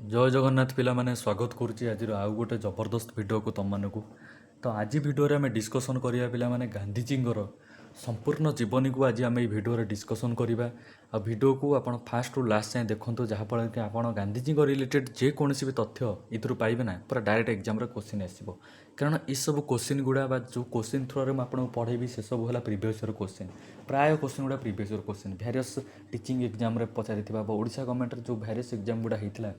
ଜୟ ଜଗନ୍ନାଥ ପିଲାମାନେ, ସ୍ୱାଗତ କରୁଛି ଆଜିର ଆଉ ଗୋଟେ ଜବରଦସ୍ତ ଭିଡ଼ିଓକୁ ତୁମମାନଙ୍କୁ। ତ ଆଜି ଭିଡ଼ିଓରେ ଆମେ ଡିସ୍କସନ୍ କରିବା ପିଲାମାନେ, ଗାନ୍ଧିଜୀଙ୍କର ସମ୍ପୂର୍ଣ୍ଣ ଜୀବନୀକୁ ଆଜି ଆମେ ଏଇ ଭିଡ଼ିଓରେ ଡିସ୍କସନ୍ କରିବା। ଆଉ ଭିଡ଼ିଓକୁ ଆପଣ ଫାଷ୍ଟରୁ ଲାଷ୍ଟ ଯାଏଁ ଦେଖନ୍ତୁ, ଯାହାଫଳରେ କି ଆପଣ ଗାନ୍ଧିଜୀଙ୍କ ରିଲେଟେଡ଼ ଯେକୌଣସି ବି ତଥ୍ୟ ଏଥିରୁ ପାଇବେ ନା, ପୁରା ଡାଇରେକ୍ଟ ଏକ୍ଜାମ୍ରେ କୋଶ୍ଚିନ୍ ଆସିବ। କାରଣ ଏସବୁ କୋଶ୍ଚିନ୍ ଗୁଡ଼ା ବା ଯେଉଁ କୋଶ୍ଚିନ୍ ଥ୍ରୋରେ ମୁଁ ଆପଣଙ୍କୁ ପଢ଼େଇବି, ସେସବୁ ହେଲା ପ୍ରିଭିୟସ୍ ଇୟର୍ କୋଶ୍ଚିନ୍। ପ୍ରାୟ କୋଶ୍ଚିନ୍ ଗୁଡ଼ା previous year question, various teaching ଏକ୍ଜାମ୍ରେ ପଚାରିଥିବା ବା ଓଡ଼ିଶା ଗଭର୍ଣ୍ଣମେଣ୍ଟର ଯେଉଁ ଭ୍ୟାରିୟସ୍ ଏକ୍ଜାମ୍ ଗୁଡ଼ା ହେଇଥିଲା,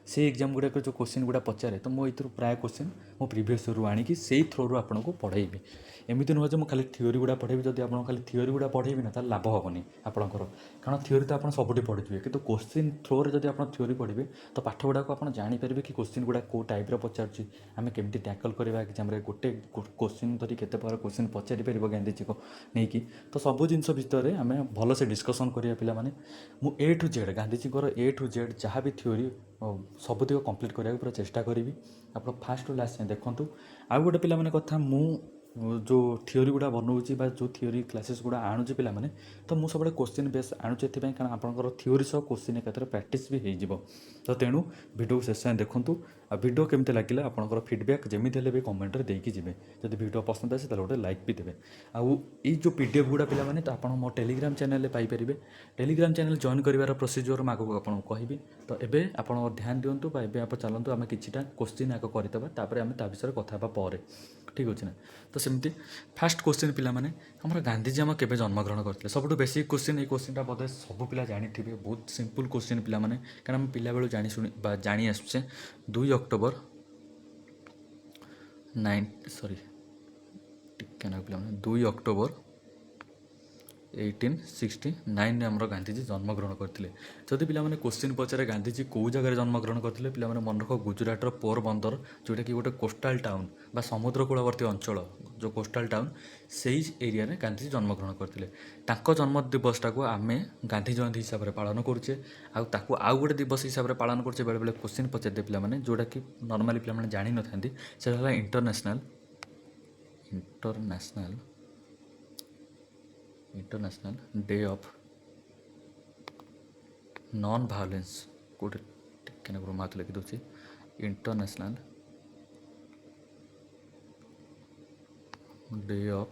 ସେଇ ଏକ୍ଜାମ୍ ଗୁଡ଼ାକରେ ଯେଉଁ କୋଶ୍ଚିନ୍ ଗୁଡ଼ା ପଚାରେ, ତ ମୁଁ ଏଇଥିରୁ ପ୍ରାୟ କୋଶ୍ଚିନ୍ ମୁଁ ପ୍ରିଭିୟସ୍ ଇୟର୍ରୁ ଆଣିକି ସେଇ ଥ୍ରୋରୁ ଆପଣଙ୍କୁ ପଢ଼େଇବି। ଏମିତି ନୁହଁ ଯେ ମୁଁ ଖାଲି ଥିଓରି ଗୁଡ଼ା ପଢ଼େଇବି। ଯଦି ଆପଣ ଖାଲି ଥିଓରି ଗୁଡ଼ା ପଢ଼େଇବି ନା, ତାହେଲେ ଲାଭ ହେବନି ଆପଣଙ୍କର। କାରଣ ଥିଓରି ତ ଆପଣ ସବୁଠି ପଢ଼ିଥିବେ, କିନ୍ତୁ କୋଶ୍ଚିନ୍ ଥ୍ରୋରେ ଯଦି ଆପଣ ଥିଓରି ପଢ଼ିବେ, ତ ପାଠ ଗୁଡ଼ାକ ଆପଣ ଜାଣିପାରିବେ କି କୋଶ୍ଚିନ୍ ଗୁଡ଼ା କେଉଁ ଟାଇପ୍ର ପଚାରୁଛି, ଆମେ କେମିତି ଟ୍ୟାକଲ୍ କରିବା ଏକ୍ଜାମ୍ରେ, ଗୋଟେ କୋଶ୍ଚିନ୍ ଧରି କେତେ ପ୍ରକାର କୋଶ୍ଚିନ୍ ପଚାରିପାରିବ ଗାନ୍ଧିଜୀକୁ ନେଇକି। ତ ସବୁ ଜିନିଷ ଭିତରେ ଆମେ ଭଲସେ ଡିସ୍କସନ୍ କରିବା ପିଲାମାନେ। ମୁଁ ଏ ଟୁ ଜେଡ଼୍, ଗାନ୍ଧିଜୀଙ୍କର ଏ ଟୁ ଜେଡ଼୍ ଯାହା ବି ଥିଓରି, ସବୁତିକ କମ୍ପ୍ଲିଟ୍ କରିବାକୁ ପୁରା ଚେଷ୍ଟା କରିବି। ଆପଣ ଫାଷ୍ଟରୁ ଲାଷ୍ଟ ଯାଏଁ ଦେଖନ୍ତୁ। ଆଉ ଗୋଟେ ପିଲାମାନେ କଥା, ମୁଁ ଯେଉଁ ଥିଓରି ଗୁଡ଼ା ବନଉଛି ବା ଯେଉଁ ଥିଓରି କ୍ଲାସେସ୍ ଗୁଡ଼ା ଆଣୁଛି ପିଲାମାନେ, ତ ମୁଁ ସବୁବେଳେ କୋଶ୍ଚିନ୍ ବେସ୍ ଆଣୁଛି ଏଥିପାଇଁ, କାରଣ ଆପଣଙ୍କର ଥିଓରି ସହ କୋଶ୍ଚିନ୍ ଏକାଥରେ ପ୍ରାକ୍ଟିସ୍ ବି ହେଇଯିବ। ତ ତେଣୁ ଭିଡ଼ିଓକୁ ଶେଷ ଯାଏଁ ଦେଖନ୍ତୁ। ଆଉ ଭିଡ଼ିଓ କେମିତି ଲାଗିଲା, ଆପଣଙ୍କର ଫିଡ଼ବ୍ୟାକ୍ ଯେମିତି ହେଲେ ବି କମେଣ୍ଟରେ ଦେଇକି ଯିବେ। ଯଦି ଭିଡ଼ିଓ ପସନ୍ଦ ଆସେ, ତାହେଲେ ଗୋଟେ ଲାଇକ୍ ବି ଦେବେ। ଆଉ ଏଇ ଯେଉଁ ପିଡିଏଫ୍ ଗୁଡ଼ା ପିଲାମାନେ, ତ ଆପଣ ମୋ ଟେଲିଗ୍ରାମ ଚ୍ୟାନେଲରେ ପାଇପାରିବେ। ଟେଲିଗ୍ରାମ ଚ୍ୟାନେଲ୍ ଜଏନ୍ କରିବାର ପ୍ରୋସିଜିଓର ମୁଁ ଆଗକୁ ଆପଣଙ୍କୁ କହିବି। ତ ଏବେ ଆପଣ ଧ୍ୟାନ ଦିଅନ୍ତୁ ବା ଏବେ ଆପଣ ଚାଲନ୍ତୁ, ଆମେ କିଛିଟା କୋଶ୍ଚିନ୍ ଆଗ କରିଦେବା, ତାପରେ ଆମେ ତା ବିଷୟରେ କଥା ହେବା ପରେ। ଠିକ୍ ଅଛି ନା? ତ ସେମିତି ଫାଷ୍ଟ କୋଶ୍ଚିନ୍ ପିଲାମାନେ, ଆମର ଗାନ୍ଧିଜୀ ଆମ କେବେ ଜନ୍ମଗ୍ରହଣ କରିଥିଲେ? ସବୁଠୁ ବେସିକ୍ କୋଶ୍ଚିନ୍। ଏଇ କୋଶ୍ଚିନ୍ଟା ବୋଧେ ସବୁ ପିଲା ଜାଣିଥିବେ। ବହୁତ ସିମ୍ପଲ୍ କୋଶ୍ଚିନ୍ ପିଲାମାନେ, କାରଣ ଆମେ ପିଲାବେଳୁ ଜାଣି ଶୁଣି ବା ଜାଣି ଆସୁଛେ। 2 ଅକ୍ଟୋବର ନାଇନ୍, ସରି, ଟିକେ ନା ପିଲାମାନେ, 2 ଅକ୍ଟୋବର 1869ରେ ଆମର ଗାନ୍ଧିଜୀ ଜନ୍ମଗ୍ରହଣ କରିଥିଲେ। ଯଦି ପିଲାମାନେ କୋଶ୍ଚିନ୍ ପଚାରେ, ଗାନ୍ଧିଜୀ କେଉଁ ଜାଗାରେ ଜନ୍ମଗ୍ରହଣ କରିଥିଲେ? ପିଲାମାନେ ମନେ ରଖ, ଗୁଜୁରାଟର ପୋରବନ୍ଦର, ଯେଉଁଟାକି ଗୋଟେ କୋଷ୍ଟାଲ ଟାଉନ୍ ବା ସମୁଦ୍ର କୂଳବର୍ତ୍ତୀ ଅଞ୍ଚଳ, ଯେଉଁ କୋଷ୍ଟାଲ ଟାଉନ୍, ସେଇ ଏରିଆରେ ଗାନ୍ଧିଜୀ ଜନ୍ମଗ୍ରହଣ କରିଥିଲେ। ତାଙ୍କ ଜନ୍ମ ଦିବସଟାକୁ ଆମେ ଗାନ୍ଧୀ ଜୟନ୍ତୀ ହିସାବରେ ପାଳନ କରୁଛେ। ଆଉ ତାକୁ ଆଉ ଗୋଟେ ଦିବସ ହିସାବରେ ପାଳନ କରୁଛେ। ବେଳେବେଳେ କୋଶ୍ଚିନ୍ ପଚାରିଦିଏ ପିଲାମାନେ, ଯେଉଁଟାକି ନର୍ମାଲି ପିଲାମାନେ ଜାଣିନଥାନ୍ତି। ସେଇଟା ହେଲା International Day of Non Violence। କେଉଁଠି ଟିକେ ନାକୁ ହାତ ଲେଖିଦେଉଛି। International Day of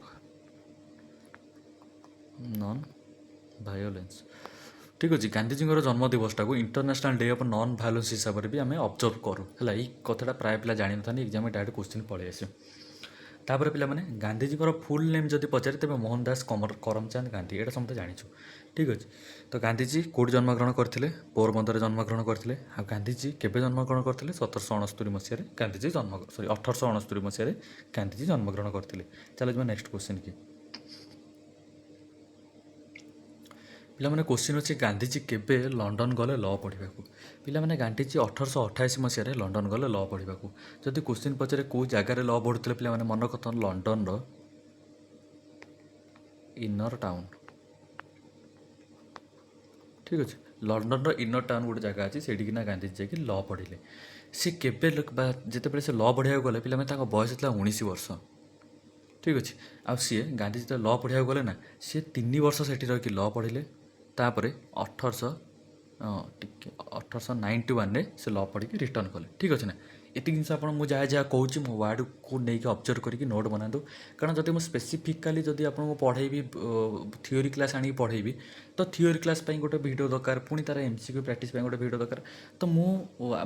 Non Violence। ଠିକ୍ ଅଛି। ଗାନ୍ଧିଜୀଙ୍କର ଜନ୍ମ ଦିବସଟାକୁ International Day of Non Violence ହିସାବରେ ବି ଆମେ ଅବଜର୍ଭ କରୁ। ହେଲା, ଏଇ କଥାଟା ପ୍ରାୟ ପିଲା ଜାଣିନଥାନ୍ତି। ଏକ୍ଜାମ୍ରେ ଡାଇରେକ୍ଟ କୋଶ୍ଚିନ୍ ପଳେଇ ଆସେ। ତାପରେ ପିଲାମାନେ, ଗାନ୍ଧିଜୀଙ୍କର ଫୁଲ୍ ନେମ୍ ଯଦି ପଚାରେ, ତେବେ ମୋହନ ଦାସ କରମଚାନ୍ଦ ଗାନ୍ଧୀ। ଏଇଟା ସମସ୍ତେ ଜାଣିଛୁ। ଠିକ୍ ଅଛି। ତ ଗାନ୍ଧିଜୀ କେଉଁଠି ଜନ୍ମଗ୍ରହଣ କରିଥିଲେ? ପୋରବନ୍ଦରରେ ଜନ୍ମଗ୍ରହଣ କରିଥିଲେ। ଆଉ ଗାନ୍ଧିଜୀ କେବେ ଜନ୍ମଗ୍ରହଣ କରିଥିଲେ? 1769 ମସିହାରେ ଗାନ୍ଧିଜୀ ଜନ୍ମ, ସରି, 1869 ମସିହାରେ ଗାନ୍ଧିଜୀ ଜନ୍ମଗ୍ରହଣ କରିଥିଲେ। ଚାଲ ଯିବା ନେକ୍ସଟ କୋଶ୍ଚିନ୍ କି। ପିଲାମାନେ, କୋଶ୍ଚିନ୍ ଅଛି, ଗାନ୍ଧିଜୀ କେବେ ଲଣ୍ଡନ ଗଲେ ଲ ପଢ଼ିବାକୁ? ପିଲାମାନେ, ଗାନ୍ଧିଜୀ 1828 ମସିହାରେ ଲଣ୍ଡନ ଗଲେ ଲ ପଢ଼ିବାକୁ। ଯଦି କୋଶ୍ଚିନ୍ ପଚାରେ, କେଉଁ ଜାଗାରେ ଲ ପଢ଼ୁଥିଲେ? ପିଲାମାନେ ମନେ ରଖ, ଲଣ୍ଡନର ଇନର ଟାଉନ୍। ଠିକ୍ ଅଛି। ଲଣ୍ଡନର ଇନର ଟାଉନ୍ ଗୋଟେ ଜାଗା ଅଛି, ସେଇଠିକିନା ଗାନ୍ଧିଜୀ ଯାଇକି ଲ ପଢ଼ିଲେ। ସେ କେବେ ବା ଯେତେବେଳେ ସେ ଲ ପଢ଼ିବାକୁ ଗଲେ ପିଲାମାନେ, ତାଙ୍କ ବୟସ ଥିଲା 19 ବର୍ଷ। ଠିକ୍ ଅଛି। ଆଉ ସିଏ ଗାନ୍ଧିଜୀ ଯେତେବେଳେ ଲ ପଢ଼ିବାକୁ ଗଲେ ନା, ସିଏ 3 ବର୍ଷ ସେଠି ରହିକି ଲ ପଢ଼ିଲେ। ତାପରେ ଟିକେ 1891ରେ ସେ ଲ ପଢ଼ିକି ରିଟର୍ନ କଲେ। ଠିକ୍ ଅଛି ନା? ଏତିକି ଜିନିଷ ଆପଣ ମୁଁ ଯାହା ଯାହା କହୁଛି, ମୋ ୱାର୍ଡ଼କୁ ନେଇକି ଅବଜର୍ଭ କରିକି ନୋଟ୍ ବନାନ୍ତୁ। କାରଣ ଯଦି ମୁଁ ସ୍ପେସିଫିକାଲି ଯଦି ଆପଣଙ୍କୁ ପଢ଼େଇବି, ଥିଓରି କ୍ଲାସ୍ ଆଣିକି ପଢ଼େଇବି, ତ ଥିଓରି କ୍ଲାସ୍ ପାଇଁ ଗୋଟେ ଭିଡ଼ିଓ ଦରକାର, ପୁଣି ତା'ର ଏମସିକ୍ୟୁ ପ୍ରାକ୍ଟିସ୍ ପାଇଁ ଗୋଟେ ଭିଡ଼ିଓ ଦରକାର। ତ ମୁଁ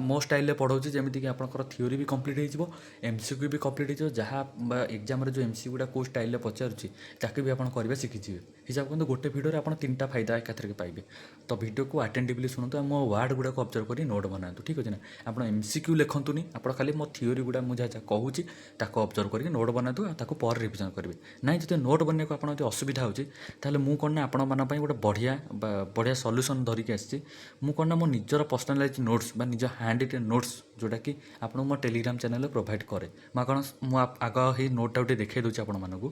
ମୋ ଷ୍ଟାଇଲରେ ପଢ଼ଉଛି, ଯେମିତିକି ଆପଣଙ୍କର ଥିଓରି ବି କମ୍ପ୍ଲିଟ୍ ହେଇଯିବ, ଏମସିକ୍ୟୁ ବି କମ୍ପ୍ଲିଟ୍ ହେଇଯିବ। ଯାହା ବା ଏକ୍ଜାମ୍ରେ ଯେଉଁ ଏମସିକ୍ୟୁ ଗୁଡ଼ା କେଉଁ ଷ୍ଟାଇଲରେ ପଚାରୁଛି, ତାକୁ ବି ଆପଣ କରିବା ଶିଖିଯିବେ। ହିସାବ କରନ୍ତୁ, ଗୋଟେ ଭିଡ଼ିଓରେ ଆପଣ ତିନିଟା ଫାଇଦା ଏକାଥରକେ ପାଇବେ। ତ ଭିଡ଼ିଓକୁ ଆଟେଣ୍ଟିଭଲି ଶୁଣନ୍ତୁ ଆଉ ମୋ ୱାର୍ଡ଼ ଗୁଡ଼ାକୁ ଅବଜର୍ଭ କରି ନୋଟ୍ ବନାନ୍ତୁ। ଠିକ୍ ଅଛି ନା? ଆପଣ ଏମସିକ୍ୟୁ ଲେଖନ୍ତୁନି, ଆପଣ ଖାଲି ମୋ ଥିଓରି ଗୁଡ଼ା ମୁଁ ଯାହା ଯାହା କହୁଛି, ତାକୁ ଅବଜର୍ଭ କରିକି ନୋଟ୍ ବନାନ୍ତୁ ଆଉ ତାକୁ ପରେ ରିଭିଜନ୍ କରିବେ। ନାଇଁ, ଯଦି ନୋଟ୍ ବନେଇବାକୁ ଆପଣ ଯଦି ଅସୁବିଧା ହେଉଛି, ତାହେଲେ ମୁଁ କ'ଣ ନା ଆପଣମାନଙ୍କ ପାଇଁ ଗୋଟେ ବଢ଼ିଆ ବା ବଢ଼ିଆ ସଲ୍ୟୁସନ୍ ଧରିକି ଆସିଛି। ମୁଁ କ'ଣ ନା ମୋ ନିଜର ପର୍ସନାଲାଇଜ୍ ନୋଟ୍ସ ବା ନିଜ ହ୍ୟାଣ୍ଡ ରିଟେନ୍ ନୋଟ୍ସ, ଯେଉଁଟାକି ଆପଣଙ୍କୁ ମୋ ଟେଲିଗ୍ରାମ ଚ୍ୟାନେଲରେ ପ୍ରୋଭାଇଡ଼ କରେ। ମୁଁ କ'ଣ ମୁଁ ଆଗ ହେଇ ନୋଟ୍ଟାକୁ ଟିକେ ଦେଖାଇ ଦେଉଛି ଆପଣମାନଙ୍କୁ।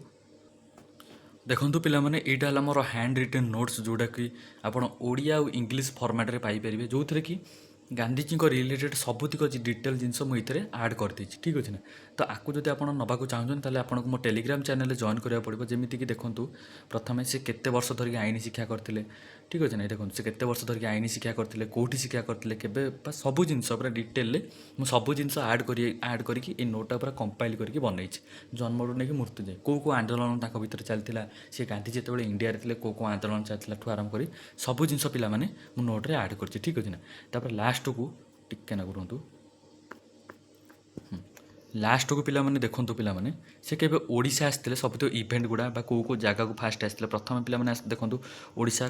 ଦେଖନ୍ତୁ ପିଲାମାନେ, ଏଇଟା ହେଲା ମୋର ହ୍ୟାଣ୍ଡ ରିଟେନ୍ ନୋଟ୍ସ, ଯେଉଁଟାକି ଆପଣ ଓଡ଼ିଆ ଆଉ ଇଂଲିଶ ଫର୍ମାଟ୍ରେ ପାଇପାରିବେ, ଯେଉଁଥିରେ କି ଗାନ୍ଧିଜୀଙ୍କ ରିଲେଟେଡ଼ ସବୁତିକ ଡିଟେଲ୍ ଜିନିଷ ମୁଁ ଏଥିରେ ଆଡ଼୍ କରିଦେଇଛି, ଠିକ୍ ଅଛି ନା? ତ ଆକୁ ଯଦି ଆପଣ ନେବାକୁ ଚାହୁଁଛନ୍ତି, ତାହେଲେ ଆପଣଙ୍କୁ ମୋ ଟେଲିଗ୍ରାମ ଚ୍ୟାନେଲରେ ଜଏନ୍ କରିବାକୁ ପଡ଼ିବ। ଯେମିତିକି ଦେଖନ୍ତୁ, ପ୍ରଥମେ ସେ କେତେ ବର୍ଷ ଧରିକି ଆଇନ ଶିକ୍ଷା କରିଥିଲେ, ଠିକ୍ ଅଛି ନା? ଦେଖନ୍ତୁ, ସେ କେତେ ବର୍ଷ ଧରିକି ଆଇନ ଶିକ୍ଷା କରିଥିଲେ, କେଉଁଠି ଶିକ୍ଷା କରିଥିଲେ, କେବେ, ବା ସବୁ ଜିନିଷ ପୁରା ଡିଟେଲରେ ମୁଁ ସବୁ ଜିନିଷ ଆଡ଼୍ କରିକି ଏଇ ନୋଟ୍ଟା ପୁରା କମ୍ପାଇଲ୍ କରିକି ବନେଇଛି। ଜନ୍ମରୁ ନେଇକି ମୃତ୍ୟୁ ଯାଏ କେଉଁ କେଉଁ ଆନ୍ଦୋଳନ ତାଙ୍କ ଭିତରେ ଚାଲିଥିଲା, ସେ ଗାନ୍ଧୀ ଯେତେବେଳେ ଇଣ୍ଡିଆରେ ଥିଲେ କେଉଁ କେଉଁ ଆନ୍ଦୋଳନ ଚାଲିଥିଲା ଠୁ ଆରମ୍ଭ କରି ସବୁ ଜିନିଷ ପିଲାମାନେ ମୁଁ ନୋଟ୍ରେ ଆଡ଼୍ କରିଛି, ଠିକ୍ ଅଛି ନା? ତାପରେ ଲାଷ୍ଟକୁ ଟିକେ ନାକୁ ରୁହନ୍ତୁ। ଲାଷ୍ଟକୁ ପିଲାମାନେ ଦେଖନ୍ତୁ, ପିଲାମାନେ, ସେ କେବେ ଓଡ଼ିଶା ଆସିଥିଲେ, ସବୁତକ ଇଭେଣ୍ଟ ଗୁଡ଼ା ବା କେଉଁ କେଉଁ ଜାଗାକୁ ଫାଷ୍ଟ ଆସିଥିଲେ। ପ୍ରଥମେ ପିଲାମାନେ ଦେଖନ୍ତୁ, ଓଡ଼ିଶା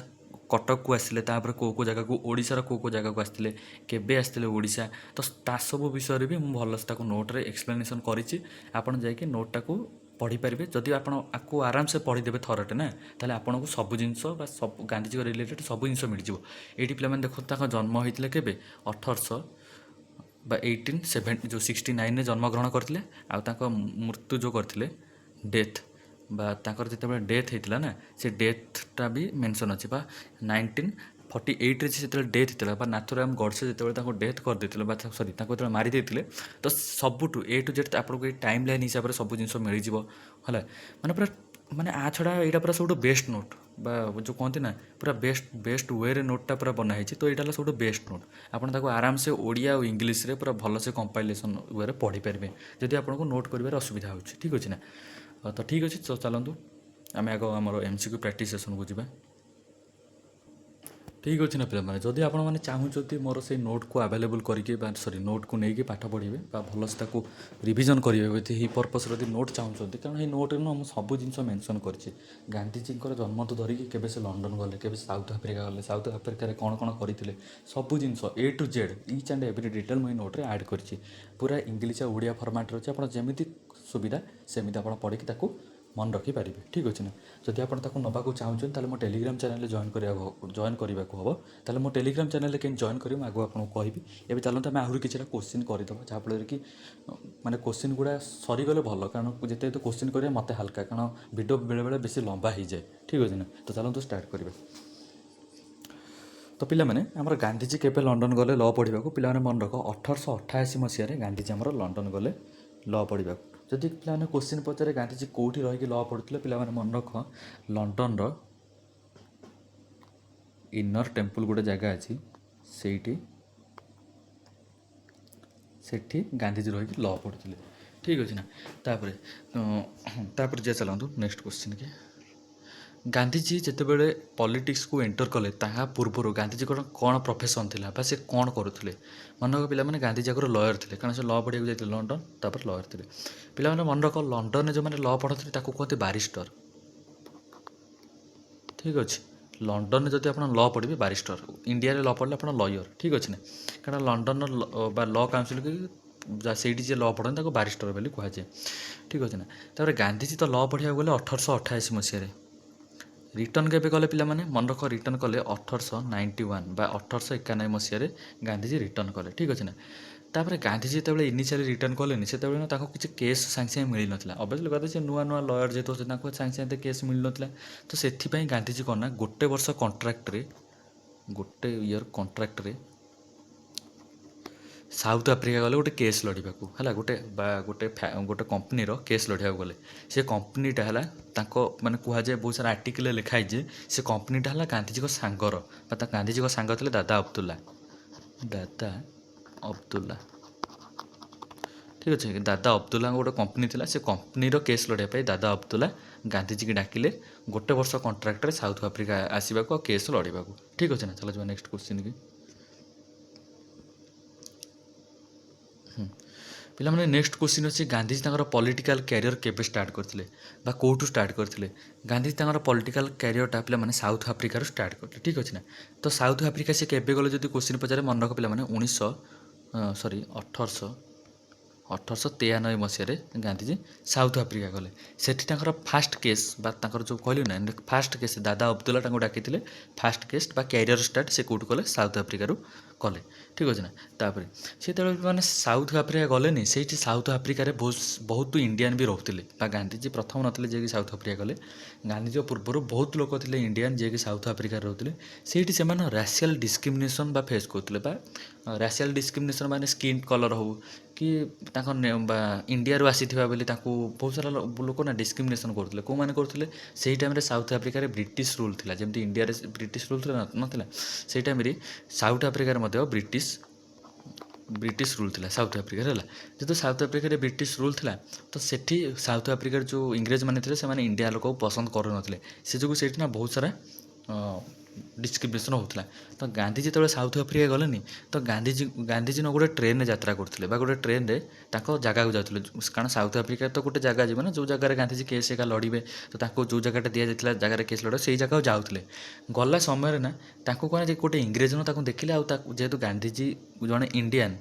କଟକକୁ ଆସିଲେ, ତାପରେ କେଉଁ କେଉଁ ଜାଗାକୁ, ଓଡ଼ିଶାର କେଉଁ କେଉଁ ଜାଗାକୁ ଆସିଥିଲେ, କେବେ ଆସିଥିଲେ ଓଡ଼ିଶା, ତ ତା ସବୁ ବିଷୟରେ ବି ମୁଁ ଭଲସେ ତାକୁ ନୋଟ୍ରେ ଏକ୍ସପ୍ଲେନେସନ୍ କରିଛି। ଆପଣ ଯାଇକି ନୋଟ୍ଟାକୁ ପଢ଼ିପାରିବେ। ଯଦି ଆପଣ ଆକୁ ଆରାମସେ ପଢ଼ିଦେବେ ଥରଟେ ନା, ତାହେଲେ ଆପଣଙ୍କୁ ସବୁ ଜିନିଷ ବା ସବୁ ଗାନ୍ଧିଜୀଙ୍କ ରିଲେଟେଡ଼ ସବୁ ଜିନିଷ ମିଳିଯିବ। ଏଇଠି ପିଲାମାନେ ଦେଖନ୍ତୁ, ତାଙ୍କ ଜନ୍ମ ହେଇଥିଲେ କେବେ? 1800 ବା 18 7 ଯେଉଁ 69ରେ ଜନ୍ମଗ୍ରହଣ କରିଥିଲେ। ଆଉ ତାଙ୍କ ମୃତ୍ୟୁ ଯେଉଁ କରିଥିଲେ, ଡେଥ୍ ବା ତାଙ୍କର ଯେତେବେଳେ ଡେଥ୍ ହେଇଥିଲା ନା, ସେ ଡେଥ୍ଟା ବି ମେନସନ୍ ଅଛି। ବା 1948ରେ ସେ ଯେତେବେଳେ ଡେଥ୍ ହେଇଥିଲା ବା ନାଥୁରାମ ଗଡ଼ସେ ଯେତେବେଳେ ତାଙ୍କୁ ଡେଥ୍ କରିଦେଇଥିଲେ ବା ସରି, ତାଙ୍କୁ ଯେତେବେଳେ ମାରି ଦେଇଥିଲେ, ତ ସବୁଠୁ ଏ ଟୁ ଜେଡ଼୍ ଆପଣଙ୍କୁ ଏଇ ଟାଇମ୍ ଲାଇନ୍ ହିସାବରେ ସବୁ ଜିନିଷ ମିଳିଯିବ। ହେଲା, ମାନେ ପୁରା ମାନେ ଆ ଛଡ଼ା ଏଇଟା ପୁରା ସବୁଠୁ ବେଷ୍ଟ ନୋଟ୍ ବା ଯେଉଁ କୁହନ୍ତି ନା, ପୁରା ବେଷ୍ଟ ବେଷ୍ଟ ୱେରେ ନୋଟ୍ଟା ପୁରା ବନା ହେଇଛି। ତ ଏଇଟା ହେଲା ସବୁଠୁ ବେଷ୍ଟ ନୋଟ୍। ଆପଣ ତାକୁ ଆରାମସେ ଓଡ଼ିଆ ଆଉ ଇଂଲିଶରେ ପୁରା ଭଲସେ କମ୍ପାଇଲେସନ୍ ୱେରେ ପଢ଼ିପାରିବେ, ଯଦି ଆପଣଙ୍କୁ ନୋଟ୍ କରିବାରେ ଅସୁବିଧା ହେଉଛି, ଠିକ୍ ଅଛି ନା? ତ ଠିକ୍ ଅଛି, ତ ଚାଲନ୍ତୁ ଆମେ ଆଗ ଆମର ଏମ୍ସିକ୍ୟୁ ପ୍ରାକ୍ଟିସ୍ ସେସନ୍କୁ ଯିବା, ଠିକ୍ ଅଛି ନା? ପିଲାମାନେ, ଯଦି ଆପଣମାନେ ଚାହୁଁଛନ୍ତି ମୋର ସେଇ ନୋଟ୍କୁ ଆଭେଲେବୁଲ୍ କରିକି ବା ସରି, ନୋଟ୍କୁ ନେଇକି ପାଠ ପଢ଼ିବେ ବା ଭଲସେ ତାକୁ ରିଭିଜନ୍ କରିବେ ୱିଥ୍ ଏହି ପର୍ପସ୍ରେ ଯଦି ନୋଟ୍ ଚାହୁଁଛନ୍ତି, କାରଣ ଏଇ ନୋଟ୍ରେ ନୁହଁ ମୁଁ ସବୁ ଜିନିଷ ମେନସନ୍ କରିଛି। ଗାନ୍ଧିଜୀଙ୍କର ଜନ୍ମଠୁ ଧରିକି କେବେ ସେ ଲଣ୍ଡନ ଗଲେ, କେବେ ସାଉଥ୍ ଆଫ୍ରିକା ଗଲେ, ସାଉଥ୍ ଆଫ୍ରିକାରେ କ'ଣ କ'ଣ କରିଥିଲେ, ସବୁ ଜିନିଷ A to Z, each and every detail ମୁଁ ଏଇ ନୋଟ୍ରେ ଆଡ଼୍ କରିଛି। ପୁରା ଇଂଲିଶ ଆଉ ଓଡ଼ିଆ ଫର୍ମାଟ୍ରେ ଅଛି। ଆପଣ ଯେମିତି ସୁବିଧା ସେମିତି ଆପଣ ପଢ଼ିକି ତାକୁ ମନେ ରଖିପାରିବେ, ଠିକ୍ ଅଛି ନା? ଯଦି ଆପଣ ତାକୁ ନେବାକୁ ଚାହୁଁଛନ୍ତି, ତାହେଲେ ମୋ ଟେଲିଗ୍ରାମ ଚ୍ୟାନେଲରେ ଜଏନ୍ କରିବାକୁ ହେବ। ତାହେଲେ ମୋ ଟେଲିଗ୍ରାମ ଚ୍ୟାନେଲରେ କେମିତି ଜଏନ୍ କରିବେ, ମୁଁ ଆଗକୁ ଆପଣଙ୍କୁ କହିବି। ଏବେ ଚାଲନ୍ତୁ ଆମେ ଆହୁରି କିଛିଟା କୋଶ୍ଚିନ୍ କରିଦେବା, ଯାହାଫଳରେ କି ମାନେ କୋଶ୍ଚିନ୍ ଗୁଡ଼ା ସରିଗଲେ ଭଲ, କାରଣ ଯେତେ ଯେତେ କୋଶ୍ଚିନ୍ କରିବା ମୋତେ ହାଲକା, କାରଣ ଭିଡ଼ିଓ ବେଳେବେଳେ ବେଶୀ ଲମ୍ବା ହେଇଯାଏ, ଠିକ୍ ଅଛି ନା? ତ ଚାଲନ୍ତୁ ଷ୍ଟାର୍ଟ କରିବା। ତ ପିଲାମାନେ, ଆମର ଗାନ୍ଧିଜୀ କେବେ ଲଣ୍ଡନ ଗଲେ ଲ ପଢ଼ିବାକୁ? ପିଲାମାନେ ମନେ ରଖ, 1888 ମସିହାରେ ଗାନ୍ଧିଜୀ ଆମର ଲଣ୍ଡନ ଗଲେ ଲ ପଢ଼ିବାକୁ। ଯଦି ପିଲାମାନେ କୋଶ୍ଚିନ୍ ପଚାରେ, ଗାନ୍ଧିଜୀ କେଉଁଠି ରହିକି ଲ ପଢ଼ୁଥିଲେ? ପିଲାମାନେ ମନେ ରଖ, ଲଣ୍ଡନର ଇନର୍ ଟେମ୍ପଲ୍ ଗୋଟେ ଜାଗା ଅଛି, ସେଇଠି ସେଠି ଗାନ୍ଧିଜୀ ରହିକି ଲ ପଢ଼ୁଥିଲେ, ଠିକ୍ ଅଛି ନା? ତାପରେ ତାପରେ ଯେ ଚାଲନ୍ତୁ ନେକ୍ସଟ କୋଶ୍ଚିନ୍ କି। ଗାନ୍ଧିଜୀ ଯେତେବେଳେ ପଲିଟିକ୍ସକୁ ଏଣ୍ଟର କଲେ, ତାହା ପୂର୍ବରୁ ଗାନ୍ଧିଜୀଙ୍କର କ'ଣ ପ୍ରଫେସନ୍ ଥିଲା ବା ସେ କ'ଣ କରୁଥିଲେ? ମନେ ରଖ ପିଲାମାନେ, ଗାନ୍ଧିଜୀ ଆଗରୁ ଲୟର୍ ଥିଲେ, କାରଣ ସେ ଲ ପଢ଼ିବାକୁ ଯାଇଥିଲେ ଲଣ୍ଡନ, ତାପରେ ଲୟର୍ ଥିଲେ। ପିଲାମାନେ ମନେ ରଖ, ଲଣ୍ଡନରେ ଯେଉଁମାନେ ଲ ପଢ଼ନ୍ତି ତାକୁ କୁହନ୍ତି ବାରିଷ୍ଟର, ଠିକ୍ ଅଛି? ଲଣ୍ଡନରେ ଯଦି ଆପଣ ଲ ପଢ଼ିବେ, ବାରିଷ୍ଟର। ଇଣ୍ଡିଆରେ ଲ ପଢ଼ିଲେ ଆପଣ ଲୟର୍, ଠିକ୍ ଅଛି ନା? କାରଣ ଲଣ୍ଡନର ବା ଲ କାଉନସିଲ୍ କି ସେଇଠି ଯିଏ ଲ ପଢ଼ନ୍ତି ତାକୁ ବାରିଷ୍ଟର ବୋଲି କୁହାଯାଏ, ଠିକ୍ ଅଛି ନା? ତାପରେ ଗାନ୍ଧିଜୀ ତ ଲ ପଢ଼ିବାକୁ ଗଲେ 1888 ମସିହାରେ। ରିଟର୍ନ କେବେ କଲେ? ପିଲାମାନେ ମନେ ରଖ, ରିଟର୍ନ କଲେ 1891 ବା 1891 ମସିହାରେ ଗାନ୍ଧିଜୀ ରିଟର୍ନ କଲେ, ଠିକ୍ ଅଛି ନା? ତାପରେ ଗାନ୍ଧିଜୀ ଯେତେବେଳେ ଇନିସିଆଲି ରିଟର୍ନ କଲେନି, ସେତେବେଳେ ନା ତାଙ୍କୁ କିଛି କେସ୍ ସାଙ୍ଗେ ସାଙ୍ଗେ ମିଳିନଥିଲା। ଅବଭିୟସଲି କଥା, ସେ ନୂଆ ନୂଆ ଲୟର୍ ଯେହେତୁ ଅଛନ୍ତି, ତାଙ୍କୁ ସାଙ୍ଗେ ସାଙ୍ଗେ କେସ୍ ମିଳିନଥିଲା। ତ ସେଥିପାଇଁ ଗାନ୍ଧିଜୀ କ'ଣ ନା ଗୋଟେ ବର୍ଷ କଣ୍ଟ୍ରାକ୍ଟରେ, ଗୋଟେ ଇୟର୍ କଣ୍ଟ୍ରାକ୍ଟରେ ସାଉଥ୍ ଆଫ୍ରିକା ଗଲେ ଗୋଟେ କେସ୍ ଲଢ଼ିବାକୁ। ହେଲା, ଗୋଟେ ବା ଗୋଟେ କମ୍ପାନୀର କେସ୍ ଲଢ଼ିବାକୁ ଗଲେ। ସେ କମ୍ପାନୀଟା ହେଲା ତାଙ୍କ ମାନେ କୁହାଯାଏ, ବହୁତ ସାରା ଆର୍ଟିକଲରେ ଲେଖା ହେଇଛି, ସେ କମ୍ପାନୀଟା ହେଲା ଗାନ୍ଧିଜୀଙ୍କ ସାଙ୍ଗର ବା ତା ଗାନ୍ଧିଜୀଙ୍କ ସାଙ୍ଗ ଥିଲେ ଦାଦା ଅବଦୁଲ୍ଲା। ଦାଦା ଅବଦୁଲ୍ଲା, ଠିକ୍ ଅଛି? ଦାଦା ଅବଦୁଲ୍ଲାଙ୍କ ଗୋଟେ କମ୍ପାନୀ ଥିଲା। ସେ କମ୍ପାନୀର କେସ୍ ଲଢ଼ିବା ପାଇଁ ଦାଦା ଅବଦୁଲ୍ଲା ଗାନ୍ଧିଜୀକି ଡାକିଲେ ଗୋଟେ ବର୍ଷ କଣ୍ଟ୍ରାକ୍ଟରେ ସାଉଥ୍ ଆଫ୍ରିକା ଆସିବାକୁ ଆଉ କେସ୍ ଲଢ଼ିବାକୁ, ଠିକ୍ ଅଛି ନା? ଚାଲ ଯିବା ନେକ୍ସଟ କୋଶ୍ଚିନ୍ କି। ପିଲାମାନେ, ନେକ୍ସଟ କୋଶ୍ଚିନ୍ ଅଛି, ଗାନ୍ଧିଜୀ ତାଙ୍କର ପଲିଟିକାଲ କ୍ୟାରିୟର କେବେ ଷ୍ଟାର୍ଟ କରିଥିଲେ ବା କେଉଁଠୁ ଷ୍ଟାର୍ଟ କରିଥିଲେ? ଗାନ୍ଧିଜୀ ତାଙ୍କର ପଲିଟିକାଲ କ୍ୟାରିୟରଟା ପିଲାମାନେ ସାଉଥ୍ ଆଫ୍ରିକାରୁ ଷ୍ଟାର୍ଟ କରିଥିଲେ, ଠିକ୍ ଅଛି ନା? ତ ସାଉଥ୍ ଆଫ୍ରିକା ସେ କେବେ ଗଲେ ଯଦି କୋଶ୍ଚିନ୍ ପଚାରେ, ମନେ ରଖ ପିଲାମାନେ, 1900 ସରି 1800 1893 ମସିହାରେ ଗାନ୍ଧିଜୀ ସାଉଥ ଆଫ୍ରିକା ଗଲେ। ସେଠି ତାଙ୍କର ଫାଷ୍ଟ କେସ୍ ବା ତାଙ୍କର ଯେଉଁ କହିଲି ନା ଫାଷ୍ଟ କେସ୍, ଦାଦା ଅବଦୁଲ୍ଲା ତାଙ୍କୁ ଡାକିଥିଲେ। ଫାଷ୍ଟ କେସ୍ ବା କ୍ୟାରିୟର ଷ୍ଟାର୍ଟ ସେ କେଉଁଠୁ କଲେ? ସାଉଥ ଆଫ୍ରିକାରୁ କଲେ। ଠିକ୍ ଅଛି ନା? ତାପରେ ସେ ଯେତେବେଳେ ମାନେ ସାଉଥ ଆଫ୍ରିକା ଗଲେନି, ସେଇଠି ସାଉଥ ଆଫ୍ରିକାରେ ବହୁତ ବହୁତ ଇଣ୍ଡିଆନ୍ ବି ରହୁଥିଲେ। ବା ଗାନ୍ଧିଜୀ ପ୍ରଥମ ନଥିଲେ ଯିଏକି ସାଉଥ ଆଫ୍ରିକା ଗଲେ। ଗାନ୍ଧିଜୀଙ୍କ ପୂର୍ବରୁ ବହୁତ ଲୋକ ଥିଲେ ଇଣ୍ଡିଆନ୍ ଯିଏକି ସାଉଥ ଆଫ୍ରିକାରେ ରହୁଥିଲେ। ସେଇଠି ସେମାନେ ରାସିଆଲ୍ ଡିସ୍କ୍ରିମିନେସନ୍ ବା ଫେସ୍ କରୁଥିଲେ। ବା ରାସିଆଲ୍ ଡିସ୍କ୍ରିମିନେସନ୍ ମାନେ ସ୍କିନ୍ କଲର୍ ହେଉ କି ତାଙ୍କ ବା ଇଣ୍ଡିଆରୁ ଆସିଥିବା ବୋଲି ତାଙ୍କୁ ବହୁତ ସାରା ଲୋକ ନା ଡିସ୍କ୍ରିମିନେସନ୍ କରୁଥିଲେ। କେଉଁମାନେ କରୁଥିଲେ? ସେଇ ଟାଇମ୍ରେ ସାଉଥ ଆଫ୍ରିକାରେ ବ୍ରିଟିଶ ରୁଲ୍ ଥିଲା। ଯେମିତି ଇଣ୍ଡିଆରେ ବ୍ରିଟିଶ ରୁଲ୍ ଥିଲା ନଥିଲା, ସେଇ ଟାଇମ୍ରେ ସାଉଥ ଆଫ୍ରିକାରେ ମଧ୍ୟ ବ୍ରିଟିଶ ବ୍ରିଟିଶ ରୁଲ୍ ଥିଲା ସାଉଥ ଆଫ୍ରିକାରେ, ହେଲା। ଯେହେତୁ ସାଉଥ ଆଫ୍ରିକାରେ ବ୍ରିଟିଶ ରୁଲ୍ ଥିଲା, ତ ସେଠି ସାଉଥ ଆଫ୍ରିକାରେ ଯେଉଁ ଇଂରେଜମାନେ ଥିଲେ, ସେମାନେ ଇଣ୍ଡିଆ ଲୋକକୁ ପସନ୍ଦ କରୁନଥିଲେ। ସେ ଯୋଗୁଁ ସେଇଠି ନା ବହୁତ ସାରା ଡିସ୍କ୍ରିମିନେସନ୍ ହେଉଥିଲା। ତ ଗାନ୍ଧୀ ଯେତେବେଳେ ସାଉଥ ଆଫ୍ରିକା ଗଲେନି, ତ ଗାନ୍ଧିଜୀ ନା ଗୋଟେ ଟ୍ରେନ୍ରେ ଯାତ୍ରା କରୁଥିଲେ ବା ଗୋଟେ ଟ୍ରେନ୍ରେ ତାଙ୍କ ଜାଗାକୁ ଯାଉଥିଲେ। କାରଣ ସାଉଥ ଆଫ୍ରିକାରେ ତ ଗୋଟେ ଜାଗା ଯିବ ନା, ଯେଉଁ ଜାଗାରେ ଗାନ୍ଧିଜୀ କେସ୍ ଏକା ଲଢ଼ିବେ। ତ ତାଙ୍କୁ ଯେଉଁ ଜାଗାଟା ଦିଆଯାଇଥିଲା ଜାଗାରେ କେସ୍ ଲଢ଼ିବେ, ସେଇ ଜାଗାକୁ ଯାଉଥିଲେ। ଗଲା ସମୟରେ ନା ତାଙ୍କୁ କ'ଣ ଯେ ଗୋଟେ ଇଂରେଜ ନା ତାକୁ ଦେଖିଲେ। ଆଉ ତାକୁ ଯେହେତୁ ଗାନ୍ଧିଜୀ ଜଣେ ଇଣ୍ଡିଆନ୍,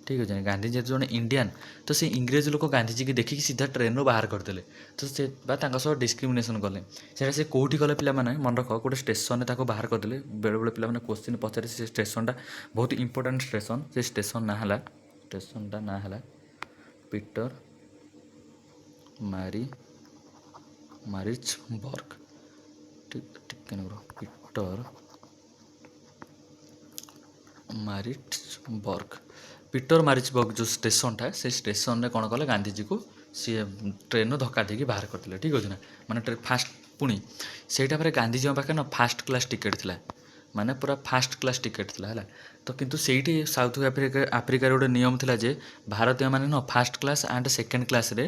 ଠିକ୍ ଅଛି, ଗାନ୍ଧୀ ଯେହେତୁ ଜଣେ ଇଣ୍ଡିଆନ୍, ତ ସେ ଇଂରେଜ ଲୋକ ଗାନ୍ଧିଜୀକି ଦେଖିକି ସିଧା ଟ୍ରେନ୍ରୁ ବାହାର କରିଦେଲେ। ତ ସେ ବା ତାଙ୍କ ସହ ଡିସ୍କ୍ରିମିନେସନ୍ କଲେ। ସେଇଟା ସେ କେଉଁଠି କଲେ ପିଲାମାନେ? ମନେ ରଖ, ଗୋଟେ ଷ୍ଟେସନରେ ତାକୁ ବାହାର କରିଦେଲେ। ବେଳେବେଳେ ପିଲାମାନେ କୋଶ୍ଚିନ୍ ପଚାରେ। ସେ ଷ୍ଟେସନଟା ବହୁତ ଇମ୍ପୋର୍ଟାଣ୍ଟ ଷ୍ଟେସନ। ସେ ଷ୍ଟେସନ ନାଁ ହେଲା, ଷ୍ଟେସନଟା ନାଁ ହେଲା ପିଟର ମାରିଚବର୍ଗ। ଟିକେ ପିଟର ମାରିଟ୍ସବର୍ଗ। ପିଟର ମାରିଚବର୍ଗ ଯେଉଁ ଷ୍ଟେସନଟା, ସେ ଷ୍ଟେସନରେ କ'ଣ କଲେ? ଗାନ୍ଧିଜୀକୁ ସିଏ ଟ୍ରେନ୍ରୁ ଧକ୍କା ଦେଇକି ବାହାର କରିଦେଲେ। ଠିକ୍ ଅଛି ନା? ମାନେ ଫାଷ୍ଟ ପୁଣି ସେଇଟା ପରେ ଗାନ୍ଧିଜୀଙ୍କ ପାଖରେ ନା ଫାଷ୍ଟ କ୍ଲାସ୍ ଟିକେଟ୍ ଥିଲା, ମାନେ ପୁରା ଫାଷ୍ଟ କ୍ଲାସ୍ ଟିକେଟ୍ ଥିଲା, ହେଲା। ତ କିନ୍ତୁ ସେଇଠି ସାଉଥ ଆଫ୍ରିକାରେ ଗୋଟେ ନିୟମ ଥିଲା ଯେ ଭାରତୀୟମାନେ ନା ଫାଷ୍ଟ କ୍ଲାସ୍ ଆଣ୍ଡ ସେକେଣ୍ଡ କ୍ଲାସ୍ରେ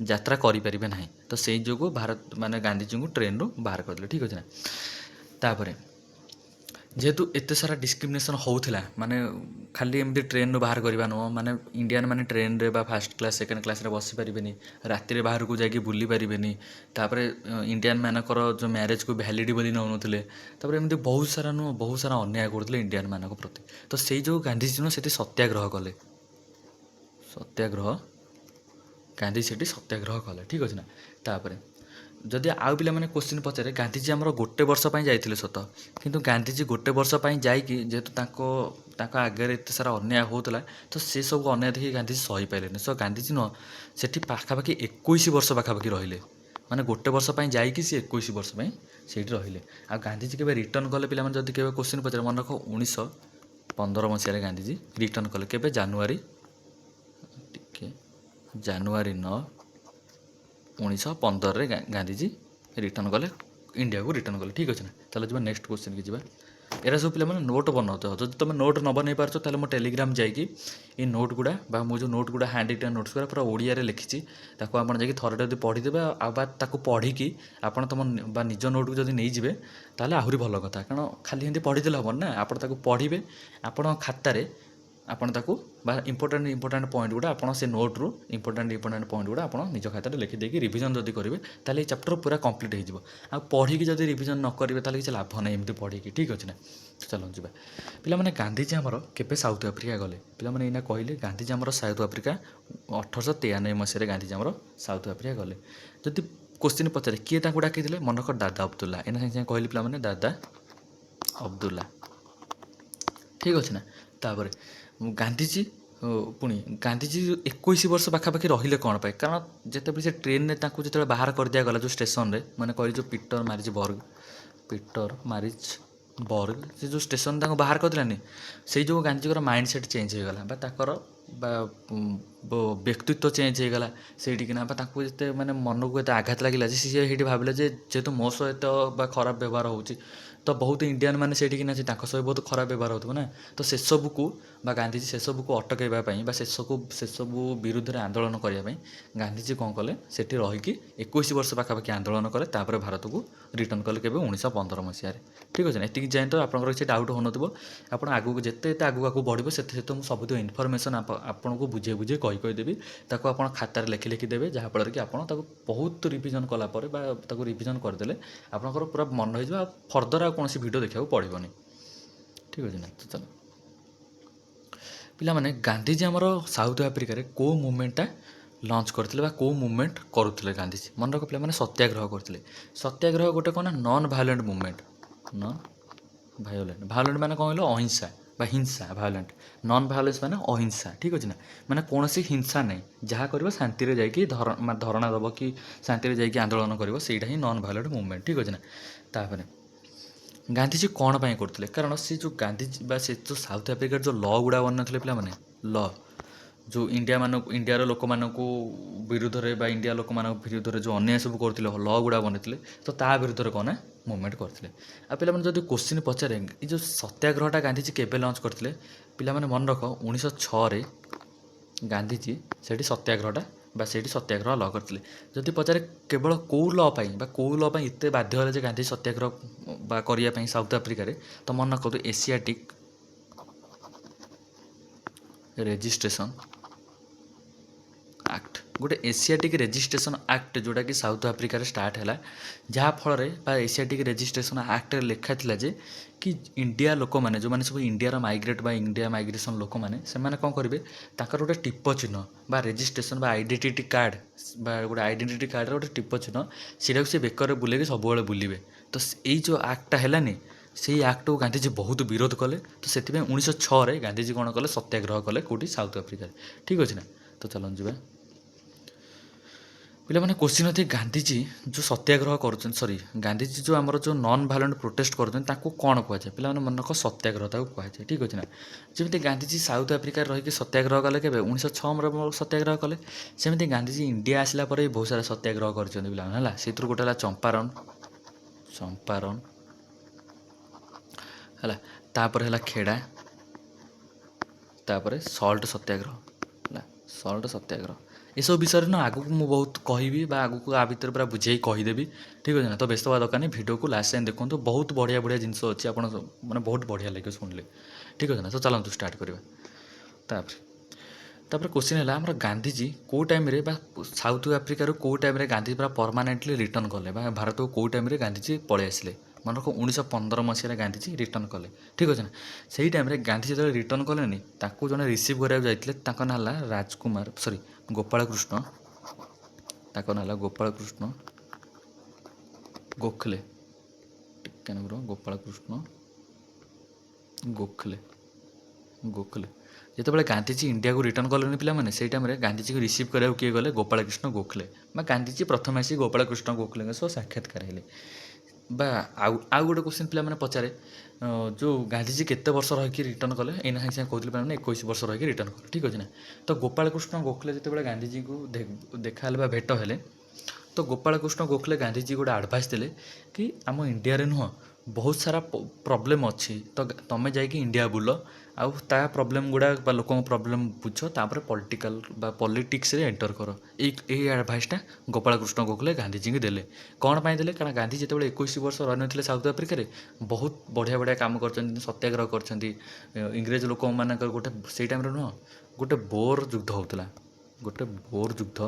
ଯାତ୍ରା କରିପାରିବେ ନାହିଁ। ତ ସେଇ ଯୋଗୁଁ ଭାରତ ମାନେ ଗାନ୍ଧିଜୀଙ୍କୁ ଟ୍ରେନ୍ରୁ ବାହାର କରିଦେଲେ। ଠିକ୍ ଅଛି ନା? ତାପରେ ଯେହେତୁ ଏତେ ସାରା ଡିସ୍କ୍ରିମିନେସନ୍ ହେଉଥିଲା, ମାନେ ଖାଲି ଏମିତି ଟ୍ରେନ୍ରୁ ବାହାର କରିବା ନୁହଁ, ମାନେ ଇଣ୍ଡିଆନ୍ ମାନେ ଟ୍ରେନ୍ରେ ବା ଫାଷ୍ଟ କ୍ଲାସ୍ ସେକେଣ୍ଡ କ୍ଲାସ୍ରେ ବସିପାରିବେନି, ରାତିରେ ବାହାରକୁ ଯାଇକି ବୁଲି ପାରିବେନି। ତାପରେ ଇଣ୍ଡିଆନ୍ ମାନଙ୍କର ଯେଉଁ ମ୍ୟାରେଜ୍କୁ ଭ୍ୟାଲିଡ଼ ବୋଲି ନେଉନଥିଲେ। ତାପରେ ଏମିତି ବହୁତ ସାରା ନୁହଁ, ବହୁତ ସାରା ଅନ୍ୟାୟ କରୁଥିଲେ ଇଣ୍ଡିଆନ୍ ମାନଙ୍କ ପ୍ରତି। ତ ସେଇ ଯୋଗୁଁ ଗାନ୍ଧିଜୀ ନୁହଁ ସେଠି ସତ୍ୟାଗ୍ରହ କଲେ। ସତ୍ୟାଗ୍ରହ, ଗାନ୍ଧୀ ସେଠି ସତ୍ୟାଗ୍ରହ କଲେ। ଠିକ୍ ଅଛି ନା? ତାପରେ ଯଦି ଆଉ ପିଲାମାନେ କୋଶ୍ଚିନ୍ ପଚାରେ, ଗାନ୍ଧିଜୀ ଆମର ଗୋଟେ ବର୍ଷ ପାଇଁ ଯାଇଥିଲେ ସତ, କିନ୍ତୁ ଗାନ୍ଧିଜୀ ଗୋଟେ ବର୍ଷ ପାଇଁ ଯାଇକି ଯେହେତୁ ତାଙ୍କ ତାଙ୍କ ଆଗରେ ଏତେ ସାରା ଅନ୍ୟାୟ ହେଉଥିଲା, ତ ସେସବୁ ଅନ୍ୟାୟ ଦେଖିକି ଗାନ୍ଧିଜୀ ସହିପାରିଲେନି। ସୋ ଗାନ୍ଧିଜୀ ନୁହଁ ସେଠି ପାଖାପାଖି 21 ବର୍ଷ ପାଖାପାଖି ରହିଲେ। ମାନେ ଗୋଟେ ବର୍ଷ ପାଇଁ ଯାଇକି ସେ 21 ବର୍ଷ ପାଇଁ ସେଇଠି ରହିଲେ। ଆଉ ଗାନ୍ଧିଜୀ କେବେ ରିଟର୍ନ କଲେ? ପିଲାମାନେ ଯଦି କେବେ କୋଶ୍ଚିନ୍ ପଚାରେ, ମନେ ରଖ, 1915 ମସିହାରେ ଗାନ୍ଧିଜୀ ରିଟର୍ନ କଲେ। କେବେ? ଜାନୁଆରୀ, ଟିକେ, ଜାନୁଆରୀ 9, 1915ରେ ଗାନ୍ଧିଜୀ ରିଟର୍ନ କଲେ, ଇଣ୍ଡିଆକୁ ରିଟର୍ନ କଲେ। ଠିକ୍ ଅଛି ନା? ତାହେଲେ ଯିବା, ନେକ୍ସଟ କୋଶ୍ଚିନ୍କି ଯିବା। ଏରା ସବୁ ପିଲାମାନେ ନୋଟ୍ ବନାଉଥିବ। ଯଦି ତୁମେ ନୋଟ୍ ନ ବନେଇ ପାରୁଛ, ତାହେଲେ ମୋ ଟେଲିଗ୍ରାମ ଯାଇକି ଏଇ ନୋଟ୍ ଗୁଡ଼ା ବା ମୁଁ ଯେଉଁ ନୋଟ୍ ଗୁଡ଼ା, ହ୍ୟାଣ୍ଡ ରିଟେନ୍ ନୋଟ୍ସ ଗୁଡ଼ା ପୁରା ଓଡ଼ିଆରେ ଲେଖିଛି, ତାକୁ ଆପଣ ଯାଇକି ଥରେ ଯଦି ପଢ଼ିଦେବେ ଆଉ ବା ତାକୁ ପଢ଼ିକି ଆପଣ ତୁମ ବା ନିଜ ନୋଟ୍କୁ ଯଦି ନେଇଯିବେ, ତାହେଲେ ଆହୁରି ଭଲ କଥା। କାରଣ ଖାଲି ଏମିତି ପଢ଼ିଦେଲେ ହେବନି ନା। ଆପଣ ତାକୁ ପଢ଼ିବେ, ଆପଣ ଖାତାରେ ଆପଣ ତାକୁ ବା ଇମ୍ପୋର୍ଟାଣ୍ଟ ଇମ୍ପୋର୍ଟାଣ୍ଟ ପଏଣ୍ଟ ଗୁଡ଼ା, ଆପଣ ସେ ନୋଟ୍ରୁ ଇମ୍ପୋର୍ଟାଣ୍ଟ ଇମ୍ପୋର୍ଟାଣ୍ଟ ପଏଣ୍ଟ ଗୁଡ଼ା ଆପଣ ନିଜ ଖାତାରେ ଲେଖିଦେଇକି ରିଭିଜନ୍ ଯଦି କରିବେ, ତାହେଲେ ଏଇ ଚାପ୍ଟର ପୁରା କମ୍ପ୍ଲିଟ୍ ହେଇଯିବ। ଆଉ ପଢ଼ିକି ଯଦି ରିଭିଜନ୍ ନ କରିବେ, ତାହେଲେ କିଛି ଲାଭ ନାହିଁ ଏମିତି ପଢ଼ିକି। ଠିକ୍ ଅଛି ନା? ଚାଲନ୍ତୁ ଯିବା ପିଲାମାନେ। ଗାନ୍ଧିଜୀ ଆମର କେବେ ସାଉଥ ଆଫ୍ରିକା ଗଲେ? ପିଲାମାନେ, ଏଇନା କହିଲେ, ଗାନ୍ଧିଜୀ ଆମର ସାଉଥ ଆଫ୍ରିକା 1893 ମସିହାରେ ଗାନ୍ଧିଜୀ ଆମର ସାଉଥ ଆଫ୍ରିକା ଗଲେ। ଯଦି କୋଶ୍ଚିନ୍ ପଚାରେ କିଏ ତାଙ୍କୁ ଡାକିଥିଲେ, ମନେ ରଖ, ଦାଦା ଅବଦୁଲ୍ଲା। ଏଇନା ସାଙ୍ଗେ ସାଙ୍ଗେ କହିଲି ପିଲାମାନେ, ଦାଦା ଅବଦୁଲ୍ଲା। ଠିକ୍ ଅଛି ନା? ତାପରେ ଗାନ୍ଧିଜୀ ପୁଣି ଗାନ୍ଧିଜୀ 21 ବର୍ଷ ପାଖାପାଖି ରହିଲେ କ'ଣ ପାଇଁ? କାରଣ ଯେତେବେଳେ ସେ ଟ୍ରେନ୍ରେ ତାଙ୍କୁ ଯେତେବେଳେ ବାହାର କରିଦିଆଗଲା ଯେଉଁ ଷ୍ଟେସନରେ, ମାନେ କହିଲି ଯେଉଁ ପିଟର ମାରିଚ୍ ବର୍ଗ, ସେ ଯେଉଁ ଷ୍ଟେସନ ତାଙ୍କୁ ବାହାର କରିଦେଲାନି, ସେଇ ଯୋଗୁଁ ଗାନ୍ଧିଜୀଙ୍କର ମାଇଣ୍ଡ ସେଟ୍ ଚେଞ୍ଜ ହେଇଗଲା ବା ତାଙ୍କର ବା ବ୍ୟକ୍ତିତ୍ୱ ଚେଞ୍ଜ ହେଇଗଲା ସେଇଠିକିନା। ବା ତାଙ୍କୁ ଏତେ ମାନେ ମନକୁ ଏତେ ଆଘାତ ଲାଗିଲା ଯେ ସିଏ ସେଇଠି ଭାବିଲେ ଯେ ଯେହେତୁ ମୋ ସହିତ ବା ଖରାପ ବ୍ୟବହାର ହେଉଛି, ତ ବହୁତ ଇଣ୍ଡିଆନ୍ ମାନେ ସେଇଠିକିନା ଅଛି, ତାଙ୍କ ସହ ବହୁତ ଖରାପ ବ୍ୟବହାର ହେଉଥିବ ନା। ତ ସେସବୁକୁ ବା ଗାନ୍ଧିଜୀ ସେସବୁକୁ ଅଟକାଇବା ପାଇଁ ବା ସେସବୁ ବିରୁଦ୍ଧରେ ଆନ୍ଦୋଳନ କରିବା ପାଇଁ ଗାନ୍ଧିଜୀ କ'ଣ କଲେ? ସେଠି ରହିକି 21 ବର୍ଷ ପାଖାପାଖି ଆନ୍ଦୋଳନ କଲେ। ତାପରେ ଭାରତକୁ ରିଟର୍ନ କଲେ। କେବେ? 1915 ମସିହାରେ। ଠିକ୍ ଅଛି ନା? ଏତିକି ଯାଏଁ ତ ଆପଣଙ୍କର କିଛି ଡାଉଟ୍ ହେଉନଥିବ। ଆପଣ ଆଗକୁ ଯେତେ ଏତେ ଆଗକୁ ଆଗକୁ ବଢ଼ିବ, ସେତେ ସେତେ ମୁଁ ସବୁତିକ ଇନଫର୍ମେସନ୍ ଆପଣଙ୍କୁ ବୁଝେଇ ବୁଝେଇ କହି କହିଦେବି। ତାକୁ ଆପଣ ଖାତାରେ ଲେଖି ଲେଖି ଦେବେ, ଯାହାଫଳରେ କି ଆପଣ ତାକୁ ବହୁତ ରିଭିଜନ୍ କଲା ପରେ ବା ତାକୁ ରିଭିଜନ୍ କରିଦେଲେ ଆପଣଙ୍କର ପୁରା ମନେ ରହିଯିବ, ଆଉ ଫର୍ଦର ଆଉ କୌଣସି ଭିଡ଼ିଓ ଦେଖିବାକୁ ପଡ଼ିବନି। ଠିକ୍ ଅଛି ନା? ତ ଚାଲ ପିଲାମାନେ, ପିଲାମାନେ, ଗାନ୍ଧିଜୀ ଆମର ସାଉଥ ଆଫ୍ରିକାରେ କେଉଁ ମୁଭମେଣ୍ଟଟା ଲଞ୍ଚ କରିଥିଲେ ବା କେଉଁ ମୁଭମେଣ୍ଟ କରୁଥିଲେ ଗାନ୍ଧିଜୀ? ମନେ ରଖ ପିଲାମାନେ, ସତ୍ୟାଗ୍ରହ କରୁଥିଲେ। ସତ୍ୟାଗ୍ରହ ଗୋଟେ କ'ଣ ନା non violent movement. Non violent, violent ମାନେ କ'ଣ କହିଲ? ଅହିଂସା ବା ହିଂସା। ଭାୟୋଲେଣ୍ଟ, ନନ୍ ଭାୟୋଲେନ୍ସ ମାନେ ଅହିଂସା, ଠିକ୍ ଅଛି ନା? ମାନେ କୌଣସି ହିଂସା ନାହିଁ, ଯାହା କରିବ ଶାନ୍ତିରେ ଯାଇକି ଧରଣା ଦେବ କି ଶାନ୍ତିରେ ଯାଇକି ଆନ୍ଦୋଳନ କରିବ, ସେଇଟା ହିଁ ନନ୍ ଭାୟୋଲେଣ୍ଟ ମୁଭମେଣ୍ଟ, ଠିକ୍ ଅଛି ନା? ତାପରେ ଗାନ୍ଧିଜୀ କ'ଣ ପାଇଁ କରୁଥିଲେ? କାରଣ ସେ ଯେଉଁ ଗାନ୍ଧିଜୀ ବା ସେ ଯେଉଁ ସାଉଥ ଆଫ୍ରିକାର ଯେଉଁ ଲ ଗୁଡ଼ା ବନାଇଥିଲେ ପିଲାମାନେ, ଲ ଯେଉଁ ଇଣ୍ଡିଆମାନଙ୍କୁ, ଇଣ୍ଡିଆର ଲୋକମାନଙ୍କୁ ବିରୁଦ୍ଧରେ ବା ଇଣ୍ଡିଆ ଲୋକମାନଙ୍କ ବିରୁଦ୍ଧରେ ଯେଉଁ ଅନ୍ୟାୟ ସବୁ କରୁଥିଲେ, ଲ ଗୁଡ଼ା ବନେଇଥିଲେ, ତ ତା ବିରୁଦ୍ଧରେ କ'ଣ ନା ମୁଭମେଣ୍ଟ କରିଥିଲେ। ଆଉ ପିଲାମାନେ, ଯଦି କୋଶ୍ଚିନ୍ ପଚାରେ ଏଇ ଯେଉଁ ସତ୍ୟାଗ୍ରହଟା ଗାନ୍ଧିଜୀ କେବେ ଲଞ୍ଚ କରିଥିଲେ? ପିଲାମାନେ, ମନେ ରଖ, 1906ରେ ଗାନ୍ଧିଜୀ ସେଇଠି ସତ୍ୟାଗ୍ରହଟା ବା ସେଇଠି ସତ୍ୟାଗ୍ରହ ଲ କରିଥିଲେ। ଯଦି ପଚାରେ କେବଳ କେଉଁ ଲ ପାଇଁ ବା କେଉଁ ଲ ପାଇଁ ଏତେ ବାଧ୍ୟ ହେଲେ ଯେ ଗାନ୍ଧୀ ସତ୍ୟାଗ୍ରହ ବା କରିବା ପାଇଁ ସାଉଥ ଆଫ୍ରିକାରେ, ତ ମନେ ରଖନ୍ତୁ, ଏସିଆଟିକ୍ ରେଜିଷ୍ଟ୍ରେସନ୍ ଆକ୍ଟ। ଗୋଟେ ଏସିଆଟିକ୍ ରେଜିଷ୍ଟ୍ରେସନ୍ ଆକ୍ଟ ଯେଉଁଟାକି ସାଉଥ ଆଫ୍ରିକାରେ ଷ୍ଟାର୍ଟ ହେଲା, ଯାହାଫଳରେ ବା ଏସିଆଟିକ୍ ରେଜିଷ୍ଟ୍ରେସନ୍ ଆକ୍ଟରେ ଲେଖା ଥିଲା ଯେ କି ଇଣ୍ଡିଆ ଲୋକମାନେ, ଯେଉଁମାନେ ସବୁ ଇଣ୍ଡିଆର ମାଇଗ୍ରେଟ୍ ବା ଇଣ୍ଡିଆ ମାଇଗ୍ରେସନ୍ ଲୋକମାନେ, ସେମାନେ କ'ଣ କରିବେ? ତାଙ୍କର ଗୋଟେ ଟିପ ଚିହ୍ନ ବା ରେଜିଷ୍ଟ୍ରେସନ୍ ବା ଆଇଡେଣ୍ଟିଟି କାର୍ଡ଼ ବା ଗୋଟେ ଆଇଡେଣ୍ଟିଟି କାର୍ଡ଼ର ଗୋଟେ ଟିପ ଚିହ୍ନ, ସେଇଟାକୁ ସେ ବେକରେ ବୁଲେଇକି ସବୁବେଳେ ବୁଲିବେ। ତ ଏଇ ଯେଉଁ ଆକ୍ଟଟା ହେଲାନି, ସେଇ ଆକ୍ଟକୁ ଗାନ୍ଧିଜୀ ବହୁତ ବିରୋଧ କଲେ। ତ ସେଥିପାଇଁ 1906ରେ ଗାନ୍ଧିଜୀ କ'ଣ କଲେ? ସତ୍ୟାଗ୍ରହ କଲେ। କେଉଁଠି? ସାଉଥ ଆଫ୍ରିକାରେ, ଠିକ୍ ଅଛି ନା? ତ ଚାଲନ୍ତୁ ଯିବା ପିଲାମାନେ। କୋଶ୍ଚିନ୍ ଅଛି, ଗାନ୍ଧିଜୀ ଯେଉଁ ସତ୍ୟାଗ୍ରହ କରୁଛନ୍ତି, ସରି, ଗାନ୍ଧିଜୀ ଯେଉଁ ଆମର ଯେଉଁ ନନ୍ ଭାୟୋଲେଣ୍ଟ ପ୍ରୋଟେଷ୍ଟ କରୁଛନ୍ତି, ତାକୁ କ'ଣ କୁହାଯାଏ? ପିଲାମାନେ, ମନେ ରଖ, ସତ୍ୟାଗ୍ରହ ତାକୁ କୁହାଯାଏ, ଠିକ୍ ଅଛି ନା? ଯେମିତି ଗାନ୍ଧିଜୀ ସାଉଥ ଆଫ୍ରିକାରେ ରହିକି ସତ୍ୟାଗ୍ରହ କଲେ, କେବେ? 1906ରେ ସତ୍ୟାଗ୍ରହ କଲେ। ସେମିତି ଗାନ୍ଧିଜୀ ଇଣ୍ଡିଆ ଆସିଲା ପରେ ବି ବହୁତ ସାରା ସତ୍ୟାଗ୍ରହ କରିଛନ୍ତି ପିଲାମାନେ, ହେଲା। ସେଇଥିରୁ ଗୋଟେ ହେଲା ଚମ୍ପାରନ୍, ଚମ୍ପାରନ୍ ହେଲା, ତାପରେ ହେଲା ଖେଡ଼ା, ତାପରେ ସଲ୍ଟ ସତ୍ୟାଗ୍ରହ ହେଲା, ସଲ୍ଟ ସତ୍ୟାଗ୍ରହ। ଏସବୁ ବିଷୟରେ ନା ଆଗକୁ ମୁଁ ବହୁତ କହିବି ବା ଆଗକୁ ଆ ଭିତରେ ପୁରା ବୁଝେଇ କହିଦେବି, ଠିକ୍ ଅଛି ନା? ତ ବ୍ୟସ୍ତ ହେବା ଦରକାର ନାହିଁ, ଭିଡ଼ିଓକୁ ଲାଷ୍ଟ ଯାଏଁ ଦେଖନ୍ତୁ। ବହୁତ ବଢ଼ିଆ ବଢ଼ିଆ ଜିନିଷ ଅଛି, ଆପଣ ମାନେ ବହୁତ ବଢ଼ିଆ ଲାଗିବ ଶୁଣିଲେ, ଠିକ୍ ଅଛି ନା? ତ ଚାଲନ୍ତୁ ଷ୍ଟାର୍ଟ କରିବା। ତାପରେ କୋଶ୍ଚିନ୍ ହେଲା, ଆମର ଗାନ୍ଧିଜୀ କେଉଁ ଟାଇମ୍ରେ ବା ସାଉଥ ଆଫ୍ରିକାରୁ କେଉଁ ଟାଇମ୍ରେ ଗାନ୍ଧୀ ପୁରା ପରମାନେଣ୍ଟଲି ରିଟର୍ନ କଲେ ବା ଭାରତକୁ କେଉଁ ଟାଇମ୍ରେ ଗାନ୍ଧିଜୀ ପଳେଇ ଆସିଲେ? ମନେ ରଖ, 1915 ମସିହାରେ ଗାନ୍ଧିଜୀ ରିଟର୍ନ କଲେ, ଠିକ୍ ଅଛି ନା? ସେଇ ଟାଇମ୍ରେ ଗାନ୍ଧୀ ଯେତେବେଳେ ରିଟର୍ନ କଲେନି, ତାକୁ ଜଣେ ରିସିଭ୍ କରିବାକୁ ଯାଇଥିଲେ। ତାଙ୍କ ନାଁ ହେଲା ରାଜକୁମାର, ସରି, ଗୋପାଳକୃଷ୍ଣ। ତାଙ୍କ ନାଁ ହେଲା ଗୋପାଳକୃଷ୍ଣ ଗୋଖଲେ। ଟିକେ ନାକୁ, ଗୋପାଳକୃଷ୍ଣ ଗୋଖଲେ, ଗୋଖଲେ। ଯେତେବେଳେ ଗାନ୍ଧିଜୀ ଇଣ୍ଡିଆକୁ ରିଟର୍ନ କଲେନି ପିଲାମାନେ, ସେଇ ଟାଇମ୍ରେ ଗାନ୍ଧିଜୀକୁ ରିସିଭ୍ କରିବାକୁ କିଏ ଗଲେ? ଗୋପାଳକୃଷ୍ଣ ଗୋଖଲେ। ବା ଗାନ୍ଧିଜୀ ପ୍ରଥମେ ଆସି ଗୋପାଳକୃଷ୍ଣ ଗୋଖଲେଙ୍କ ସହ ସାକ୍ଷାତକାର ହେଲେ। ବା ଆଉ ଗୋଟେ କୋଶ୍ଚିନ୍ ପିଲାମାନେ ପଚାରେ, ଯେଉଁ ଗାନ୍ଧିଜୀ କେତେ ବର୍ଷ ରହିକି ରିଟର୍ନ କଲେ? ଏଇନା ସାଙ୍ଗେ ସାଙ୍ଗେ କହୁଥିଲେ ପିଲାମାନେ, 21 ବର୍ଷ ରହିକି ରିଟର୍ନ କଲେ, ଠିକ୍ ଅଛି ନା? ତ ଗୋପାଳକୃଷ୍ଣ ଗୋଖଲେ ଯେତେବେଳେ ଗାନ୍ଧିଜୀଙ୍କୁ ଦେଖା ହେଲେ ବା ଭେଟ ହେଲେ, ତ ଗୋପାଳକୃଷ୍ଣ ଗୋଖଲେ ଗାନ୍ଧିଜୀ ଗୋଟେ ଆଡ଼ଭାଇସ୍ ଦେଲେ କି ଆମ ଇଣ୍ଡିଆରେ ନୁହଁ ବହୁତ ସାରା ପ୍ରୋବ୍ଲେମ୍ ଅଛି, ତ ତମେ ଯାଇକି ଇଣ୍ଡିଆ ବୁଲ ଆଉ ତା ପ୍ରୋବ୍ଲେମ୍ ଗୁଡ଼ା ବା ଲୋକଙ୍କ ପ୍ରୋବ୍ଲେମ୍ ବୁଝ, ତାପରେ ପଲିଟିକାଲ୍ ବା ପଲିଟିକ୍ସରେ ଏଣ୍ଟର କର। ଏଇ ଆଡ଼ଭାଇସ୍ଟା ଗୋପାଳକୃଷ୍ଣ ଗୋଖଲେ ଗାନ୍ଧିଜୀଙ୍କୁ ଦେଲେ। କ'ଣ ପାଇଁ ଦେଲେ? କାରଣ ଗାନ୍ଧୀ ଯେତେବେଳେ 21 ବର୍ଷ ରହିନଥିଲେ ସାଉଥ ଆଫ୍ରିକାରେ, ବହୁତ ବଢ଼ିଆ ବଢ଼ିଆ କାମ କରିଛନ୍ତି, ସତ୍ୟାଗ୍ରହ କରିଛନ୍ତି ଇଂରେଜ ଲୋକମାନଙ୍କର। ଗୋଟେ ସେଇ ଟାଇମ୍ରେ ନୁହଁ ଗୋଟେ ବୋର୍ ଯୁଦ୍ଧ ହେଉଥିଲା, ଗୋଟେ ବୋର୍ ଯୁଦ୍ଧ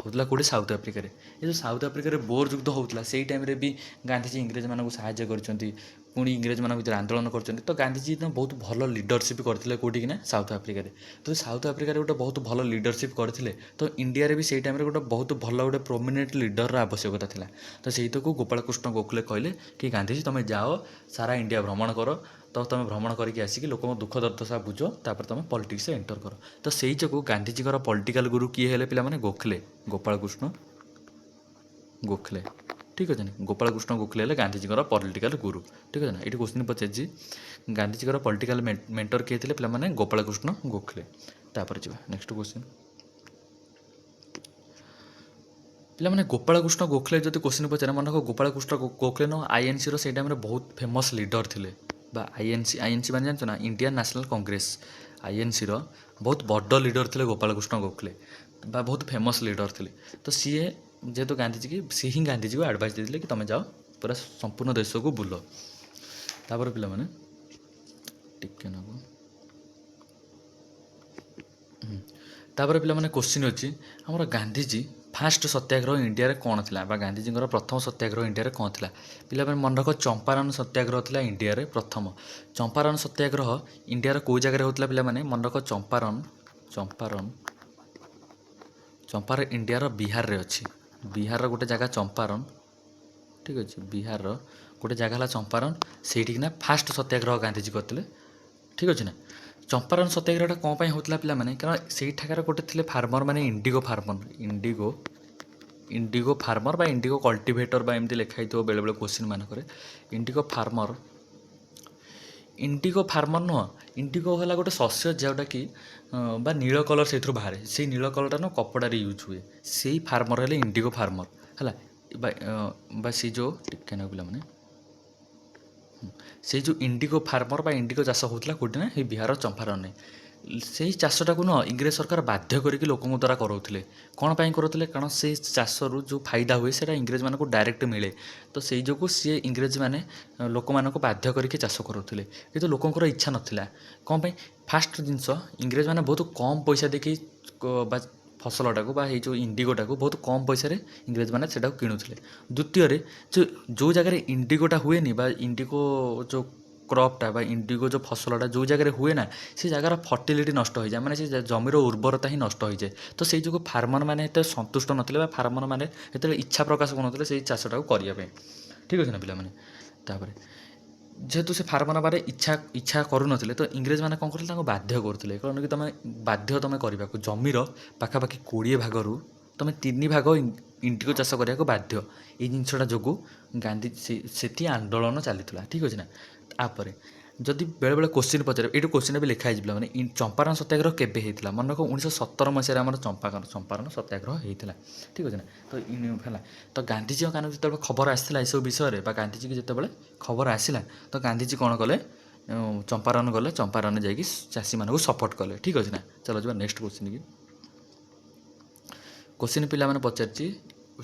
ହେଉଥିଲା। କେଉଁଠି? ସାଉଥ ଆଫ୍ରିକାରେ। ଏ ଯେଉଁ ସାଉଥ ଆଫ୍ରିକାରେ ବୋର୍ ଯୁଦ୍ଧ ହେଉଥିଲା, ସେଇ ଟାଇମ୍ରେ ବି ଗାନ୍ଧିଜୀ ଇଂରେଜମାନଙ୍କୁ ସାହାଯ୍ୟ କରିଛନ୍ତି, ପୁଣି ଇଂରେଜମାନଙ୍କ ଭିତରେ ଆନ୍ଦୋଳନ କରିଛନ୍ତି। ତ ଗାନ୍ଧିଜୀ ତ ବହୁତ ଭଲ ଲିଡରସିପ୍ କରିଥିଲେ। କେଉଁଠିକି ନା ସାଉଥ ଆଫ୍ରିକାରେ। ତ ସାଉଥ ଆଫ୍ରିକାରେ ଗୋଟେ ବହୁତ ଭଲ ଲିଡରସିପ୍ କରିଥିଲେ, ତ ଇଣ୍ଡିଆରେ ବି ସେଇ ଟାଇମ୍ରେ ଗୋଟେ ବହୁତ ଭଲ ଗୋଟେ ପ୍ରୋମିନେଣ୍ଟ ଲିଡରର ଆବଶ୍ୟକତା ଥିଲା। ତ ସେଇଟାକୁ ଗୋପାଳକୃଷ୍ଣ ଗୋଖଲେ କହିଲେ କି ଗାନ୍ଧିଜୀ, ତୁମେ ଯାଅ, ସାରା ଇଣ୍ଡିଆ ଭ୍ରମଣ କର, ତ ତୁମେ ଭ୍ରମଣ କରିକି ଆସିକି ଲୋକଙ୍କ ଦୁଃଖ ଦୁର୍ଦଶା ବୁଝ, ତାପରେ ତୁମେ ପଲିଟିକ୍ସରେ ଏଣ୍ଟର କର। ତ ସେଇ ଯୋଗୁଁ ଗାନ୍ଧିଜୀଙ୍କର ପଲିଟିକାଲ ଗୁରୁ କିଏ ହେଲେ ପିଲାମାନେ? ଗୋଖଲେ, ଗୋପାଳକୃଷ୍ଣ ଗୋଖଲେ, ଠିକ୍ ଅଛି ନା? ଗୋପାଳକୃଷ୍ଣ ଗୋଖଲେ ହେଲେ ଗାନ୍ଧିଜୀଙ୍କର ପଲିଟିକାଲ ଗୁରୁ, ଠିକ୍ ଅଛି ନା? ଏଇଠି କୋଶ୍ଚିନ୍ ପଚାରିଛି, ଗାନ୍ଧିଜୀଙ୍କର ପଲିଟିକାଲ ମେଣ୍ଟର କିଏ ଥିଲେ? ପିଲାମାନେ, ଗୋପାଳକୃଷ୍ଣ ଗୋଖଲେ। ତାପରେ ଯିବା ନେକ୍ସଟ କୋଶ୍ଚିନ୍। ପିଲାମାନେ, ଗୋପାଳକୃଷ୍ଣ ଗୋଖଲେ ଯଦି କୋଶ୍ଚିନ୍ ପଚାରେ, ମନେ ରଖ, ଗୋପାଳକୃଷ୍ଣ ଗୋଖଲେ ନୁହଁ ଆଇଏନ୍ସିର ସେଇ ଟାଇମ୍ରେ ବହୁତ ଫେମସ୍ ଲିଡର ଥିଲେ। ବା ଆଇଏନ୍ସି, ଆଇଏନ୍ସି ମାନେ ଜାଣିଛ ନା? Indian national Congress. ଆଇଏନ୍ସିର ବହୁତ ବଡ଼ ଲିଡର ଥିଲେ ଗୋପାଳକୃଷ୍ଣ ଗୋଖଲେ ବା ବହୁତ ଫେମସ୍ ଲିଡର ଥିଲେ। ତ ସିଏ ଯେହେତୁ ଗାନ୍ଧିଜୀ, ସିଏ ହିଁ ଗାନ୍ଧିଜୀକୁ ଆଡ଼ଭାଇସ୍ ଦେଇଥିଲେ କି ତୁମେ ଯାଅ, ପୁରା ସମ୍ପୂର୍ଣ୍ଣ ଦେଶକୁ ବୁଲ। ତାପରେ ପିଲାମାନେ, ଟିକେ ନେବ। ତାପରେ ପିଲାମାନେ, କୋଶ୍ଚିନ୍ ଅଛି, ଆମର ଗାନ୍ଧିଜୀ ଫାଷ୍ଟ ସତ୍ୟାଗ୍ରହ ଇଣ୍ଡିଆରେ କ'ଣ ଥିଲା ବା ଗାନ୍ଧିଜୀଙ୍କର ପ୍ରଥମ ସତ୍ୟାଗ୍ରହ ଇଣ୍ଡିଆରେ କ'ଣ ଥିଲା? ପିଲାମାନେ ମନେ ରଖ, ଚମ୍ପାରନ୍ ସତ୍ୟାଗ୍ରହ ଥିଲା ଇଣ୍ଡିଆରେ ପ୍ରଥମ। ଚମ୍ପାରନ୍ ସତ୍ୟାଗ୍ରହ ଇଣ୍ଡିଆର କେଉଁ ଜାଗାରେ ହେଉଥିଲା? ପିଲାମାନେ ମନେ ରଖ, ଚମ୍ପାରନ୍ ଚମ୍ପାରନ୍ ଚମ୍ପାରନ୍ ଇଣ୍ଡିଆର ବିହାରରେ ଅଛି। ବିହାରର ଗୋଟେ ଜାଗା ଚମ୍ପାରନ୍, ଠିକ୍ ଅଛି? ବିହାରର ଗୋଟେ ଜାଗା ହେଲା ଚମ୍ପାରନ୍। ସେଇଠିକିନା ଫାଷ୍ଟ ସତ୍ୟାଗ୍ରହ ଗାନ୍ଧିଜୀ କରିଥିଲେ, ଠିକ୍ ଅଛି ନା? ଚମ୍ପାରନ୍ ସତ୍ୟାଗ୍ରହଟା କ'ଣ ପାଇଁ ହେଉଥିଲା ପିଲାମାନେ? କାରଣ ସେଇଠାକାର ଗୋଟେ ଥିଲେ ଫାର୍ମର ମାନେ ଇଣ୍ଡିଗୋ ଫାର୍ମର, ଇଣ୍ଡିଗୋ ଫାର୍ମର ବା ଇଣ୍ଡିଗୋ କଲ୍ଟିଭେଟର ବା ଏମିତି ଲେଖା ହେଇଥିବ ବେଳେବେଳେ କୋଶ୍ଚିନ୍ ମାନଙ୍କରେ। ଇଣ୍ଡିଗୋ ଫାର୍ମର, ଇଣ୍ଡିଗୋ ଫାର୍ମର ନୁହଁ, ଇଣ୍ଡିଗୋ ହେଲା ଗୋଟେ ଶସ୍ୟ ଯେଉଁଟାକି ବା ନୀଳ କଲର୍ ସେଇଥିରୁ ବାହାରେ। ସେଇ ନୀଳ କଲର୍ଟା ନୁହଁ, କପଡ଼ାରେ ୟୁଜ୍ ହୁଏ। ସେଇ ଫାର୍ମର ହେଲେ ଇଣ୍ଡିଗୋ ଫାର୍ମର ହେଲା ବା ସେଇ ଯେଉଁ, ଟିକେ ନାକୁ ପିଲାମାନେ, ସେଇ ଯେଉଁ ଇଣ୍ଡିଗୋ ଫାର୍ମର ବା ଇଣ୍ଡିଗୋ ଚାଷ ହେଉଥିଲା କେଉଁଠି ନା ଏଇ ବିହାର ଚମ୍ପାରନରେ। ସେଇ ଚାଷଟାକୁ ନୁହଁ, ଇଂରେଜ ସରକାର ବାଧ୍ୟ କରିକି ଲୋକଙ୍କ ଦ୍ୱାରା କରାଉଥିଲେ। କ'ଣ ପାଇଁ କରାଉଥିଲେ? କାରଣ ସେଇ ଚାଷରୁ ଯେଉଁ ଫାଇଦା ହୁଏ, ସେଇଟା ଇଂରେଜମାନଙ୍କୁ ଡାଇରେକ୍ଟ ମିଳେ। ତ ସେଇ ଯୋଗୁଁ ସିଏ ଇଂରେଜମାନେ ଲୋକମାନଙ୍କୁ ବାଧ୍ୟ କରିକି ଚାଷ କରାଉଥିଲେ। କିନ୍ତୁ ଲୋକଙ୍କର ଇଚ୍ଛା ନଥିଲା। କ'ଣ ପାଇଁ? ଫାଷ୍ଟ ଜିନିଷ, ଇଂରେଜମାନେ ବହୁତ କମ୍ ପଇସା ଦେଇକି ବା ଫସଲଟାକୁ ବା ଏଇ ଯେଉଁ ଇଣ୍ଡିଗୋଟାକୁ ବହୁତ କମ୍ ପଇସାରେ ଇଂରେଜମାନେ ସେଇଟାକୁ କିଣୁଥିଲେ। ଦ୍ୱିତୀୟରେ, ଯେଉଁ ଯେଉଁ ଜାଗାରେ ଇଣ୍ଡିଗୋଟା ହୁଏନି ବା ଇଣ୍ଡିଗୋ ଯେଉଁ କ୍ରପ୍ଟା ବା ଇଣ୍ଡିଗୋ ଯେଉଁ ଫସଲଟା ଯେଉଁ ଜାଗାରେ ହୁଏ ନା, ସେ ଜାଗାର ଫର୍ଟିଲିଟି ନଷ୍ଟ ହୋଇଯାଏ, ମାନେ ସେ ଜମିର ଉର୍ବରତା ହିଁ ନଷ୍ଟ ହୋଇଯାଏ। ତ ସେଇ ଯୋଗୁଁ ଫାର୍ମର ମାନେ ଏତେ ସନ୍ତୁଷ୍ଟ ନଥିଲେ ବା ଫାର୍ମର ମାନେ ଏତେ ଇଚ୍ଛା ପ୍ରକାଶ କରୁନଥିଲେ ସେଇ ଚାଷଟାକୁ କରିବା ପାଇଁ, ଠିକ୍ ଅଛି ନା ପିଲାମାନେ? ତାପରେ ଯେହେତୁ ସେ ଫାର୍ମର ମାନେ ଇଚ୍ଛା କରୁନଥିଲେ, ତ ଇଂରେଜମାନେ କ'ଣ କରୁଥିଲେ? ତାଙ୍କୁ ବାଧ୍ୟ କରୁଥିଲେ। କ'ଣ କି ତୁମେ ବାଧ୍ୟ ତୁମେ କରିବାକୁ, ଜମିର ପାଖାପାଖି 20 ଭାଗରୁ ତୁମେ 3 ଭାଗ ଇଣ୍ଡିଗୋ ଚାଷ କରିବାକୁ ବାଧ୍ୟ। ଏଇ ଜିନିଷଟା ଯୋଗୁଁ ଗାନ୍ଧୀ ସେଠି ଆନ୍ଦୋଳନ ଚାଲିଥିଲା, ଠିକ୍ ଅଛି ନା? ତାପରେ ଯଦି ବେଳେବେଳେ କୋଶ୍ଚିନ୍ ପଚାରେ, ଏଇଠୁ କୋଶ୍ଚିନ୍ ବି ଲେଖା ହେଇଛି ପିଲାମାନେ, ଚମ୍ପାରଣ ସତ୍ୟାଗ୍ରହ କେବେ ହେଇଥିଲା? ମନେ ରଖ, 1917 ମସିହାରେ ଆମର ଚମ୍ପାରଣ ସତ୍ୟାଗ୍ରହ ହେଇଥିଲା, ଠିକ୍ ଅଛି ନା? ତ ହେଲା, ତ ଗାନ୍ଧିଜୀଙ୍କ କାନକୁ ଯେତେବେଳେ ଖବର ଆସିଥିଲା ଏସବୁ ବିଷୟରେ ବା ଗାନ୍ଧିଜୀକି ଯେତେବେଳେ ଖବର ଆସିଲା, ତ ଗାନ୍ଧିଜୀ କ'ଣ କଲେ? ଚମ୍ପାରଣ ଗଲେ। ଚମ୍ପାରଣ ଯାଇକି ଚାଷୀମାନଙ୍କୁ ସପୋର୍ଟ କଲେ, ଠିକ୍ ଅଛି ନା? ଚାଲ ଯିବା ନେକ୍ସଟ କୋଶ୍ଚିନ୍ କି। କୋଶ୍ଚିନ୍ ପିଲାମାନେ ପଚାରିଛି,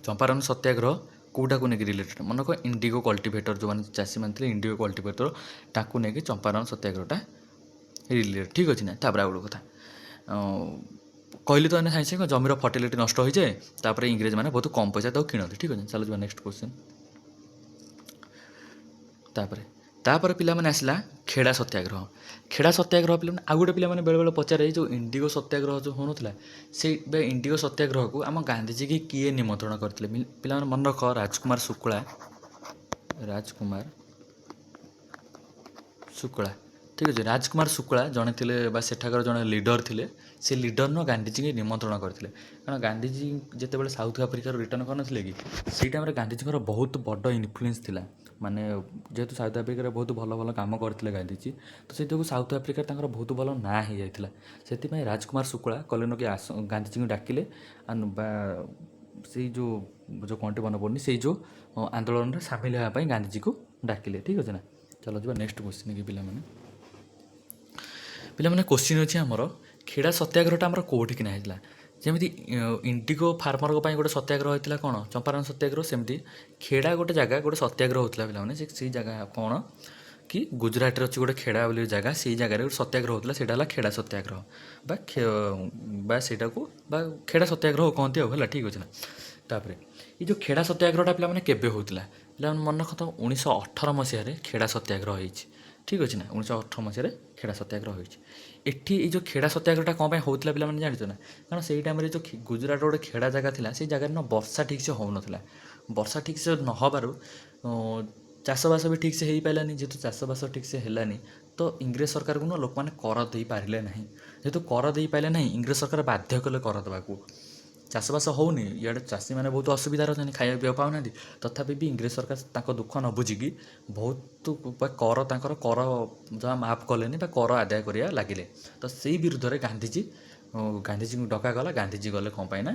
ଚମ୍ପାରଣ ସତ୍ୟାଗ୍ରହ କେଉଁଟାକୁ ନେଇକି ରିଲେଟେଡ଼? ମନେ ରଖ, ଇଣ୍ଡିଗୋ କଲ୍ଟିଭେଟର, ଯେଉଁମାନେ ଚାଷୀମାନେ ଥିଲେ ଇଣ୍ଡିଗୋ କଲ୍ଟିଭେଟର, ତାକୁ ନେଇକି ଚମ୍ପାରଣ ସତ୍ୟାଗ୍ରହଟା ରିଲେଟେଡ଼, ଠିକ୍ ଅଛି ନା? ତାପରେ ଆଉ ଗୋଟେ କଥା କହିଲି ତ ଏଇନା ସାଙ୍ଗେ ସାଙ୍ଗେ, ଜମିର ଫର୍ଟିଲିଟି ନଷ୍ଟ ହୋଇଯାଏ, ତାପରେ ଇଂରେଜମାନେ ବହୁତ କମ୍ ପଇସା ତାକୁ କିଣନ୍ତି, ଠିକ୍ ଅଛି? ଚାଲ ଯିବା ନେକ୍ସଟ କୋଶ୍ଚିନ୍। ତାପରେ ପିଲାମାନେ ଆସିଲା ଖେଡ଼ା ସତ୍ୟାଗ୍ରହ। ଖେଡ଼ା ସତ୍ୟାଗ୍ରହ ପିଲାମାନେ, ଆଉ ଗୋଟେ ପିଲାମାନେ ବେଳେବେଳେ ପଚାରେ, ଏଇ ଯେଉଁ ଇଣ୍ଡିଗୋ ସତ୍ୟାଗ୍ରହ ଯେଉଁ ହେଉନଥିଲା, ସେଇ ବା ଇଣ୍ଡିଗୋ ସତ୍ୟାଗ୍ରହକୁ ଆମ ଗାନ୍ଧିଜୀକି କିଏ ନିମନ୍ତ୍ରଣ କରିଥିଲେ? ପିଲାମାନେ ମନେ ରଖ, ରାଜକୁମାର ଶୁକ୍ଳା, ରାଜକୁମାର ଶୁକ୍ଳା, ଠିକ୍ ଅଛି? ରାଜକୁମାର ଶୁକ୍ଳା ଜଣେ ଥିଲେ ବା ସେଠାକାର ଜଣେ ଲିଡର ଥିଲେ। ସେ ଲିଡର ନୁହଁ, ଗାନ୍ଧିଜୀକି ନିମନ୍ତ୍ରଣ କରିଥିଲେ। କାରଣ ଗାନ୍ଧିଜୀ ଯେତେବେଳେ ସାଉଥ ଆଫ୍ରିକାରୁ ରିଟର୍ଣ୍ଣ କରିନଥିଲେ କି, ସେଇ ଟାଇମ୍ରେ ଗାନ୍ଧିଜୀଙ୍କର ବହୁତ ବଡ଼ ଇନଫ୍ଲୁଏନ୍ସ ଥିଲା। ମାନେ ଯେହେତୁ ସାଉଥ ଆଫ୍ରିକାରେ ବହୁତ ଭଲ ଭଲ କାମ କରିଥିଲେ ଗାନ୍ଧିଜୀ, ତ ସେ ଯୋଗୁଁ ସାଉଥ ଆଫ୍ରିକାରେ ତାଙ୍କର ବହୁତ ଭଲ ନାଁ ହେଇଯାଇଥିଲା। ସେଥିପାଇଁ ରାଜକୁମାର ଶୁକ୍ଳା କଲେ କି ଆସ, ଗାନ୍ଧିଜୀଙ୍କୁ ଡାକିଲେ ବା ସେଇ ଯେଉଁ ଯେଉଁ କ'ଣଟି ମନେ ପଡ଼ୁନି, ସେଇ ଯେଉଁ ଆନ୍ଦୋଳନରେ ସାମିଲ ହେବା ପାଇଁ ଗାନ୍ଧିଜୀକୁ ଡାକିଲେ, ଠିକ୍ ଅଛି ନା? ଚାଲ ଯିବା ନେକ୍ସଟ କୋଶ୍ଚିନ୍ କି ପିଲାମାନେ। ପିଲାମାନେ, କୋଶ୍ଚିନ୍ ଅଛି ଆମର, ଖେଡ଼ା ସତ୍ୟାଗ୍ରହଟା ଆମର କେଉଁଠିକିନା ହେଇଥିଲା? ଯେମିତି ଇଣ୍ଡିଗୋ ଫାର୍ମରଙ୍କ ପାଇଁ ଗୋଟେ ସତ୍ୟାଗ୍ରହ ହେଇଥିଲା, କ'ଣ, ଚମ୍ପାରଣ ସତ୍ୟାଗ୍ରହ, ସେମିତି ଖେଡ଼ା ଗୋଟେ ଜାଗା ଗୋଟେ ସତ୍ୟାଗ୍ରହ ହେଉଥିଲା ପିଲାମାନେ। ସେ ସେଇ ଜାଗା କ'ଣ କି ଗୁଜୁରାଟରେ ଅଛି ଗୋଟେ ଖେଡ଼ା ବୋଲି ଜାଗା। ସେଇ ଜାଗାରେ ଗୋଟେ ସତ୍ୟାଗ୍ରହ ହେଉଥିଲା, ସେଇଟା ହେଲା ଖେଡ଼ା ସତ୍ୟାଗ୍ରହ ବା ସେଇଟାକୁ ବା ଖେଡ଼ା ସତ୍ୟାଗ୍ରହ କହନ୍ତି ଆଉ ହେଲା, ଠିକ୍ ଅଛି ନା? ତାପରେ ଏଇ ଯେଉଁ ଖେଡ଼ା ସତ୍ୟାଗ୍ରହଟା ପିଲାମାନେ କେବେ ହେଉଥିଲା? ପିଲାମାନେ ମନେ ରଖ ତ, 1918 ମସିହାରେ ଖେଡ଼ା ସତ୍ୟାଗ୍ରହ ହେଇଛି, ଠିକ୍ ଅଛି ନା? 1918 ମସିହାରେ ଖେଡ଼ା ସତ୍ୟାଗ୍ରହ ହେଇଛି। ଏଠି ଏଇ ଯେଉଁ ଖେଡ଼ା ସତ୍ୟାଗ୍ରହଟା କ'ଣ ପାଇଁ ହେଉଥିଲା ପିଲାମାନେ, ଜାଣିଛ ନା? କାରଣ ସେଇ ଟାଇମ୍ରେ ଯେଉଁ ଗୁଜୁରାଟର ଗୋଟେ ଖେଡ଼ା ଜାଗା ଥିଲା, ସେଇ ଜାଗାରେ ନା ବର୍ଷା ଠିକ୍ସେ ହେଉନଥିଲା। ବର୍ଷା ଠିକ୍ସେ ନ ହେବାରୁ ଚାଷବାସ ବି ଠିକ୍ସେ ହେଇପାରିଲାନି। ଯେହେତୁ ଚାଷବାସ ଠିକ୍ସେ ହେଲାନି, ତ ଇଂରେଜ ସରକାରକୁ ନୁହଁ, ଲୋକମାନେ କର ଦେଇପାରିଲେ ନାହିଁ। ଯେହେତୁ କର ଦେଇପାରିଲେ ନାହିଁ, ଇଂରେଜ ସରକାର ବାଧ୍ୟ କଲେ କର ଦେବାକୁ। ଚାଷବାସ ହେଉନି, ଇଆଡ଼େ ଚାଷୀମାନେ ବହୁତ ଅସୁବିଧାରେ ଅଛନ୍ତି, ଖାଇବା ପିଇବା ପାଉନାହାନ୍ତି, ତଥାପି ବି ଇଂରେଜ ସରକାର ତାଙ୍କ ଦୁଃଖ ନ ବୁଝିକି ବହୁତ ବା କର, ତାଙ୍କର କର ଯାହା ମାଫ କଲେନି ବା କର ଆଦାୟ କରିବା ଲାଗିଲେ। ତ ସେଇ ବିରୁଦ୍ଧରେ ଗାନ୍ଧିଜୀଙ୍କୁ ଡକାଗଲା। ଗାନ୍ଧିଜୀ ଗଲେ। କ'ଣ ପାଇଁ ନା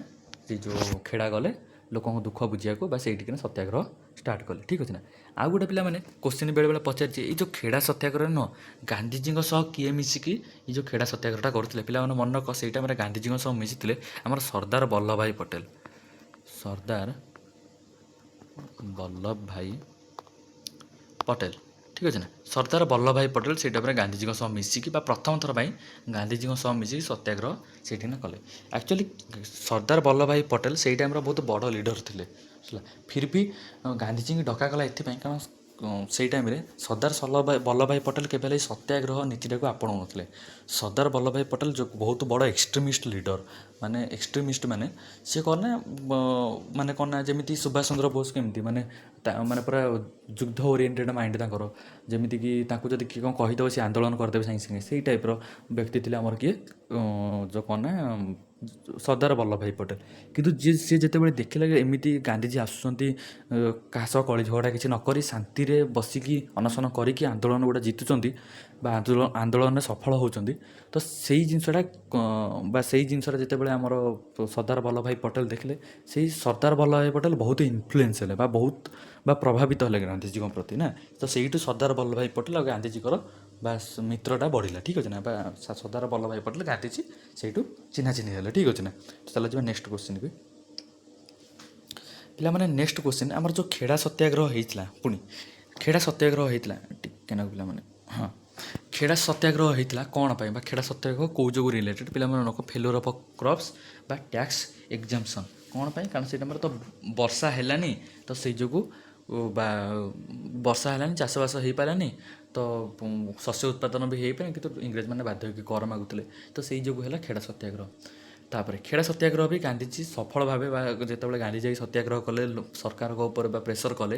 ସେ ଯେଉଁ ଖେଡ଼ା ଗଲେ ଲୋକଙ୍କ ଦୁଃଖ ବୁଝିବାକୁ ବା ସେଇଠିକିନା ସତ୍ୟାଗ୍ରହ ଷ୍ଟାର୍ଟ କଲେ, ଠିକ୍ ଅଛି ନା? ଆଉ ଗୋଟେ ପିଲାମାନେ କୋଶ୍ଚିନ୍ ବେଳେବେଳେ ପଚାରିଛି, ଏଇ ଯେଉଁ ଖେଡ଼ା ସତ୍ୟାଗ୍ରହ ନୁହଁ, ଗାନ୍ଧିଜୀଙ୍କ ସହ କିଏ ମିଶିକି ଏଇ ଯେଉଁ ଖେଡ଼ା ସତ୍ୟାଗ୍ରହଟା କରୁଥିଲେ? ପିଲାମାନେ ମନେ ରଖ, ସେଇ ଟାଇମ୍ରେ ଗାନ୍ଧିଜୀଙ୍କ ସହ ମିଶିଥିଲେ ଆମର ସର୍ଦ୍ଦାର ବଲ୍ଲଭ ଭାଇ ପଟେଲ। ସର୍ଦ୍ଦାର ବଲ୍ଲଭ ଭାଇ ପଟେଲ, ଠିକ୍ ଅଛି। ଠିକ୍ ଅଛି ନା? ସର୍ଦ୍ଦାର ବଲ୍ଲଭ ଭାଇ ପଟେଲ ସେଇ ଟାଇମ୍ରେ ଗାନ୍ଧିଜୀଙ୍କ ସହ ମିଶିକି ବା ପ୍ରଥମ ଥର ପାଇଁ ଗାନ୍ଧିଜୀଙ୍କ ସହ ମିଶିକି ସତ୍ୟାଗ୍ରହ ସେଇଠି ନା କଲେ। ଆକ୍ଚୁଆଲି ସର୍ଦ୍ଦାର ବଲ୍ଲଭ ଭାଇ ପଟେଲ ସେଇ ଟାଇମ୍ର ବହୁତ ବଡ଼ ଲିଡର ଥିଲେ, ହେଲା। ଫିର୍ ବି ଗାନ୍ଧିଜୀଙ୍କୁ ଡକାଗଲା ଏଥିପାଇଁ, କାରଣ ସେଇ ଟାଇମ୍ରେ ସର୍ଦ୍ଦାର ବଲ୍ଲଭ ଭାଇ ପଟେଲ କେବେ ହେଲେ ସତ୍ୟାଗ୍ରହ ନୀତିଟାକୁ ଆପଣାଉନଥିଲେ। ସର୍ଦ୍ଦାର ବଲ୍ଲଭ ଭାଇ ପଟେଲ ଯେଉଁ ବହୁତ ବଡ଼ ଏକ୍ସଟ୍ରିମିଷ୍ଟ ଲିଡର, ମାନେ ଏକ୍ସଟ୍ରିମିଷ୍ଟ ମାନେ ସିଏ କ'ଣ ନା ମାନେ କ'ଣ ନା ଯେମିତି ସୁଭାଷ ଚନ୍ଦ୍ର ବୋଷ କେମିତି ମାନେ ମାନେ ପୁରା ଯୁଦ୍ଧ ଓରିଏଣ୍ଟେଡ଼ ମାଇଣ୍ଡ ତାଙ୍କର, ଯେମିତିକି ତାଙ୍କୁ ଯଦି କିଏ କ'ଣ କହିଦେବ, ସେ ଆନ୍ଦୋଳନ କରିଦେବେ ସାଙ୍ଗେ ସାଙ୍ଗେ, ସେଇ ଟାଇପ୍ର ବ୍ୟକ୍ତି ଥିଲେ ଆମର କିଏ, ଯେଉଁ କ'ଣ ନା ସର୍ଦ୍ଦାର ବଲ୍ଲଭ ଭାଇ ପଟେଲ। କିନ୍ତୁ ଯିଏ ସିଏ ଯେତେବେଳେ ଦେଖିଲା କି ଏମିତି ଗାନ୍ଧିଜୀ ଆସୁଛନ୍ତି, କାହା ସହ କଳି ଝଗଡ଼ା କିଛି ନ କରି ଶାନ୍ତିରେ ବସିକି ଅନଶନ କରିକି ଆନ୍ଦୋଳନ ଗୁଡ଼ା ଜିତୁଛନ୍ତି ବା ଆନ୍ଦୋଳନରେ ସଫଳ ହେଉଛନ୍ତି, ତ ସେଇ ଜିନିଷଟା ବା ସେଇ ଜିନିଷଟା ଯେତେବେଳେ ଆମର ସର୍ଦ୍ଦାର ବଲ୍ଲଭ ଭାଇ ପଟେଲ ଦେଖିଲେ, ସେଇ ସର୍ଦ୍ଦାର ବଲ୍ଲଭ ଭାଇ ପଟେଲ ବହୁତ ଇନଫ୍ଲୁଏନ୍ସ ହେଲେ ବା ବହୁତ ବା ପ୍ରଭାବିତ ହେଲେ ଗାନ୍ଧିଜୀଙ୍କ ପ୍ରତି ନା। ତ ସେଇଠୁ ସର୍ଦ୍ଦାର ବଲ୍ଲଭ ଭାଇ ପଟେଲ ଆଉ ଗାନ୍ଧିଜୀଙ୍କର ବା ମିତ୍ରଟା ବଢ଼ିଲା, ଠିକ୍ ଅଛି ନା? ବା ସର୍ଦ୍ଦାର ବଲ୍ଲଭ ଭାଇ ପଟେଲ, ଗାନ୍ଧିଜୀ ସେଇଠୁ ଚିହ୍ନା ଚିହ୍ନି ହେଲେ, ଠିକ୍ ଅଛି ନା? ଚାଲ ଯିବା ନେକ୍ସଟ କ୍ୱେଶ୍ଚିନ୍କୁ ପିଲାମାନେ। ନେକ୍ସଟ କ୍ୱେଶ୍ଚିନ୍, ଆମର ଯେଉଁ ଖେଡ଼ା ସତ୍ୟାଗ୍ରହ ହେଇଥିଲା, ପୁଣି ଖେଡ଼ା ସତ୍ୟାଗ୍ରହ ହେଇଥିଲା, ଟିକେ ନାକୁ ପିଲାମାନେ। ହଁ, ଖେଡ଼ା ସତ୍ୟାଗ୍ରହ ହେଇଥିଲା କ'ଣ ପାଇଁ ବା ଖେଡ଼ା ସତ୍ୟାଗ୍ରହ କେଉଁ ଯୋଗୁଁ ରିଲେଟେଡ଼? ପିଲାମାନେ ରଖ, ଫେଲୁଅର୍ ଅଫ୍ କ୍ରପ୍ସ ବା ଟ୍ୟାକ୍ସ ଏକ୍ଜାମ୍ପସନ୍। କ'ଣ ପାଇଁ? କାରଣ ସେଇଟା ଆମର ତ ବର୍ଷା ହେଲାନି, ତ ସେଇ ଯୋଗୁଁ ବା ବର୍ଷା ହେଲାନି, ଚାଷବାସ ହେଇପାରିଲାନି, ତ ଶସ୍ୟ ଉତ୍ପାଦନ ବି ହେଇପାରିଲାନି, କିନ୍ତୁ ଇଂରେଜମାନେ ବାଧ୍ୟ ହୋଇକି କର ମାଗୁଥିଲେ। ତ ସେଇ ଯୋଗୁଁ ହେଲା ଖେଡ଼ା ସତ୍ୟାଗ୍ରହ। ତାପରେ ଖେଡ଼ା ସତ୍ୟାଗ୍ରହ ବି ଗାନ୍ଧିଜୀ ସଫଳ ଭାବେ ବା ଯେତେବେଳେ ଗାନ୍ଧୀ ଯାଇ ସତ୍ୟାଗ୍ରହ କଲେ, ସରକାରଙ୍କ ଉପରେ ବା ପ୍ରେସର କଲେ,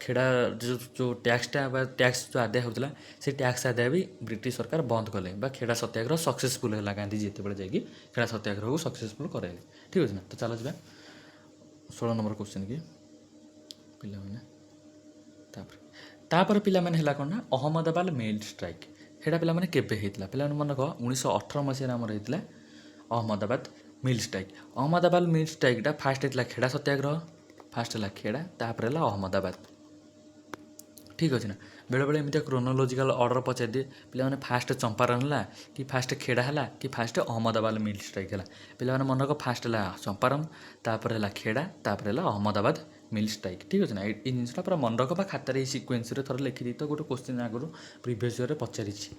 ଖେଡ଼ା ଯେଉଁ ଟ୍ୟାକ୍ସଟା ବା ଟ୍ୟାକ୍ସ ଯେଉଁ ଆଦାୟ ହେଉଥିଲା, ସେ ଟ୍ୟାକ୍ସ ଆଦାୟ ବି ବ୍ରିଟିଶ ସରକାର ବନ୍ଦ କଲେ ବା ଖେଡ଼ା ସତ୍ୟାଗ୍ରହ ସକ୍ସେସଫୁଲ୍ ହେଲା। ଗାନ୍ଧିଜୀ ଯେତେବେଳେ ଯାଇକି ଖେଡ଼ା ସତ୍ୟାଗ୍ରହକୁ ସକ୍ସେସଫୁଲ୍ କରାଇଲେ, ଠିକ୍ ଅଛି ନା? ତ ଚାଲ ଯିବା 16 ନମ୍ବର କ୍ୱେଶ୍ଚିନ୍ କି ପିଲାମାନେ। ତାପରେ ପିଲାମାନେ ହେଲା କ'ଣ ନା ଅହମ୍ମଦାବାଦ ମିଲ୍ ଷ୍ଟ୍ରାଇକ୍। ସେଇଟା ପିଲାମାନେ କେବେ ହେଇଥିଲା? ପିଲାମାନେ ମନେ ରଖ, 1918 ମସିହାରେ ଆମର ହେଇଥିଲା Ahmedabad mill strike. Ahmedabad mill ଷ୍ଟ୍ରାଇକ୍ଟା ଫାଷ୍ଟ ହେଇଥିଲା ଖେଡ଼ା ସତ୍ୟାଗ୍ରହ, ଫାଷ୍ଟ ହେଲା ଖେଡ଼ା, ତାପରେ ହେଲା ଅହମ୍ମଦାବାଦ, ଠିକ୍ ଅଛି ନା? ବେଳେବେଳେ ଏମିତିଆ କ୍ରୋନୋଲୋଜିକାଲ ଅର୍ଡ଼ର ପଚାରିଦିଏ ପିଲାମାନେ, ଫାଷ୍ଟ ଚମ୍ପାରନ୍ ହେଲା କି ଫାଷ୍ଟ ଖେଡ଼ା ହେଲା କି ଫାଷ୍ଟ ଅହମ୍ମଦାବାଦ ମିଲ୍ ଷ୍ଟ୍ରାଇକ୍ ହେଲା। ପିଲାମାନେ ମନେ ରଖ, ଫାଷ୍ଟ ହେଲା ଚମ୍ପାରନ୍, ତାପରେ ହେଲା ଖେଡ଼ା, ତାପରେ ହେଲା ଅହମ୍ମଦାବାଦ ମିଲ୍ ଷ୍ଟ୍ରାଇକ୍, ଠିକ୍ ଅଛି ନା? ଏଇ ଜିନିଷଟା ପୁରା ମନେ ରଖ ବା ଖାତାରେ ଏଇ ସିକ୍ୱେନ୍ସରେ ଥରେ ଲେଖିଦେଇ ତ ଗୋଟେ କୋଶ୍ଚିନ୍ ଆଗରୁ ପ୍ରିଭିୟସ୍ ଇୟର୍ରେ ପଚାରିଛି।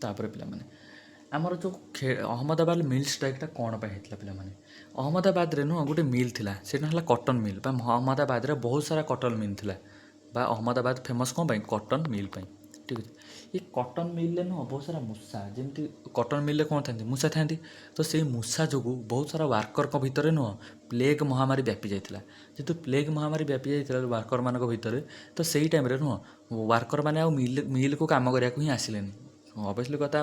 ତାପରେ ପିଲାମାନେ, ଆମର ଯେଉଁ ଅହମ୍ମଦାବାଦ ମିଲ୍ ଷ୍ଟ୍ରାଇକ୍ଟା କ'ଣ ପାଇଁ ହେଇଥିଲା? ପିଲାମାନେ, ଅହମ୍ମଦାବାଦରେ ନୁହଁ ଗୋଟେ ମିଲ୍ ଥିଲା, ସେଇଟା ହେଲା କଟନ୍ ମିଲ୍ ବା ଅହମ୍ମଦାବାଦରେ ବହୁତ ସାରା କଟନ୍ ମିଲ୍ ଥିଲା ବା ଅହମ୍ମଦାବାଦ ଫେମସ୍ କ'ଣ ପାଇଁ? କଟନ୍ ମିଲ୍ ପାଇଁ, ଠିକ୍ ଅଛି। ଏ କଟନ୍ ମିଲ୍ରେ ନୁହଁ ବହୁତ ସାରା ମୂଷା, ଯେମିତି କଟନ୍ ମିଲ୍ରେ କ'ଣ ଥାନ୍ତି? ମୂଷା ଥାନ୍ତି। ତ ସେଇ ମୂଷା ଯୋଗୁଁ ବହୁତ ସାରା ୱାର୍କରଙ୍କ ଭିତରେ ନୁହଁ ପ୍ଲେଗ୍ ମହାମାରୀ ବ୍ୟାପି ଯାଇଥିଲା। ଯେହେତୁ ପ୍ଲେଗ୍ ମହାମାରୀ ବ୍ୟାପି ଯାଇଥିଲା ୱାର୍କରମାନଙ୍କ ଭିତରେ, ତ ସେଇ ଟାଇମ୍ରେ ନୁହଁ ୱାର୍କରମାନେ ଆଉ ମିଲ୍କୁ କାମ କରିବାକୁ ହିଁ ଆସିଲେନି। ଅବଭିୟସଲି କଥା,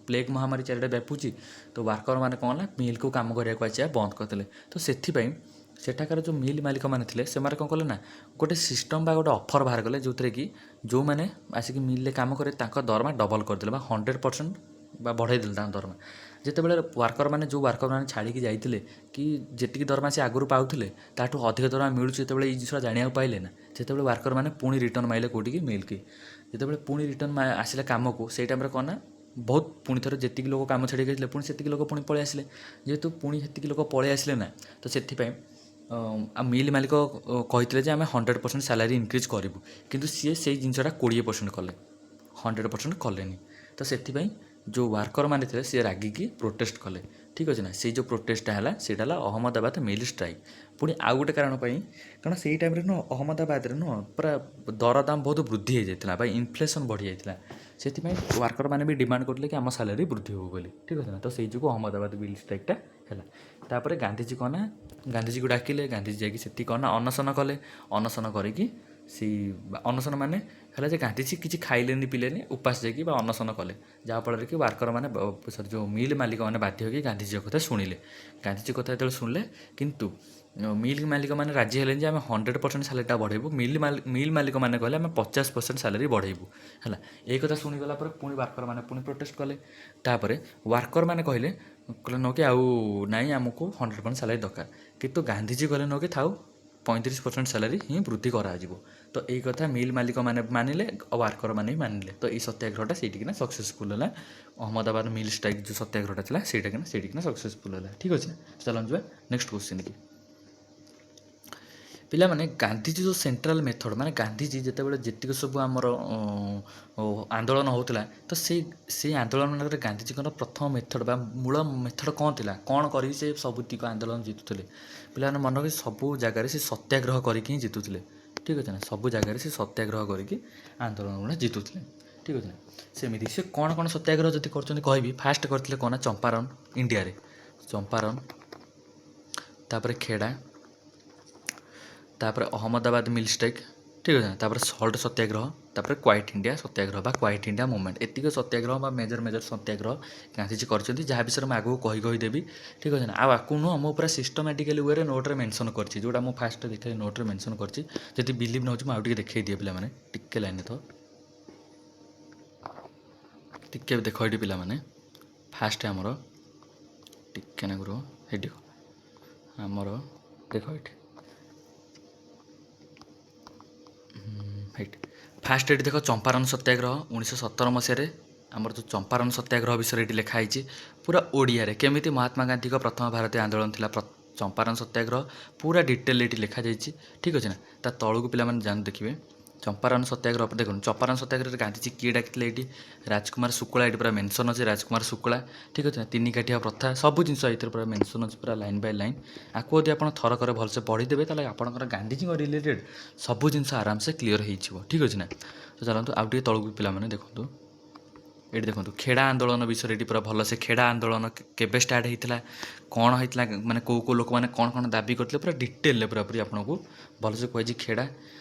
ପ୍ଲେଗ୍ ମହାମାରୀ ଚାରିଆଡ଼େ ବ୍ୟାପୁଛି, ତ ୱାର୍କରମାନେ କ'ଣ ହେଲା, ମିଲ୍କୁ କାମ କରିବାକୁ ଆସିବା ବନ୍ଦ କରିଦେଲେ। ତ ସେଥିପାଇଁ ସେଠାକାର ଯେଉଁ ମିଲ୍ ମାଲିକମାନେ ଥିଲେ, ସେମାନେ କ'ଣ କଲେ ନା ଗୋଟେ ସିଷ୍ଟମ୍ ବା ଗୋଟେ ଅଫର୍ ବାହାର କଲେ, ଯେଉଁଥିରେ କି ଯେଉଁମାନେ ଆସିକି ମିଲ୍ରେ କାମ କରିବେ ତାଙ୍କ ଦରମା ଡବଲ୍ କରିଦେଲେ ବା 100% ବା ବଢ଼େଇ ଦେଲେ ତାଙ୍କ ଦରମା। ଯେତେବେଳେ ୱାର୍କରମାନେ, ଯେଉଁ ୱାର୍କରମାନେ ଛାଡ଼ିକି ଯାଇଥିଲେ କି ଯେତିକି ଦରମା ସେ ଆଗରୁ ପାଉଥିଲେ ତାଠୁ ଅଧିକ ଦରମା ମିଳୁଛି, ଯେତେବେଳେ ଏଇ ଜିନିଷଟା ଜାଣିବାକୁ ପାଇଲେ ନା, ସେତେବେଳେ ୱାର୍କରମାନେ ପୁଣି ରିଟର୍ଣ୍ଣ ମାଇଲେ କେଉଁଠିକି? ମିଲ୍କି। ଯେତେବେଳେ ପୁଣି ରିଟର୍ଣ୍ଣ ଆସିଲେ କାମକୁ, ସେଇ ଟାଇମ୍ରେ କ'ଣ ନା ବହୁତ ପୁଣି ଥରେ ଯେତିକି ଲୋକ କାମ ଛାଡ଼ିକି ଯାଇଥିଲେ, ପୁଣି ସେତିକି ଲୋକ ପୁଣି ପଳେଇ ଆସିଲେ। ଯେହେତୁ ପୁଣି ସେତିକି ଲୋକ ପଳେଇ ଆସିଲେ ନା, ତ ସେଥିପାଇଁ ଆଉ ମିଲ୍ ମାଲିକ କହିଥିଲେ ଯେ ଆମେ 100% ସାଲାରୀ ଇନକ୍ରିଜ୍ କରିବୁ, କିନ୍ତୁ ସିଏ ସେଇ ଜିନିଷଟା 20% କଲେ, 100% କଲେନି। ତ ସେଥିପାଇଁ ଯେଉଁ ୱାର୍କରମାନେ ଥିଲେ, ସିଏ ରାଗିକି ପ୍ରୋଟେଷ୍ଟ କଲେ, ଠିକ୍ ଅଛି ନା? ସେଇ ଯେଉଁ ପ୍ରୋଟେଷ୍ଟଟା ହେଲା, ସେଇଟା ହେଲା ଅହମ୍ମଦାବାଦ ମିଲ୍ ଷ୍ଟ୍ରାଇକ୍। ପୁଣି ଆଉ ଗୋଟେ କାରଣ ପାଇଁ, କାରଣ ସେଇ ଟାଇମ୍ରେ ନୁହଁ ଅହମ୍ମଦାବାଦରେ ନୁହଁ ପୁରା ଦରଦାମ ବହୁତ ବୃଦ୍ଧି ହେଇଯାଇଥିଲା ବା ଇନଫ୍ଲେସନ୍ ବଢ଼ିଯାଇଥିଲା। ସେଥିପାଇଁ ୱାର୍କରମାନେ ବି ଡିମାଣ୍ଡ କରୁଥିଲେ କି ଆମ ସାଲାରୀ ବୃଦ୍ଧି ହଉ ବୋଲି, ଠିକ୍ ଅଛି ନା? ତ ସେଇ ଯୋଗୁଁ ଅହମ୍ମଦାବାଦ ମିଲ୍ ଷ୍ଟ୍ରାଇକ୍ଟା ହେଲା। ତାପରେ ଗାନ୍ଧିଜୀ କ'ଣ ନା ଗାନ୍ଧିଜୀକୁ ଡାକିଲେ। ଗାନ୍ଧିଜୀ ଯାଇକି ସେଠି କ'ଣ ନା ଅନଶନ କଲେ। ଅନଶନ କରିକି ସେଇ ଅନଶନ ମାନେ ହେଲା ଯେ ଗାନ୍ଧିଜୀ କିଛି ଖାଇଲେନି ପିଇଲେନି, ଉପାସ ଯାଇକି ବା ଅନଶନ କଲେ, ଯାହାଫଳରେ କି ୱାର୍କରମାନେ, ସରି, ଯେଉଁ ମିଲ୍ ମାଲିକମାନେ ବାଧ୍ୟ ହୋଇକି ଗାନ୍ଧିଜୀଙ୍କ କଥା ଶୁଣିଲେ। ଗାନ୍ଧିଜୀ କଥା ଯେତେବେଳେ ଶୁଣିଲେ, କିନ୍ତୁ ମିଲ୍ ମାଲିକମାନେ ରାଜି ହେଲେନି ଯେ ଆମେ 100% ସାଲାରୀଟା ବଢ଼େଇବୁ। ମିଲ୍ ମାଲିକମାନେ କହିଲେ ଆମେ 50% ସାଲାରୀ ବଢ଼େଇବୁ। ହେଲା, ଏଇ କଥା ଶୁଣିଗଲା ପରେ ପୁଣି ୱାର୍କରମାନେ ପୁଣି ପ୍ରୋଟେଷ୍ଟ କଲେ। ତାପରେ ୱାର୍କରମାନେ କହିଲେ ନ କି ଆଉ ନାଇଁ, ଆମକୁ 100% ସାଲାରୀ ଦରକାର। କିନ୍ତୁ ଗାନ୍ଧିଜୀ କହିଲେ ନ କି ଥାଉ, 35% ସାଲାରୀ ହିଁ ବୃଦ୍ଧି କରାଯିବ। ତ ଏଇ କଥା ମିଲ୍ ମାଲିକମାନେ ମାନିଲେ ଆଉ ୱାର୍କରମାନେ ବି ମାନିଲେ। ତ ଏଇ ସତ୍ୟାଗ୍ରହଟା ସେଇଠିକିନା ସକ୍ସେସଫୁଲ୍ ହେଲା। ଅହମ୍ମଦାବାଦ ମିଲ୍ ଷ୍ଟ୍ରାଇକ୍ ଯେଉଁ ସତ୍ୟାଗ୍ରହଟା ଥିଲା, ସେଇଠିକିନା ସକ୍ସେସଫୁଲ୍ ହେଲା, ଠିକ୍ ଅଛି ନା? ଚାଲନ୍ତୁ ଯିବା ନେକ୍ସଟ କ୍ୱେଶ୍ଚିନ୍ କି। ପିଲାମାନେ, ଗାନ୍ଧିଜୀ ଯେଉଁ ସେଣ୍ଟ୍ରାଲ ମେଥଡ଼, ମାନେ ଗାନ୍ଧିଜୀ ଯେତେବେଳେ ଯେତିକି ସବୁ ଆମର ଆନ୍ଦୋଳନ ହେଉଥିଲା, ତ ସେଇ ଆନ୍ଦୋଳନରେ ଗାନ୍ଧିଜୀଙ୍କର ପ୍ରଥମ ମେଥଡ଼ ବା ମୂଳ ମେଥଡ଼ କ'ଣ ଥିଲା? କ'ଣ କରିକି ସେ ସବୁତିକ ଆନ୍ଦୋଳନ ଜିତୁଥିଲେ? ପିଲାମାନେ, ମନେ ରଖି, ସବୁ ଜାଗାରେ ସେ ସତ୍ୟାଗ୍ରହ କରିକି ହିଁ ଜିତୁଥିଲେ। ଠିକ୍ ଅଛି ନା? ସବୁ ଜାଗାରେ ସେ ସତ୍ୟାଗ୍ରହ କରିକି ଆନ୍ଦୋଳନ ଗୁଡ଼ା ଜିତୁଥିଲେ। ଠିକ୍ ଅଛି ନା? ସେମିତି ସେ କ'ଣ କ'ଣ ସତ୍ୟାଗ୍ରହ ଯଦି କରୁଛନ୍ତି କହିବି। ଫାଷ୍ଟ କରିଥିଲେ କ'ଣ ନା ଚମ୍ପାରନ, ଇଣ୍ଡିଆରେ ଚମ୍ପାରନ, ତାପରେ ଖେଡ଼ା, ତାପରେ ଅହମ୍ମଦାବାଦ ମିଲ୍ ଷ୍ଟ୍ରାଇକ୍। ଠିକ୍ ଅଛି ନା? ତାପରେ ସଲ୍ଟ ସତ୍ୟାଗ୍ରହ, ତାପରେ କ୍ୱାଇଟ୍ ଇଣ୍ଡିଆ ସତ୍ୟାଗ୍ରହ ବା କ୍ୱାଇଟ୍ ଇଣ୍ଡିଆ ମୁଭମେଣ୍ଟ। ଏତିକି ସତ୍ୟାଗ୍ରହ ବା ମେଜର ମେଜର ସତ୍ୟାଗ୍ରହ ଗାନ୍ଧିଜୀ କରିଛନ୍ତି, ଯାହା ବିଷୟରେ ମୁଁ ଆଗକୁ କହି କହିଦେବି। ଠିକ୍ ଅଛି ନା? ଆଉ ଆକୁ ନୁହଁ, ମୁଁ ପୁରା ସିଷ୍ଟମାଟିକାଲି ୱେରେ ନୋଟ୍ରେ ମେନସନ୍ କରିଛି। ଯେଉଁଟା ମୁଁ ଫାଷ୍ଟ ଦେଖେଇ ନୋଟ୍ରେ ମେନସନ୍ କରିଛି। ଯଦି ବିଲିଭ୍ ନ ହେଉଛି, ମୁଁ ଆଉ ଟିକେ ଦେଖେଇ ଦିଏ। ପିଲାମାନେ, ଟିକେ ଲାଇନ୍ରେ ତ ଟିକେ ଦେଖ ଏଇଠି। ପିଲାମାନେ, ଫାଷ୍ଟ ଆମର ଟିକେ ନା ରୁହ, ଏଇଠି ଦେଖ, ଆମର ଦେଖ ଏଇଠି, ଏଇଠି ଫାଷ୍ଟ ଏଇଠି ଦେଖ, ଚମ୍ପାରନ ସତ୍ୟାଗ୍ରହ 1917 ମସିହାରେ। ଆମର ଯେଉଁ ଚମ୍ପାରନ ସତ୍ୟାଗ୍ରହ ବିଷୟରେ ଏଇଠି ଲେଖା ହେଇଛି ପୁରା ଓଡ଼ିଆରେ, କେମିତି ମହାତ୍ମା ଗାନ୍ଧୀଙ୍କ ପ୍ରଥମ ଭାରତୀୟ ଆନ୍ଦୋଳନ ଥିଲା ଚମ୍ପାରନ ସତ୍ୟାଗ୍ରହ, ପୁରା ଡିଟେଲ୍ ଏଇଠି ଲେଖାଯାଇଛି। ଠିକ୍ ଅଛି ନା? ତା ତଳକୁ ପିଲାମାନେ ଯାଆନ୍ତୁ, ଦେଖିବେ ଚମ୍ପାରନ ସତ୍ୟାଗ୍ରହ। ଦେଖନ୍ତୁ, ଚମ୍ପାରନ ସତ୍ୟାଗ୍ରହରେ ଗାନ୍ଧିଜୀ କିଏ ଡାକିଥିଲେ? ଏଇଠି ରାଜକୁମାର ଶୁକ୍ଳା, ଏଇଠି ପୁରା ମେନସନ୍ ଅଛି ରାଜକୁମାର ଶୁକ୍ଳା। ଠିକ୍ ଅଛି ନା? ତିନି କାଠିଆ ପ୍ରଥା, ସବୁ ଜିନିଷ ଏଇଥିରେ ପୁରା ମେନସନ୍ ଅଛି, ପୁରା ଲାଇନ୍ ବାଇ ଲାଇନ୍। ଆକୁ ଯଦି ଆପଣ ଥରକରେ ଭଲସେ ପଢ଼ିଦେବେ, ତାହେଲେ ଆପଣଙ୍କର ଗାନ୍ଧିଜୀଙ୍କ ରିଲେଟେଡ଼ ସବୁ ଜିନିଷ ଆରାମସେ କ୍ଲିଅର୍ ହେଇଯିବ। ଠିକ୍ ଅଛି ନା? ତ ଚାଲନ୍ତୁ ଆଉ ଟିକେ ତଳକୁ। ପିଲାମାନେ, ଦେଖନ୍ତୁ, ଏଇଠି ଦେଖନ୍ତୁ, ଖେଡ଼ା ଆନ୍ଦୋଳନ ବିଷୟରେ ଏଇଠି ପୁରା ଭଲସେ, ଖେଡ଼ା ଆନ୍ଦୋଳନ କେବେ ଷ୍ଟାର୍ଟ ହେଇଥିଲା, କ'ଣ ହେଇଥିଲା, ମାନେ କେଉଁ କେଉଁ ଲୋକମାନେ କ'ଣ କ'ଣ ଦାବି କରିଥିଲେ, ପୁରା ଡିଟେଲରେ ପୁରାପୁରି ଆପଣଙ୍କୁ ଭଲସେ କୁହାଯାଇଛି ଖେଡ଼ା।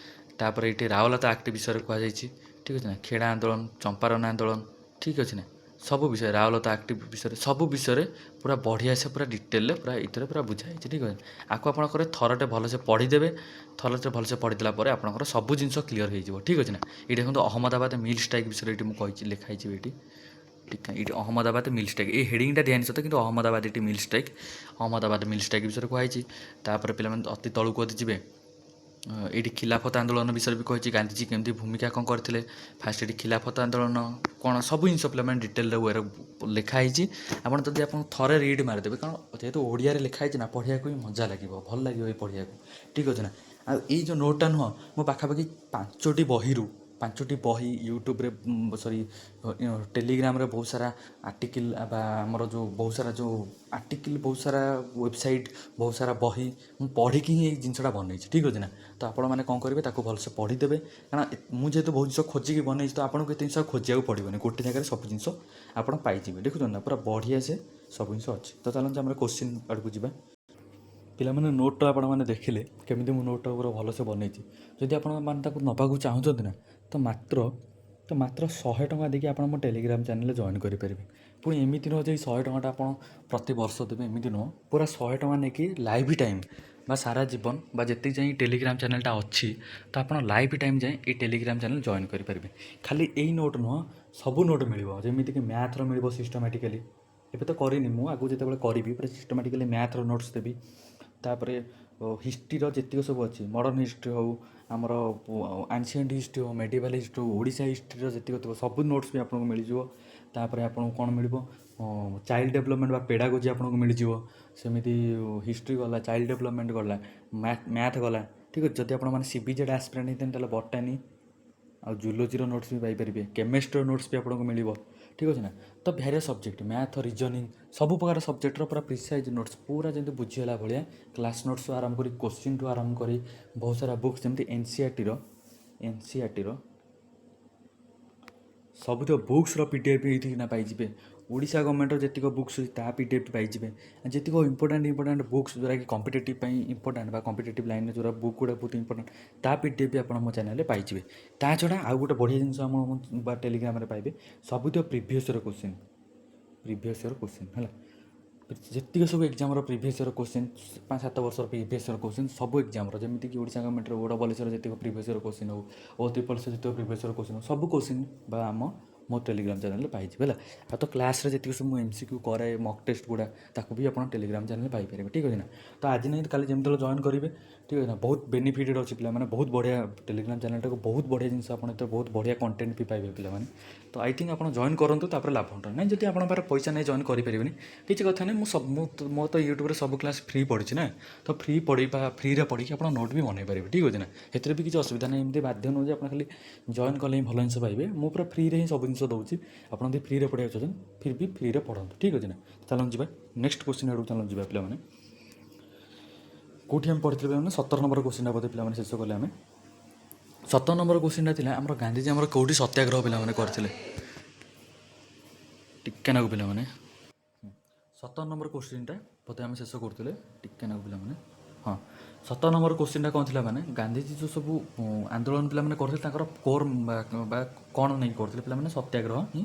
ତାପରେ ଏଇଠି ରାଓଲାତ ଆକ୍ଟ ବିଷୟରେ କୁହାଯାଇଛି। ଠିକ୍ ଅଛି ନା? ଖେଡ଼ା ଆନ୍ଦୋଳନ, ଚମ୍ପାରନ ଆନ୍ଦୋଳନ, ଠିକ୍ ଅଛି ନା? ସବୁ ବିଷୟରେ, ରାଓଲାତ ଆକ୍ଟ ବିଷୟରେ, ସବୁ ବିଷୟରେ ପୁରା ବଢ଼ିଆ ସେ ପୁରା ଡିଟେଲରେ ପୁରା ଏଇଥିରେ ପୁରା ବୁଝା ହେଇଛି। ଠିକ୍ ଅଛି? ଆକୁ ଆପଣଙ୍କର ଥରଟେ ଭଲସେ ପଢ଼ିଦେବେ। ଥରଟେ ଭଲସେ ପଢ଼ିଦେଲା ପରେ ଆପଣଙ୍କର ସବୁ ଜିନିଷ କ୍ଲିଅର୍ ହେଇଯିବ। ଠିକ୍ ଅଛି ନା? ଏଇଠି ଦେଖନ୍ତୁ, ଅହମ୍ମଦାବାଦ ମିଲ୍ ଷ୍ଟ୍ରାଇକ୍ ବିଷୟରେ ଏଇଠି ମୁଁ କହିଛି, ଲେଖା ହେଇଛି ଏଇଠି ଟିକେ। ଏଇଠି ଅହମ୍ମଦାବାଦ ମିଲ୍ ଷ୍ଟ୍ରାଇକ୍, ଏଇ ହେଡ଼ିଂଟା ଦିଆହେଇନି ସତ, କିନ୍ତୁ ଅହମ୍ମଦାବାଦ ଏଠି mill strike, Ahmedabad mill strike ବିଷୟରେ କୁହାହେଇଛି। ତାପରେ ପିଲାମାନେ, ଅତି ତଳକୁ ଯଦି ଯିବେ, ଏଇଠି ଖିଲାଫତ ଆନ୍ଦୋଳନ ବିଷୟରେ ବି କହିଛି, ଗାନ୍ଧିଜୀ କେମିତି ଭୂମିକା କ'ଣ କରିଥିଲେ। ଫାଷ୍ଟ ଏଠି ଖିଲାଫତ ଆନ୍ଦୋଳନ କ'ଣ, ସବୁ ଜିନିଷ ପିଲାମାନେ ଡିଟେଲରେ ୱେରେ ଲେଖା ହେଇଛି। ଆପଣ ଯଦି ଆପଣ ଥରେ ରିଡ଼ ମାରିଦେବେ, କାରଣ ଯେହେତୁ ଓଡ଼ିଆରେ ଲେଖା ହେଇଛି ନା, ପଢ଼ିବାକୁ ବି ମଜା ଲାଗିବ, ଭଲ ଲାଗିବ ବି ପଢ଼ିବାକୁ। ଠିକ୍ ଅଛି ନା? ଆଉ ଏଇ ଯେଉଁ ନୋଟ୍ଟା ନୁହଁ, ମୁଁ ପାଖାପାଖି ପାଞ୍ଚଟି ବହିରୁ, ପାଞ୍ଚଟି ବହି, ୟୁଟ୍ୟୁବରେ, ସରି, ଟେଲିଗ୍ରାମରେ ବହୁତ ସାରା ଆର୍ଟିକିଲ୍ ବା ଆମର ଯେଉଁ ବହୁତ ସାରା ଯେଉଁ ଆର୍ଟିକିଲ୍, ବହୁତ ସାରା ୱେବସାଇଟ୍, ବହୁତ ସାରା ବହି ମୁଁ ପଢ଼ିକି ହିଁ ଏଇ ଜିନିଷଟା ବନେଇଛି। ଠିକ୍ ଅଛି ନା? ତ ଆପଣମାନେ କ'ଣ କରିବେ, ତାକୁ ଭଲସେ ପଢ଼ିଦେବେ। କାରଣ ମୁଁ ଯେହେତୁ ବହୁତ ଜିନିଷ ଖୋଜିକି ବନେଇଛି, ତ ଆପଣଙ୍କୁ ଏତେ ଜିନିଷ ଖୋଜିବାକୁ ପଡ଼ିବନି। ଗୋଟେ ଜାଗାରେ ସବୁ ଜିନିଷ ଆପଣ ପାଇଯିବେ। ଦେଖୁଛନ୍ତି ନା, ପୁରା ବଢ଼ିଆ ସେ ସବୁ ଜିନିଷ ଅଛି। ତ ଚାଲନ୍ତୁ ଆମର କୋଶ୍ଚିନ୍ ଆଡ଼କୁ ଯିବା। ପିଲାମାନେ, ନୋଟ୍ଟା ଆପଣମାନେ ଦେଖିଲେ କେମିତି ମୁଁ ନୋଟ୍ଟା ପୁରା ଭଲସେ ବନେଇଛି। ଯଦି ଆପଣମାନେ ତାକୁ ନେବାକୁ ଚାହୁଁଛନ୍ତି ନା, ତ ମାତ୍ର 100 ଟଙ୍କା ଦେଇକି ଆପଣ ମୋ ଟେଲିଗ୍ରାମ ଚ୍ୟାନେଲରେ ଜଏନ୍ କରିପାରିବେ। ପୁଣି ଏମିତି ନୁହଁ ଯେ ଏଇ 100 ଟଙ୍କାଟା ଆପଣ ପ୍ରତିବର୍ଷ ଦେବେ, ଏମିତି ନୁହଁ। ପୁରା 100 ଟଙ୍କା ନେଇକି ଲାଇଫ୍ ଟାଇମ୍ ବା ସାରା ଜୀବନ ବା ଯେତିକି ଯାଏଁ ଟେଲିଗ୍ରାମ ଚ୍ୟାନେଲଟା ଅଛି, ତ ଆପଣ ଲାଇଫ୍ ଟାଇମ୍ ଯାଏଁ ଏଇ ଟେଲିଗ୍ରାମ ଚ୍ୟାନେଲ୍ ଜଏନ୍ କରିପାରିବେ। ଖାଲି ଏଇ ନୋଟ୍ ନୁହଁ, ସବୁ ନୋଟ୍ ମିଳିବ। ଯେମିତିକି ମ୍ୟାଥ୍ର ମିଳିବ ସିଷ୍ଟମାଟିକାଲି। ଏବେ ତ କରିନି ମୁଁ, ଆଗକୁ ଯେତେବେଳେ କରିବି, ପୁରା ସିଷ୍ଟମାଟିକାଲି ମ୍ୟାଥ୍ର ନୋଟ୍ସ ଦେବି। ତାପରେ ହିଷ୍ଟ୍ରିର ଯେତିକ ସବୁ ଅଛି, ମଡ଼ର୍ଣ୍ଣ ହିଷ୍ଟ୍ରି ହେଉ, ଆମର ଆନ୍ସିଏଣ୍ଟ ହିଷ୍ଟ୍ରି ହେଉ, ମେଡ଼ିଭାଲ୍ ହିଷ୍ଟ୍ରି ହେଉ, ଓଡ଼ିଶା ହିଷ୍ଟ୍ରିର ଯେତିକ ଥିବ, ସବୁ ନୋଟ୍ସ ବି ଆପଣଙ୍କୁ ମିଳିଯିବ। ତାପରେ ଆପଣଙ୍କୁ କ'ଣ ମିଳିବ? ଚାଇଲ୍ଡ ଡେଭଲପମେଣ୍ଟ ବା ପେଡ଼ାଗୋଜି ଆପଣଙ୍କୁ ମିଳିଯିବ। ସେମିତି ହିଷ୍ଟ୍ରି ଗଲା, ଚାଇଲ୍ଡ ଡେଭଲପମେଣ୍ଟ ଗଲା, ମ୍ୟାଥ୍ ଗଲା। ଠିକ୍ ଅଛି? ଯଦି ଆପଣମାନେ ସିବିଜେଡ଼ ଆସ୍ପିରାଣ୍ଟ ହେଇଥାନ୍ତି, ତାହେଲେ ବଟାନି ଆଉ ଜୁଲୋଜିର ନୋଟ୍ସ ବି ପାଇପାରିବେ। କେମିଷ୍ଟ୍ରିର ନୋଟ୍ସ ବି ଆପଣଙ୍କୁ ମିଳିବ। ଠିକ୍ ଅଛି ନା? ତ ଭ୍ୟାରିୟସ୍ ସବଜେକ୍ଟ, ମ୍ୟାଥ୍, ରିଜନିଂ, ସବୁ ପ୍ରକାର ସବଜେକ୍ଟର ପୁରା ପ୍ରିସାଇଜ୍ ନୋଟ୍ସ, ପୁରା ଯେମିତି ବୁଝିହେଲା ଭଳିଆ, କ୍ଲାସ୍ ନୋଟ୍ସଠୁ ଆରମ୍ଭ କରି, କୋଶ୍ଚିନ୍ଠୁ ଆରମ୍ଭ କରି, ବହୁତ ସାରା ବୁକ୍ସ, ଯେମିତି ଏନ୍ ସି ଆର୍ ଟିର ସବୁତକ ବୁକ୍ସର ପିଡିଏଫ୍ ଏଇଠିକିନା ପାଇଯିବେ। ଓଡ଼ିଶା ଗଭର୍ଣ୍ଣମେଣ୍ଟର ଯେତିକ ବୁକ୍ସ ଅଛି, ତା ପିଡିଏଫ୍ ପାଇଯିବେ। ଆଉ ଯେତିକ ଇମ୍ପୋର୍ଟାଣ୍ଟ ଇମ୍ପୋର୍ଟାଣ୍ଟ ବୁକ୍ସ, ଯେଉଁଟାକି କମ୍ପିଟେଟିଭ୍ ପାଇଁ ଇମ୍ପୋର୍ଟାଣ୍ଟ ବା କମ୍ପିଟେଟିଭ୍ ଲାଇନ୍ରେ ଯେଉଁଟା ବୁକ୍ ଗୁଡ଼ା ବହୁତ ଇମ୍ପୋର୍ଟାଣ୍ଟ, ତା ପିଡିଏଫ୍ ବି ଆପଣ ମୋ ଚ୍ୟାନେଲରେ ପାଇଯିବେ। ତା ଛଡ଼ା ଆଉ ଗୋଟେ ବଢ଼ିଆ ଜିନିଷ ଆମ ବା ଟେଲିଗ୍ରାମରେ ପାଇବେ, ସବୁତକ previous year question, previous year question ହେଲା। ଯେତିକ ସବୁ ଏକ୍ଜାମର ପ୍ରିଭିୟସ୍ ଇୟର୍ କୋଶ୍ଚିନ୍, 5-7 ବର୍ଷର ପ୍ରିଭିୟସ୍ ଇୟର୍ କୋଶ୍ଚିନ୍ ସବୁ ଏକ୍ଜାମର, ଯେମିତିକି ଓଡ଼ିଶା ଗଭର୍ଣ୍ଣମେଣ୍ଟର ଓ ଡବଲ୍ ଏସ୍ର ଯେତିକ ପ୍ରିଭିୟସ୍ ଇୟର୍ କୋଶ୍ଚିନ୍ ହେଉ, ଓ ତ୍ରିପଲ୍ ଏସ୍ର ଯେତିକ ପ୍ରିଭିୟସ୍ ଇୟର୍ କୋଶ୍ଚିନ୍ ହେଉ, ସବୁ କୋଶ୍ଚିନ୍ ବା ଆମ ମୋ ଟେଲିଗ୍ରାମ ଚ୍ୟାନେଲରେ ପାଇଯିବେ। ହେଲା? ଆଉ ତ କ୍ଲାସ୍ରେ ଯେତିକି ସବୁ ମୁଁ ଏମ୍ସିକ୍ୟୁ କରେ, ମକ୍ ଟେଷ୍ଟ ଗୁଡ଼ା, ତାକୁ ବି ଆପଣ ଟେଲିଗ୍ରାମ ଚ୍ୟାନେଲରେ ପାଇପାରିବେ। ଠିକ୍ ଅଛି ନା? ତ ଆଜି ନାହିଁ ତ କାଲି ଯେମିତି ହେଲେ ଜଏନ୍ କରିବେ। ଠିକ୍ ଅଛି ନା? ବହୁତ ବେନିଫିଟେଡ଼ ଅଛି ପିଲାମାନେ, ବହୁତ ବଢ଼ିଆ। ଟେଲିଗ୍ରାମ ଚ୍ୟାନେଲଟାକୁ ବହୁତ ବଢ଼ିଆ ଜିନିଷ, ଆପଣ ଏଥିରେ ବହୁତ ବଢ଼ିଆ କଣ୍ଟେଣ୍ଟ ବି ପାଇବେ ପିଲାମାନେ। ତ I think ଆପଣ ଜଏନ୍ କରନ୍ତୁ, ତାପରେ ଲାଭ ଉଠାନ୍ତୁ। ନାଇଁ, ଯଦି ଆପଣଙ୍କ ପାଖରେ ପଇସା ନାହିଁ, ଜଏନ୍ କରିପାରିବେନି, କିଛି କଥା ନାହିଁ। ମୁଁ ସବୁ ମୁଁ ମୋ ତ ୟୁଟ୍ୟୁବରେ ସବୁ କ୍ଲାସ୍ ଫ୍ରି ପଢ଼ିଛି ନା। ତ ଫ୍ରି ପଢ଼ିବା, ଫ୍ରିରେ ପଢ଼ିକି ଆପଣ ନୋଟ୍ ବି ବନେଇ ପାରିବେ, ଠିକ୍ ଅଛି ନା? ସେଥିରେ ବି କିଛି ଅସୁବିଧା ନାହିଁ। ଏମିତି ବାଧ୍ୟ ନୁହଁ ଯେ ଆପଣ ଖାଲି ଜଏନ୍ କଲେ ହିଁ ଭଲ ଜିନିଷ ପାଇବେ। ମୁଁ ପୁରା ଫ୍ରିରେ ହିଁ ସବୁ ଜିନିଷ ଦେଉଛି। ଆପଣ ଯଦି ଫ୍ରିରେ ପଢ଼ିବାକୁ ଚାହୁଁଛନ୍ତି, ଫିର୍ ବି ଫ୍ରିରେ ପଢ଼ନ୍ତୁ, ଠିକ୍ ଅଛି ନା? ଚାଲନ୍ତୁ ଯିବା ନେକ୍ସଟ କ୍ୱେଶ୍ଚିନ୍ ଆଡ଼କୁ। ଚାଲନ୍ତୁ ଯିବା ପିଲାମାନେ। କେଉଁଠି ଆମେ ପଢ଼ିଥିଲେ ପିଲାମାନେ? 17 ନମ୍ବର କ୍ୱେଶ୍ଚିନ୍ଟା ବୋଧେ ପିଲାମାନେ ଶେଷ କଲେ ଆମେ। 17 ନମ୍ବର କ୍ୱେଶ୍ଚିନ୍ଟା ଥିଲା ଆମର, ଗାନ୍ଧିଜୀ ଆମର କେଉଁଠି ସତ୍ୟାଗ୍ରହ ପିଲାମାନେ କରିଥିଲେ? ଟିକେ ନାକୁ ପିଲାମାନେ, 17 ନମ୍ବର କ୍ୱେଶ୍ଚିନ୍ଟା ବୋଧେ ଆମେ ଶେଷ କରୁଥିଲେ। ଟିକେ ନାକୁ ପିଲାମାନେ। ହଁ, 17 ନମ୍ବର କ୍ୱେଶ୍ଚିନ୍ଟା କ'ଣ ଥିଲା ମାନେ, ଗାନ୍ଧିଜୀ ଯେଉଁ ସବୁ ଆନ୍ଦୋଳନ ପିଲାମାନେ କରୁଥିଲେ, ତାଙ୍କର କୋର୍ ବା କ'ଣ ନେଇକି କରୁଥିଲେ ପିଲାମାନେ? ସତ୍ୟାଗ୍ରହ ହିଁ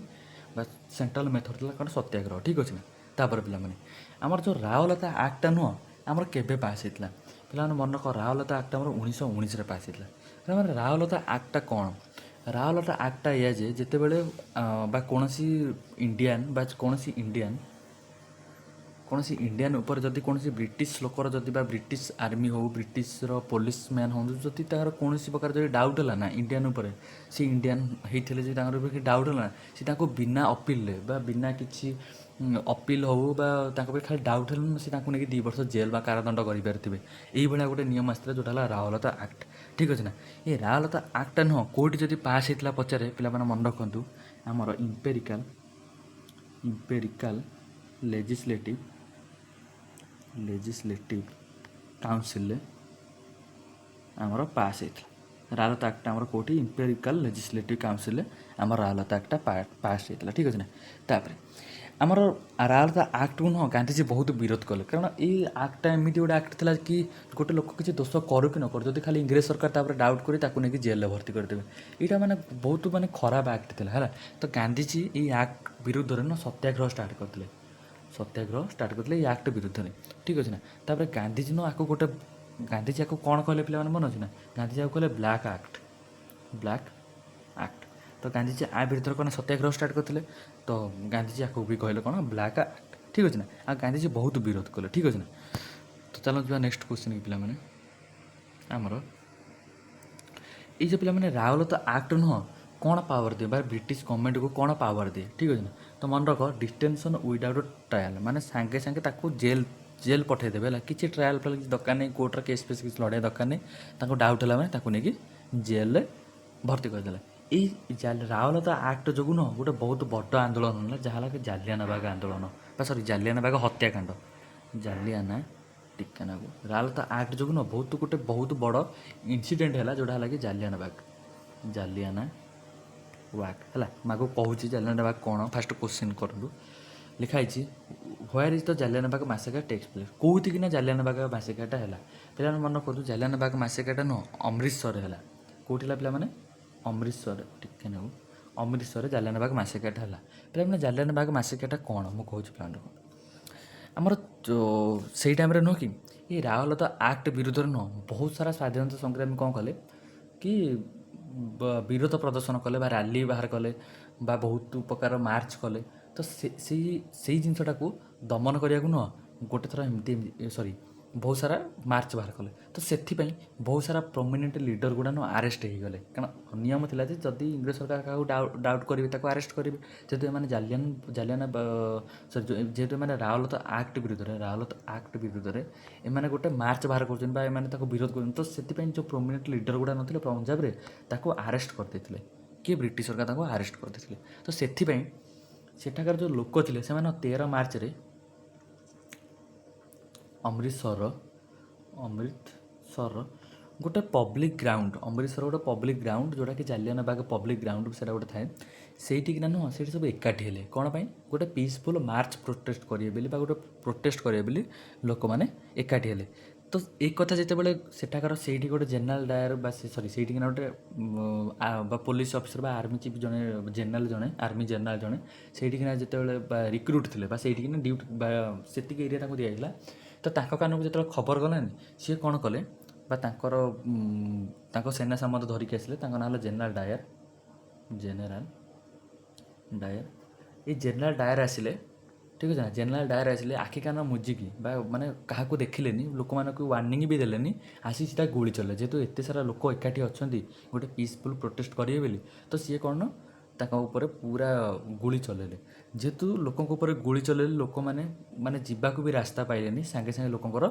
ବା ସେଣ୍ଟ୍ରାଲ ମେଥଡ଼ ଥିଲା କ'ଣ? ସତ୍ୟାଗ୍ରହ, ଠିକ୍ ଅଛି ନା? ତାପରେ ପିଲାମାନେ, ଆମର ଯେଉଁ ରାଓଲତ ଆକ୍ଟଟା ନୁହଁ, ଆମର କେବେ ପାସ୍ ହେଇଥିଲା? ପିଲାମାନେ ମନେ ରଖ, ରାଓଲତ ଆକ୍ଟ ଆମର 1919ରେ ପାସ୍ ହେଇଥିଲା। ପିଲାମାନେ, ରାଓଲତ ଆକ୍ଟଟା କ'ଣ? ରାଓଲତ ଆକ୍ଟଟା ଏଇଆ ଯେ ଯେତେବେଳେ ବା କୌଣସି ଇଣ୍ଡିଆନ୍ ବା କୌଣସି ଇଣ୍ଡିଆନ୍ ଉପରେ ଯଦି କୌଣସି ବ୍ରିଟିଶ ଲୋକର ଯଦି ବା ବ୍ରିଟିଶ ଆର୍ମି ହଉ, ବ୍ରିଟିଶର ପୋଲିସ ମ୍ୟାନ୍ ହୁଅନ୍ତୁ, ଯଦି ତାଙ୍କର କୌଣସି ପ୍ରକାର ଯଦି ଡାଉଟ୍ ହେଲା ନା ଇଣ୍ଡିଆନ୍ ଉପରେ, ସେ ଇଣ୍ଡିଆନ୍ ହେଇଥିଲେ ଯଦି ତାଙ୍କର ଉପରେ ଡାଉଟ୍ ହେଲା ନା, ସେ ତାଙ୍କୁ ବିନା ଅପିଲରେ ବା ବିନା କିଛି ଅପିଲ ହଉ ବା ତାଙ୍କ ଉପରେ ଖାଲି ଡାଉଟ୍ ହେଲେ ସେ ତାଙ୍କୁ ନେଇକି 2 ବର୍ଷ ଜେଲ୍ ବା କାରାଦଣ୍ଡ କରିପାରିଥିବେ। ଏଇଭଳିଆ ଗୋଟେ ନିୟମ ଆସିଥିଲା, ଯେଉଁଟା ହେଲା ରାଓଲତ ଆକ୍ଟ, ଠିକ୍ ଅଛି ନା? ଏ ରାଓଲତ ଆକ୍ଟଟା ନୁହଁ, କେଉଁଠି ଯଦି ପାସ୍ ହେଇଥିଲା ପଚାରେ, ପିଲାମାନେ ମନେ ରଖନ୍ତୁ, ଆମର ଇମ୍ପେରିକାଲ ଲେଜିସ୍ଲେଟିଭ୍ କାଉନସିଲରେ ଆମର ପାସ୍ ହେଇଥିଲା। ରାଓଲତ ଆକ୍ଟଟା ଆମର କେଉଁଠି? ଇମ୍ପେରିକାଲ ଲେଜିସ୍ଲେଟିଭ୍ କାଉନସିଲରେ ଆମର ରାଓଲତ ଆକ୍ଟଟା ପାସ୍ ହେଇଥିଲା, ଠିକ୍ ଅଛି ନା? ତାପରେ ଆମର ରାଓଲତ ଆକ୍ଟକୁ ନୁହଁ, ଗାନ୍ଧିଜୀ ବହୁତ ବିରୋଧ କଲେ। କାରଣ ଏଇ ଆକ୍ଟଟା ଏମିତି ଗୋଟେ ଆକ୍ଟ ଥିଲା କି ଗୋଟେ ଲୋକ କିଛି ଦୋଷ କରୁ କି ନ କରୁ, ଯଦି ଖାଲି ଇଂରେଜ ସରକାର ତାପରେ ଡାଉଟ୍ କରି ତାକୁ ନେଇକି ଜେଲରେ ଭର୍ତ୍ତି କରିଦେବେ। ଏଇଟା ମାନେ ବହୁତ ମାନେ ଖରାପ ଆକ୍ଟ ଥିଲା, ହେଲା। ତ ଗାନ୍ଧିଜୀ ଏଇ ଆକ୍ଟ ବିରୁଦ୍ଧରେ ନା ସତ୍ୟାଗ୍ରହ ଷ୍ଟାର୍ଟ କରିଥିଲେ। ସତ୍ୟାଗ୍ରହ ଷ୍ଟାର୍ଟ କରିଥିଲେ ଏଇ ଆକ୍ଟ ବିରୁଦ୍ଧରେ, ଠିକ୍ ଅଛି ନା? ତାପରେ ଗାନ୍ଧିଜୀ ନୁହଁ ଆକୁ ଗୋଟେ, ଗାନ୍ଧିଜୀ ଆକୁ କ'ଣ କହିଲେ ପିଲାମାନେ, ମନେ ଅଛି ନା? ଗାନ୍ଧିଜୀ ଆକୁ କହିଲେ ବ୍ଲାକ୍ ଆକ୍ଟ, ବ୍ଲାକ୍ ଆକ୍ଟ। ତ ଗାନ୍ଧିଜୀ ଆ ବିରୁଦ୍ଧରେ କ'ଣ ସତ୍ୟାଗ୍ରହ ଷ୍ଟାର୍ଟ କରିଥିଲେ। ତ ଗାନ୍ଧିଜୀ ଆକୁ ବି କହିଲେ କ'ଣ? ବ୍ଲାକ୍ ଆକ୍ଟ, ଠିକ୍ ଅଛି ନା? ଆଉ ଗାନ୍ଧିଜୀ ବହୁତ ବିରୋଧ କଲେ, ଠିକ୍ ଅଛି ନା? ତ ଚାଲନ୍ତୁ ଯିବା ନେକ୍ସଟ କ୍ୱେଶ୍ଚିନ୍ କି ପିଲାମାନେ। ଆମର ଏଇ ଯେଉଁ ପିଲାମାନେ ରାଓଲତ ଆକ୍ଟ ନୁହଁ, କ'ଣ ପାୱାର ଦିଏ ବା ବ୍ରିଟିଶ ଗଭର୍ଣ୍ଣମେଣ୍ଟକୁ କ'ଣ ପାୱାର ଦିଏ, ଠିକ୍ ଅଛି ନା? ତ ମନେ ରଖ, ଡିଟେନସନ୍ ୱିଦାଉଟ୍ ଟ୍ରାଏଲ୍, ମାନେ ସାଙ୍ଗେ ସାଙ୍ଗେ ତାକୁ ଜେଲ୍ ଜେଲ୍ ପଠାଇଦେବେ, ହେଲା। କିଛି ଟ୍ରାଏଲ୍ ଫ୍ରାଏଲ୍ କିଛି ଦରକାର ନାହିଁ, କୋର୍ଟର କେସ୍ ଫେସ୍ କିଛି ଲଢ଼ିବା ଦରକାର ନାହିଁ। ତାଙ୍କୁ ଡାଉଟ୍ ହେଲା ମାନେ ତାକୁ ନେଇକି ଜେଲ୍ରେ ଭର୍ତ୍ତି କରିଦେଲେ। ଏଇ ରାଓଲତ ଆକ୍ଟ ଯୋଗୁଁ ନୁହଁ, ଗୋଟେ ବହୁତ ବଡ଼ ଆନ୍ଦୋଳନ ହେଲା, ଯାହା ହେଲା କି ଜାଲିଆନାବାଗ ଆନ୍ଦୋଳନ ବା ସରି, ଜାଲିଆନାବାଗ ହତ୍ୟାକାଣ୍ଡ। ଜାଲିଆନା, ଟିକେ ନାକୁ, ରାଓଲତ ଆକ୍ଟ ଯୋଗୁଁ ନୁହଁ, ବହୁତ ଗୋଟେ ବହୁତ ବଡ଼ ଇନସିଡେଣ୍ଟ ହେଲା, ଯେଉଁଟା ହେଲା କି ଜାଲିଆନାବାଗ, ଜାଲିଆନା ୱାଗ ହେଲା। ମୁଁ ଆଗକୁ କହୁଛି ଜାଲିଆନାବାଗ କ'ଣ। ଫାଷ୍ଟ କ୍ୱେଶ୍ଚିନ୍ କରନ୍ତୁ। ଲେଖା ହେଇଛି, "Where is the Jallianwala Bagh massacre takes place?" କେଉଁଠିକି ନା ଜାଲିଆନାବାଗ ମାସେକାରଟା ହେଲା? ପିଲାମାନେ ମନେ ରଖନ୍ତୁ, ଜାଲିଆନାବାଗ ମାସେକାରଟା ନୁହଁ, ଅମୃତସରରେ ହେଲା। କେଉଁଠି ହେଲା ପିଲାମାନେ? ଅମୃତସରରେ। ଟିକେ ନେବୁ, ଅମୃତସରରେ ଜାଲିଆନାବାଗ ମାସେକାରଟା ହେଲା। ପିଲାମାନେ, ଜାଲିଆନାବାଗ ମାସେକାରଟା କ'ଣ ମୁଁ କହୁଛି ପିଲାମାନେ, ଦେଖନ୍ତୁ। ଆମର ସେଇ ଟାଇମ୍ରେ ନୁହଁ କି ଏଇ ରାଓଲତ ଆକ୍ଟ ବିରୁଦ୍ଧରେ ନୁହଁ, ବହୁତ ସାରା ସ୍ୱାଧୀନତା ସଂଗ୍ରାମୀ କ'ଣ କଲେ କି ବିରୋଧ ପ୍ରଦର୍ଶନ କଲେ ବା ରାଲି ବାହାର କଲେ ବା ବହୁତ ପ୍ରକାର ମାର୍ଚ୍ଚ କଲେ। ତ ସେ ସେଇ ସେଇ ଜିନିଷଟାକୁ ଦମନ କରିବାକୁ ନୁହଁ, ଗୋଟେ ଥର ଏମିତି ସରି, ବହୁତ ସାରା ମାର୍ଚ୍ଚ ବାହାର କଲେ। ତ ସେଥିପାଇଁ ବହୁତ ସାରା ପ୍ରମିନେଣ୍ଟ ଲିଡର ଗୁଡ଼ା ନୁହଁ ଆରେଷ୍ଟ ହେଇଗଲେ। କାରଣ ନିୟମ ଥିଲା ଯେ ଯଦି ଇଂରେଜ ସରକାର କାହାକୁ ଡାଉଟ୍ କରିବେ, ତାକୁ ଆରେଷ୍ଟ କରିବେ। ଯେହେତୁ ଏମାନେ ଜାଲିଆନ ଜାଲିଆନା ସରି, ଯେହେତୁ ଏମାନେ ରାଓଲତ ଆକ୍ଟ ବିରୁଦ୍ଧରେ ଏମାନେ ଗୋଟେ ମାର୍ଚ୍ଚ ବାହାର କରୁଛନ୍ତି ବା ଏମାନେ ତାକୁ ବିରୋଧ କରୁଛନ୍ତି, ତ ସେଥିପାଇଁ ଯେଉଁ ପ୍ରୋମିନେଣ୍ଟ ଲିଡର ଗୁଡ଼ା ନଥିଲେ ପଞ୍ଜାବରେ, ତାକୁ ଆରେଷ୍ଟ କରିଦେଇଥିଲେ। କିଏ? ବ୍ରିଟିଶ ସରକାର ତାଙ୍କୁ ଆରେଷ୍ଟ କରିଦେଇଥିଲେ। ତ ସେଥିପାଇଁ ସେଠାକାର ଯେଉଁ ଲୋକ ଥିଲେ, ସେମାନେ 13 ମାର୍ଚ୍ଚରେ ଅମୃତସରର ଗୋଟେ ପବ୍ଲିକ୍ ଗ୍ରାଉଣ୍ଡ, ଅମୃତସର ଗୋଟେ ପବ୍ଲିକ୍ ଗ୍ରାଉଣ୍ଡ, ଯେଉଁଟାକି ଜାଲିଆନାବାଗ ପବ୍ଲିକ୍ ଗ୍ରାଉଣ୍ଡ ସେଇଟା ଗୋଟେ ଥାଏ, ସେଇଠିକିନା ନୁହଁ, ସେଇଠି ସବୁ ଏକାଠି ହେଲେ। କ'ଣ ପାଇଁ? ଗୋଟେ ପିସଫୁଲ୍ ମାର୍ଚ୍ଚ ପ୍ରୋଟେଷ୍ଟ କରିବେ ବୋଲି ବା ଗୋଟେ ପ୍ରୋଟେଷ୍ଟ କରିବେ ବୋଲି ଲୋକମାନେ ଏକାଠି ହେଲେ। ତ ଏଇ କଥା ଯେତେବେଳେ ସେଠାକାର ସେଇଠି ଗୋଟେ ଜେନେରାଲ ଡାୟର ବା ସରି, ସେଇଠିକିନା ଗୋଟେ ବା ପୋଲିସ ଅଫିସର ବା ଆର୍ମି ଚିଫ୍ ଜଣେ, ଜେନେରାଲ ଜଣେ, ଆର୍ମି ଜେନେରାଲ ଜଣେ ସେଇଠିକିନା ଯେତେବେଳେ ବା ରିକ୍ରୁଟ୍ ଥିଲେ ବା ସେଇଠିକିନା ଡ୍ୟୁଟି ବା ସେତିକି ଏରିଆ ତାଙ୍କୁ ଦିଆଯାଇଥିଲା, ତ ତାଙ୍କ କାନକୁ ଯେତେବେଳେ ଖବର ଗଲାନି, ସିଏ କ'ଣ କଲେ ବା ତାଙ୍କର ତାଙ୍କ ସେନା ସାମନ୍ତ ଧରିକି ଆସିଲେ। ତାଙ୍କ ନାଁ ହେଲା ଜେନେରାଲ ଡାୟର, ଜେନେରାଲ ଡାୟର। ଏଇ ଜେନେରାଲ ଡାୟର ଆସିଲେ। ଠିକ୍ ଅଛି ନା? ଜେନେରାଲ ଡାୟର ଆସିଲେ, ଆଖି କାନ ମୁଜିକି ବା ମାନେ କାହାକୁ ଦେଖିଲେନି, ଲୋକମାନଙ୍କୁ ୱାର୍ଣ୍ଣିଂ ବି ଦେଲେନି, ଆସି ସିଧା ଗୁଳି ଚଲେଇଲେ। ଯେହେତୁ ଏତେ ସାରା ଲୋକ ଏକାଠି ଅଛନ୍ତି ଗୋଟେ ପିସଫୁଲ୍ ପ୍ରୋଟେଷ୍ଟ କରିବେ ବୋଲି, ତ ସିଏ କ'ଣ ନା ତାଙ୍କ ଉପରେ ପୁରା ଗୁଳି ଚଲେଇଲେ। ଯେହେତୁ ଲୋକଙ୍କ ଉପରେ ଗୁଳି ଚଲେଇଲେ, ଲୋକମାନେ ମାନେ ଯିବାକୁ ବି ରାସ୍ତା ପାଇଲେନି। ସାଙ୍ଗେ ସାଙ୍ଗେ ଲୋକଙ୍କର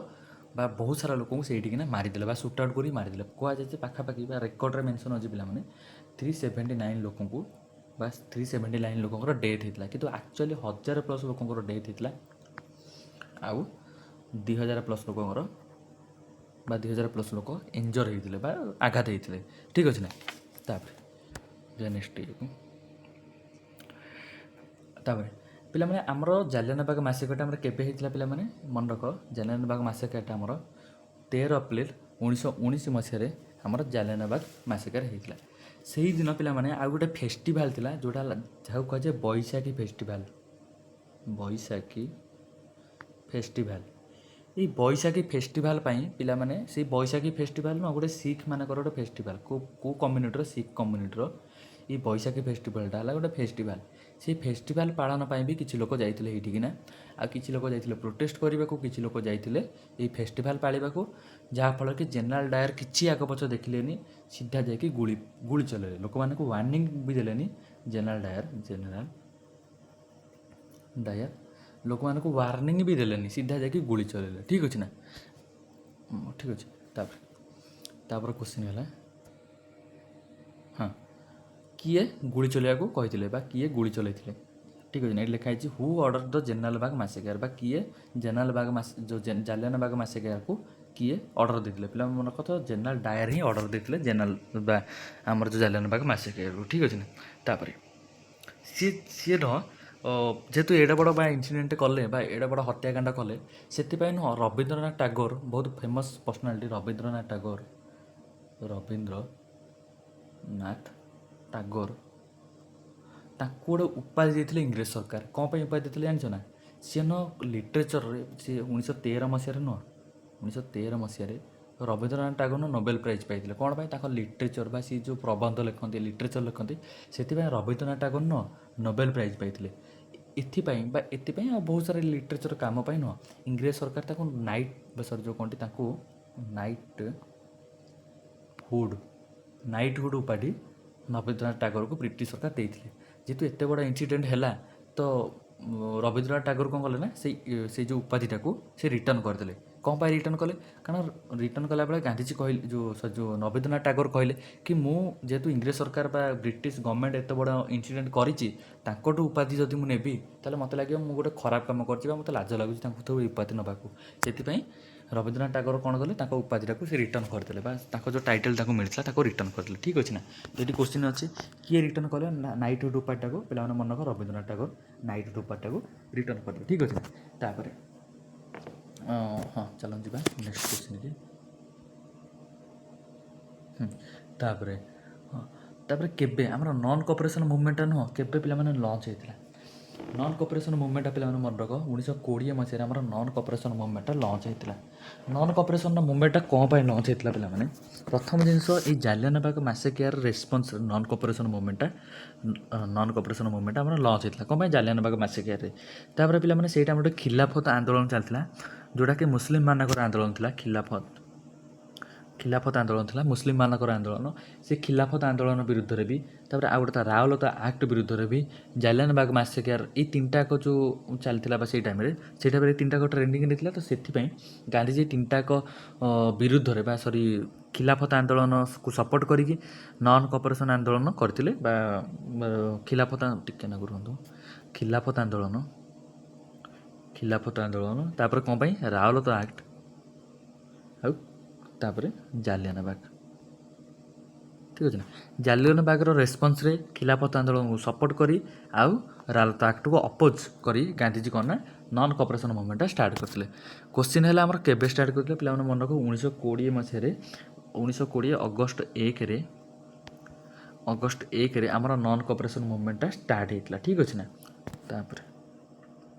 ବା ବହୁତ ସାରା ଲୋକଙ୍କୁ ସେଇଠିକିନା ମାରିଦେଲେ ବା ସୁଟ୍ ଆଉଟ୍ କରି ମାରିଦେଲେ। କୁହାଯାଏ ଯେ ପାଖାପାଖି ବା ରେକର୍ଡ଼ରେ ମେନସନ୍ ଅଛି ପିଲାମାନେ, 379 ଲୋକଙ୍କୁ ବା 379 ଲୋକଙ୍କର ଡେଥ୍ ହେଇଥିଲା। କିନ୍ତୁ ଆକ୍ଚୁଆଲି 1000 ପ୍ଲସ୍ ଲୋକଙ୍କର ଡେଥ୍ ହେଇଥିଲା ଆଉ 2000 ପ୍ଲସ୍ ଲୋକଙ୍କର ବା 2000 ପ୍ଲସ୍ ଲୋକ ଇଞ୍ଜର୍ ହେଇଥିଲେ ବା ଆଘାତ ହେଇଥିଲେ। ଠିକ୍ ଅଛି ନା? ତାପରେ ନେକ୍ସଟ ଇଏକୁ। ତାପରେ ପିଲାମାନେ, ଆମର ଜାଲିଆନାବାଗ ମାସେକରଟା ଆମର କେବେ ହେଇଥିଲା? ପିଲାମାନେ, ମନେ ରଖ, ଜାଲିଆନାବାଗ ମାସେକରଟା ଆମର 13 ଅପ୍ରିଲ 1919 ମସିହାରେ ଆମର ଜାଲିଆନାବାଗ ମାସେକର ହେଇଥିଲା। ସେଇଦିନ ପିଲାମାନେ ଆଉ ଗୋଟେ ଫେଷ୍ଟିଭାଲ୍ ଥିଲା, ଯେଉଁଟା ଯାହାକୁ କୁହାଯାଏ ବୈଶାଖୀ ଫେଷ୍ଟିଭାଲ୍। ବୈଶାଖୀ ଫେଷ୍ଟିଭାଲ୍। ଏଇ ବୈଶାଖୀ ଫେଷ୍ଟିଭାଲ୍ ପାଇଁ ପିଲାମାନେ, ସେଇ ବୈଶାଖୀ ଫେଷ୍ଟିଭାଲ୍ ନୁହଁ, ଗୋଟେ ଶିଖ ମାନଙ୍କର ଗୋଟେ ଫେଷ୍ଟିଭାଲ୍। କେଉଁ କେଉଁ କମ୍ୟୁନିଟିର? ଶିଖ କମ୍ୟୁନିଟିର। ଏଇ ବୈଶାଖୀ ଫେଷ୍ଟିଭାଲ୍ଟା ହେଲା ଗୋଟେ ଫେଷ୍ଟିଭାଲ୍। ସେଇ ଫେଷ୍ଟିଭାଲ୍ ପାଳନ ପାଇଁ ବି କିଛି ଲୋକ ଯାଇଥିଲେ ଏଇଠିକିନା। ଆଉ କିଛି ଲୋକ ଯାଇଥିଲେ ପ୍ରୋଟେଷ୍ଟ କରିବାକୁ, କିଛି ଲୋକ ଯାଇଥିଲେ ଏଇ ଫେଷ୍ଟିଭାଲ୍ ପାଳିବାକୁ, ଯାହାଫଳରେ କି ଜେନେରାଲ ଡାୟର କିଛି ଆଗ ପଛ ଦେଖିଲେନି, ସିଧା ଯାଇକି ଗୁଳି ଗୁଳି ଚଲେଇଲେ। ଲୋକମାନଙ୍କୁ ୱାର୍ଣ୍ଣିଂ ବି ଦେଲେନି। ଜେନେରାଲ ଡାୟର ଲୋକମାନଙ୍କୁ ୱାର୍ଣ୍ଣିଂ ବି ଦେଲେନି, ସିଧା ଯାଇକି ଗୁଳି ଚଲେଇଲେ। ଠିକ୍ ଅଛି ନା? ଠିକ୍ ଅଛି। ତାପରେ ତାପରେ କ୍ୱେଶ୍ଚିନ୍ ହେଲା, ହଁ, କିଏ ଗୁଳି ଚଲେଇବାକୁ କହିଥିଲେ ବା କିଏ ଗୁଳି ଚଲେଇଥିଲେ? ଠିକ୍ ଅଛି ନା? ଏଠି ଲେଖା ହେଇଛି, "Who order the General Bagh massacre?" ବା କିଏ ଜେନେରାଲ ବାଗ ମାସ ଯେଉଁ ଜାଲିଆନା ବାଗ ମାସେକେୟାରକୁ କିଏ ଅର୍ଡ଼ର ଦେଇଥିଲେ? ପିଲାମାନେ, ମନେ ରଖ, ଜେନେରାଲ ଡାୟର ହିଁ ଅର୍ଡ଼ର ଦେଇଥିଲେ ଜେନେରାଲ ବା ଆମର ଯେଉଁ ଜାଲିଆନା ବାଗ ମାସେକେୟାରକୁ। ଠିକ୍ ଅଛି ନା? ତାପରେ ସିଏ ସିଏ ନୁହଁ, ଯେହେତୁ ଏଡ଼େ ବଡ଼ ବା ଇନସିଡେଣ୍ଟ କଲେ ବା ଏଡ଼େ ବଡ଼ ହତ୍ୟାକାଣ୍ଡ କଲେ, ସେଥିପାଇଁ ନୁହଁ, ରବୀନ୍ଦ୍ରନାଥ ଟାଗୋର, ବହୁତ ଫେମସ୍ ପର୍ସନାଲିଟି ରବୀନ୍ଦ୍ରନାଥ ଟାଗୋର, ରବୀନ୍ଦ୍ରନାଥ ଟାଗୋର, ତାଙ୍କୁ ଗୋଟେ ଉପାଧି ଦେଇଥିଲେ ଇଂରେଜ ସରକାର। କ'ଣ ପାଇଁ ଉପାଧି ଦେଇଥିଲେ ଜାଣିଛ ନା? ସିଏ ନୁହଁ ଲିଟରେଚରରେ, ସିଏ 1913 ମସିହାରେ ନୁହଁ, 1913 ମସିହାରେ ରବୀନ୍ଦ୍ରନାଥ ଟାଗୋର ନୁହଁ ନୋବେଲ ପ୍ରାଇଜ୍ ପାଇଥିଲେ। କ'ଣ ପାଇଁ? ତାଙ୍କ ଲିଟରେଚର ବା ସିଏ ଯେଉଁ ପ୍ରବନ୍ଧ ଲେଖନ୍ତି, ଲିଟରେଚର ଲେଖନ୍ତି, ସେଥିପାଇଁ ରବୀନ୍ଦ୍ରନାଥ ଟାଗୋର ନୁହଁ ନୋବେଲ ପ୍ରାଇଜ୍ ପାଇଥିଲେ। ଏଥିପାଇଁ ବା ଏଥିପାଇଁ ଆଉ ବହୁତ ସାରା ଲିଟରେଚର କାମ ପାଇଁ ନୁହଁ, ଇଂରେଜ ସରକାର ତାକୁ ନାଇଟ୍ ବା ସରି, ଯେଉଁ କହନ୍ତି ତାଙ୍କୁ ନାଇଟ୍ ହୁଡ଼, ନାଇଟ୍ ହୁଡ଼ ଉପାଧି ରବୀନ୍ଦ୍ରନାଥ ଟାଗୋରକୁ ବ୍ରିଟିଶ ସରକାର ଦେଇଥିଲେ। ଯେହେତୁ ଏତେ ବଡ଼ ଇନସିଡେଣ୍ଟ ହେଲା, ତ ରବୀନ୍ଦ୍ରନାଥ ଟାଗୋର କ'ଣ କଲେ ନା ସେଇ ସେଇ ଯେଉଁ ଉପାଧିଟାକୁ ସେ ରିଟର୍ଣ୍ଣ କରିଦେଲେ। କ'ଣ ପାଇଁ ରିଟର୍ଣ୍ଣ କଲେ? କାରଣ ରିଟର୍ଣ୍ଣ କଲାବେଳେ ଗାନ୍ଧିଜୀ କହିଲେ, ଯେଉଁ ସରି, ଯେଉଁ ରବୀନ୍ଦ୍ରନାଥ ଟାଗୋର କହିଲେ କି ମୁଁ ଯେହେତୁ ଇଂରେଜ ସରକାର ବା ବ୍ରିଟିଶ ଗଭର୍ଣ୍ଣମେଣ୍ଟ ଏତେ ବଡ଼ ଇନସିଡେଣ୍ଟ କରିଛି, ତାଙ୍କଠୁ ଉପାଧି ଯଦି ମୁଁ ନେବି, ତାହେଲେ ମୋତେ ଲାଗିବ ମୁଁ ଗୋଟେ ଖରାପ କାମ କରିଛି ବା ମୋତେ ଲାଜ ଲାଗୁଛି ତାଙ୍କଠୁ ଏଇ ଉପାଧି ନେବାକୁ। ସେଥିପାଇଁ ରବୀନ୍ଦ୍ରନାଥ ଟାଗୋର କ'ଣ କଲେ? ତାଙ୍କ ଉପାଧିଟାକୁ ସେ ରିଟର୍ଣ୍ଣ କରିଦେଲେ ବା ତାଙ୍କ ଯେଉଁ ଟାଇଟଲ୍ ତାଙ୍କୁ ମିଳିଥିଲା, ତାକୁ ରିଟର୍ଣ୍ଣ କରିଦେଲେ। ଠିକ୍ ଅଛି ନା? ଏଠି କୋଶ୍ଚିନ୍ ଅଛି, କିଏ ରିଟର୍ଣ୍ଣ କଲେ ନାଇଟ୍ ହୁଡ଼ ଉପାଧିଟାକୁ? ପିଲାମାନେ, ମନେ ରଖ, ରବୀନ୍ଦ୍ରନାଥ ଟାଗୋର ନାଇଟ୍ ହୁଡ଼ ଉପାଧିଟାକୁ ରିଟର୍ଣ୍ଣ କରିଦେଲେ। ଠିକ୍ ଅଛି ନା? ତାପରେ ହଁ, ଚାଲନ୍ତୁ ଯିବା ନେକ୍ସଟ କୋଶ୍ଚିନ୍କି। ତାପରେ ହଁ, ତାପରେ କେବେ ଆମର ନନ୍ କପରେସନ୍ ମୁଭମେଣ୍ଟଟା ନୁହଁ, କେବେ ପିଲାମାନେ ଲଞ୍ଚ ହେଇଥିଲା? ନନ୍ କପରେସନ୍ ମୁଭମେଣ୍ଟଟା ପିଲାମାନେ ମନେ ରଖ, 1920 ମସିହାରେ ଆମର ନନ୍ କପରେସନ୍ ମୁଭମେଣ୍ଟଟା ଲଞ୍ଚ ହେଇଥିଲା। ନନ୍ କପରେସନ୍ର ମୁଭମେଣ୍ଟଟା କ'ଣ ପାଇଁ ଲଞ୍ଚ ହେଇଥିଲା ପିଲାମାନେ? ପ୍ରଥମ ଜିନିଷ, ଏଇ ଜାଲିଆନାବାଗ ମାସେକେୟାର ରେସ୍ପନ୍ସ ନନ୍ କପରେସନ୍ ମୁଭମେଣ୍ଟଟା ଆମର ଲଞ୍ଚ ହେଇଥିଲା। କ'ଣ ପାଇଁ? ଜାଲିଆନାବାଗ ମାସେକେୟାରରେ। ତାପରେ ପିଲାମାନେ, ସେଇଟା ଆମର ଗୋଟେ ଖିଲାଫତ ଆନ୍ଦୋଳନ ଚାଲିଥିଲା, ଯେଉଁଟାକି ମୁସଲିମମାନଙ୍କର ଆନ୍ଦୋଳନ ଥିଲା। ଖିଲାଫତ ଖିଲାଫତ ଆନ୍ଦୋଳନ ଥିଲା, ମୁସଲିମମାନଙ୍କର ଆନ୍ଦୋଳନ। ସେ ଖିଲାଫତ ଆନ୍ଦୋଳନ ବିରୁଦ୍ଧରେ ବି, ତାପରେ ଆଉ ଗୋଟେ ରାଓଲତ ଆକ୍ଟ ବିରୁଦ୍ଧରେ ବି, ଜାଲିଆନାବାଗ ମାସେକେୟାର, ଏଇ ତିନିଟାକ ଯେଉଁ ଚାଲିଥିଲା ବା ସେଇ ଟାଇମ୍ରେ, ସେଇ ଟାଇମ୍ରେ ଏଇ ତିନିଟାକ ଟ୍ରେଣ୍ଡିଂରେ ଥିଲା। ତ ସେଥିପାଇଁ ଗାନ୍ଧିଜୀ ତିନିଟାକ ବିରୁଦ୍ଧରେ ବା ସରି, ଖିଲାଫତ ଆନ୍ଦୋଳନକୁ ସପୋର୍ଟ କରିକି ନନ୍ କପରେସନ୍ ଆନ୍ଦୋଳନ କରିଥିଲେ ବା ଖିଲାଫତ, ଟିକେ ନାକୁ ରୁହନ୍ତୁ, ଖିଲାଫତ ଆନ୍ଦୋଳନ, ଖିଲାଫତ ଆନ୍ଦୋଳନ, ତାପରେ କ'ଣ ପାଇଁ ରାଓଲତ ଆକ୍ଟ ଆଉ ତାପରେ ଜାଲିଆନାବାଗ। ଠିକ୍ ଅଛି ନା? ଜାଲିଆନାବାଗର ରେସ୍ପନ୍ସରେ ଖିଲାଫତ ଆନ୍ଦୋଳନକୁ ସପୋର୍ଟ କରି ଆଉ ରାଓଲତ ଆକ୍ଟକୁ ଅପୋଜ କରି ଗାନ୍ଧିଜୀ କ'ଣ ନା ନନ୍ କପରେସନ୍ ମୁଭମେଣ୍ଟଟା ଷ୍ଟାର୍ଟ କରିଥିଲେ। କୋଶ୍ଚିନ୍ ହେଲା, ଆମର କେବେ ଷ୍ଟାର୍ଟ କରିଥିଲେ? ପିଲାମାନେ, ମନେ ରଖ, 1920 ମସିହାରେ, 1920 ଅଗଷ୍ଟ 1ରେ, ଅଗଷ୍ଟ 1ରେ ଆମର ନନ୍ କପରେସନ୍ ମୁଭମେଣ୍ଟଟା ଷ୍ଟାର୍ଟ ହେଇଥିଲା। ଠିକ୍ ଅଛି ନା? ତାପରେ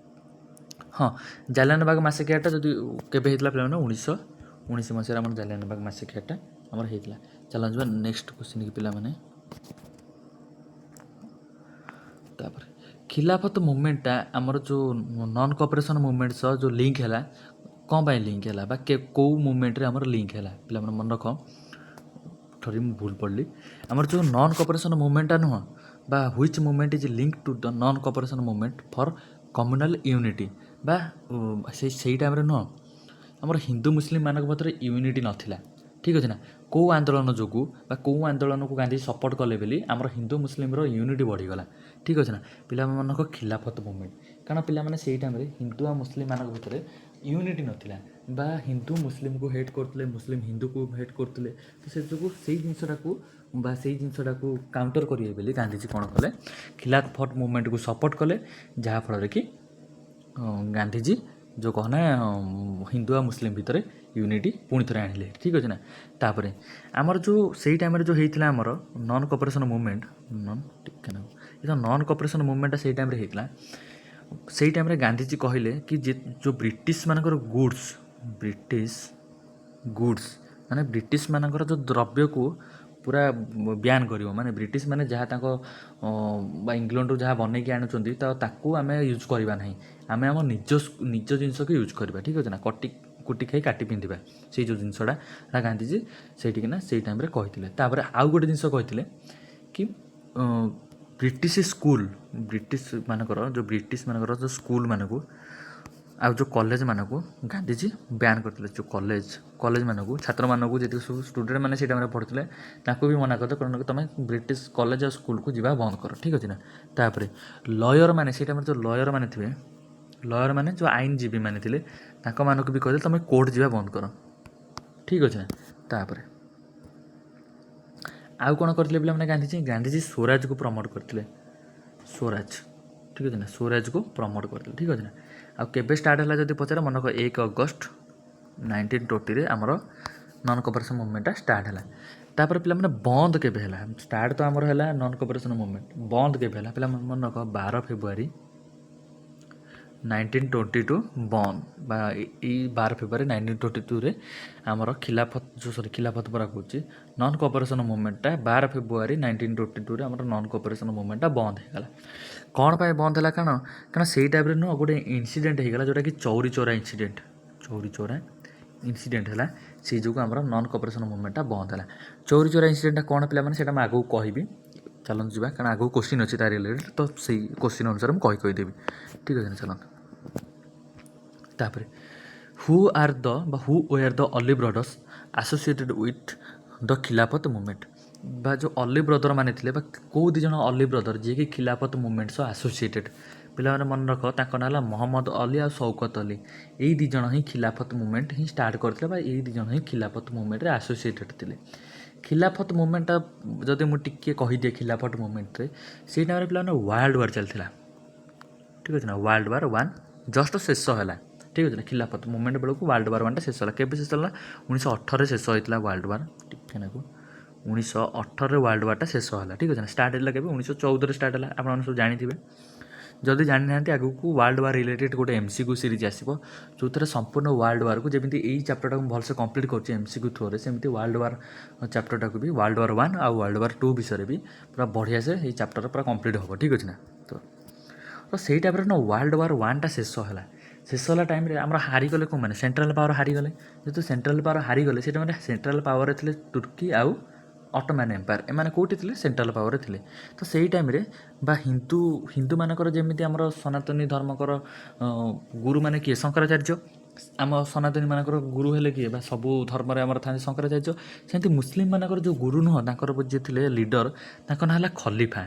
ହଁ, ଜାଲିଆନାବାଗ ମାସେକେୟାରଟା ଯଦି କେବେ ହେଇଥିଲା ପିଲାମାନେ? 1919 ମସିହାରେ ଆମର ଜାଲିଆନାବାଗ ମାସେକେୟାରଟା ଆମର ହେଇଥିଲା। ଚାଲନ୍ତୁ ଯିବା ନେକ୍ସଟ କ୍ୱେଶ୍ଚିନ୍ କି ପିଲାମାନେ। ତାପରେ ଖିଲାଫତ ମୁଭମେଣ୍ଟଟା ଆମର ଯେଉଁ ନନ୍ କୋଅପରେସନ୍ ମୁଭମେଣ୍ଟ ସହ ଯେଉଁ ଲିଙ୍କ ହେଲା, କ'ଣ ପାଇଁ ଲିଙ୍କ ହେଲା ବା କେଉଁ ମୁଭମେଣ୍ଟରେ ଆମର ଲିଙ୍କ ହେଲା? ପିଲାମାନେ, ମନେ ରଖ, ଥରେ ମୁଁ ଭୁଲ ପଢ଼ିଲି। ଆମର ଯେଉଁ ନନ୍ କୋଅପରେସନ୍ ମୁଭମେଣ୍ଟଟା ନୁହଁ ବା which movement is link to the non cooperation movement for communal unity? ବା ସେଇ ଟାଇମ୍ରେ ନୁହଁ, ଆମର ହିନ୍ଦୁ ମୁସଲିମ ମାନଙ୍କ ଭିତରେ ୟୁନିଟି ନଥିଲା, ଠିକ୍ ଅଛି ନା? କେଉଁ ଆନ୍ଦୋଳନ ଯୋଗୁଁ ବା କେଉଁ ଆନ୍ଦୋଳନକୁ ଗାନ୍ଧୀ ସପୋର୍ଟ କଲେ ବୋଲି ଆମର ହିନ୍ଦୁ ମୁସଲିମର ୟୁନିଟି ବଢ଼ିଗଲା, ଠିକ୍ ଅଛି ନା? ପିଲାମାନଙ୍କ, ଖିଲାଫତ ମୁଭମେଣ୍ଟ। କାରଣ ପିଲାମାନେ, ସେଇ ଟାଇମ୍ରେ ହିନ୍ଦୁ ଆଉ ମୁସଲିମମାନଙ୍କ ଭିତରେ ୟୁନିଟି ନଥିଲା ବା ହିନ୍ଦୁ ମୁସଲିମକୁ ହେଟ୍ କରୁଥିଲେ, ମୁସଲିମ ହିନ୍ଦୁକୁ ହେଟ୍ କରୁଥିଲେ। ତ ସେ ଯୋଗୁଁ ସେଇ ଜିନିଷଟାକୁ ବା ସେଇ ଜିନିଷଟାକୁ କାଉଣ୍ଟର କରିବେ ବୋଲି ଗାନ୍ଧିଜୀ କ'ଣ କଲେ? ଖିଲାଫତ ମୁଭମେଣ୍ଟକୁ ସପୋର୍ଟ କଲେ, ଯାହାଫଳରେ କି ଗାନ୍ଧିଜୀ ଯେଉଁ କହନା ହିନ୍ଦୁ ଆଉ ମୁସଲିମ ଭିତରେ ୟୁନିଟି ପୁଣି ଥରେ ଆଣିଲେ, ଠିକ୍ ଅଛି ନା? ତାପରେ ଆମର ଯେଉଁ ସେଇ ଟାଇମ୍ରେ ଯେଉଁ ହେଇଥିଲା ଆମର ନନ୍ କୋଅପରେସନ୍ ମୁଭମେଣ୍ଟ, ନନ୍ ଟିକେ ନା, ଏ ଯେଉଁ ନନ୍ କୋଅପରେସନ୍ ମୁଭମେଣ୍ଟଟା ସେଇ ଟାଇମ୍ରେ ହେଇଥିଲା, ସେଇ ଟାଇମ୍ରେ ଗାନ୍ଧିଜୀ କହିଲେ କି ଯେ ଯେଉଁ ବ୍ରିଟିଶ ମାନଙ୍କର ଗୁଡ୍ସ, ବ୍ରିଟିଶ ଗୁଡ୍ସ ମାନେ ବ୍ରିଟିଶ ମାନଙ୍କର ଯେଉଁ ଦ୍ରବ୍ୟକୁ ପୁରା ବ୍ୟାନ୍ କରିବ। ମାନେ ବ୍ରିଟିଶ ମାନେ ଯାହା ତାଙ୍କ ବା ଇଂଲଣ୍ଡରୁ ଯାହା ବନେଇକି ଆଣୁଛନ୍ତି, ତ ତାକୁ ଆମେ ୟୁଜ୍ କରିବା ନାହିଁ, ଆମେ ଆମ ନିଜ ନିଜ ଜିନିଷକୁ ୟୁଜ୍ କରିବା, ଠିକ୍ ଅଛି ନା? କଟି କୁଟି ଖାଇ କାଟି ପିନ୍ଧିବା, ସେଇ ଯେଉଁ ଜିନିଷଟା ସେଟା ଗାନ୍ଧିଜୀ ସେଇଠିକିନା ସେଇ ଟାଇମ୍ରେ କହିଥିଲେ। ତାପରେ ଆଉ ଗୋଟେ ଜିନିଷ କହିଥିଲେ କି ବ୍ରିଟିଶ ସ୍କୁଲ, ବ୍ରିଟିଶ ମାନଙ୍କର ଯେଉଁ ସ୍କୁଲ ମାନଙ୍କୁ ଆଉ ଯେଉଁ କଲେଜ ମାନଙ୍କୁ ଗାନ୍ଧିଜୀ ବ୍ୟାନ୍ କରିଥିଲେ। ଯେଉଁ କଲେଜ ମାନଙ୍କୁ, ଛାତ୍ରମାନଙ୍କୁ, ଯେତିକି ସବୁ ଷ୍ଟୁଡେଣ୍ଟ ମାନେ ସେଇ ଟାଇମ୍ରେ ପଢ଼ୁଥିଲେ, ତାଙ୍କୁ ବି ମନା କରିଥିଲେ କାରଣ ତୁମେ ବ୍ରିଟିଶ କଲେଜ ଆଉ ସ୍କୁଲକୁ ଯିବା ବନ୍ଦ କର, ଠିକ୍ ଅଛି ନା? ତାପରେ ଲୟର ମାନେ, ସେଇ ଟାଇମ୍ରେ ଯେଉଁ ଲୟର ମାନେ ଥିବେ, ଲୟର ମାନେ ଯେଉଁ ଆଇନଜୀବୀ ମାନେ ଥିଲେ, ତାଙ୍କମାନଙ୍କୁ ବି କହିଲେ ତୁମେ କୋର୍ଟ ଯିବା ବନ୍ଦ କର, ଠିକ୍ ଅଛି ନା? ତାପରେ ଆଉ କ'ଣ କରିଥିଲେ ପିଲାମାନେ ଗାନ୍ଧିଜୀ? ଗାନ୍ଧିଜୀ ସ୍ୱରାଜକୁ ପ୍ରମୋଟ୍ କରିଥିଲେ। ସ୍ୱରାଜ, ଠିକ୍ ଅଛି ନା? ସ୍ୱରାଜକୁ ପ୍ରମୋଟ୍ କରିଥିଲେ, ଠିକ୍ ଅଛି ନା? ଆଉ କେବେ ଷ୍ଟାର୍ଟ ହେଲା ଯଦି ପଚାରେ, ମନେ ରଖ, 1 ଅଗଷ୍ଟ 1920ରେ ଆମର ନନ୍ କୋଅପରେସନ୍ ମୁଭମେଣ୍ଟଟା ଷ୍ଟାର୍ଟ ହେଲା। ତାପରେ ପିଲାମାନେ, ବନ୍ଦ କେବେ ହେଲା? ଷ୍ଟାର୍ଟ ତ ଆମର ହେଲା ନନ୍ କୋଅପରେସନ୍ ମୁଭମେଣ୍ଟ, ବନ୍ଦ କେବେ ହେଲା? ପିଲାମାନେ, ମନେ ରଖ, 12 ଫେବୃଆରୀ 1922 ବନ୍ଦ ବା ଏଇ 12 ଫେବୃଆରୀ 1922ରେ ଆମର ଖିଲାଫତ ଯେଉଁ, ସରି, ଖିଲାଫତ ପରା କହୁଛି, ନନ୍ କୋଅପରେସନ୍ ମୁଭମେଣ୍ଟଟା 12 ଫେବୃଆରୀ 1922ରେ ଆମର ନନ୍ କୋଅପରେସନ୍ ମୁଭମେଣ୍ଟଟା ବନ୍ଦ ହେଇଗଲା। କ'ଣ ପାଇଁ ବନ୍ଦ ହେଲା? କାରଣ ସେଇ ଟାଇମ୍ରେ ନୁହଁ, ଗୋଟେ ଇନସିଡେଣ୍ଟ ହେଇଗଲା, ଯେଉଁଟାକି ଚୌରି ଚୌରା ଇନସିଡେଣ୍ଟ। ଚୌରି ଚୌରା ଇନସିଡେଣ୍ଟ ହେଲା, ସେଇ ଯୋଗୁଁ ଆମର ନନ୍ କୋଅପରେସନ୍ ମୁଭମେଣ୍ଟଟା ବନ୍ଦ ହେଲା। ଚୌରି ଚୌରା ଇନସିଡେଣ୍ଟଟା କ'ଣ ପିଲାମାନେ, ସେଇଟା ମୁଁ ଆଗକୁ କହିବି। ଚାଲନ୍ତୁ ଯିବା, କାରଣ ଆଗକୁ କୋଶ୍ଚିନ୍ ଅଛି ତା ରିଲେଟେଡ଼, ତ ସେଇ କୋଶ୍ଚିନ୍ ଅନୁସାରେ ମୁଁ କହିଦେବି, ଠିକ୍ ଅଛି ନା? ଚାଲନ୍ତୁ। ତାପରେ ହୁ ଆର୍ ଦ ବା who were the Ali brothers associated with the Khilafat movement? ବା ଯେଉଁ ଅଲି ବ୍ରଦର ମାନେ ଥିଲେ ବା କେଉଁ ଦୁଇ ଜଣ ଅଲି ବ୍ରଦର ଯିଏକି ଖିଲାଫତ ମୁଭମେଣ୍ଟ ସହ ଆସୋସିଏଟେଡ଼? ପିଲାମାନେ, ମନେ ରଖ, ତାଙ୍କ ନାଁ ହେଲା ମହମ୍ମଦ ଅଲି ଆଉ ଶୌକତ ଅଲି। ଏଇ ଦୁଇ ଜଣ ହିଁ ଖିଲାଫତ ମୁଭମେଣ୍ଟ ହିଁ ଷ୍ଟାର୍ଟ କରିଥିଲେ ବା ଏଇ ଦୁଇ ଜଣ ହିଁ ଖିଲାଫତ ମୁଭମେଣ୍ଟରେ ଆସୋସିଏଟେଡ଼ ଥିଲେ। ଖିଲାଫତ ମୁଭମେଣ୍ଟଟା ଯଦି ମୁଁ ଟିକିଏ କହିଦିଏ, ଖିଲାଫତ ମୁଭମେଣ୍ଟରେ ସେଇ ଟାଇମ୍ରେ ପିଲାମାନେ ୱାର୍ଲଡ଼ ୱାର୍ ଚାଲିଥିଲା, ଠିକ୍ ଅଛି ନା? ୱାର୍ଲଡ଼ ୱାର୍ ୱାନ୍ ଜଷ୍ଟ ଶେଷ ହେଲା, ଠିକ୍ ଅଛି ନା? ଖିଲାଫତ ମୁଭମେଣ୍ଟ ବେଳକୁ ୱାର୍ଲଡ଼ ୱାର୍ ୱାନ୍ଟା ଶେଷ ହେଲା। କେବେ ଶେଷ ହେଲା? 1918ରେ ଶେଷ ହେଇଥିଲା ୱାର୍ଲଡ଼ ୱାର୍। ଟିକେ ନାକୁ, 1918ରେ ୱାର୍ଲଡ଼ ୱାର୍ଟା ଶେଷ ହେଲା, ଠିକ୍ ଅଛି ନା? ଷ୍ଟାର୍ଟ ହେଲା କେବେ? 1914ରେ ଷ୍ଟାର୍ଟ ହେଲା। ଆପଣମାନେ ସବୁ ଜାଣିଥିବେ। ଯଦି ଜାଣିନାହାନ୍ତି, ଆଗକୁ ୱାର୍ଲଡ଼ ୱାର୍ ରିଲେଟେଡ଼ ଗୋଟେ ଏମ୍ସିକ୍ୟୁ ସିରିଜ୍ ଆସିବ, ଯେଉଁଥିରେ ସମ୍ପୂର୍ଣ୍ଣ ୱାର୍ଲଡ଼ ୱାର୍କୁ, ଯେମିତି ଏଇ ଚାପ୍ଟରଟାକୁ ମୁଁ ଭଲସେ କମ୍ପ୍ଲିଟ୍ କରୁଛି ଏମ୍ସିକ୍ୟୁ ଥ୍ରୋରେ, ସେମିତି ୱାର୍ଲଡ଼ ୱାର୍ ଚାପ୍ଟରଟାକୁ ବି, ୱାର୍ଲଡ଼ ୱାର୍ ୱାନ୍ ଆଉ ୱାର୍ଲଡ଼ ୱାର୍ ଟୁ ବିଷୟରେ ବି ପୁରା ବଢ଼ିଆ ସେ ଏଇ ଚାପ୍ଟର ପୁରା କମ୍ପ୍ଲିଟ୍ ହେବ, ଠିକ୍ ଅଛି ନା? ତ ସେଇ ଟାଇପ୍ର ନା ୱାର୍ଲଡ଼ ୱାର୍ ୱାନ୍ଟା ଶେଷ ହେଲା। ଶେଷ ହେଲା ଟାଇମ୍ରେ ଆମର ହାରିଗଲେ କେଉଁମାନେ? ସେଣ୍ଟ୍ରାଲ୍ ପାୱାର ହାରିଗଲେ। ଯେହେତୁ ସେଣ୍ଟ୍ରାଲ୍ ପାୱାର ହାରିଗଲେ, ସେ ଟାଇମ୍ରେ ସେଣ୍ଟ୍ରାଲ୍ ପାୱାରରେ ଥିଲେ ତୁର୍କୀ ଆଉ ଅଟୋମାନ ଏମ୍ପାୟାର। ଏମାନେ କେଉଁଠି ଥିଲେ? ସେଣ୍ଟ୍ରାଲ୍ ପାୱାରରେ ଥିଲେ। ତ ସେଇ ଟାଇମ୍ରେ ବା ହିନ୍ଦୁମାନଙ୍କର ଯେମିତି ଆମର ସନାତନୀ ଧର୍ମଙ୍କର ଗୁରୁମାନେ କିଏ? ଶଙ୍କରାଚାର୍ଯ୍ୟ। ଆମ ସନାତନୀମାନଙ୍କର ଗୁରୁ ହେଲେ କିଏ? ବା ସବୁ ଧର୍ମରେ ଆମର ଥାନ୍ତି ଶଙ୍କରାଚାର୍ଯ୍ୟ। ସେମିତି ମୁସଲିମମାନଙ୍କର ଯେଉଁ ଗୁରୁ ନୁହଁ, ତାଙ୍କର ଯିଏ ଥିଲେ ଲିଡ଼ର, ତାଙ୍କ ନାଁ ହେଲା ଖଲିଫା।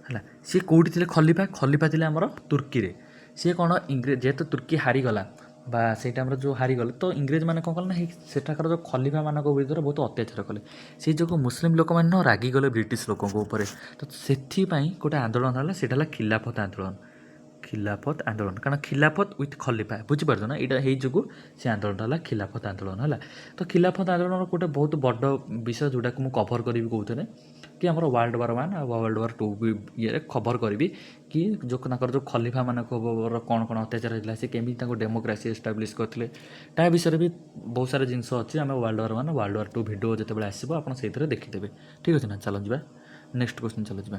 ହେଲା, ସିଏ କେଉଁଠି ଥିଲେ ଖଲିଫା? ଖଲିଫା ଥିଲେ ଆମର ତୁର୍କୀରେ। ସିଏ କ'ଣ ଇଂରେଜ, ଯେହେତୁ ତୁର୍କୀ ହାରିଗଲା ବା ସେଇ ଟାଇମ୍ରେ ଯେଉଁ ହାରିଗଲେ, ତ ଇଂରେଜମାନେ କ'ଣ କଲେ ନା ସେଠାକାର ଯେଉଁ ଖଲିଫାମାନଙ୍କ ବିରୁଦ୍ଧରେ ବହୁତ ଅତ୍ୟାଚାର କଲେ। ସେଇ ଯୋଗୁଁ ମୁସଲିମ ଲୋକମାନେ ନୁହଁ, ରାଗିଗଲେ ବ୍ରିଟିଶ ଲୋକଙ୍କ ଉପରେ। ତ ସେଥିପାଇଁ ଗୋଟେ ଆନ୍ଦୋଳନ ହେଲା, ସେଇଟା ହେଲା ଖିଲାଫତ ଆନ୍ଦୋଳନ। ଖିଲାଫତ ଆନ୍ଦୋଳନ, କାରଣ ଖିଲାଫତ ୱିଥ୍ ଖଲିଫା, ବୁଝିପାରୁଛ ନା? ଏଇଟା ହେଇ ଯୋଗୁଁ ସେ ଆନ୍ଦୋଳନଟା ହେଲା ଖିଲାଫତ ଆନ୍ଦୋଳନ ହେଲା। ତ ଖିଲାଫତ ଆନ୍ଦୋଳନର ଗୋଟେ ବହୁତ ବଡ଼ ବିଷୟ, ଯେଉଁଟାକୁ ମୁଁ କଭର୍ କରିବି କେଉଁଥିରେ କି ଆମର ୱାର୍ଲଡ଼ ୱାର୍ ୱାନ୍ ଆଉ ୱାର୍ଲଡ଼ ୱାର୍ ଟୁ ବି ଇଏରେ କଭର୍ କରିବି କି ଯେଉଁ ତାଙ୍କର ଯେଉଁ ଖଲିଫାମାନଙ୍କର କ'ଣ କ'ଣ ଅତ୍ୟାଚାର ହେଇଥିଲା, ସେ କେମିତି ତାଙ୍କୁ ଡେମୋକ୍ରାସି ଏଷ୍ଟାବ୍ଲିଶ୍ କରିଥିଲେ, ତା ବିଷୟରେ ବି ବହୁତ ସାରା ଜିନିଷ ଅଛି। ଆମେ World War One, World War Two video ଯେତେବେଳେ ଆସିବ, ଆପଣ ସେଇଥିରେ ଦେଖିଦେବେ, ଠିକ୍ ଅଛି ନା? ଚାଲ ଯିବା, ନେକ୍ସଟ କ୍ୱେଶ୍ଚନ୍ ଚାଲ ଯିବା।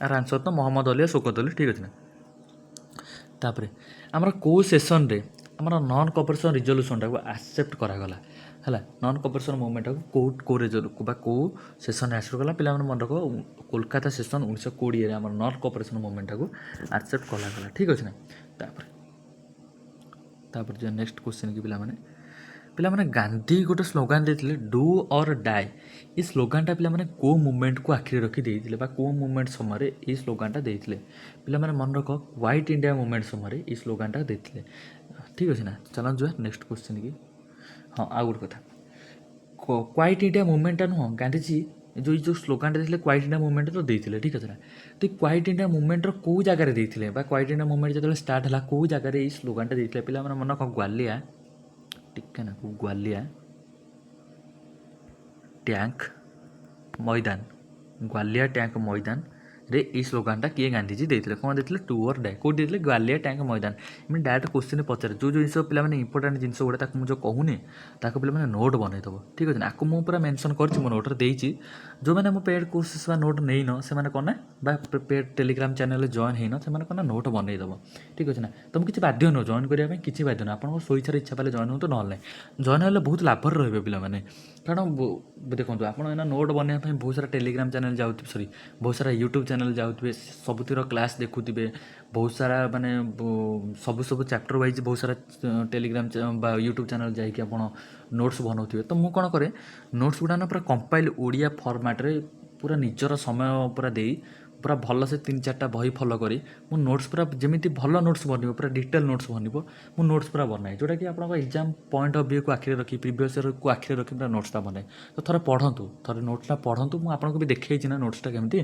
ଆର ଆନ୍ସର୍ ତ ମହମ୍ମଦ ଅଲି, ଶୌକତ ଅଲି, ଠିକ୍ ଅଛି ନା? ତାପରେ ଆମର କେଉଁ ସେସନ୍ରେ ଆମର ନନ୍ କପରେସନ୍ ରିଜଲ୍ୟୁସନ୍ଟାକୁ ଆକ୍ସେପ୍ଟ କରାଗଲା? ହେଲା, ନନ୍ କପରେସନ୍ ମୁଭମେଣ୍ଟଟାକୁ କେଉଁ କେଉଁ ରେଜଲ୍ୟୁ ବା କେଉଁ ସେସନ୍ରେ ଆକ୍ସେପ୍ଟ କଲା? ପିଲାମାନେ, ମନେ ରଖ, କୋଲକାତା ସେସନ୍ 1920ରେ ଆମର ନନ୍ କପରେସନ୍ ମୁଭମେଣ୍ଟଟାକୁ ଆକ୍ସେପ୍ଟ କରାଗଲା, ଠିକ୍ ଅଛି ନା? ତାପରେ ତାପରେ ଯିବା ନେକ୍ସଟ କ୍ୱେଶ୍ଚିନ୍ କି ପିଲାମାନେ। ପିଲାମାନେ, ଗାନ୍ଧୀ ଗୋଟେ ସ୍ଲୋଗାନ ଦେଇଥିଲେ, "ଡୁ ଅର୍ ଡାଏ"। ଏ ସ୍ଲୋଗାନଟା ପିଲାମାନେ କେଉଁ ମୁଭମେଣ୍ଟକୁ ଆଖିରେ ରଖି ଦେଇଥିଲେ ବା କେଉଁ ମୁଭମେଣ୍ଟ ସମୟରେ ଏଇ ସ୍ଲୋଗାନଟା ଦେଇଥିଲେ? ପିଲାମାନେ, ମନେ ରଖ, କ୍ୱାଇଟ୍ ଇଣ୍ଡିଆ ମୁଭମେଣ୍ଟ ସମୟରେ ଏଇ ସ୍ଲୋଗାନଟା ଦେଇଥିଲେ, ଠିକ୍ ଅଛି ନା? ଚାଲନ୍ତୁ ଯିବା ନେକ୍ସଟ କ୍ୱେଶ୍ଚିନ୍ କି। ହଁ, ଆଉ ଗୋଟେ କଥା, କ୍ୱାଇଟ୍ ଇଣ୍ଡିଆ ମୁଭମେଣ୍ଟଟା ନୁହଁ, ଗାନ୍ଧିଜୀ ଯେଉଁ ଏଇ ଯେଉଁ ସ୍ଲୋଗାନଟା ଦେଇଥିଲେ, କ୍ୱାଇଟ୍ ଇଣ୍ଡିଆ ମୁଭମେଣ୍ଟ ତ ଦେଇଥିଲେ, ଠିକ୍ ଅଛି ନା? ତ ଏଇ କ୍ୱାଇଟ୍ ଇଣ୍ଡିଆ ମୁଭମେଣ୍ଟର କେଉଁ ଜାଗାରେ ଦେଇଥିଲେ ବା କ୍ୱାଇଟ୍ ଇଣ୍ଡିଆ ମୁଭମେଣ୍ଟ ଯେତେବେଳେ ଷ୍ଟାର୍ଟ ହେଲା, କେଉଁ ଜାଗାରେ ଏଇ ସ୍ଲୋଗାନଟା ଦେଇଥିଲେ? ପିଲାମାନେ, ମନେ ରଖ, ଗ୍ୱାଲିଆ, ଟିକେ ନା, ଗ୍ୱାଲିଆ ଟ୍ୟାଙ୍କ ମଇଦାନ। ଗ୍ୱାଲିଆ ଟ୍ୟାଙ୍କ ମଇଦାନରେ ଏଇ ସ୍ଲୋଗାନଟା କିଏ? ଗାନ୍ଧିଜୀ ଦେଇଥିଲେ। କ'ଣ ଦେଇଥିଲେ? "ଡୁ ଅର୍ ଡାଏ"। କେଉଁଠି ଦେଇଥିଲେ? ଗ୍ୱାଲିଆ ଟ୍ୟାଙ୍କ ମଇଦାନ। ଏମିତି ଡାଇରେକ୍ଟ କୋଶ୍ଚିନ୍ ପଚାରେ। ଯେଉଁ ଯେଉଁ ଜିନିଷ ପିଲାମାନେ ଇମ୍ପୋର୍ଟାଣ୍ଟ ଜିନିଷ ଗୁଡ଼ା, ତାକୁ ମୁଁ ଯେଉଁ କହୁନି, ତାକୁ ପିଲାମାନେ ନୋଟ୍ ବନେଇଦେବ, ଠିକ୍ ଅଛି ନା? ଆକୁ ମୁଁ ପୁରା ମେନସନ୍ କରିଛି, ମୋ ନୋଟ୍ରେ ଦେଇଛି। ଯେଉଁମାନେ ମୋ ପେଡ଼୍ କୋର୍ସେସ୍ ବା ନୋଟ୍ ନେଇନ, ସେମାନେ କ'ଣ ନା, ବା ପେଡ଼୍ ଟେଲିଗ୍ରାମ ଚ୍ୟାନେଲରେ ଜଏନ୍ ହେଇନ, ସେମାନେ କ'ଣ ନା ନୋଟ୍ ବନେଇଦେବ, ଠିକ୍ ଅଛି ନା? ତୁମକୁ କିଛି ବାଧ୍ୟ ନୁହଁ, ଜଏନ୍ କରିବା ପାଇଁ କିଛି ବାଧ୍ୟ ନୁହଁ। ଆପଣଙ୍କ ସ୍ୱଇଚ୍ଛାରେ ଇଚ୍ଛା ପାଇଲେ ଜଏନ୍ ହୁଅନ୍ତୁ, ନହେଲେ ନାହିଁ। ଜଏନ୍ ହେଲେ ବହୁତ ଲାଭରେ ରହିବେ ପିଲାମାନେ। କାରଣ ଦେଖନ୍ତୁ, ଆପଣ ଏଇନା ନୋଟ୍ ବନେଇବା ପାଇଁ ବହୁତ ସାରା ଟେଲିଗ୍ରାମ ଚ୍ୟାନେଲ୍ ଯାଉଥିବେ, ସରି, ବହୁତ ସାରା ୟୁଟ୍ୟୁବ୍ ଚ୍ୟାନେଲ୍ ଯାଉଥିବେ, ସବୁଥିର କ୍ଲାସ୍ ଦେଖୁଥିବେ, ବହୁତ ସାରା ମାନେ ସବୁ ସବୁ ଚାପ୍ଟର ୱାଇଜ୍ ବହୁତ ସାରା ଟେଲିଗ୍ରାମ ବା ୟୁଟ୍ୟୁବ୍ ଚ୍ୟାନେଲ୍ ଯାଇକି ଆପଣ ନୋଟ୍ସ ବନାଉଥିବେ। ତ ମୁଁ କ'ଣ କରେ, ନୋଟ୍ସ ଗୁଡ଼ା ନା ପୁରା କମ୍ପାଇଲ୍ ଓଡ଼ିଆ ଫର୍ମାଟ୍ରେ ପୁରା ନିଜର ସମୟ ପୁରା ଦେଇ, ପୁରା ଭଲସେ ତିନି ଚାରିଟା ବହି ଫଲୋ କରି ମୁଁ ନୋଟ୍ସ ପୁରା ଯେମିତି ଭଲ ନୋଟ୍ସ ବନିବ, ପୁରା ଡିଟେଲ୍ ନୋଟ୍ସ ବନିବ, ମୁଁ ନୋଟ୍ସ ପୁରା ବନାଏ, ଯେଉଁଟାକି ଆପଣଙ୍କ ଏକ୍ଜାମ୍ ପଏଣ୍ଟ ଅଫ୍ ଭ୍ୟୁକୁ ଆଖିରେ ରଖି, ପ୍ରିଭିୟସ୍ ଇୟର୍କୁ ଆଖିରେ ରଖି ପୁରା ନୋଟ୍ସଟା ବନାଏ। ତ ଥରେ ପଢ଼ନ୍ତୁ, ଥରେ ନୋଟ୍ସଟା ପଢ଼ନ୍ତୁ। ମୁଁ ଆପଣଙ୍କୁ ବି ଦେଖେଇଛି ନା ନୋଟ୍ସଟା କେମିତି।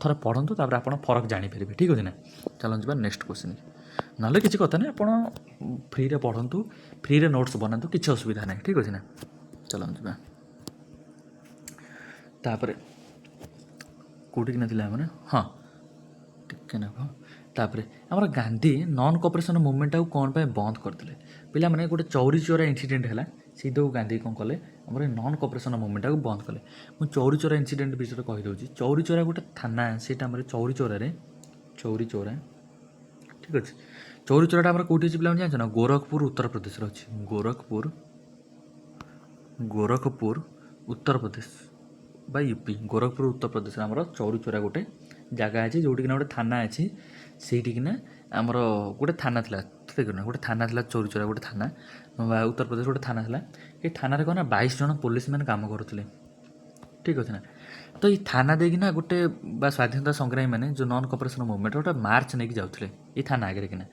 ଥରେ ପଢ଼ନ୍ତୁ, ତାପରେ ଆପଣ ଫରକ ଜାଣିପାରିବେ, ଠିକ୍ ଅଛି ନା? ଚାଲନ୍ତୁ ଯିବା ନେକ୍ସଟ କ୍ୱେଶ୍ଚିନ୍। ନହେଲେ କିଛି କଥା ନାହିଁ, ଆପଣ ଫ୍ରିରେ ପଢ଼ନ୍ତୁ, ଫ୍ରିରେ ନୋଟ୍ସ ବନାନ୍ତୁ, କିଛି ଅସୁବିଧା ନାହିଁ, ଠିକ୍ ଅଛି ନା? ଚାଲନ୍ତୁ ଯିବା। ତାପରେ କେଉଁଠିକି ନଥିଲା ମାନେ, ହଁ, ଟିକେ ନା। ତାପରେ ଆମର ଗାନ୍ଧୀ ନନ୍ କପରେସନ୍ ମୁଭମେଣ୍ଟଟାକୁ କ'ଣ ପାଇଁ ବନ୍ଦ କରିଦେଲେ? ପିଲାମାନେ, ଗୋଟେ ଚୌରି ଚୋରା ଇନସିଡେଣ୍ଟ ହେଲା, ସେଇଟାକୁ ଗାନ୍ଧୀ କ'ଣ କଲେ? ଆମର ନନ୍ କପରେସନ୍ ମୁଭମେଣ୍ଟଟାକୁ ବନ୍ଦ କଲେ। ମୁଁ ଚୌରି ଚୋରା ଇନସିଡେଣ୍ଟ ବିଷୟରେ କହିଦେଉଛି। ଚୌରି ଚୋରା ଗୋଟେ ଥାନା, ସେଇଟା ଆମର ଚୌରି ଚୋରାରେ, ଚୌରି ଚୋରା, ଠିକ୍ ଅଛି। ଚୌରି ଚୋରାଟା ଆମର କେଉଁଠି ଅଛି ପିଲାମାନେ, ଜାଣିଛ ନା? ଗୋରଖପୁର, ଉତ୍ତରପ୍ରଦେଶରେ ଅଛି। ଗୋରଖପୁର, ଗୋରଖପୁର, ଉତ୍ତରପ୍ରଦେଶ ବା ୟୁପି। ଗୋରଖପୁର, ଉତ୍ତରପ୍ରଦେଶରେ ଆମର ଚୌରି ଚୋରା ଗୋଟେ ଜାଗା ଅଛି, ଯେଉଁଠିକିନା ଗୋଟେ ଥାନା ଅଛି। ସେଇଠିକିନା ଆମର ଗୋଟେ ଥାନା ଥିଲା, ଠିକ୍ ନା? ଗୋଟେ ଥାନା ଥିଲା, ଚୌରି ଚୋରା ଗୋଟେ ଥାନା ବା ଉତ୍ତରପ୍ରଦେଶ ଗୋଟେ ଥାନା ଥିଲା। ଏଇ ଥାନାରେ କ'ଣ ନା 22 ଜଣ ପୋଲିସ ମ୍ୟାନ୍ କାମ କରୁଥିଲେ, ଠିକ୍ ଅଛି ନା? ତ ଏଇ ଥାନା ଦେଇକିନା ଗୋଟେ ବା ସ୍ୱାଧୀନତା ସଂଗ୍ରାମୀ ମାନେ ଯେଉଁ ନନ୍ କପରେସନ୍ ମୁଭମେଣ୍ଟ ଗୋଟେ ମାର୍ଚ୍ଚ ନେଇକି ଯାଉଥିଲେ ଏଇ ଥାନା ଆଗରେ କିନା।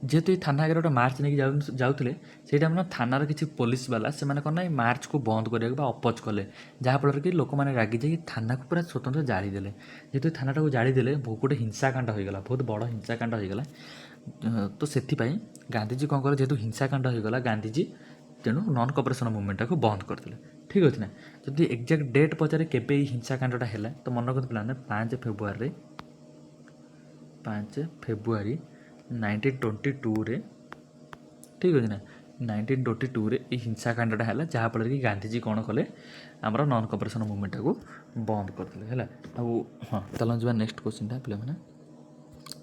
ଯେହେତୁ ଏଇ ଥାନା ଆଗରେ ଗୋଟେ ମାର୍ଚ୍ଚ ନେଇକି ଯାଉଥିଲେ, ସେଇଟା ମାନେ ଥାନାର କିଛି ପୋଲିସ ବାଲା, ସେମାନେ କ'ଣ ନା ଏଇ ମାର୍ଚ୍ଚକୁ ବନ୍ଦ କରିବାକୁ ବା ଅପୋଜ କଲେ, ଯାହାଫଳରେ କି ଲୋକମାନେ ରାଗି ଯାଇକି ଥାନାକୁ ପୁରା ସ୍ୱତନ୍ତ୍ର ଜାଳିଦେଲେ। ଯେହେତୁ ଥାନାଟାକୁ ଜାଳିଦେଲେ, ବହୁତ ଗୋଟେ ହିଂସାକାଣ୍ଡ ହୋଇଗଲା, ବହୁତ ବଡ଼ ହିଂସାକାଣ୍ଡ ହୋଇଗଲା। ତ ସେଥିପାଇଁ ଗାନ୍ଧିଜୀ କ'ଣ କଲେ? ଯେହେତୁ ହିଂସାକାଣ୍ଡ ହୋଇଗଲା, ଗାନ୍ଧିଜୀ ତେଣୁ ନନ୍ କପରେସନ୍ ମୁଭମେଣ୍ଟଟାକୁ ବନ୍ଦ କରିଦେଲେ, ଠିକ୍ ଅଛି ନା? ଯଦି ଏକ୍ଜାକ୍ଟ ଡେଟ୍ ପଚାରେ କେବେ ଏଇ ହିଂସାକାଣ୍ଡଟା ହେଲା, ତ ମନେ ରଖନ୍ତୁ ପିଲାମାନେ, 5 ଫେବୃଆରୀରେ, 5 ଫେବୃଆରୀ 1922ରେ, ଠିକ୍ ଅଛି ନା? 1922ରେ ଏଇ ହିଂସାକାଣ୍ଡଟା ହେଲା, ଯାହାଫଳରେ କି ଗାନ୍ଧିଜୀ କ'ଣ କଲେ? ଆମର ନନ୍ କପରେସନ୍ ମୁଭମେଣ୍ଟଟାକୁ ବନ୍ଦ କରିଦେଲେ, ହେଲା। ଆଉ ହଁ, ଚାଲନ୍ତୁ ଯିବା ନେକ୍ସଟ କ୍ୱେଶ୍ଚିନ୍ଟା। ପିଲାମାନେ,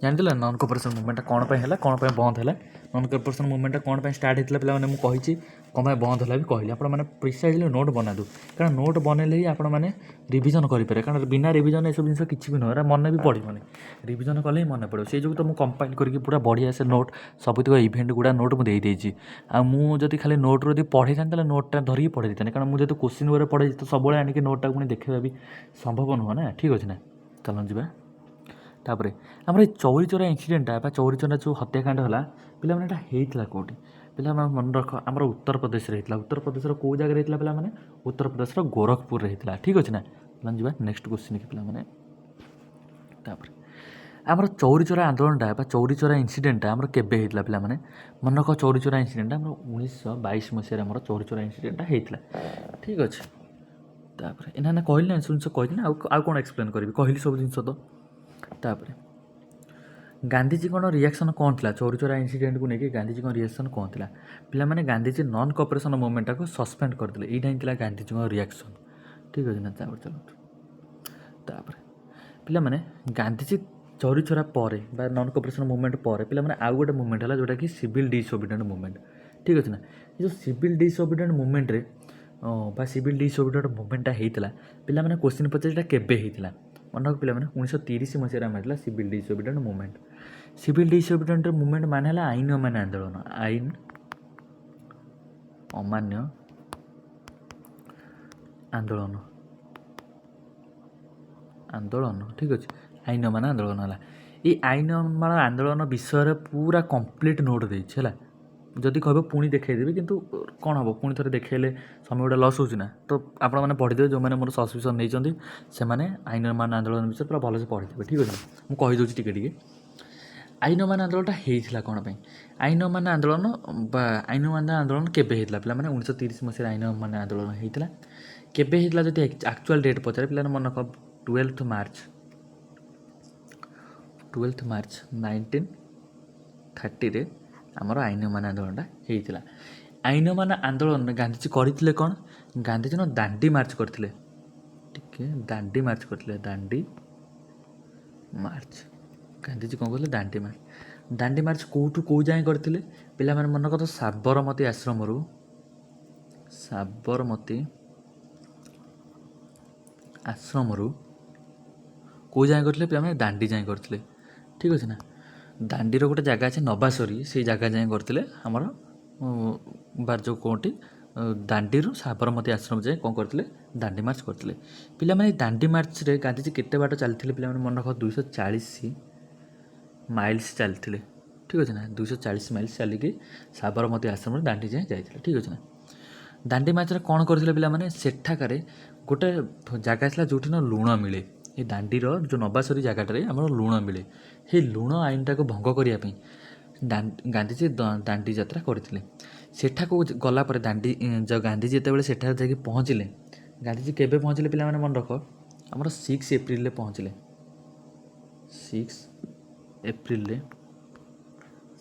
ଜାଣିଥିଲେ ନନ୍ କପରେସନ୍ ମୁଭମେଣ୍ଟଟା କ'ଣ ପାଇଁ ହେଲା, କ'ଣ ପାଇଁ ବନ୍ଦ ହେଲା? ନନ୍ କପରେସନ୍ ମୁଭମେଣ୍ଟଟା କ'ଣ ପାଇଁ ଷ୍ଟାର୍ଟ ହେଇଥିଲା ପିଲାମାନେ, ମୁଁ କହିଛି। କ'ଣ ପାଇଁ ବନ୍ଦ ହେଲା ବି କହିଲି। ଆପଣମାନେ ପ୍ରିସାଇଜଲି ନୋଟ୍ ବନାନ୍ତୁ, କାରଣ ନୋଟ୍ ବନେଇଲେ ହିଁ ଆପଣମାନେ ରିଭିଜନ୍ କରିପାରିବେ। କାରଣ ବିନା ରିଭିଜନ୍ ଏସବୁ ଜିନିଷ କିଛି ବି ନୁହଁ, ଏରା ମନେ ବି ପଡ଼ିବନି। ରିଭିଜନ୍ କଲେ ହିଁ ମନେ ପଡ଼ିବ। ସେଇ ଯୋଗୁଁ ତ ମୁଁ କମ୍ପାଇଲ୍ କରିକି ପୁରା ବଢ଼ିଆ ସେ ନୋଟ୍, ସବୁତିକ ଇଭେଣ୍ଟ ଗୁଡ଼ା ନୋଟ୍ ମୁଁ ଦେଇଦେଇଛି। ଆଉ ମୁଁ ଯଦି ଖାଲି ନୋଟ୍ରୁ ଯଦି ପଢ଼େଇଥାନ୍ତି, ତାହେଲେ ନୋଟ୍ଟା ଧରିକି ପଢ଼େଇ ଦେଇଥାନ୍ତି। କାରଣ ମୁଁ ଯେହେତୁ କୋଶ୍ଚିନ୍ ଉପରେ ପଢ଼େଇଛି, ତ ସବୁବେଳେ ଆଣିକି ନୋଟ୍ଟାକୁ ପୁଣି ଦେଖେଇବା ବି ସମ୍ଭବ ନୁହଁ ନା, ଠିକ୍ ଅଛି ନା? ଚାଲନ୍ତୁ ଯିବା। ତାପରେ ଆମର ଏଇ ଚୌରି ଚୋରା ଇନସିଡେଣ୍ଟଟା ବା ଚୌରି ଚୋରା ଯେଉଁ ହତ୍ୟାକାଣ୍ଡ ହେଲା ପିଲାମାନେ, ଏଇଟା ହେଇଥିଲା କେଉଁଠି? ପିଲାମାନେ, ମନେ ରଖ, ଆମର ଉତ୍ତରପ୍ରଦେଶରେ ହେଇଥିଲା। ଉତ୍ତରପ୍ରଦେଶର କେଉଁ ଜାଗାରେ ହେଇଥିଲା ପିଲାମାନେ? ଉତ୍ତରପ୍ରଦେଶର ଗୋରଖପୁରରେ ହେଇଥିଲା, ଠିକ୍ ଅଛି ନା? ପିଲାମାନେ, ଯିବା ନେକ୍ସଟ କ୍ୱେଶ୍ଚିନ୍ କି ପିଲାମାନେ। ତାପରେ ଆମର ଚୌରି ଚୋରା ଆନ୍ଦୋଳନଟା ବା ଚୌରି ଚୋରା ଇନସିଡେଣ୍ଟଟା ଆମର କେବେ ହେଇଥିଲା? ପିଲାମାନେ, ମନେ ରଖ, ଚୌରି ଚୋରା ଇନସିଡେଣ୍ଟଟା ଆମର 1922 ମସିହାରେ ଆମର ଚୌରି ଚୋରା ଇନସିଡେଣ୍ଟଟା ହେଇଥିଲା, ଠିକ୍ ଅଛି। ତାପରେ ଏନା ନା କହିଲି ନା, ଏସବୁ ଜିନିଷ କହିଲି ନା, ଆଉ ଆଉ କ'ଣ ଏକ୍ସପ୍ଲେନ୍ କରିବି? କହିଲି ସବୁ ଜିନିଷ ତ। ତାପରେ ଗାନ୍ଧିଜୀଙ୍କର ରିଆକ୍ସନ୍ କ'ଣ ଥିଲା? ଚୌରି ଚୋରା ଇନସିଡେଣ୍ଟକୁ ନେଇକି ଗାନ୍ଧିଜୀଙ୍କ ରିଆକ୍ସନ୍ କ'ଣ ଥିଲା? ପିଲାମାନେ, ଗାନ୍ଧିଜୀ ନନ୍ କପରେସନ୍ ମୁଭମେଣ୍ଟଟାକୁ ସସ୍ପେଣ୍ଡ କରିଦେଲେ। ଏଇଟା ହିଁ ଥିଲା ଗାନ୍ଧିଜୀଙ୍କ ରିଆକ୍ସନ୍, ଠିକ୍ ଅଛି ନା? ତାପରେ ଚାଲନ୍ତୁ। ତାପରେ ପିଲାମାନେ, ଗାନ୍ଧିଜୀ ଚୌରି ଚୌରା ପରେ ବା ନନ୍ କୋଅପରେସନ୍ ମୁଭମେଣ୍ଟ ପରେ ପିଲାମାନେ, ଆଉ ଗୋଟେ ମୁଭମେଣ୍ଟ ହେଲା, ଯେଉଁଟାକି ସିଭିଲ୍ ଡିସୋବିଡିଏଣ୍ଟ ମୁଭମେଣ୍ଟ। ଠିକ୍ ଅଛି ନା? ଏ ଯେଉଁ ସିଭିଲ୍ ଡିସୋବିଡିଏଣ୍ଟ ମୁଭମେଣ୍ଟରେ ବା ସିଭିଲ୍ ଡିସୋବିଡିଏଣ୍ଟ ମୁଭମେଣ୍ଟଟା ହେଇଥିଲା, ପିଲାମାନେ, କୋଶ୍ଚିନ୍ ପଚାରି ଏଇଟା କେବେ ହେଇଥିଲା? ମନେ ରଖ ପିଲାମାନେ, 1930 ମସିହାରେ ଆମର ହେଇଥିଲା ସିଭିଲ୍ ଡିସୋବିଡିଏଣ୍ଟ ମୁଭମେଣ୍ଟ। ସିଭିଲ୍ ଡିସୋବିଡିଏଣ୍ଟ ମୁଭମେଣ୍ଟ ମାନେ ହେଲା ଆଇନ ଅମାନ୍ୟ ଆନ୍ଦୋଳନ। ଆଇନ ଅମାନ୍ୟ ଆନ୍ଦୋଳନ, ଆନ୍ଦୋଳନ। ଠିକ୍ ଅଛି? ଆଇନ ଅମାନ୍ୟ ଆନ୍ଦୋଳନ ହେଲା। ଏଇ ଆଇନ ଅମାନ୍ୟ ଆନ୍ଦୋଳନ ବିଷୟରେ ପୁରା କମ୍ପ୍ଲିଟ୍ ନୋଟ୍ ଦେଇଛି, ହେଲା? ଯଦି କହିବ ପୁଣି ଦେଖେଇଦେବି, କିନ୍ତୁ କ'ଣ ହେବ, ପୁଣି ଥରେ ଦେଖେଇଲେ ସମୟ ଗୁଡ଼ା ଲସ୍ ହେଉଛି ନା? ତ ଆପଣମାନେ ପଢ଼ିଦେବେ। ଯେଉଁମାନେ ମୋର ସବସ୍କ୍ରିପସନ୍ ନେଇଛନ୍ତି, ସେମାନେ ଆଇନ ଅମାନ୍ୟ ଆନ୍ଦୋଳନ ବିଷୟରେ ପୁରା ଭଲସେ ପଢ଼ିଦେବେ। ଠିକ୍ ଅଛି? ମୁଁ କହିଦେଉଛି ଟିକେ ଟିକେ। ଆଇନ ଅମାନ୍ୟ ଆନ୍ଦୋଳନଟା ହେଇଥିଲା କ'ଣ ପାଇଁ? ଆଇନ ଅମାନ୍ୟ ଆନ୍ଦୋଳନ ବା ଆଇନ ଅମାନ୍ୟ ଆନ୍ଦୋଳନ କେବେ ହେଇଥିଲା ପିଲାମାନେ? 1930 ମସିହାରେ ଆଇନ ଅମାନ୍ୟ ଆନ୍ଦୋଳନ ହେଇଥିଲା। କେବେ ହେଇଥିଲା ଯଦି ଆକ୍ଚୁଆଲ୍ ଡେଟ୍ ପଚାରେ, ପିଲାମାନେ ମନେ ରଖ, 12th March, 12th March 1930ରେ ଆମର ଆଇନ ଅମାନ୍ୟ ଆନ୍ଦୋଳନଟା ହେଇଥିଲା। ଆଇନ ଅମାନ୍ୟ ଆନ୍ଦୋଳନରେ ଗାନ୍ଧିଜୀ କରିଥିଲେ କ'ଣ? ଗାନ୍ଧିଜୀ ନା ଦାଣ୍ଡି ମାର୍ଚ୍ଚ କରିଥିଲେ। ଟିକେ ଦାଣ୍ଡି ମାର୍ଚ୍ଚ କରିଥିଲେ। ଦାଣ୍ଡି ମାର୍ଚ୍ଚ। ଗାନ୍ଧିଜୀ କ'ଣ କରିଥିଲେ? ଦାଣ୍ଡି ମାର୍ଚ୍ଚ। ଦାଣ୍ଡି ମାର୍ଚ୍ଚ କେଉଁଠୁ କେଉଁ ଯାଏଁ କରିଥିଲେ? ପିଲାମାନେ ମନେ ରଖ, ସାବରମତୀ ଆଶ୍ରମରୁ, ସାବରମତୀ ଆଶ୍ରମରୁ କେଉଁ ଯାଏଁ କରିଥିଲେ ପିଲାମାନେ? ଦାଣ୍ଡି ଯାଏଁ କରିଥିଲେ। ଠିକ୍ ଅଛି ନା? ଦାଣ୍ଡିର ଗୋଟେ ଜାଗା ଅଛି ନବାସରୀ, ସେଇ ଜାଗା ଯାଏଁ କରିଥିଲେ। ଆମର ବା ଯେଉଁ କେଉଁଠି ଦାଣ୍ଡିରୁ ସାବରମତୀ ଆଶ୍ରମ ଯାଏଁ କ'ଣ କରିଥିଲେ? ଦାଣ୍ଡି ମାର୍ଚ୍ଚ କରିଥିଲେ। ପିଲାମାନେ, ଏଇ ଦାଣ୍ଡି ମାର୍ଚ୍ଚରେ ଗାନ୍ଧିଜୀ କେତେ ବାଟ ଚାଲିଥିଲେ? ପିଲାମାନେ ମନେ ରଖ, 240 ମାଇଲ୍ସ ଚାଲିଥିଲେ। ଠିକ୍ ଅଛି ନା? 240 ମାଇଲ୍ସ ଚାଲିକି ସାବରମତୀ ଆଶ୍ରମରୁ ଦାଣ୍ଡି ଯାଏଁ ଯାଇଥିଲେ। ଠିକ୍ ଅଛି ନା? ଦାଣ୍ଡି ମାର୍ଚ୍ଚରେ କ'ଣ କରିଥିଲେ ପିଲାମାନେ? ସେଠାକାରେ ଗୋଟେ ଜାଗା ଥିଲା, ଯେଉଁଠି ନା ଲୁଣ ମିଳେ। ଏ ଦାଣ୍ଡିର ଯେଉଁ ନବାସରୀ ଜାଗାଟାରେ ଆମର ଲୁଣ ମିଳେ। ସେଇ ଲୁଣ ଆଇନଟାକୁ ଭଙ୍ଗ କରିବା ପାଇଁ ଗାନ୍ଧିଜୀ ଦାଣ୍ଡି ଯାତ୍ରା କରିଥିଲେ। ସେଠାକୁ ଗଲା ପରେ ଦାଣ୍ଡି ଗାନ୍ଧିଜୀ ଯେତେବେଳେ ସେଠାରେ ଯାଇକି ପହଞ୍ଚିଲେ, ଗାନ୍ଧିଜୀ କେବେ ପହଞ୍ଚିଲେ ପିଲାମାନେ ମନେ ରଖ, ଆମର 6 ଏପ୍ରିଲରେ ପହଞ୍ଚିଲେ। 6 ଏପ୍ରିଲରେ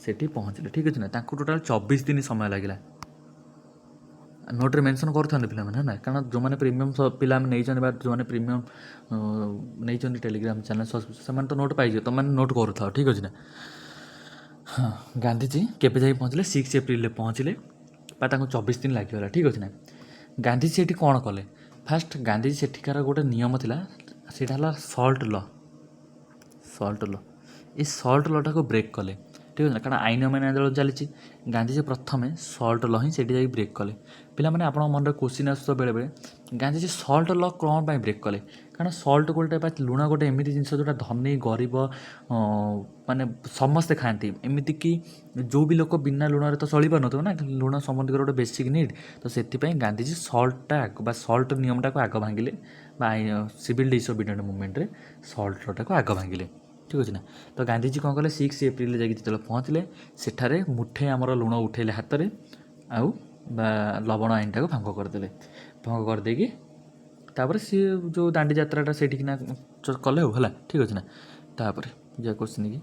ସେଠି ପହଞ୍ଚିଲେ। ଠିକ୍ ଅଛି ନା? ତାଙ୍କୁ ଟୋଟାଲ୍ 24 ଦିନ ସମୟ ଲାଗିଲା। ନୋଟ୍ରେ ମେନସନ୍ କରୁଥାନ୍ତି ପିଲାମାନେ, ହେଲା? କାରଣ ଯେଉଁମାନେ ପ୍ରିମିୟମ୍ ପିଲାମାନେ ନେଇଛନ୍ତି ବା ଯେଉଁମାନେ ପ୍ରିମିୟମ୍ ନେଇଛନ୍ତି ଟେଲିଗ୍ରାମ ଚ୍ୟାନେଲ୍, ସେମାନେ ତ ନୋଟ୍ ପାଇଯିବେ। ତୁମମାନେ ନୋଟ୍ କରୁଥାଅ। ଠିକ୍ ଅଛି ନା? ହଁ, ଗାନ୍ଧିଜୀ କେବେ ଯାଇ ପହଞ୍ଚିଲେ? 6 ଏପ୍ରିଲରେ ପହଞ୍ଚିଲେ ବା ତାଙ୍କୁ 24 ଦିନ ଲାଗିଗଲା। ଠିକ୍ ଅଛି ନା? ଗାନ୍ଧିଜୀ ସେଠି କ'ଣ କଲେ? ଫାଷ୍ଟ ଗାନ୍ଧିଜୀ ସେଠିକାର ଗୋଟେ ନିୟମ ଥିଲା, ସେଇଟା ହେଲା ସଲ୍ଟ ଲ। ସଲ୍ଟ ଲ, ଏ ସଲ୍ଟ ଲଟାକୁ ବ୍ରେକ୍ କଲେ। ଠିକ୍ ଅଛି ନା? କାରଣ ଆଇନ ଅମାନ୍ୟ ଆନ୍ଦୋଳନ ଚାଲିଛି। ଗାନ୍ଧିଜୀ ପ୍ରଥମେ ସଲ୍ଟ ଲ ହିଁ ସେଠି ଯାଇକି ବ୍ରେକ୍ କଲେ। ପିଲାମାନେ, ଆପଣଙ୍କ ମନରେ କୋଶ୍ଚିନ୍ ଆସୁଥିବ ବେଳେବେଳେ, ଗାନ୍ଧିଜୀ ସଲ୍ଟ ଲ କ'ଣ ପାଇଁ ବ୍ରେକ୍ କଲେ? କାରଣ ସଲ୍ଟ ଗୋଟେ ବା ଲୁଣ ଗୋଟେ ଏମିତି ଜିନିଷ, ଯେଉଁଟା ଧନୀ ଗରିବ ମାନେ ସମସ୍ତେ ଖାଆନ୍ତି। ଏମିତିକି ଯେଉଁ ବି ଲୋକ ବିନା ଲୁଣରେ ତ ଚଳିପାରୁନଥିବ ନା? ଲୁଣ ସମସ୍ତଙ୍କର ଗୋଟେ ବେସିକ୍ ନିଡ଼୍। ତ ସେଥିପାଇଁ ଗାନ୍ଧିଜୀ ସଲ୍ଟଟା ଆଗ ବା ସଲ୍ଟ ନିୟମଟାକୁ ଆଗ ଭାଙ୍ଗିଲେ ବା ସିଭିଲ୍ ଡିସୋବିଡିଏଣ୍ଟ ମୁଭମେଣ୍ଟରେ ସଲ୍ଟ ଲଟାକୁ ଆଗ ଭାଙ୍ଗିଲେ। ଠିକ୍ ଅଛି ନା? ତ ଗାନ୍ଧିଜୀ କ'ଣ କଲେ? 6 ଏପ୍ରିଲରେ ଯାଇକି ଯେତେବେଳେ ପହଞ୍ଚିଲେ, ସେଠାରେ ମୁଠେ ଆମର ଲୁଣ ଉଠେଇଲେ ହାତରେ ଆଉ ବା ଲବଣ ଆଇନଟାକୁ ଭଙ୍ଗ କରିଦେଲେ। ଭଙ୍ଗ କରିଦେଇକି ତାପରେ ସିଏ ଯେଉଁ ଦାଣ୍ଡି ଯାତ୍ରାଟା ସେଇଠିକିନା କଲେ ଆଉ ହେଲା। ଠିକ୍ ଅଛି ନା? ତାପରେ ଯିବା କୋଶ୍ଚିନ୍ କି।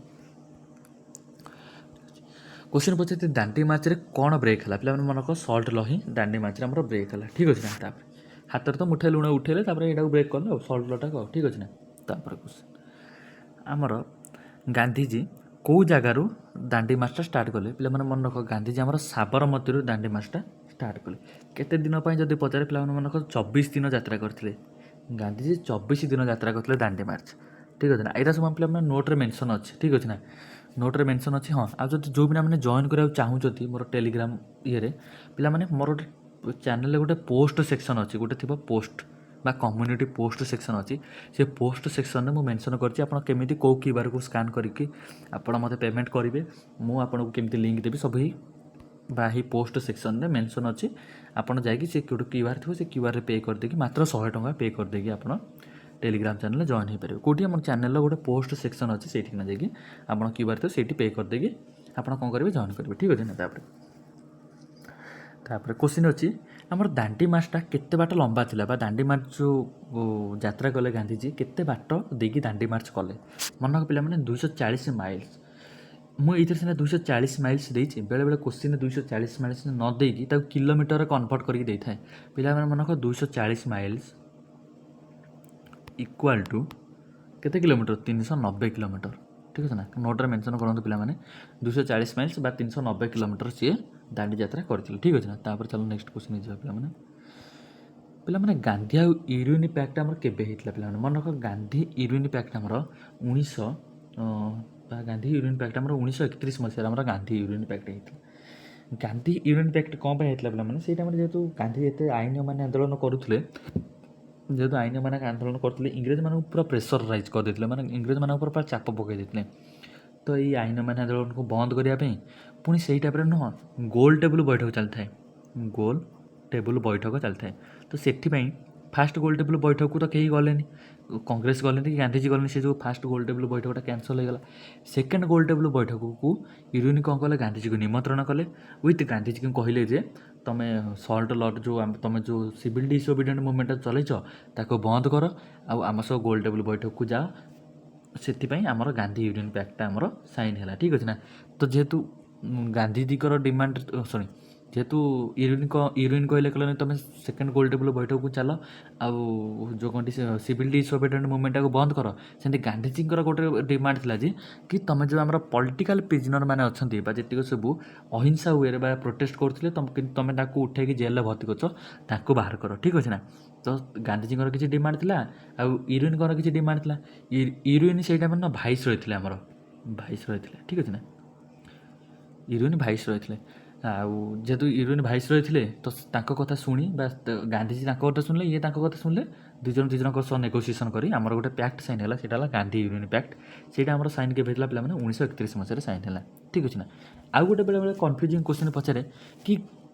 କୋଶ୍ଚିନ୍ ପଚାରିଛି, ଦାଣ୍ଡି ମାର୍ଚ୍ଚରେ କ'ଣ ବ୍ରେକ୍ ହେଲା? ପିଲାମାନେ ମନେ ରଖ, ସଲ୍ଟ ଲ ହିଁ ଦାଣ୍ଡି ମାର୍ଚ୍ଚରେ ଆମର ବ୍ରେକ୍ ହେଲା। ଠିକ୍ ଅଛି ନା? ତାପରେ ହାତରେ ତ ମୁଠେ ଲୁଣ ଉଠେଇଲେ, ତାପରେ ଏଇଟାକୁ ବ୍ରେକ୍ କଲେ ଆଉ ସଲ୍ଟ ଲଟାକୁ ଆଉ। ଠିକ୍ ଅଛି ନା? ତାପରେ କୋଶ୍ଚିନ୍, ଆମର ଗାନ୍ଧିଜୀ କେଉଁ ଜାଗାରୁ ଦାଣ୍ଡି ମାର୍ଚ୍ଚଟା ଷ୍ଟାର୍ଟ କଲେ? ପିଲାମାନେ ମନେ ରଖ, ଗାନ୍ଧିଜୀ ଆମର ସାବରମତୀରୁ ଦାଣ୍ଡି ମାର୍ଚ୍ଚଟା ଷ୍ଟାର୍ଟ କଲେ। କେତେ ଦିନ ପାଇଁ ଯଦି ପଚାରେ, ପିଲାମାନେ ମନେ ରଖ, 24 ଦିନ ଯାତ୍ରା କରିଥିଲେ ଗାନ୍ଧିଜୀ। 24 ଦିନ ଯାତ୍ରା କରିଥିଲେ ଦାଣ୍ଡି ମାର୍ଚ୍ଚ। ଠିକ୍ ଅଛି ନା? ଏଇଟା ସବୁ ଆମ ପିଲାମାନେ ନୋଟ୍ରେ ମେନସନ୍ ଅଛି। ଠିକ୍ ଅଛି ନା? ନୋଟ୍ରେ ମେନସନ୍ ଅଛି। ହଁ, ଆଉ ଯଦି ଯେଉଁ ପିଲାମାନେ ଜଏନ୍ କରିବାକୁ ଚାହୁଁଛନ୍ତି ମୋର ଟେଲିଗ୍ରାମ ଇଏରେ, ପିଲାମାନେ, ମୋର ଗୋଟେ ଚ୍ୟାନେଲରେ ଗୋଟେ ପୋଷ୍ଟ ସେକ୍ସନ୍ ଅଛି, ଗୋଟେ ଥିବ ପୋଷ୍ଟ ବା କମ୍ୟୁନିଟି ପୋଷ୍ଟ ସେକ୍ସନ୍ ଅଛି। ସେ ପୋଷ୍ଟ ସେକ୍ସନ୍ରେ ମୁଁ ମେନସନ୍ କରିଛି, ଆପଣ କେମିତି କେଉଁ କ୍ୟୁଆର୍କୁ ସ୍କାନ୍ କରିକି ଆପଣ ମୋତେ ପେମେଣ୍ଟ କରିବେ, ମୁଁ ଆପଣଙ୍କୁ କେମିତି ଲିଙ୍କ୍ ଦେବି, ସବୁ ହିଁ ବା ଏହି ପୋଷ୍ଟ ସେକ୍ସନ୍ରେ ମେନସନ୍ ଅଛି। ଆପଣ ଯାଇକି ସେ ଗୋଟେ କ୍ୟୁଆର୍ ଥିବ, ସେ କ୍ୟୁଆର୍ରେ ପେ କରିଦେଇକି, ମାତ୍ର 100 ଟଙ୍କା ପେ କରିଦେଇକି ଆପଣ ଟେଲିଗ୍ରାମ ଚ୍ୟାନେଲରେ ଜଏନ୍ ହେଇପାରିବେ। କେଉଁଠି? ଆମ ଚ୍ୟାନେଲର ଗୋଟେ ପୋଷ୍ଟ ସେକ୍ସନ୍ ଅଛି, ସେଇଠିକିନା ଯାଇକି ଆପଣ କ୍ୟୁଆର୍ ଥିବ, ସେଇଠି ପେ କରିଦେଇକି ଆପଣ କ'ଣ କରିବେ? ଜଏନ୍ କରିବେ। ଠିକ୍ ଅଛି ନା? ତାପରେ ତାପରେ କୋଶ୍ଚିନ୍ ଅଛି, ଆମର ଦାଣ୍ଡି ମାର୍ଚ୍ଚଟା କେତେ ବାଟ ଲମ୍ବା ଥିଲା ବା ଦାଣ୍ଡି ମାର୍ଚ୍ଚ ଯେଉଁ ଯାତ୍ରା କଲେ ଗାନ୍ଧିଜୀ, କେତେ ବାଟ ଦେଇକି ଦାଣ୍ଡି ମାର୍ଚ୍ଚ କଲେ? ମନେ ରଖ ପିଲାମାନେ, 240 ମାଇଲ୍ସ। ମୁଁ ଏଇଥିରେ ସିନା 240 ମାଇଲ୍ସ ଦେଇଛି, ବେଳେବେଳେ କୋଶ୍ଚିନ୍ 240 ମାଇଲ୍ସ ନ ଦେଇକି ତାକୁ କିଲୋମିଟରରେ କନଭର୍ଟ କରିକି ଦେଇଥାଏ। ପିଲାମାନେ ମନେ ରଖ, 240 ମାଇଲ୍ସ ଇକ୍ୱାଲ୍ ଟୁ କେତେ କିଲୋମିଟର? 390 କିଲୋମିଟର, ଠିକ୍ ଅଛି ନା? ନୋଟ୍ରେ ମେନସନ୍ କରନ୍ତୁ ପିଲାମାନେ, 240 ମାଇଲ୍ସ ବା 390 କିଲୋମିଟର ସିଏ ଦାଣ୍ଡି ଯାତ୍ରା କରିଥିଲେ, ଠିକ୍ ଅଛି ନା? ତାପରେ ଚାଲ ନେକ୍ସଟ କ୍ୱେଶ୍ଚନ୍ ଯିବା ପିଲାମାନେ। ପିଲାମାନେ, ଗାନ୍ଧୀ ଆଉ ଇରୁଇନ୍ ପ୍ୟାକ୍ଟ ଆମର କେବେ ହେଇଥିଲା? ପିଲାମାନେ, ମନେ ରଖ, ଗାନ୍ଧୀ ଇରୁଇନ୍ ପ୍ୟାକ୍ଟ ଆମର ଉଣେଇଶହ ବା ଗାନ୍ଧୀ ଇରୁଇନ୍ ପ୍ୟାକ୍ଟ ଆମର 1931 ମସିହାରେ ଆମର ଗାନ୍ଧୀ ଇରୁଇନ୍ ପ୍ୟାକ୍ଟ ହେଇଥିଲା। ଗାନ୍ଧୀ ଇରୁଇନ୍ ପ୍ୟାକ୍ଟ କ'ଣ ପାଇଁ ହେଇଥିଲା ପିଲାମାନେ? ସେଇ ଟାଇମ୍ରେ ଯେହେତୁ ଗାନ୍ଧୀ ଏତେ ଆଇନ ଅମାନ୍ୟ ଆନ୍ଦୋଳନ କରୁଥିଲେ, ଯେହେତୁ ଆଇନ ଅମାନ୍ୟ ଆନ୍ଦୋଳନ କରୁଥିଲେ, ଇଂରେଜମାନଙ୍କୁ ପୁରା ପ୍ରେସର ରାଇଜ୍ କରିଦେଇଥିଲେ, ମାନେ ଇଂରେଜମାନଙ୍କ ଉପରେ ପୁରା ଚାପ ପକାଇ ଦେଇଥିଲେ। ତ ଏଇ ଆଇନ ଅମାନ୍ୟ ଆନ୍ଦୋଳନକୁ ବନ୍ଦ କରିବା ପାଇଁ, ପୁଣି ସେଇ ଟାଇପ୍ରେ ନୁହଁ, ଗୋଲ ଟେବୁଲ୍ ବୈଠକ ଚାଲିଥାଏ, ଗୋଲ ଟେବୁଲ୍ ବୈଠକ ଚାଲିଥାଏ। ତ ସେଥିପାଇଁ ଫାଷ୍ଟ ଗୋଲ ଟେବୁଲ୍ ବୈଠକକୁ ତ କେହି ଗଲେନି, କଂଗ୍ରେସ ଗଲେନି କି ଗାନ୍ଧିଜୀ ଗଲେନି। ସେ ଯେଉଁ ଫାଷ୍ଟ ଗୋଲ ଟେବୁଲ୍ ବୈଠକଟା କ୍ୟାନସଲ୍ ହେଇଗଲା। ସେକେଣ୍ଡ ଗୋଲ ଟେବୁଲ୍ ବୈଠକକୁ ଇରୁଇନ୍ କ'ଣ କଲେ? ଗାନ୍ଧିଜୀକୁ ନିମନ୍ତ୍ରଣ କଲେ। ୱିଥ୍ ଗାନ୍ଧିଜୀକୁ କହିଲେ ଯେ ତମେ ସଲ୍ଟ ଲ ଯେଉଁ ତମେ ଯେଉଁ ସିଭିଲ୍ ଡିସୋବିଡ଼ିଏଣ୍ଟ ମୁଭମେଣ୍ଟ ଚଲେଇଛ, ତାକୁ ବନ୍ଦ କର ଆଉ ଆମ ସହ ଗୋଲ ଟେବୁଲ୍ ବୈଠକକୁ ଯାଅ। ସେଥିପାଇଁ ଆମର ଗାନ୍ଧୀ ଇରୁଇନ୍ ପ୍ୟାକ୍ଟଟା ଆମର ସାଇନ୍ ହେଲା, ଠିକ୍ ଅଛି ନା? ତ ଯେହେତୁ ଗାନ୍ଧିଜୀଙ୍କର ଡିମାଣ୍ଡ, ସରି, ଯେହେତୁ ଇରୁଇନ୍ କହିଲେ ତମେ ସେକେଣ୍ଡ ଗୋଲ ଟେବୁଲ୍ ବୈଠକକୁ ଚାଲ ଆଉ ଯେଉଁ କଣଟି ସିଭିଲ୍ ଡିସୋବିଡ଼ିଏଣ୍ଟ ମୁଭମେଣ୍ଟଟାକୁ ବନ୍ଦ କର, ସେମିତି ଗାନ୍ଧିଜୀଙ୍କର ଗୋଟେ ଡିମାଣ୍ଡ ଥିଲା ଯେ କି ତମେ ଯେଉଁ ଆମର ପଲିଟିକାଲ୍ ପ୍ରିଜନର୍ ମାନେ ଅଛନ୍ତି ବା ଯେତିକ ସବୁ ଅହିଂସା ୱେରେ ବା ପ୍ରୋଟେଷ୍ଟ କରୁଥିଲେ, କିନ୍ତୁ ତମେ ତାକୁ ଉଠେଇକି ଜେଲରେ ଭର୍ତ୍ତି କରୁଛ, ତାକୁ ବାହାର କର, ଠିକ୍ ଅଛି ନା? ତ ଗାନ୍ଧିଜୀଙ୍କର କିଛି ଡିମାଣ୍ଡ ଥିଲା ଆଉ ଇରୁଇନ୍ଙ୍କର କିଛି ଡିମାଣ୍ଡ ଥିଲା। ଇରୁଇନ୍ ସେଇ ଟାଇମ୍ରେ ନା ଭାଇସ୍ ରହିଥିଲେ, ଆମର ଭାଇସ୍ ରହିଥିଲେ, ଠିକ୍ ଅଛି ନା? ଇରୁଇନ୍ ଭାଇସ୍ ରହିଥିଲେ। ଆଉ ଯେହେତୁ ଇରୁଇନ୍ ଭାଇସ୍ ରହିଥିଲେ, ତ ତାଙ୍କ କଥା ଶୁଣି ବା ଗାନ୍ଧିଜୀ ତାଙ୍କ କଥା ଶୁଣିଲେ, ଇଏ ତାଙ୍କ କଥା ଶୁଣିଲେ, ଦୁଇ ଜଣ ଦୁଇ ଜଣଙ୍କ ସହ ନେଗୋସିଏସନ୍ କରି ଆମର ଗୋଟେ ପ୍ୟାକ୍ଟ ସାଇନ୍ ହେଲା। ସେଇଟା ହେଲା ଗାନ୍ଧୀ ଇରୁଇନ୍ ପ୍ୟାକ୍ଟ। ସେଇଟା ଆମର ସାଇନ୍ କେବେ ହେଇଥିଲା ପିଲାମାନେ? 1931 ମସିହାରେ ସାଇନ୍ ହେଲା, ଠିକ୍ ଅଛି ନା? ଆଉ ଗୋଟେ ବେଳେବେଳେ କନଫ୍ୟୁଜିଂ କ୍ୱେଶ୍ଚନ୍ ପଚାରେ କି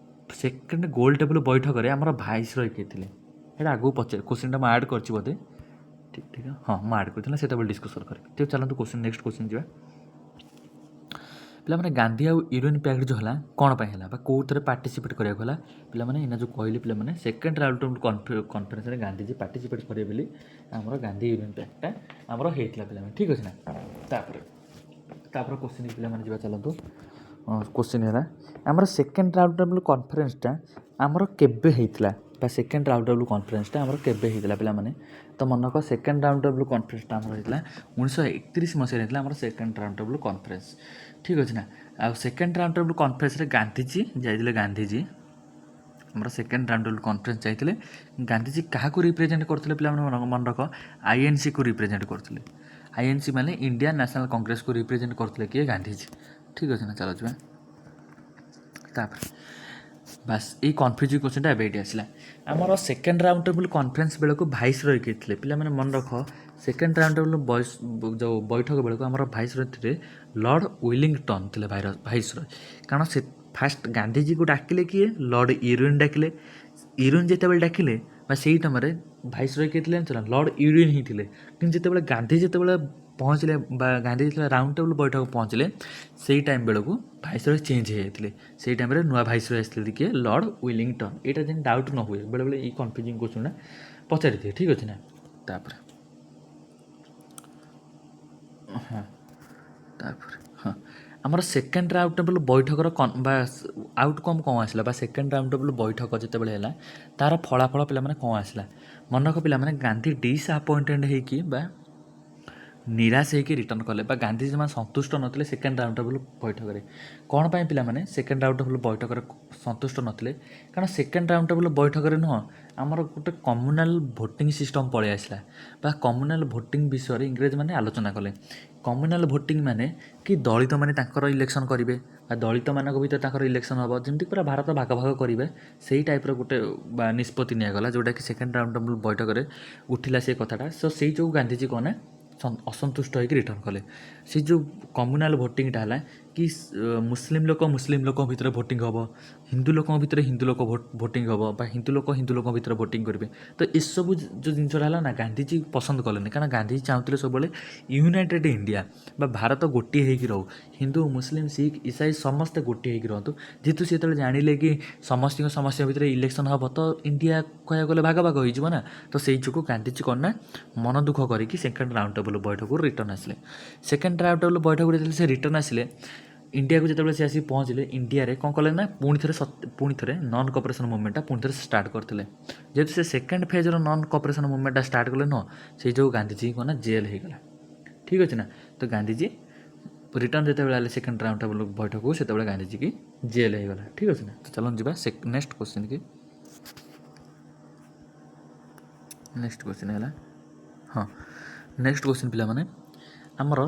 ସେକେଣ୍ଡ ଗୋଲ ଟେବୁଲ୍ ବୈଠକରେ ଆମର ଭାଇସ୍ ରୟ କିଏ ଥିଲେ? ସେଇଟା ଆଗକୁ ପଚାରେ। କ୍ୱେଶ୍ଚନ୍ଟା ମୁଁ ଆଡ଼୍ କରିଛି ବୋଧେ। ଠିକ୍, ହଁ, ମୁଁ ଆଡ଼୍ କରିଥିଲି, ସେତେବେଳେ ଡିସ୍କସନ୍ କରିବି। ଠିକ୍, ଚାଲନ୍ତୁ କ୍ୱେଶ୍ଚନ୍, ନେକ୍ସଟ କ୍ୱେଶ୍ଚନ୍ ଯିବା ପିଲାମାନେ। ଗାନ୍ଧୀ ଆଉ ଇରୁଇନ୍ ପ୍ୟାକ୍ଟ ଯେଉଁ ହେଲା, କ'ଣ ପାଇଁ ହେଲା ବା କେଉଁଥିରେ ପାର୍ଟିସିପେଟ୍ କରିବାକୁ ହେଲା? ପିଲାମାନେ, ଏଇନା ଯେଉଁ କହିଲି ପିଲାମାନେ, ସେକେଣ୍ଡ ରାଉଣ୍ଡ କନଫରେନ୍ସରେ ଗାନ୍ଧିଜୀ ପାର୍ଟିସିପେଟ୍ କରିବେ ବୋଲି ଆମର ଗାନ୍ଧୀ ଇରୁଇନ୍ ପ୍ୟାକ୍ଟଟା ଆମର ହେଇଥିଲା ପିଲାମାନେ, ଠିକ୍ ଅଛି ନା? ତାପରେ କ୍ୱେଶ୍ଚିନ୍ ପିଲାମାନେ ଯିବା ଚାଲନ୍ତୁ। କ୍ୱେଶ୍ଚିନ୍ ହେଲା, ଆମର ସେକେଣ୍ଡ ରାଉଣ୍ଡ ଟେବୁଲ୍ କନଫରେନ୍ସଟା ଆମର କେବେ ହେଇଥିଲା ବା ସେକେଣ୍ଡ ରାଉଣ୍ଡ ଟେବୁଲ୍ କନଫରେନ୍ସଟା ଆମର କେବେ ହେଇଥିଲା ପିଲାମାନେ? ତ ମନେ ରଖ, ସେକେଣ୍ଡ ରାଉଣ୍ଡ ଟେବୁଲ୍ କନଫରେନ୍ସଟା ଆମର ହେଇଥିଲା 1931 ମସିହାରେ ହେଇଥିଲା ଆମର ସେକେଣ୍ଡ ରାଉଣ୍ଡ ଟେବୁଲ୍ କନଫରେନ୍ସ, ଠିକ୍ ଅଛି ନା? ଆଉ ସେକେଣ୍ଡ ରାଉଣ୍ଡ ଟେବୁଲ୍ କନଫରେନ୍ସରେ ଗାନ୍ଧିଜୀ ଯାଇଥିଲେ। ଗାନ୍ଧିଜୀ ଆମର ସେକେଣ୍ଡ ରାଉଣ୍ଡ ଟେବୁଲ୍ କନଫରେନ୍ସ ଯାଇଥିଲେ। ଗାନ୍ଧିଜୀ କାହାକୁ ରିପ୍ରେଜେଣ୍ଟ କରୁଥିଲେ ପିଲାମାନେ? ମନେ ରଖ, ଆଇଏନ୍ସିକୁ ରିପ୍ରେଜେଣ୍ଟ କରୁଥିଲେ। ଆଇଏନ୍ସି ମାନେ ଇଣ୍ଡିଆନ୍ ନ୍ୟାସନାଲ୍ କଂଗ୍ରେସକୁ ରିପ୍ରେଜେଣ୍ଟ କରୁଥିଲେ କିଏ? ଗାନ୍ଧିଜୀ, ଠିକ୍ ଅଛି ନା? ଚାଲ ଯିବା ତାପରେ। ବାସ୍, ଏଇ କନଫ୍ୟୁଜିଂ କ୍ୱେଶ୍ଚନଟା ଏବେ ଏଇଠି ଆସିଲା। ଆମର ସେକେଣ୍ଡ ରାଉଣ୍ଡ ଟେବୁଲ୍ କନଫରେନ୍ସ ବେଳକୁ ଭାଇସ୍ ରୟ କିଏ ଥିଲେ? ପିଲାମାନେ, ମନେ ରଖ, ସେକେଣ୍ଡ ରାଉଣ୍ଡ ଟେବୁଲ୍ ଯେଉଁ ବୈଠକ ବେଳକୁ ଆମର ଭାଇସ୍ ରୟ ଥିଲେ, ଲର୍ଡ଼ ୱିଲିଂଟନ୍ ଥିଲେ ଭାଇସ୍ ରୟ। କାରଣ ସେ ଫାଷ୍ଟ ଗାନ୍ଧିଜୀକୁ ଡାକିଲେ କିଏ? ଲର୍ଡ଼ ଇରୁଇନ୍ ଡାକିଲେ। ଇରୁଇନ୍ ଯେତେବେଳେ ଡାକିଲେ ବା ସେଇ ସମୟରେ ଭାଇସ୍ ରୟ କିଏ ଥିଲେ ଜାଣିଛ ନା? ଲର୍ଡ଼ ଇରୁଇନ୍ ହିଁ ଥିଲେ। କିନ୍ତୁ ଯେତେବେଳେ ଗାନ୍ଧୀ ଯେତେବେଳେ ପହଞ୍ଚିଲେ ବା ଗାନ୍ଧୀ ଯେତେବେଳେ ରାଉଣ୍ଡ ଟେବୁଲ୍ ବୈଠକ ପହଞ୍ଚିଲେ, ସେଇ ଟାଇମ୍ ବେଳକୁ ଭାଇସ୍ ରୟ ଚେଞ୍ଜ ହେଇଯାଇଥିଲେ। ସେଇ ଟାଇମ୍ରେ ନୂଆ ଭାଇସ୍ ରୟ ଆସିଥିଲେ କିଏ? ଲର୍ଡ଼ ୱିଲିଂଟନ୍। ଏଇଟା ଯେମିତି ଡାଉଟ୍ ନ ହୁଏ, ବେଳେବେଳେ ଏଇ କନଫ୍ୟୁଜିଂ କ୍ୱେଶ୍ଚନଟା ପଚାରିଦିଏ, ଠିକ୍ ଅଛି ନା? ତାପରେ ହଁ, ତାପରେ ହଁ, ଆମର ସେକେଣ୍ଡ ରାଉଣ୍ଡ ଟେବୁଲ୍ ବୈଠକର ବା ଆଉଟକମ୍ କ'ଣ ଆସିଲା ବା ସେକେଣ୍ଡ ରାଉଣ୍ଡ ଟେବୁଲ୍ ବୈଠକ ଯେତେବେଳେ ହେଲା, ତା'ର ଫଳାଫଳ ପିଲାମାନେ କ'ଣ ଆସିଲା? ମନେ ରଖ ପିଲାମାନେ, ଗାନ୍ଧୀ ଡିସଆପଏଣ୍ଟେଡ଼ ହେଇକି ବା ନିରାଶ ହେଇକି ରିଟର୍ଣ୍ଣ କଲେ ବା ଗାନ୍ଧୀଜୀ ଜମା ସନ୍ତୁଷ୍ଟ ନଥିଲେ ସେକେଣ୍ଡ ରାଉଣ୍ଡ ଟେବୁଲ୍ ବୈଠକରେ। କ'ଣ ପାଇଁ ପିଲାମାନେ ସେକେଣ୍ଡ ରାଉଣ୍ଡ ଟେବୁଲ୍ ବୈଠକରେ ସନ୍ତୁଷ୍ଟ ନଥିଲେ? କାରଣ ସେକେଣ୍ଡ ରାଉଣ୍ଡ ଟେବୁଲ୍ ବୈଠକରେ ନୁହଁ, ଆମର ଗୋଟେ କମ୍ୟୁନାଲ୍ ଭୋଟିଂ ସିଷ୍ଟମ୍ ପଳେଇ ଆସିଲା ବା କମ୍ୟୁନାଲ୍ ଭୋଟିଂ ବିଷୟରେ ଇଂରେଜମାନେ ଆଲୋଚନା କଲେ। କମ୍ୟୁନାଲ୍ ଭୋଟିଂ ମାନେ କି ଦଳିତମାନେ ତାଙ୍କର ଇଲେକ୍ସନ୍ କରିବେ ବା ଦଳିତମାନଙ୍କ ଭିତରେ ତାଙ୍କର ଇଲେକ୍ସନ୍ ହେବ, ଯେମିତି ପୁରା ଭାରତ ଭାଗ ଭାଗ କରିବେ, ସେଇ ଟାଇପ୍ର ଗୋଟେ ବା ନିଷ୍ପତ୍ତି ନିଆଗଲା, ଯେଉଁଟାକି ସେକେଣ୍ଡ ରାଉଣ୍ଡ ଟେବୁଲ୍ ବୈଠକରେ ଉଠିଲା ସେ କଥାଟା। ସୋ ସେଇ ଯୋଗୁଁ ଗାନ୍ଧିଜୀ କ'ଣ ନା ଅସନ୍ତୁଷ୍ଟ ହେଇକି ରିଟର୍ଣ୍ଣ କଲେ। ସେ ଯେଉଁ କମ୍ୟୁନାଲ୍ ଭୋଟିଂଟା ହେଲା କି ମୁସଲିମ ଲୋକ ମୁସଲିମ ଲୋକଙ୍କ ଭିତରେ ଭୋଟିଂ ହେବ, ହିନ୍ଦୁ ଲୋକଙ୍କ ଭିତରେ ହିନ୍ଦୁ ଲୋକ ଭୋଟିଂ ହେବ ବା ହିନ୍ଦୁ ଲୋକ ହିନ୍ଦୁ ଲୋକଙ୍କ ଭିତରେ ଭୋଟିଂ କରିବେ, ତ ଏସବୁ ଯେଉଁ ଜିନିଷଟା ହେଲା ନା, ଗାନ୍ଧିଜୀ ପସନ୍ଦ କଲେନି। କାରଣ ଗାନ୍ଧିଜୀ ଚାହୁଁଥିଲେ ସବୁବେଳେ ୟୁନାଇଟେଡ଼ ଇଣ୍ଡିଆ ବା ଭାରତ ଗୋଟିଏ ହେଇକି ରହୁ, ହିନ୍ଦୁ, ମୁସଲିମ, ଶିଖ, ଇସାଇ ସମସ୍ତେ ଗୋଟିଏ ହେଇକି ରୁହନ୍ତୁ। ଯେହେତୁ ସେ ଯେତେବେଳେ ଜାଣିଲେ କି ସମସ୍ତଙ୍କ ସମସ୍ତଙ୍କ ଭିତରେ ଇଲେକ୍ସନ୍ ହେବ, ତ ଇଣ୍ଡିଆ କହିବାକୁ ଗଲେ ଭାଗ ଭାଗ ହେଇଯିବ ନା। ତ ସେଇ ଯୋଗୁଁ ଗାନ୍ଧିଜୀ କ'ଣ ନା ମନ ଦୁଃଖ କରିକି ସେକେଣ୍ଡ ରାଉଣ୍ଡ ଟେବୁଲ୍ ବୈଠକରୁ ରିଟର୍ଣ୍ଣ ଆସିଲେ। ସେକେଣ୍ଡ ରାଉଣ୍ଡ ଟେବୁଲ୍ ବୈଠକରୁ ଯେତେବେଳେ ସେ ରିଟର୍ଣ୍ଣ ଆସିଲେ ଇଣ୍ଡିଆକୁ ଯେତେବେଳେ ସେ ଆସିକି ପହଞ୍ଚିଲେ, ଇଣ୍ଡିଆରେ କ'ଣ କଲେ ନା ପୁଣି ଥରେ ନନ୍ କପରେସନ୍ ମୁଭମେଣ୍ଟଟା ପୁଣି ଥରେ ଷ୍ଟାର୍ଟ କରିଥିଲେ। ଯେହେତୁ ସେ ସେକେଣ୍ଡ ଫେଜ୍ର ନନ୍ କପରେସନ୍ ମୁଭମେଣ୍ଟଟା ଷ୍ଟାର୍ଟ କଲେ ନୁହଁ, ସେଇ ଯୋଗୁଁ ଗାନ୍ଧିଜୀ କ'ଣ ନା ଜେଲ୍ ହେଇଗଲା। ଠିକ୍ ଅଛି ନା? ତ ଗାନ୍ଧିଜୀ ରିଟର୍ନ ଯେତେବେଳେ ଆଇଲେ ସେକେଣ୍ଡ ରାଉଣ୍ଡ ଟେବୁଲ୍ ବୈଠକକୁ, ସେତେବେଳେ ଗାନ୍ଧିଜୀ କି ଜେଲ୍ ହେଇଗଲା। ଠିକ୍ ଅଛି ନା? ତ ଚାଲନ୍ତୁ ଯିବା ନେକ୍ସଟ କ୍ୱେଶ୍ଚିନ୍ କି। ନେକ୍ସଟ କ୍ୱେଶ୍ଚିନ୍ ହେଲା, ହଁ, ନେକ୍ସଟ କ୍ୱେଶ୍ଚିନ୍ ପିଲାମାନେ, ଆମର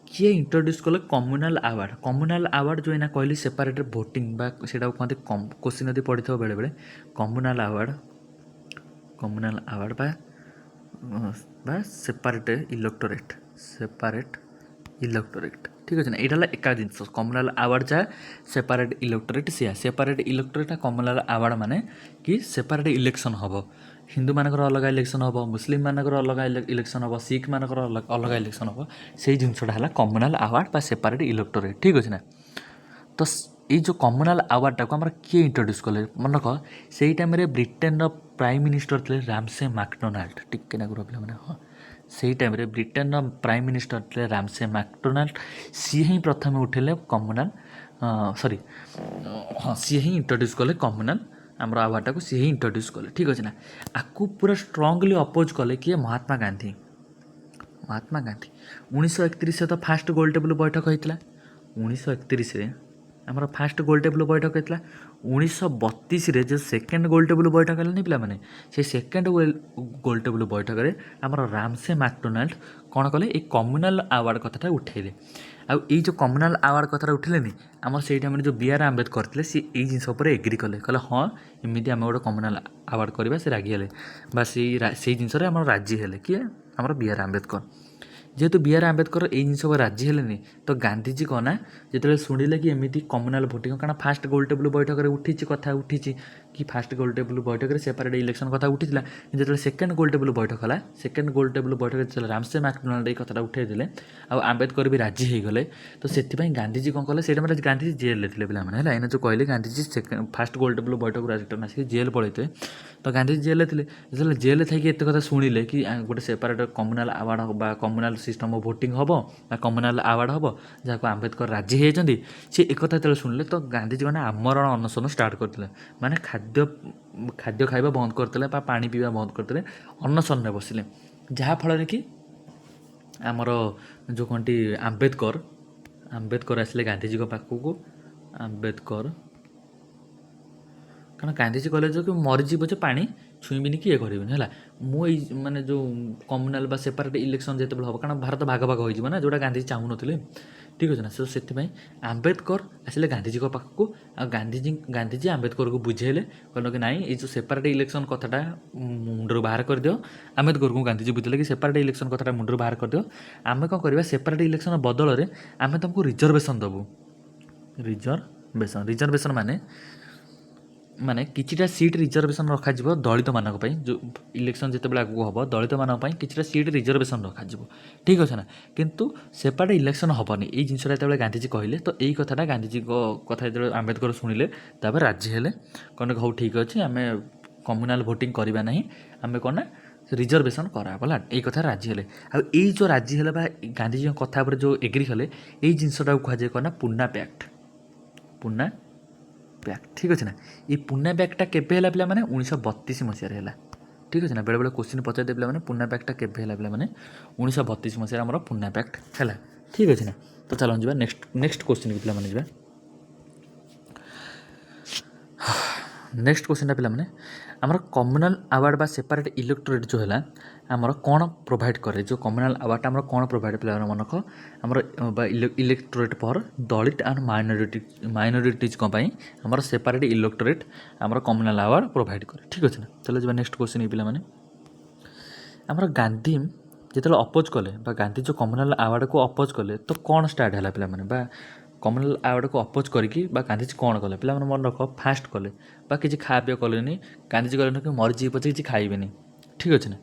କିଏ ଇଣ୍ଟ୍ରୋଡ୍ୟୁସ୍ କଲେ କମ୍ୟୁନାଲ୍ ଆୱାର୍ଡ଼? କମ୍ୟୁନାଲ୍ ଆୱାର୍ଡ଼ ଯେଉଁ ଏଇନା କହିଲି, ସେପାରେଟ୍ ଭୋଟିଂ ବା ସେଇଟାକୁ କୁହନ୍ତି। କ୍ୱେଶ୍ଚିନ୍ ଯଦି ପଡ଼ିଥିବ ବେଳେବେଳେ, କମ୍ୟୁନାଲ୍ ଆୱାର୍ଡ଼, କମ୍ୟୁନାଲ୍ ଆୱାର୍ଡ଼ ବା ସେପାରେଟ୍ ଇଲେକ୍ଟୋରେଟ୍, ସେପାରେଟ୍ ଇଲେକ୍ଟୋରେଟ୍। ଠିକ୍ ଅଛି ନା? ଏଇଟା ହେଲା ଏକା ଜିନିଷ। କମ୍ୟୁନାଲ୍ ଆୱାର୍ଡ଼ ଯାହା, ସେପାରେଟ୍ ଇଲେକ୍ଟୋରେଟ୍ ସେୟା। ସେପାରେଟ୍ ଇଲେକ୍ଟୋରେଟ୍, କମ୍ୟୁନାଲ୍ ଆୱାର୍ଡ଼ ମାନେ କି ସେପାରେଟ୍ ଇଲେକ୍ସନ୍ ହେବ। ହିନ୍ଦୁମାନଙ୍କର ଅଲଗା ଇଲେକ୍ସନ୍ ହେବ, ମୁସଲିମମାନଙ୍କର ଅଲଗା ଇଲେକ୍ସନ୍ ହେବ, ଶିଖ୍ ମାନଙ୍କର ଅଲଗା ଇଲେକ୍ସନ୍ ହେବ। ସେଇ ଜିନିଷଟା ହେଲା କମ୍ୟୁନାଲ୍ ଆୱାର୍ଡ଼ ବା ସେପାରେଟ୍ ଇଲେକ୍ଟୋରେଟ୍। ଠିକ୍ ଅଛି ନା? ତ ଏଇ ଯେଉଁ କମ୍ୟୁନାଲ୍ ଆୱାର୍ଡ଼ଟାକୁ ଆମର କିଏ ଇଣ୍ଟ୍ରୋଡ୍ୟୁସ୍ କଲେ? ମନେ ରଖ, ସେଇ ଟାଇମ୍ରେ ବ୍ରିଟେନର ପ୍ରାଇମ୍ ମିନିଷ୍ଟର ଥିଲେ ରାମସେ ମାକଡୋନାଲ୍ଡ। ଟିକେ ନାକୁ ପିଲାମାନେ, ହଁ, ସେଇ ଟାଇମ୍ରେ ବ୍ରିଟେନର ପ୍ରାଇମ୍ ମିନିଷ୍ଟର ଥିଲେ ରାମସେ ମାକଡୋନାଲ୍ଡ। ସିଏ ହିଁ ପ୍ରଥମେ ଉଠେଇଲେ କମ୍ୟୁନାଲ୍, ସରି, ହଁ, ସିଏ ହିଁ ଇଣ୍ଟ୍ରୋଡ୍ୟୁସ୍ କଲେ କମ୍ୟୁନାଲ୍ ଆମର ଆୱାର୍ଡ଼ଟାକୁ, ସିଏ ହିଁ ଇଣ୍ଟ୍ରୋଡ୍ୟୁସ୍ କଲେ। ଠିକ୍ ଅଛି ନା? ଆକୁ ପୁରା ଷ୍ଟ୍ରଙ୍ଗଲି ଅପୋଜ୍ କଲେ କିଏ? ମହାତ୍ମା ଗାନ୍ଧୀ। ମହାତ୍ମା ଗାନ୍ଧୀ। 1931ରେ ତ ଫାଷ୍ଟ ଗୋଲ ଟେବୁଲ୍ ବୈଠକ ହେଇଥିଲା। 1931ରେ ଆମର ଫାଷ୍ଟ ଗୋଲ ଟେବୁଲ୍ ବୈଠକ ହେଇଥିଲା। 1932ରେ ଯେଉଁ ସେକେଣ୍ଡ ଗୋଲ ଟେବୁଲ୍ ବୈଠକ ହେଲାନି ପିଲାମାନେ, ସେଇ ସେକେଣ୍ଡ ଗୋଲ ଟେବୁଲ୍ ବୈଠକରେ ଆମର ରାମସେ ମାକଡୋନାଲ୍ଡ କ'ଣ କଲେ? ଏଇ କମ୍ୟୁନାଲ୍ ଆୱାର୍ଡ଼ କଥାଟା ଉଠେଇଲେ। ଆଉ ଏଇ ଯେଉଁ କମ୍ୟୁନାଲ୍ ଆୱାର୍ଡ଼ କଥାଟା ଉଠିଲେନି, ଆମର ସେଇ ଟାଇମ୍ରେ ଯେଉଁ ବି ଆର୍ ଆମ୍ବେଦକର ଥିଲେ, ସିଏ ଏଇ ଜିନିଷ ଉପରେ ଏଗ୍ରି କଲେ। କହିଲେ, ହଁ, ଏମିତି ଆମେ ଗୋଟେ କମ୍ୟୁନାଲ୍ ଆୱାର୍ଡ଼ କରିବା। ସେ ରାଗି ହେଲେ ବା ସେଇ ଜିନିଷରେ ଆମର ରାଜି ହେଲେ। କିଏ? ଆମର ବି ଆର୍ ଆମ୍ବେଦକର। ଯେହେତୁ ବି ଆର୍ ଆମ୍ବେଦକର ଏଇ ଜିନିଷ ଉପରେ ରାଜି ହେଲେନି, ତ ଗାନ୍ଧିଜୀ କ'ଣ ନା ଯେତେବେଳେ ଶୁଣିଲେ କି ଏମିତି କମ୍ୟୁନାଲ୍ ଭୋଟିଂ, କାରଣ ଫାଷ୍ଟ ଗୋଲ ଟେବୁଲ୍ ବୈଠକରେ ଉଠିଛି, କଥା ଉଠିଛି କି ଫାଷ୍ଟ ଗୋଲ ଟେବୁଲ୍ ବୈଠକରେ ସେପାରେଟ୍ ଇଲେକ୍ସନ୍ କଥା ଉଠିଥିଲା। କିନ୍ତୁ ଯେତେବେଳେ ସେକେଣ୍ଡ ଗୋଲ ଟେବୁଲ୍ ବୈଠକ ହେଲା, ସେକେଣ୍ଡ ଗୋଲ ଟେବୁଲ୍ ବୈଠକରେ ଯେତେବେଳେ ରାମସେ ମାକଡୋନାଲ୍ଡ ଏଇ କଥାଟା ଉଠେଇଦେଲେ ଆଉ ଆମ୍ବେଦକର ବି ରାଜି ହେଇଗଲେ, ତ ସେଥିପାଇଁ ଗାନ୍ଧିଜୀ କ'ଣ କଲେ? ସେଇଟା ମାନେ ଗାନ୍ଧିଜୀ ଜେଲ୍ରେ ଥିଲେ ପିଲାମାନେ, ହେଲା। ଏଇନା ଯେଉଁ କହିଲେ, ଗାନ୍ଧିଜୀ ସେକେଣ୍ଡ ଫାଷ୍ଟ ଗୋଲ ଟେବୁଲ୍ ବୈଠକରୁ ରିଟର୍ନ ଆସିକି ଜେଲ୍ ପଳେଇଥିଲେ। ତ ଗାନ୍ଧିଜୀ ଜେଲ୍ରେ ଥିଲେ। ଯେତେବେଳେ ଜେଲ୍ରେ ଥାଇକି ଏତେ କଥା ଶୁଣିଲେ କି ଗୋଟେ ସେପାରେଟ୍ କମ୍ୟୁନାଲ୍ ଆୱାର୍ଡ଼ ବା କମ୍ୟୁନାଲ୍ ସିଷ୍ଟମ୍ ଅଫ୍ ଭୋଟିଂ ହେବ ବା କମ୍ୟୁନାଲ୍ ଆୱାର୍ଡ଼ ହେବ, ଯାହାକୁ ଆମ୍ବେଦକର ରାଜି ହେଇଯାଇଛନ୍ତି, ସେ ଏକଥା ଯେତେବେଳେ ଶୁଣିଲେ, ତ ଗାନ୍ଧିଜୀ ମାନେ ଆମରଣ ଅନଶନ ଷ୍ଟାର୍ଟ କରିଥିଲେ। ମାନେ ଖାଦ୍ୟ ଖାଇବା ବନ୍ଦ କରିଦେଲେ ବା ପାଣି ପିଇବା ବନ୍ଦ କରିଦେଲେ, ଅନଶନରେ ବସିଲେ। ଯାହାଫଳରେ କି ଆମର ଯେଉଁ କଣଟି ଆମ୍ବେଦକର ଆସିଲେ ଗାନ୍ଧିଜୀଙ୍କ ପାଖକୁ। ଆମ୍ବେଦକର, କାରଣ ଗାନ୍ଧିଜୀ କହିଲେ ଯେ କି ମରିଯିବ ଯେ ପାଣି ଛୁଇଁବିନି କି ଇଏ କରିବିନି, ହେଲା। ମୁଁ ଏଇ ମାନେ ଯେଉଁ କମ୍ୟୁନାଲ୍ ବା ସେପାରେଟ୍ ଇଲେକ୍ସନ୍ ଯେତେବେଳେ ହେବ, କାରଣ ଭାରତ ଭାଗ ଭାଗ ହୋଇଯିବ ନା, ଯେଉଁଟା ଗାନ୍ଧିଜୀ ଚାହୁଁନଥିଲେ। ଠିକ୍ ଅଛି ନା? ସୋ ସେଥିପାଇଁ ଆମ୍ବେଦକର ଆସିଲେ ଗାନ୍ଧିଜୀଙ୍କ ପାଖକୁ। ଆଉ ଗାନ୍ଧିଜୀ ଆମ୍ବେଦକରକୁ ବୁଝେଇଲେ। କହିଲେ କି ନାଇଁ, ଏଇ ଯେଉଁ ସେପାରେଟ୍ ଇଲେକ୍ସନ୍ କଥାଟା ମୁଣ୍ଡରୁ ବାହାର କରିଦିଅ। ଆମ୍ବେଦକରକୁ ଗାନ୍ଧିଜୀ ବୁଝିଲେ କି ସେପାରେଟ୍ ଇଲେକ୍ସନ୍ କଥାଟା ମୁଣ୍ଡରୁ ବାହାର କରିଦିଅ। ଆମେ କ'ଣ କରିବା? ସେପାରେଟ୍ ଇଲେକ୍ସନ୍ ବଦଳରେ ଆମେ ତୁମକୁ ରିଜର୍ଭେସନ୍ ଦେବୁ। ରିଜର୍ଭେସନ୍, ରିଜର୍ଭେସନ୍ ମାନେ ମାନେ କିଛିଟା ସିଟ୍ ରିଜର୍ଭେସନ୍ ରଖାଯିବ ଦଳିତମାନଙ୍କ ପାଇଁ। ଯେଉଁ ଇଲେକ୍ସନ୍ ଯେତେବେଳେ ଆଗକୁ ହେବ, ଦଳିତମାନଙ୍କ ପାଇଁ କିଛିଟା ସିଟ୍ ରିଜର୍ଭେସନ୍ ରଖାଯିବ। ଠିକ୍ ଅଛି ନା? କିନ୍ତୁ ସେପାରେଟ୍ ଇଲେକ୍ସନ୍ ହେବନି। ଏଇ ଜିନିଷଟା ଯେତେବେଳେ ଗାନ୍ଧିଜୀ କହିଲେ, ତ ଏଇ କଥାଟା, ଗାନ୍ଧିଜୀଙ୍କ କଥା ଯେତେବେଳେ ଆମ୍ବେଦକର ଶୁଣିଲେ, ତାପରେ ରାଜି ହେଲେ। କହିଲେ, ହଉ ଠିକ୍ ଅଛି, ଆମେ କମ୍ୟୁନାଲ୍ ଭୋଟିଂ କରିବା ନାହିଁ, ଆମେ କ'ଣ ନା ରିଜର୍ଭେସନ୍ କରାହେବ, ହେଲା। ଏଇ କଥା ରାଜି ହେଲେ। ଆଉ ଏଇ ଯେଉଁ ରାଜି ହେଲେ ବା ଗାନ୍ଧିଜୀଙ୍କ କଥା ଉପରେ ଯେଉଁ ଏଗ୍ରି ହେଲେ, ଏଇ ଜିନିଷଟାକୁ କୁହାଯାଏ କ'ଣ ନା ପୁନା ପ୍ୟାକ୍ଟ। ପୁନା ପ୍ୟାକ୍ଟ। ଠିକ୍ ଅଛି ନା? ଏଇ ପୁନା ପ୍ୟାକ୍ଟଟା କେବେ ହେଲା ପିଲାମାନେ? 1932 ମସିହାରେ ହେଲା। ଠିକ୍ ଅଛି ନା? ବେଳେବେଳେ କୋଶ୍ଚିନ୍ ପଚାରିଦେବେ ପିଲାମାନେ, ପୁନା ପ୍ୟାକ୍ଟଟା କେବେ ହେଲା? ପିଲାମାନେ, 1932 ମସିହାରେ ଆମର ପୁନା ପ୍ୟାକ୍ଟ ହେଲା। ଠିକ୍ ଅଛି ନା? ତ ଚାଲନ୍ତୁ ଯିବା ନେକ୍ସଟ କୋଶ୍ଚିନ୍କୁ ପିଲାମାନେ ଯିବା। ନେକ୍ସଟ କୋଶ୍ଚିନ୍ଟା ପିଲାମାନେ, ଆମର କମ୍ୟୁନାଲ୍ ଆୱାର୍ଡ଼ ବା ସେପାରେଟ୍ ଇଲେକ୍ଟୋରେଟ୍ ଯେଉଁ ହେଲା, ଆମର କ'ଣ ପ୍ରୋଭାଇଡ଼ କରେ? ଯେଉଁ କମ୍ୟୁନାଲ୍ ଆୱାର୍ଡ଼ଟା ଆମର କ'ଣ ପ୍ରୋଭାଇଡ଼? ପିଲାମାନେ ମନେ ରଖ, ଆମର ବା ଇଲେକ୍ଟୋରେଟ୍ ଫର୍ ଦଳିତ ଆଣ୍ଡ ମାଇନରିଟିଜ୍ଙ୍କ ପାଇଁ ଆମର ସେପାରେଟ୍ ଇଲେକ୍ଟୋରେଟ୍, ଆମର କମ୍ୟୁନାଲ୍ ଆୱାର୍ଡ଼ ପ୍ରୋଭାଇଡ଼ କରେ। ଠିକ୍ ଅଛି ନା? ଚାଲ ଯିବା ନେକ୍ସଟ କୋଶ୍ଚିନ୍ ପିଲାମାନେ। ଆମର ଗାନ୍ଧୀ ଯେତେବେଳେ ଅପୋଜ୍ କଲେ ବା ଗାନ୍ଧୀ ଯେଉଁ କମ୍ୟୁନାଲ୍ ଆୱାର୍ଡ଼କୁ ଅପୋଜ୍ କଲେ, ତ କ'ଣ ଷ୍ଟାର୍ଟ ହେଲା ପିଲାମାନେ? ବା କମ୍ୟୁନାଲ୍ ଆୱାର୍ଡ଼କୁ ଅପୋଜ୍ କରିକି ବା ଗାନ୍ଧିଜୀ କ'ଣ କଲେ? ପିଲାମାନେ ମନେ ରଖ, ଫାଷ୍ଟ କଲେ ବା କିଛି ଖାଇବା ପିଇବା କଲେନି। ଗାନ୍ଧିଜୀ କହିଲେ କି ମରିଯିବି ପଛେ କିଛି ଖାଇବେନି। ଠିକ୍ ଅଛି ନା?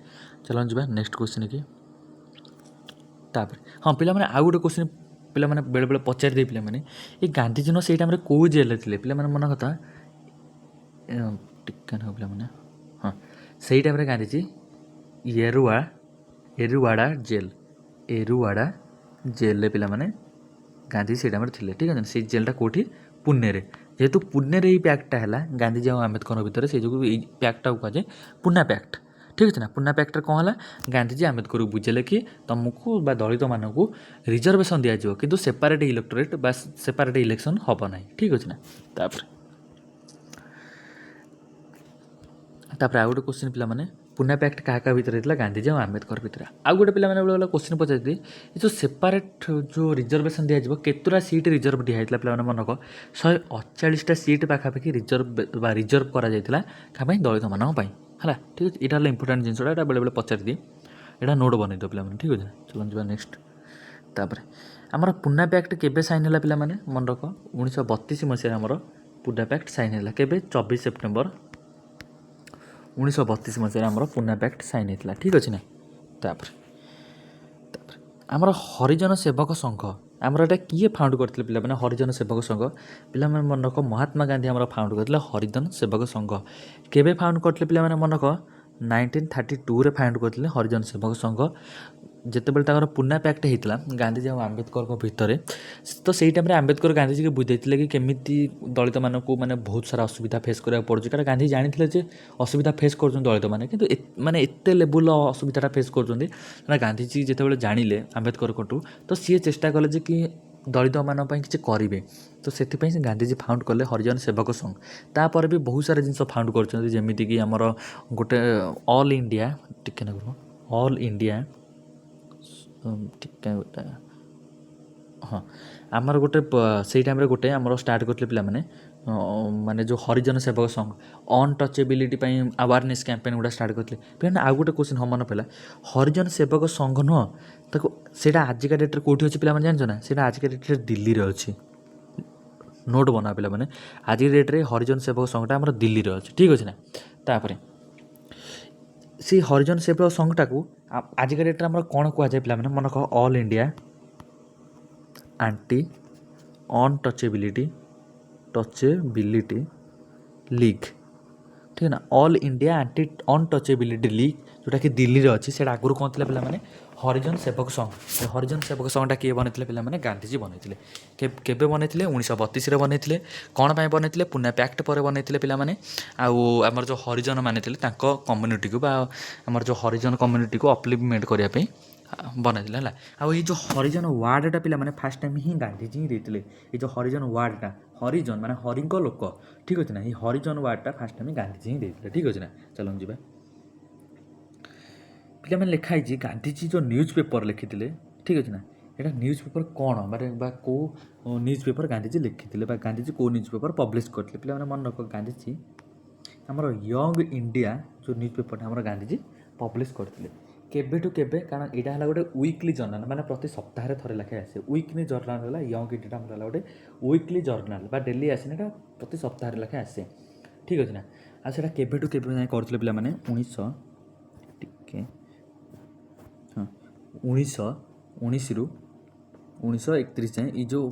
ଚାଲନ୍ତୁ ଯିବା ନେକ୍ସଟ କୋଶ୍ଚିନ୍ କି। ତାପରେ, ହଁ ପିଲାମାନେ, ଆଉ ଗୋଟେ କୋଶ୍ଚିନ୍ ପିଲାମାନେ ବେଳେବେଳେ ପଚାରିଦେଇ ପିଲାମାନେ, ଏଇ ଗାନ୍ଧିଜୀ ନୁହଁ, ସେଇ ଟାଇମ୍ରେ କେଉଁ ଜେଲ୍ରେ ଥିଲେ? ପିଲାମାନେ ମନ କଥା ଟିକେ ନେବ ପିଲାମାନେ, ହଁ, ସେଇ ଟାଇମ୍ରେ ଗାନ୍ଧିଜୀ ୟେରୁଆ ଏରୁୱାଡ଼ା ଜେଲ୍, ଏରୁୱାଡ଼ା ଜେଲ୍ରେ ପିଲାମାନେ ଗାନ୍ଧୀ ସେଇ ଟାଇମ୍ରେ ଥିଲେ, ଠିକ୍ ଅଛି ନା? ସେଇ ଜେଲ୍ଟା କେଉଁଠି? ପୁନେରେ। ଯେହେତୁ ପୁନେରେ ଏଇ ପ୍ୟାକ୍ଟଟା ହେଲା ଗାନ୍ଧିଜୀ ଆଉ ଆମ୍ବେଦକରଙ୍କ ଭିତରେ, ସେଇ ଯୋଗୁଁ ଏଇ ପ୍ୟାକ୍ଟଟାକୁ କୁହାଯାଏ ପୁନା ପ୍ୟାକ୍ଟ, ଠିକ୍ ଅଛି ନା? ପୁନା ପ୍ୟାକ୍ଟରେ କ'ଣ ହେଲା? ଗାନ୍ଧିଜୀ ଆମ୍ବେଦକରକୁ ବୁଝେଇଲେ କି ତୁମକୁ ବା ଦଳିତମାନଙ୍କୁ ରିଜର୍ଭେସନ୍ ଦିଆଯିବ, କିନ୍ତୁ ସେପାରେଟ୍ ଇଲେକ୍ଟୋରେଟ୍ ବା ସେପାରେଟ୍ ଇଲେକ୍ସନ୍ ହେବ ନାହିଁ, ଠିକ୍ ଅଛି ନା? ତାପରେ ଆଉ ଗୋଟେ କୋଶ୍ଚିନ୍ ପିଲାମାନେ, ପୁନା ପ୍ୟାକ୍ଟ କାହା କାହା ଭିତରେ ହେଇଥିଲା? ଗାନ୍ଧିଜୀ ଆଉ ଆମ୍ବେଦକର ଭିତରେ। ଆଉ ଗୋଟେ ପିଲାମାନେ ବେଳେ କୋଶ୍ଚିନ୍ ପଚାରିଥିଲି, ଏ ଯେଉଁ ସେପାରେଟ୍ ଯେଉଁ ରିଜର୍ଭେସନ୍ ଦିଆଯିବ, କେତେଟା ସିଟ୍ ରିଜର୍ଭ ଦିଆହେଇଥିଲା? ପିଲାମାନେ ମନେ ରଖ, 148ଟା ସିଟ୍ ପାଖାପାଖି ରିଜର୍ଭ ବା ରିଜର୍ଭ କରାଯାଇଥିଲା। କାହା ପାଇଁ? ଦଳିତମାନଙ୍କ ପାଇଁ, ହେଲା? ଠିକ୍ ଅଛି, ଏଇଟା ହେଲା ଇମ୍ପୋର୍ଟାଣ୍ଟ ଜିନିଷଟା, ଏଇଟା ବେଳେବେଳେ ପଚାରିଦିଏ, ଏଇଟା ନୋଟ୍ ବନେଇଦିଅ ପିଲାମାନେ, ଠିକ୍ ଅଛି? ଚାଲନ୍ତୁ ଯିବା ନେକ୍ସଟ। ତାପରେ ଆମର ପୁନା ପ୍ୟାକ୍ଟ କେବେ ସାଇନ୍ ହେଲା? ପିଲାମାନେ ମନେ ରଖ, 1932 ମସିହାରେ ଆମର ପୁନା ପ୍ୟାକ୍ଟ ସାଇନ୍ ହେଲା। କେବେ? 24 ସେପ୍ଟେମ୍ବର 1932 ମସିହାରେ ଆମର ପୁନା ପ୍ୟାକ୍ଟ ସାଇନ୍ ହେଇଥିଲା, ଠିକ୍ ଅଛି ନା? ତାପରେ ଆମର ହରିଜନ ସେବକ ସଂଘ, ଆମର ଏଇଟା କିଏ ଫାଉଣ୍ଡ କରିଥିଲେ ପିଲାମାନେ? ହରିଜନ ସେବକ ସଂଘ, ପିଲାମାନେ ମନେ ରଖ, ମହାତ୍ମା ଗାନ୍ଧୀ ଆମର ଫାଉଣ୍ଡ କରିଥିଲେ ହରିଜନ ସେବକ ସଂଘ। କେବେ ଫାଉଣ୍ଡ କରିଥିଲେ? ପିଲାମାନେ ମନେ ରଖ, 1932ରେ ଫାଉଣ୍ଡ କରିଥିଲେ ହରିଜନ ସେବକ ସଂଘ। ଯେତେବେଳେ ତାଙ୍କର ପୁନା ପ୍ୟାକ୍ଟ ହେଇଥିଲା ଗାନ୍ଧିଜୀ ଆଉ ଆମ୍ବେଦକରଙ୍କ ଭିତରେ, ତ ସେଇ ଟାଇମ୍ରେ ଆମ୍ବେଦକର ଗାନ୍ଧିଜୀକି ବୁଝେଇଥିଲେ କି କେମିତି ଦଳିତମାନଙ୍କୁ ମାନେ ବହୁତ ସାରା ଅସୁବିଧା ଫେସ୍ କରିବାକୁ ପଡ଼ୁଛି। କାରଣ ଗାନ୍ଧୀ ଜାଣିଥିଲେ ଯେ ଅସୁବିଧା ଫେସ୍ କରୁଛନ୍ତି ଦଳିତମାନେ, କିନ୍ତୁ ମାନେ ଏତେ ଲେବୁଲ୍ର ଅସୁବିଧାଟା ଫେସ୍ କରୁଛନ୍ତି ନା। ଗାନ୍ଧିଜୀ ଯେତେବେଳେ ଜାଣିଲେ ଆମ୍ବେଦକରଙ୍କଠୁ, ତ ସିଏ ଚେଷ୍ଟା କଲେ ଯେ କି ଦଳିତମାନଙ୍କ ପାଇଁ କିଛି କରିବେ। ତ ସେଥିପାଇଁ ସେ ଗାନ୍ଧିଜୀ ଫାଉଣ୍ଡ କଲେ ହରିଜନ ସେବକ ସଂଘ। ତାପରେ ବି ବହୁତ ସାରା ଜିନିଷ ଫାଉଣ୍ଡ କରିଛନ୍ତି, ଯେମିତିକି ଆମର ଗୋଟେ ଅଲ୍ ଇଣ୍ଡିଆ, ଟିକେ ନାକୁ, ଅଲ୍ ଇଣ୍ଡିଆ, ଟିକେ ଗୋଟେ, ହଁ, ଆମର ଗୋଟେ ସେଇ ଟାଇମ୍ରେ ଗୋଟେ ଆମର ଷ୍ଟାର୍ଟ କରିଥିଲେ ପିଲାମାନେ, ମାନେ ଯେଉଁ ହରିଜନ ସେବକ ସଂଘ ଅନଟଚେବିଲିଟି ପାଇଁ ଆୱାରନେସ୍ କ୍ୟାମ୍ପେନ୍ ଗୁଡ଼ା ଷ୍ଟାର୍ଟ କରିଥିଲେ। ପିଲାମାନେ, ଆଉ ଗୋଟେ କୋଶ୍ଚିନ୍, ହଁ, ମନେ ପଡ଼ିଲା। ହରିଜନ ସେବକ ସଂଘ ନୁହଁ, ତାକୁ ସେଇଟା ଆଜିକା ଡେଟ୍ରେ କେଉଁଠି ଅଛି ପିଲାମାନେ, ଜାଣିଛ ନା? ସେଇଟା ଆଜିକା ଡେଟ୍ରେ ଦିଲ୍ଲୀରେ ଅଛି। ନୋଟ୍ ବନା ପିଲାମାନେ, ଆଜି ଡେଟ୍ରେ ହରିଜନ ସେବକ ସଂଘଟା ଆମର ଦିଲ୍ଲୀରେ ଅଛି, ଠିକ୍ ଅଛି ନା? ତାପରେ ସେଇ ହରିଜନ ସେବକ ସଂଘଟାକୁ ଆଜିକା ଡେଟ୍ରେ ଆମର କ'ଣ କୁହାଯାଏ? ପିଲାମାନେ ମନେ ରଖ, ଅଲ୍ ଇଣ୍ଡିଆ ଆଣ୍ଟି ଅନଟଚେବିଲିଟି ଟଚେବିଲିଟି ଲିଗ୍, ଠିକ୍ ନା? All India anti untouchability league, ଯେଉଁଟାକି ଦିଲ୍ଲୀରେ ଅଛି। ସେଇଟା ଆଗରୁ କ'ଣ ଥିଲା ପିଲାମାନେ? ହରିଜନ ସେବକ ସଂଘ। ଏ ହରିଜନ ସେବକ ସଂଘଟା କିଏ ବନେଇଥିଲେ ପିଲାମାନେ? ଗାନ୍ଧିଜୀ ବନେଇଥିଲେ। କେବେ ବନେଇଥିଲେ? 1932ରେ ବନେଇଥିଲେ। କ'ଣ ପାଇଁ ବନେଇଥିଲେ? ପୁନା ପ୍ୟାକ୍ଟ ପରେ ବନେଇଥିଲେ ପିଲାମାନେ। ଆଉ ଆମର ଯେଉଁ ହରିଜନ ମାନେ ଥିଲେ, ତାଙ୍କ କମ୍ୟୁନିଟିକୁ ବା ଆମର ଯେଉଁ ହରିଜନ କମ୍ୟୁନିଟିକୁ ଅପଲିଫ୍ଟମେଣ୍ଟ କରିବା ପାଇଁ ବନେଇଥିଲେ, ହେଲା? ଆଉ ଏଇ ଯେଉଁ ହରିଜନ ୱାର୍ଡ଼ଟା ପିଲାମାନେ, ଫାର୍ଷ୍ଟ ଟାଇମ୍ ହିଁ ଗାନ୍ଧିଜୀ ହିଁ ଦେଇଥିଲେ। ଏଇ ଯେଉଁ ହରିଜନ ୱାର୍ଡ଼ଟା, ହରିଜନ ମାନେ ହରିଙ୍କ ଲୋକ, ଠିକ୍ ଅଛି ନା? ଏଇ ହରିଜନ ୱାର୍ଡ଼ଟା ଫାର୍ଷ୍ଟ ଟାଇମ୍ ଗାନ୍ଧିଜୀ ହିଁ ଦେଇଥିଲେ, ଠିକ୍ ଅଛି ନା? ଚାଲନ୍ତୁ ଯିବା ପିଲାମାନେ। ଲେଖା ହେଇଛି ଗାନ୍ଧିଜୀ ଯେଉଁ ନ୍ୟୁଜ୍ ପେପର୍ ଲେଖିଥିଲେ, ଠିକ୍ ଅଛି ନା? ଏଇଟା ନ୍ୟୁଜ୍ ପେପର୍ କ'ଣ, ମାନେ ବା କେଉଁ ନ୍ୟୁଜ୍ ପେପର୍ ଗାନ୍ଧିଜୀ ଲେଖିଥିଲେ ବା ଗାନ୍ଧିଜୀ କେଉଁ ନ୍ୟୁଜ୍ ପେପର୍ ପବ୍ଲିଶ କରିଥିଲେ? ପିଲାମାନେ ମନେ ରଖ, ଗାନ୍ଧିଜୀ ଆମର ୟଙ୍ଗ ଇଣ୍ଡିଆ ଯେଉଁ ନ୍ୟୁଜ୍ ପେପର୍ଟା ଆମର ଗାନ୍ଧିଜୀ ପବ୍ଲିଶ କରିଥିଲେ। କେବେଠୁ କେବେ? କାରଣ ଏଇଟା ହେଲା ଗୋଟେ ୱିକଲି ଜର୍ନାଲ୍, ମାନେ ପ୍ରତି ସପ୍ତାହରେ ଥରେ ଲେଖାଏଁ ଆସେ। ୱିକଲି ଜର୍ନାଲ୍ ହେଲା ୟଙ୍ଗ ଇଣ୍ଡିଆଟା, ଆମର ହେଲା ଗୋଟେ ୱିକଲି ଜର୍ନାଲ୍ ବା ଡେଲି ଆସେନି, ଏଇଟା ପ୍ରତି ସପ୍ତାହରେ ଲେଖାଏଁ ଆସେ, ଠିକ୍ ଅଛି ନା? ଆଉ ସେଇଟା କେବେଠୁ କେବେ ଯାଏଁ କରୁଥିଲେ ପିଲାମାନେ? ଉଣେଇଶହ, ଟିକେ, ହଁ, 1919ରୁ 1931 ଯାଏଁ। ଏଇ ଯେଉଁ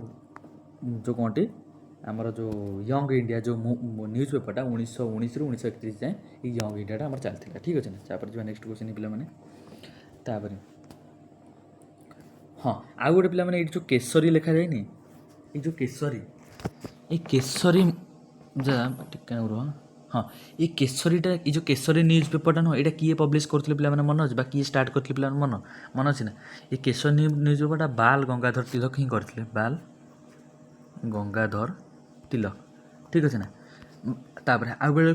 କ'ଣଟି ଆମର ଯେଉଁ ୟଙ୍ଗ ଇଣ୍ଡିଆ ଯେଉଁ ନ୍ୟୁଜ୍ ପେପର୍ଟା, 1919ରୁ 1931 ଯାଏଁ ଏଇ ୟଙ୍ଗ ଇଣ୍ଡିଆଟା ଆମର ଚାଲିଥିଲା, ଠିକ୍ ଅଛି ନା? ତାପରେ ଯିବା ନେକ୍ସଟ କ୍ୱେଶ୍ଚିନ୍ ପିଲାମାନେ। ତାପରେ, ହଁ, ଆଉ ଗୋଟେ ପିଲାମାନେ, ଏଇଠି ଯେଉଁ କେଶରୀ ଲେଖାଯାଇନି, ଏଇ ଯେଉଁ କେଶରୀ, ଏଇ କେଶରୀ ଯା, ଟିକେ ରୁହ, ହଁ, ଏଇ କେଶରୀଟା, ଏଇ ଯେଉଁ କେଶରୀ ନ୍ୟୁଜ୍ ପେପରଟା ନୁହଁ, ଏଇଟା କିଏ ପବ୍ଲିଶ କରୁଥିଲେ ପିଲାମାନେ, ମନେ ଅଛି? ବା କିଏ ଷ୍ଟାର୍ଟ କରିଥିଲେ ପିଲାମାନେ, ମନେ ଅଛି ନା? ଏ କେଶରୀ ନ୍ୟୁଜ୍ ପେପରଟା ବାଲ ଗଙ୍ଗାଧର ତିଲକ ହିଁ କରିଥିଲେ। ବାଲ ଗଙ୍ଗାଧର ତିଲକ, ଠିକ୍ ଅଛି ନା? ତାପରେ ଆଉ ବେଳେ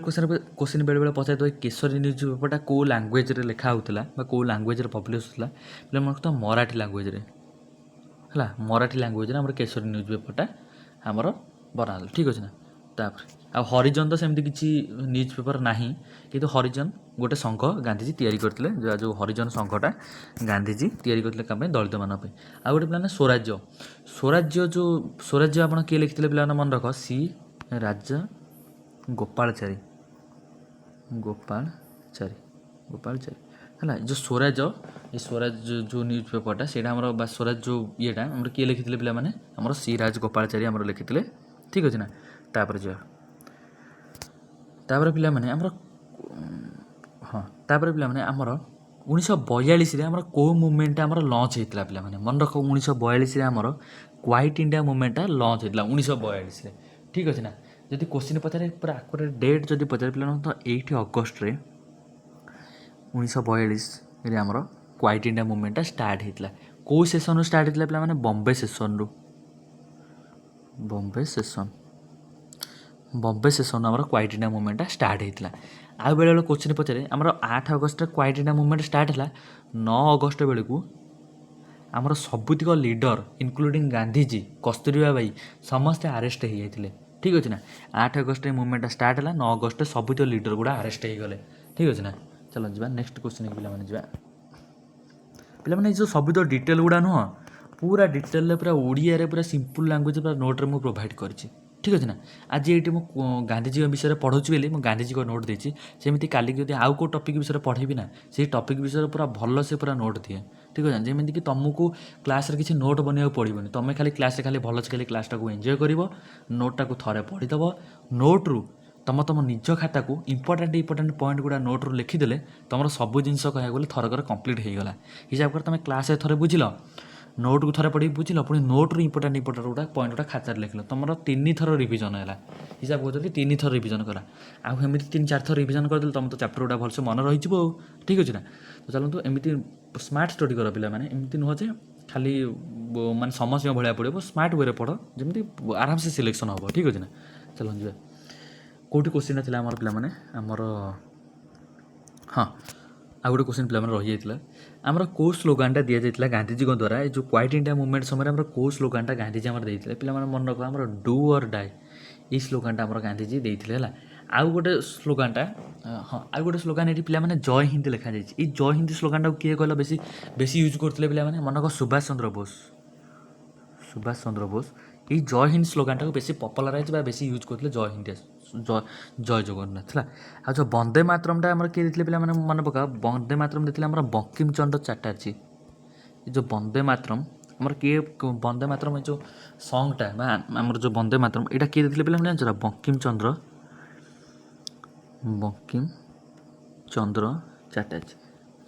କୋଶ୍ଚିନ୍ ବେଳେବେଳେ ପଚାରିଦେବ, କେଶରୀ ନ୍ୟୁଜ୍ ପେପରଟା କେଉଁ ଲାଙ୍ଗୁଏଜରେ ଲେଖା ହେଉଥିଲା ବା କେଉଁ ଲାଙ୍ଗୁଏଜରେ ପବ୍ଲିଶ ହେଉଥିଲା? ପିଲାମାନେ ତ ମରାଠୀ ଲାଙ୍ଗୁଏଜରେ, ହେଲା? ମରାଠୀ ଲାଙ୍ଗୁଏଜରେ ଆମର କେଶରୀ ନ୍ୟୁଜ୍ ପେପରଟା ଆମର ବନା ହେଉଥିଲା, ଠିକ୍ ଅଛି ନା? ତାପରେ ଆଉ ହରିଜନ ତ ସେମିତି କିଛି ନ୍ୟୁଜ୍ ପେପର ନାହିଁ, କିନ୍ତୁ ହରିଜନ ଗୋଟେ ସଂଘ ଗାନ୍ଧିଜୀ ତିଆରି କରିଥିଲେ। ଯେଉଁ ହରିଜନ ସଂଘଟା ଗାନ୍ଧିଜୀ ତିଆରି କରିଥିଲେ, କାହା ପାଇଁ? ଦଳିତମାନଙ୍କ ପାଇଁ। ଆଉ ଗୋଟେ ପିଲାମାନେ, ସ୍ୱରାଜ୍ୟ, ସ୍ୱରାଜ୍ୟ ଯେଉଁ ସ୍ୱରାଜ୍ୟ ଆପଣ କିଏ ଲେଖିଥିଲେ? ପିଲାମାନେ ମନେ ରଖ, ସି ରାଜା ଗୋପାଳଚାରୀ, ଗୋପାଳଚାରୀ, ଗୋପାଳଚାରୀ, ହେଲା? ଏ ଯେଉଁ ସ୍ୱରାଜ, ଏ ସ୍ୱରାଜ ଯେଉଁ ନ୍ୟୁଜ୍ ପେପରଟା ସେଇଟା ଆମର ବା ସ୍ୱରାଜ ଯେଉଁ ଇଏଟା ଆମର କିଏ ଲେଖିଥିଲେ ପିଲାମାନେ? ଆମର ସି ରାଜ ଗୋପାଳଚାରୀ ଆମର ଲେଖିଥିଲେ, ଠିକ୍ ଅଛି ନା? ତାପରେ ଯିବା। ତାପରେ ପିଲାମାନେ ଆମର, ହଁ, ତାପରେ ପିଲାମାନେ ଆମର 1942ରେ ଆମର କେଉଁ ମୁଭମେଣ୍ଟଟା ଆମର ଲଞ୍ଚ ହେଇଥିଲା? ପିଲାମାନେ ମନେ ରଖ, 1942ରେ ଆମର କ୍ୱାଇଟ୍ ଇଣ୍ଡିଆ ମୁଭମେଣ୍ଟଟା ଲଞ୍ଚ ହେଇଥିଲା 1942ରେ। ଠିକ୍ ଅଛି ନା? ଯଦି କୋଶ୍ଚିନ୍ ପଚାରେ, ପୁରା ଆକୁରେଟ୍ ଡେଟ୍ ଯଦି ପଚାରେ ପିଲାମାନେ, ତ 8 ଅଗଷ୍ଟରେ 1942ରେ ଆମର କ୍ୱାଇଟ୍ ଇଣ୍ଡିଆ ମୁଭମେଣ୍ଟଟା ଷ୍ଟାର୍ଟ ହେଇଥିଲା। କେଉଁ ସେସନ୍ରୁ ଷ୍ଟାର୍ଟ ହେଇଥିଲା ପିଲାମାନେ? ବମ୍ବେ ସେସନ୍ରୁ। ବମ୍ବେ ସେସନ୍, ବମ୍ବେ ସେସନ୍ ଆମର କ୍ୱାଇଟ୍ ଇଣ୍ଡିଆ ମୁଭମେଣ୍ଟଟା ଷ୍ଟାର୍ଟ ହେଇଥିଲା। ଆଉ ବେଳେବେଳେ କୋଶ୍ଚିନ୍ ପଚାରେ, ଆମର 8 ଅଗଷ୍ଟରେ କ୍ୱାଇଟ୍ ଇଣ୍ଡିଆ ମୁଭମେଣ୍ଟ ଷ୍ଟାର୍ଟ ହେଲା, 9 ଅଗଷ୍ଟ ବେଳକୁ ଆମର ସବୁତିକ ଲିଡର ଇନକ୍ଲୁଡ଼ିଂ ଗାନ୍ଧିଜୀ, କସ୍ତୁରବା ବାଇ ସମସ୍ତେ ଆରେଷ୍ଟ ହେଇଯାଇଥିଲେ। ଠିକ୍ ଅଛି ନା? 8 ଅଗଷ୍ଟରେ ମୁଭମେଣ୍ଟଟା ଷ୍ଟାର୍ଟ ହେଲା, 9 ଅଗଷ୍ଟରେ ସବୁତିକ ଲିଡର ଗୁଡ଼ା ଆରେଷ୍ଟ ହେଇଗଲେ। ଠିକ୍ ଅଛି ନା? ଚାଲ ଯିବା ନେକ୍ସଟ କୋଶ୍ଚିନ୍ ପିଲାମାନେ, ଯିବା ପିଲାମାନେ। ଏଇ ଯେଉଁ ସବୁତ ଡିଟେଲ୍ ଗୁଡ଼ା ନୁହଁ, ପୁରା ଡିଟେଲରେ, ପୁରା ଓଡ଼ିଆରେ, ପୁରା ସିମ୍ପଲ୍ ଲାଙ୍ଗୁଏଜ୍, ପୁରା ନୋଟ୍ରେ ମୁଁ ପ୍ରୋଭାଇଡ଼ କରିଛି। ଠିକ୍ ଅଛି ନା? ଆଜି ଏଇଠି ମୁଁ ଗାନ୍ଧିଜୀଙ୍କ ବିଷୟରେ ପଢ଼ଉଛି ବୋଲି ମୁଁ ଗାନ୍ଧିଜୀଙ୍କ ନୋଟ୍ ଦେଇଛି। ସେମିତି କାଲିକି ଯଦି ଆଉ କେଉଁ ଟପିକ୍ ବିଷୟରେ ପଢ଼େଇବି ନା, ସେଇ ଟପିକ୍ ବିଷୟରେ ପୁରା ଭଲସେ ପୁରା ନୋଟ୍ ଦିଏ। ଠିକ୍ ଅଛି ନା? ଯେମିତିକି ତୁମକୁ କ୍ଲାସ୍ରେ କିଛି ନୋଟ୍ ବନେଇବାକୁ ପଡ଼ିବନି। ତୁମେ ଖାଲି କ୍ଲାସ୍ରେ ଖାଲି ଭଲସେ ଖାଲି କ୍ଲାସ୍ଟାକୁ ଏନ୍ଜୟ କରିବ, ନୋଟ୍ଟାକୁ ଥରେ ପଢ଼ିଦେବ। ନୋଟ୍ରୁ ତୁମ ତୁମ ନିଜ ଖାତାକୁ ଇମ୍ପୋର୍ଟାଣ୍ଟ ଇମ୍ପୋର୍ଟାଣ୍ଟ ପଏଣ୍ଟ ଗୁଡ଼ା ନୋଟ୍ରୁ ଲେଖିଦେଲେ ତୁମର ସବୁ ଜିନିଷ କହିବାକୁ ଗଲେ ଥରକରେ କମ୍ପ୍ଲିଟ୍ ହେଇଗଲା। ହିସାବ କର, ତୁମେ କ୍ଲାସ୍ରେ ଥରେ ବୁଝିଲ, ନୋଟ୍କୁ ଥରେ ପଢ଼ିକି ବୁଝିଲ, ପୁଣି ନୋଟ୍ରୁ ଇମ୍ପୋର୍ଟାଣ୍ଟ ଇମ୍ପୋର୍ଟାଣ୍ଟ ଗୁଡ଼ା ପଏଣ୍ଟ ଗୁଡ଼ା ଖାତାରେ ଲେଖିଲ, ତୁମର 3 ଥର ରିଭିଜନ୍ ହେଲା। ହିସାବ କରୁଛନ୍ତି, 3 ଥର ରିଭିଜନ୍ କଲା। ଆଉ ଏମିତି 3-4 ଥର ରିଭିଜନ୍ କରିଦେଲେ ତୁମ ତ ଚାପ୍ଟର ଗୁଡ଼ା ଭଲସେ ମନେ ରହିଯିବ ଆଉ। ଠିକ୍ ଅଛି ନା? ତ ଚାଲନ୍ତୁ, ଏମିତି ସ୍ମାର୍ଟ ଷ୍ଟଡି କର ପିଲାମାନେ। ଏମିତି ନୁହଁ ଯେ ଖାଲି ମାନେ ସମସ୍ତଙ୍କ ଭଳିଆ ପଢ଼ିବ। ସ୍ମାର୍ଟ ୱେରେ ପଢ଼, ଯେମିତି ଆରାମସେ ସିଲେକ୍ସନ୍ ହେବ। ଠିକ୍ ଅଛି ନା? ଚାଲନ୍ତୁ ଯିବା। କେଉଁଠି କୋଶ୍ଚିନ୍ଟା ଥିଲା ଆମର ପିଲାମାନେ? ଆମର, ହଁ, ଆଉ ଗୋଟେ କୋଶ୍ଚିନ୍ ପିଲାମାନେ ରହିଯାଇଥିଲା। ଆମର କେଉଁ ସ୍ଲୋଗାନଟା ଦିଆଯାଇଥିଲା ଗାନ୍ଧିଜୀଙ୍କ ଦ୍ୱାରା? ଏ ଯେଉଁ କ୍ୱାଇଟ୍ ଇଣ୍ଡିଆ ମୁଭମେଣ୍ଟ ସମୟରେ ଆମର କେଉଁ ସ୍ଲୋଗାନଟା ଗାନ୍ଧିଜୀ ଆମର ଦେଇଥିଲେ? ପିଲାମାନେ ମନେ ରଖ, ଆମର ଡୁ ଅର୍ ଡାଏ, ଏଇ ସ୍ଲୋଗାନଟା ଆମର ଗାନ୍ଧିଜୀ ଦେଇଥିଲେ। ହେଲା, ଆଉ ଗୋଟେ ସ୍ଲୋଗାନଟା, ହଁ, ଆଉ ଗୋଟେ ସ୍ଲୋଗାନ ଏଠି ପିଲାମାନେ ଜୟ ହିନ୍ଦ ଲେଖାଯାଇଛି। ଏଇ ଜୟ ହିନ୍ଦ ସ୍ଲୋଗାନଟାକୁ କିଏ କହିଲ ବେଶୀ ବେଶୀ ୟୁଜ୍ କରୁଥିଲେ? ପିଲାମାନେ ମନେ ରଖ, ସୁଭାଷ ଚନ୍ଦ୍ର ବୋଷ। ସୁଭାଷ ଚନ୍ଦ୍ର ବୋଷ ଏଇ ଜୟ ହିନ୍ଦ ସ୍ଲୋଗାନଟାକୁ ବେଶୀ ପପୁଲାରାଇଜ୍ ବା ବେଶୀ ୟୁଜ୍ କରୁଥିଲେ। ଜୟ ହିନ୍ଦ, ଜୟ ଜୟ ଜଗନ୍ନାଥ ହେଲା। ଆଉ ଯେଉଁ ବନ୍ଦେ ମାତରମଟା ଆମର କିଏ ଦେଇଥିଲେ ପିଲାମାନେ? ମନେ ପକାଅ, ବନ୍ଦେ ମାତରମ ଦେଇଥିଲେ ଆମର ବଙ୍କିମ ଚନ୍ଦ୍ର ଚାଟାର୍ଜୀ। ଏ ଯେଉଁ ବନ୍ଦେ ମାତରମ ଆମର କିଏ, ବନ୍ଦେ ମାତରମ ଏ ଯେଉଁ ସଙ୍ଗଟା ବା ଆମର ଯେଉଁ ବନ୍ଦେ ମାତରମ, ଏଇଟା କିଏ ଦେଇଥିଲେ ପିଲାମାନେ ଜାଣିଛ ନା? ବଙ୍କିମ ଚନ୍ଦ୍ର ଚାଟାର୍ଜୀ।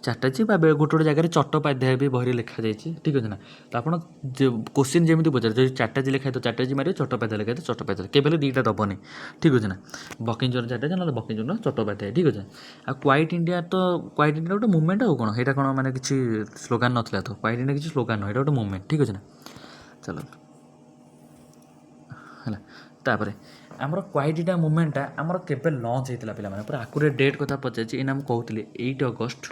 ଚାଟାର୍ଜୀ ବା ଗୋଟେ ଗୋଟେ ଜାଗାରେ ଚଟ୍ଟୋପାଧ୍ୟାୟ ବି ବହିରେ ଲେଖାଯାଇଛି। ଠିକ୍ ଅଛି ନା? ତ ଆପଣ କୋଶ୍ଚିନ୍ ଯେମିତି ପଚାରେ, ଯଦି ଚାଟାର୍ଜୀ ଲେଖା ହେଇଥିବ ଚାଟାର୍ଜୀ ମାରିବେ, ଚଟ୍ଟୋପାଧ୍ୟାୟ ଲେଖା ହେଇଥିବ ଚଟ୍ଟୋପାଧ୍ୟାୟ। କେବେ ହେଲେ ଦୁଇଟା ଦେବନି। ଠିକ୍ ଅଛି ନା? ବଙ୍କିମଚନ୍ଦ୍ର ଚାଟାର୍ଜୀ ନହେଲେ ବଙ୍କିମଚନ୍ଦ୍ର ଚଟ୍ଟୋପାଧ୍ୟାୟ। ଠିକ୍ ଅଛି। ଆଉ କ୍ୱାଇଟ୍ ଇଣ୍ଡିଆ ତ, କ୍ୱାଇଟ୍ ଇଣ୍ଡିଆ ଗୋଟେ ମୁଭମେଣ୍ଟ। ଆଉ କ'ଣ ସେଇଟା କ'ଣ ମାନେ କିଛି ସ୍ଲୋଗାନ ନଥିଲା ତ? କ୍ୱାଇଟ୍ ଇଣ୍ଡିଆ କିଛି ସ୍ଲୋଗାନ ନୁହଁ, ଏଇଟା ଗୋଟେ ମୁଭମେଣ୍ଟ। ଠିକ୍ ଅଛି ନା? ଚାଲନ୍ତୁ, ହେଲା। ତାପରେ ଆମର କ୍ୱାଇଟ୍ ଇଣ୍ଡିଆ ମୁଭମେଣ୍ଟଟା ଆମର କେବେ ଲଞ୍ଚ ହେଇଥିଲା ପିଲାମାନେ? ପୁରା ଆକୁରେଟ୍ ଡେଟ୍ କଥା ପଚାରିଛି। ଏଇନା ମୁଁ କହୁଥିଲି, 8 ଅଗଷ୍ଟ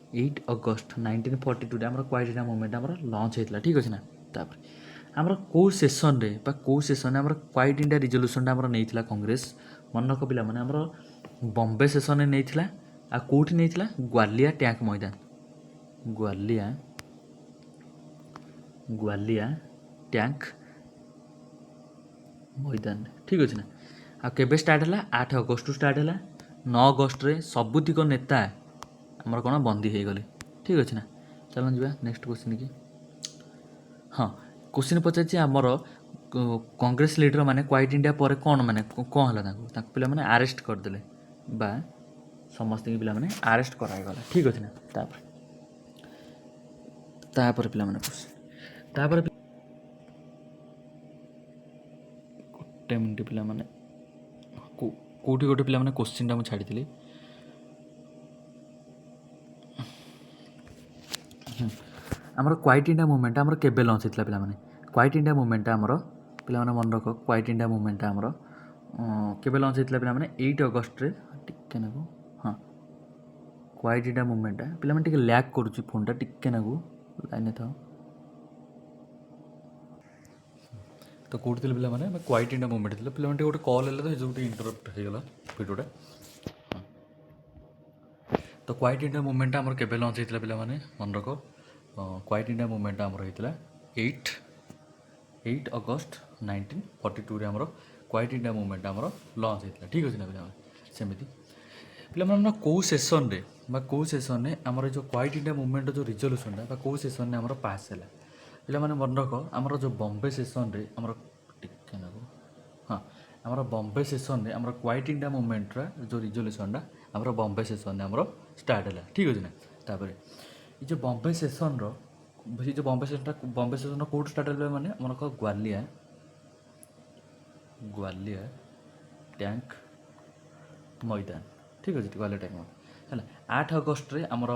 1942ରେ ଆମର କ୍ୱାଇଟ୍ ଇଣ୍ଡିଆ ମୁଭମେଣ୍ଟ ଆମର ଲଞ୍ଚ ହେଇଥିଲା। ଠିକ୍ ଅଛି ନା? ତାପରେ ଆମର କେଉଁ ସେସନ୍ରେ ବା କେଉଁ ସେସନ୍ରେ ଆମର କ୍ୱାଇଟ୍ ଇଣ୍ଡିଆ ରିଜଲ୍ୟୁସନ୍ଟା ଆମର ନେଇଥିଲା କଂଗ୍ରେସ? ମନେ ରଖ ପିଲାମାନେ, ଆମର ବମ୍ବେ ସେସନ୍ରେ ନେଇଥିଲା। ଆଉ କେଉଁଠି ନେଇଥିଲା? ଗ୍ୱାଲିଆ ଟ୍ୟାଙ୍କ ମଇଦାନ। ଗ୍ୱାଲିଆ ଟ୍ୟାଙ୍କ ମଇଦାନ। ଠିକ୍ ଅଛି ନା? ଆଉ କେବେ ଷ୍ଟାର୍ଟ ହେଲା? 8 ଅଗଷ୍ଟରୁ ଷ୍ଟାର୍ଟ ହେଲା। 9 ଅଗଷ୍ଟରେ ସବୁତିକ ନେତା ଆମର କ'ଣ ବନ୍ଦୀ ହେଇଗଲେ। ଠିକ୍ ଅଛି ନା? ଚାଲନ୍ତୁ ଯିବା ନେକ୍ସଟ କୋଶ୍ଚିନ୍ କି। ହଁ, କୋଶ୍ଚିନ୍ ପଚାରିଛି, ଆମର କଂଗ୍ରେସ ଲିଡର ମାନେ କ୍ୱାଇଟ୍ ଇଣ୍ଡିଆ ପରେ କ'ଣ ମାନେ କ'ଣ ହେଲା ତାଙ୍କୁ? ତାଙ୍କୁ ପିଲାମାନେ ଆରେଷ୍ଟ କରିଦେଲେ ବା ସମସ୍ତଙ୍କୁ ପିଲାମାନେ ଆରେଷ୍ଟ କରାଗଲା। ଠିକ୍ ଅଛି ନା? ତାପରେ ତାପରେ ପିଲାମାନେ କୋଶ୍ଚିନ୍, ତାପରେ ଗୋଟେ ମିନିଟ୍ ପିଲାମାନେ, କେଉଁଠି ଗୋଟେ ପିଲାମାନେ କୋଶ୍ଚିନ୍ଟା ମୁଁ ଛାଡ଼ିଥିଲି। ଆମର କ୍ୱାଇଟ୍ ଇଣ୍ଡିଆ ମୁଭମେଣ୍ଟ ଆମର କେବେ ଲଞ୍ଚ ହେଇଥିଲା ପିଲାମାନେ? କ୍ୱାଇଟ୍ ଇଣ୍ଡିଆ ମୁଭମେଣ୍ଟଟା ଆମର ପିଲାମାନେ ମନେ ରଖ, କ୍ୱାଇଟ୍ ଇଣ୍ଡିଆ ମୁଭମେଣ୍ଟଟା ଆମର କେବେ ଲଞ୍ଚ ହେଇଥିଲା ପିଲାମାନେ? 8 ଅଗଷ୍ଟରେ। ଟିକେ ନାକୁ, ହଁ, କ୍ୱାଇଟ୍ ଇଣ୍ଡିଆ ମୁଭମେଣ୍ଟଟା ପିଲାମାନେ, ଟିକେ ଲ୍ୟାଗ୍ କରୁଛି ଫୋନ୍ଟା, ଟିକେ ନାକୁ ଲାଇନ୍ରେ ଥାଅ। ତ କେଉଁଠି ଥିଲେ ପିଲାମାନେ? ଆମେ କ୍ୱାଇଟ୍ ଇଣ୍ଡିଆ ମୁଭମେଣ୍ଟ ଥିଲେ ପିଲାମାନେ। ଟିକେ ଗୋଟେ କଲ୍ ହେଲା ତ ସେ ଯୋଗୁଁ ଟିକେ ଇଣ୍ଟରପ୍ଟ ହେଇଗଲା ଭିଡ଼ିଓଟା। ହଁ, ତ କ୍ୱାଇଟ୍ ଇଣ୍ଡିଆ ମୁଭମେଣ୍ଟଟା ଆମର କେବେ ଲଞ୍ଚ ହେଇଥିଲା ପିଲାମାନେ? ମନେ ରଖ, କ୍ୱାଇଟ୍ ଇଣ୍ଡିଆ ମୁଭମେଣ୍ଟଟା ଆମର ହେଇଥିଲା 8 ଅଗଷ୍ଟ 1942ରେ ଆମର କ୍ୱାଇଟ୍ ଇଣ୍ଡିଆ ମୁଭମେଣ୍ଟ ଆମର ଲଞ୍ଚ ହେଇଥିଲା। ଠିକ୍ ଅଛି ନା ପିଲାମାନେ? ସେମିତି ପିଲାମାନେ, ଆମର କେଉଁ ସେସନ୍ରେ ବା କେଉଁ ସେସନ୍ରେ ଆମର ଏ ଯେଉଁ କ୍ୱାଇଟ୍ ଇଣ୍ଡିଆ ମୁଭମେଣ୍ଟର ଯେଉଁ ରିଜଲ୍ୟୁସନ୍ଟା ବା କେଉଁ ସେସନ୍ରେ ଆମର ପାସ୍ ହେଲା? ପିଲାମାନେ ମନେ ରଖ, ଆମର ଯେଉଁ ବମ୍ବେ ସେସନ୍ରେ ଆମର, ଟିକେ ନାକୁ, ହଁ, ଆମର ବମ୍ବେ ସେସନ୍ରେ ଆମର କ୍ୱାଇଟ୍ ଇଣ୍ଡିଆ ମୁଭମେଣ୍ଟର ଯେଉଁ ରିଜଲ୍ୟୁସନ୍ଟା ଆମର ବମ୍ବେ ସେସନ୍ରେ ଆମର ଷ୍ଟାର୍ଟ ହେଲା। ଠିକ୍ ଅଛି ନା? ତାପରେ ଏ ଯେଉଁ ବମ୍ବେ ସେସନ୍ର ସେ ଯେଉଁ ବମ୍ବେ ସେସନ୍ଟା, ବମ୍ବେ ସେସନ୍ଟା କେଉଁଠୁ ଷ୍ଟାର୍ଟ ହେଲା ମାନେ ଆମର ଗ୍ୱାଲିଆ ଗ୍ୱାଲିଆ ଟ୍ୟାଙ୍କ ମଇଦାନ। ଠିକ୍ ଅଛି, ଗ୍ୱାଲିଆ ଟ୍ୟାଙ୍କ ମଇଦାନ ହେଲା। 8 ଅଗଷ୍ଟରେ ଆମର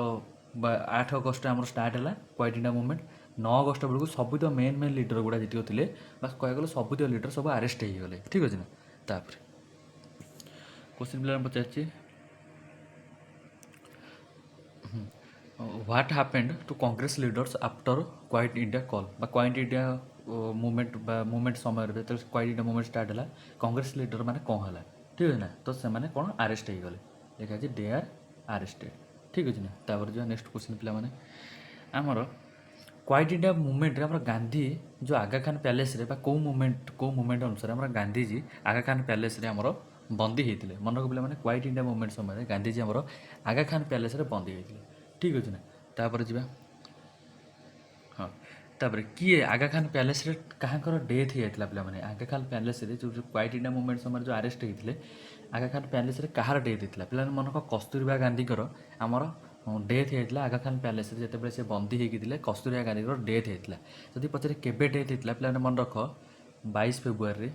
ବା 8 ଅଗଷ୍ଟରେ ଆମର ଷ୍ଟାର୍ଟ ହେଲା କ୍ୱାଇଟ୍ ଇଣ୍ଡିଆ ମୁଭମେଣ୍ଟ। 9 ଅଗଷ୍ଟ ବେଳକୁ ସବୁତକ ମେନ୍ ମେନ୍ ଲିଡର ଗୁଡ଼ା ଯେତିକ ଥିଲେ, ବା କହିବାକୁ ଗଲେ ସବୁତକ ଲିଡର ସବୁ ଆରେଷ୍ଟ ହେଇଗଲେ। ଠିକ୍ ଅଛି ନା? ତାପରେ କୋଶ୍ଚିନ୍ ପିଲାମାନେ ପଚାରିଛି, "What happened to Congress leaders after Quit India call?" ବା କ୍ୱାଇଟ୍ ଇଣ୍ଡିଆ ମୁଭମେଣ୍ଟ ବା ମୁଭମେଣ୍ଟ ସମୟରେ, ଯେତେବେଳେ କ୍ୱାଇଟ୍ ଇଣ୍ଡିଆ ମୁଭମେଣ୍ଟ ଷ୍ଟାର୍ଟ ହେଲା, କଂଗ୍ରେସ ଲିଡର ମାନେ କ'ଣ ହେଲା? ଠିକ୍ ଅଛି ନା? ତ ସେମାନେ କ'ଣ ଆରେଷ୍ଟ ହେଇଗଲେ। ଲେଖା ଅଛି, "They are arrested." ଠିକ୍ ଅଛି ନା? ତାପରେ ଯିବା ନେକ୍ସଟ କ୍ୱେଶ୍ଚିନ୍ ପିଲାମାନେ। ଆମର କ୍ୱାଇଟ୍ ଇଣ୍ଡିଆ ମୁଭମେଣ୍ଟରେ ଆମର ଗାନ୍ଧୀ ଯେଉଁ ଆଗା ଖାନ ପ୍ୟାଲେସ୍ରେ ବା କେଉଁ ମୁଭମେଣ୍ଟ ଅନୁସାରେ ଆମର ଗାନ୍ଧିଜୀ ଆଗା ଖାନ ପ୍ୟାଲେସ୍ରେ ଆମର ବନ୍ଦୀ ହେଇଥିଲେ? ମନେ ରଖ ପିଲାମାନେ, କ୍ୱାଇଟ୍ ଇଣ୍ଡିଆ ମୁଭମେଣ୍ଟ ସମୟରେ ଗାନ୍ଧିଜୀ ଆମର ଆଗା ଖାନ ପ୍ୟାଲେସ୍ରେ ବନ୍ଦୀ ହେଇଥିଲେ। ଠିକ୍ ଅଛି ନା? ତାପରେ ଯିବା। ହଁ, ତାପରେ କିଏ ଆଗା ଖାନ ପ୍ୟାଲେସ୍ରେ କାହାଙ୍କର ଡେଥ୍ ହେଇଯାଇଥିଲା ପିଲାମାନେ? ଆଗା ଖାନ ପ୍ୟାଲେସ୍ରେ ଯେଉଁ ଯେଉଁ କ୍ୱାଇଟ୍ ଇଣ୍ଡିଆ ମୁଭମେଣ୍ଟ ସମୟରେ ଯେଉଁ ଆରେଷ୍ଟ ହେଇଥିଲେ, ଆଗା ଖାନ ପ୍ୟାଲେସ୍ରେ କାହାର ଡେଥ୍ ହେଇଥିଲା ପିଲାମାନେ? ମନେ ରଖ, କସ୍ତୁରବା ଗାନ୍ଧୀଙ୍କର ଆମର ଡେଥ୍ ହେଇଯାଇଥିଲା। ଆଗା ଖାନ ପ୍ୟାଲେସ୍ରେ ଯେତେବେଳେ ସେ ବନ୍ଦୀ ହେଇକି ଥିଲେ, କସ୍ତୁରବା ଗାନ୍ଧୀଙ୍କର ଡେଥ୍ ହେଇଥିଲା। ଯଦି ପଚାରେ କେବେ ଡେଥ୍ ହେଇଥିଲା ପିଲାମାନେ, ମନେ ରଖ, 22 ଫେବୃଆରୀରେ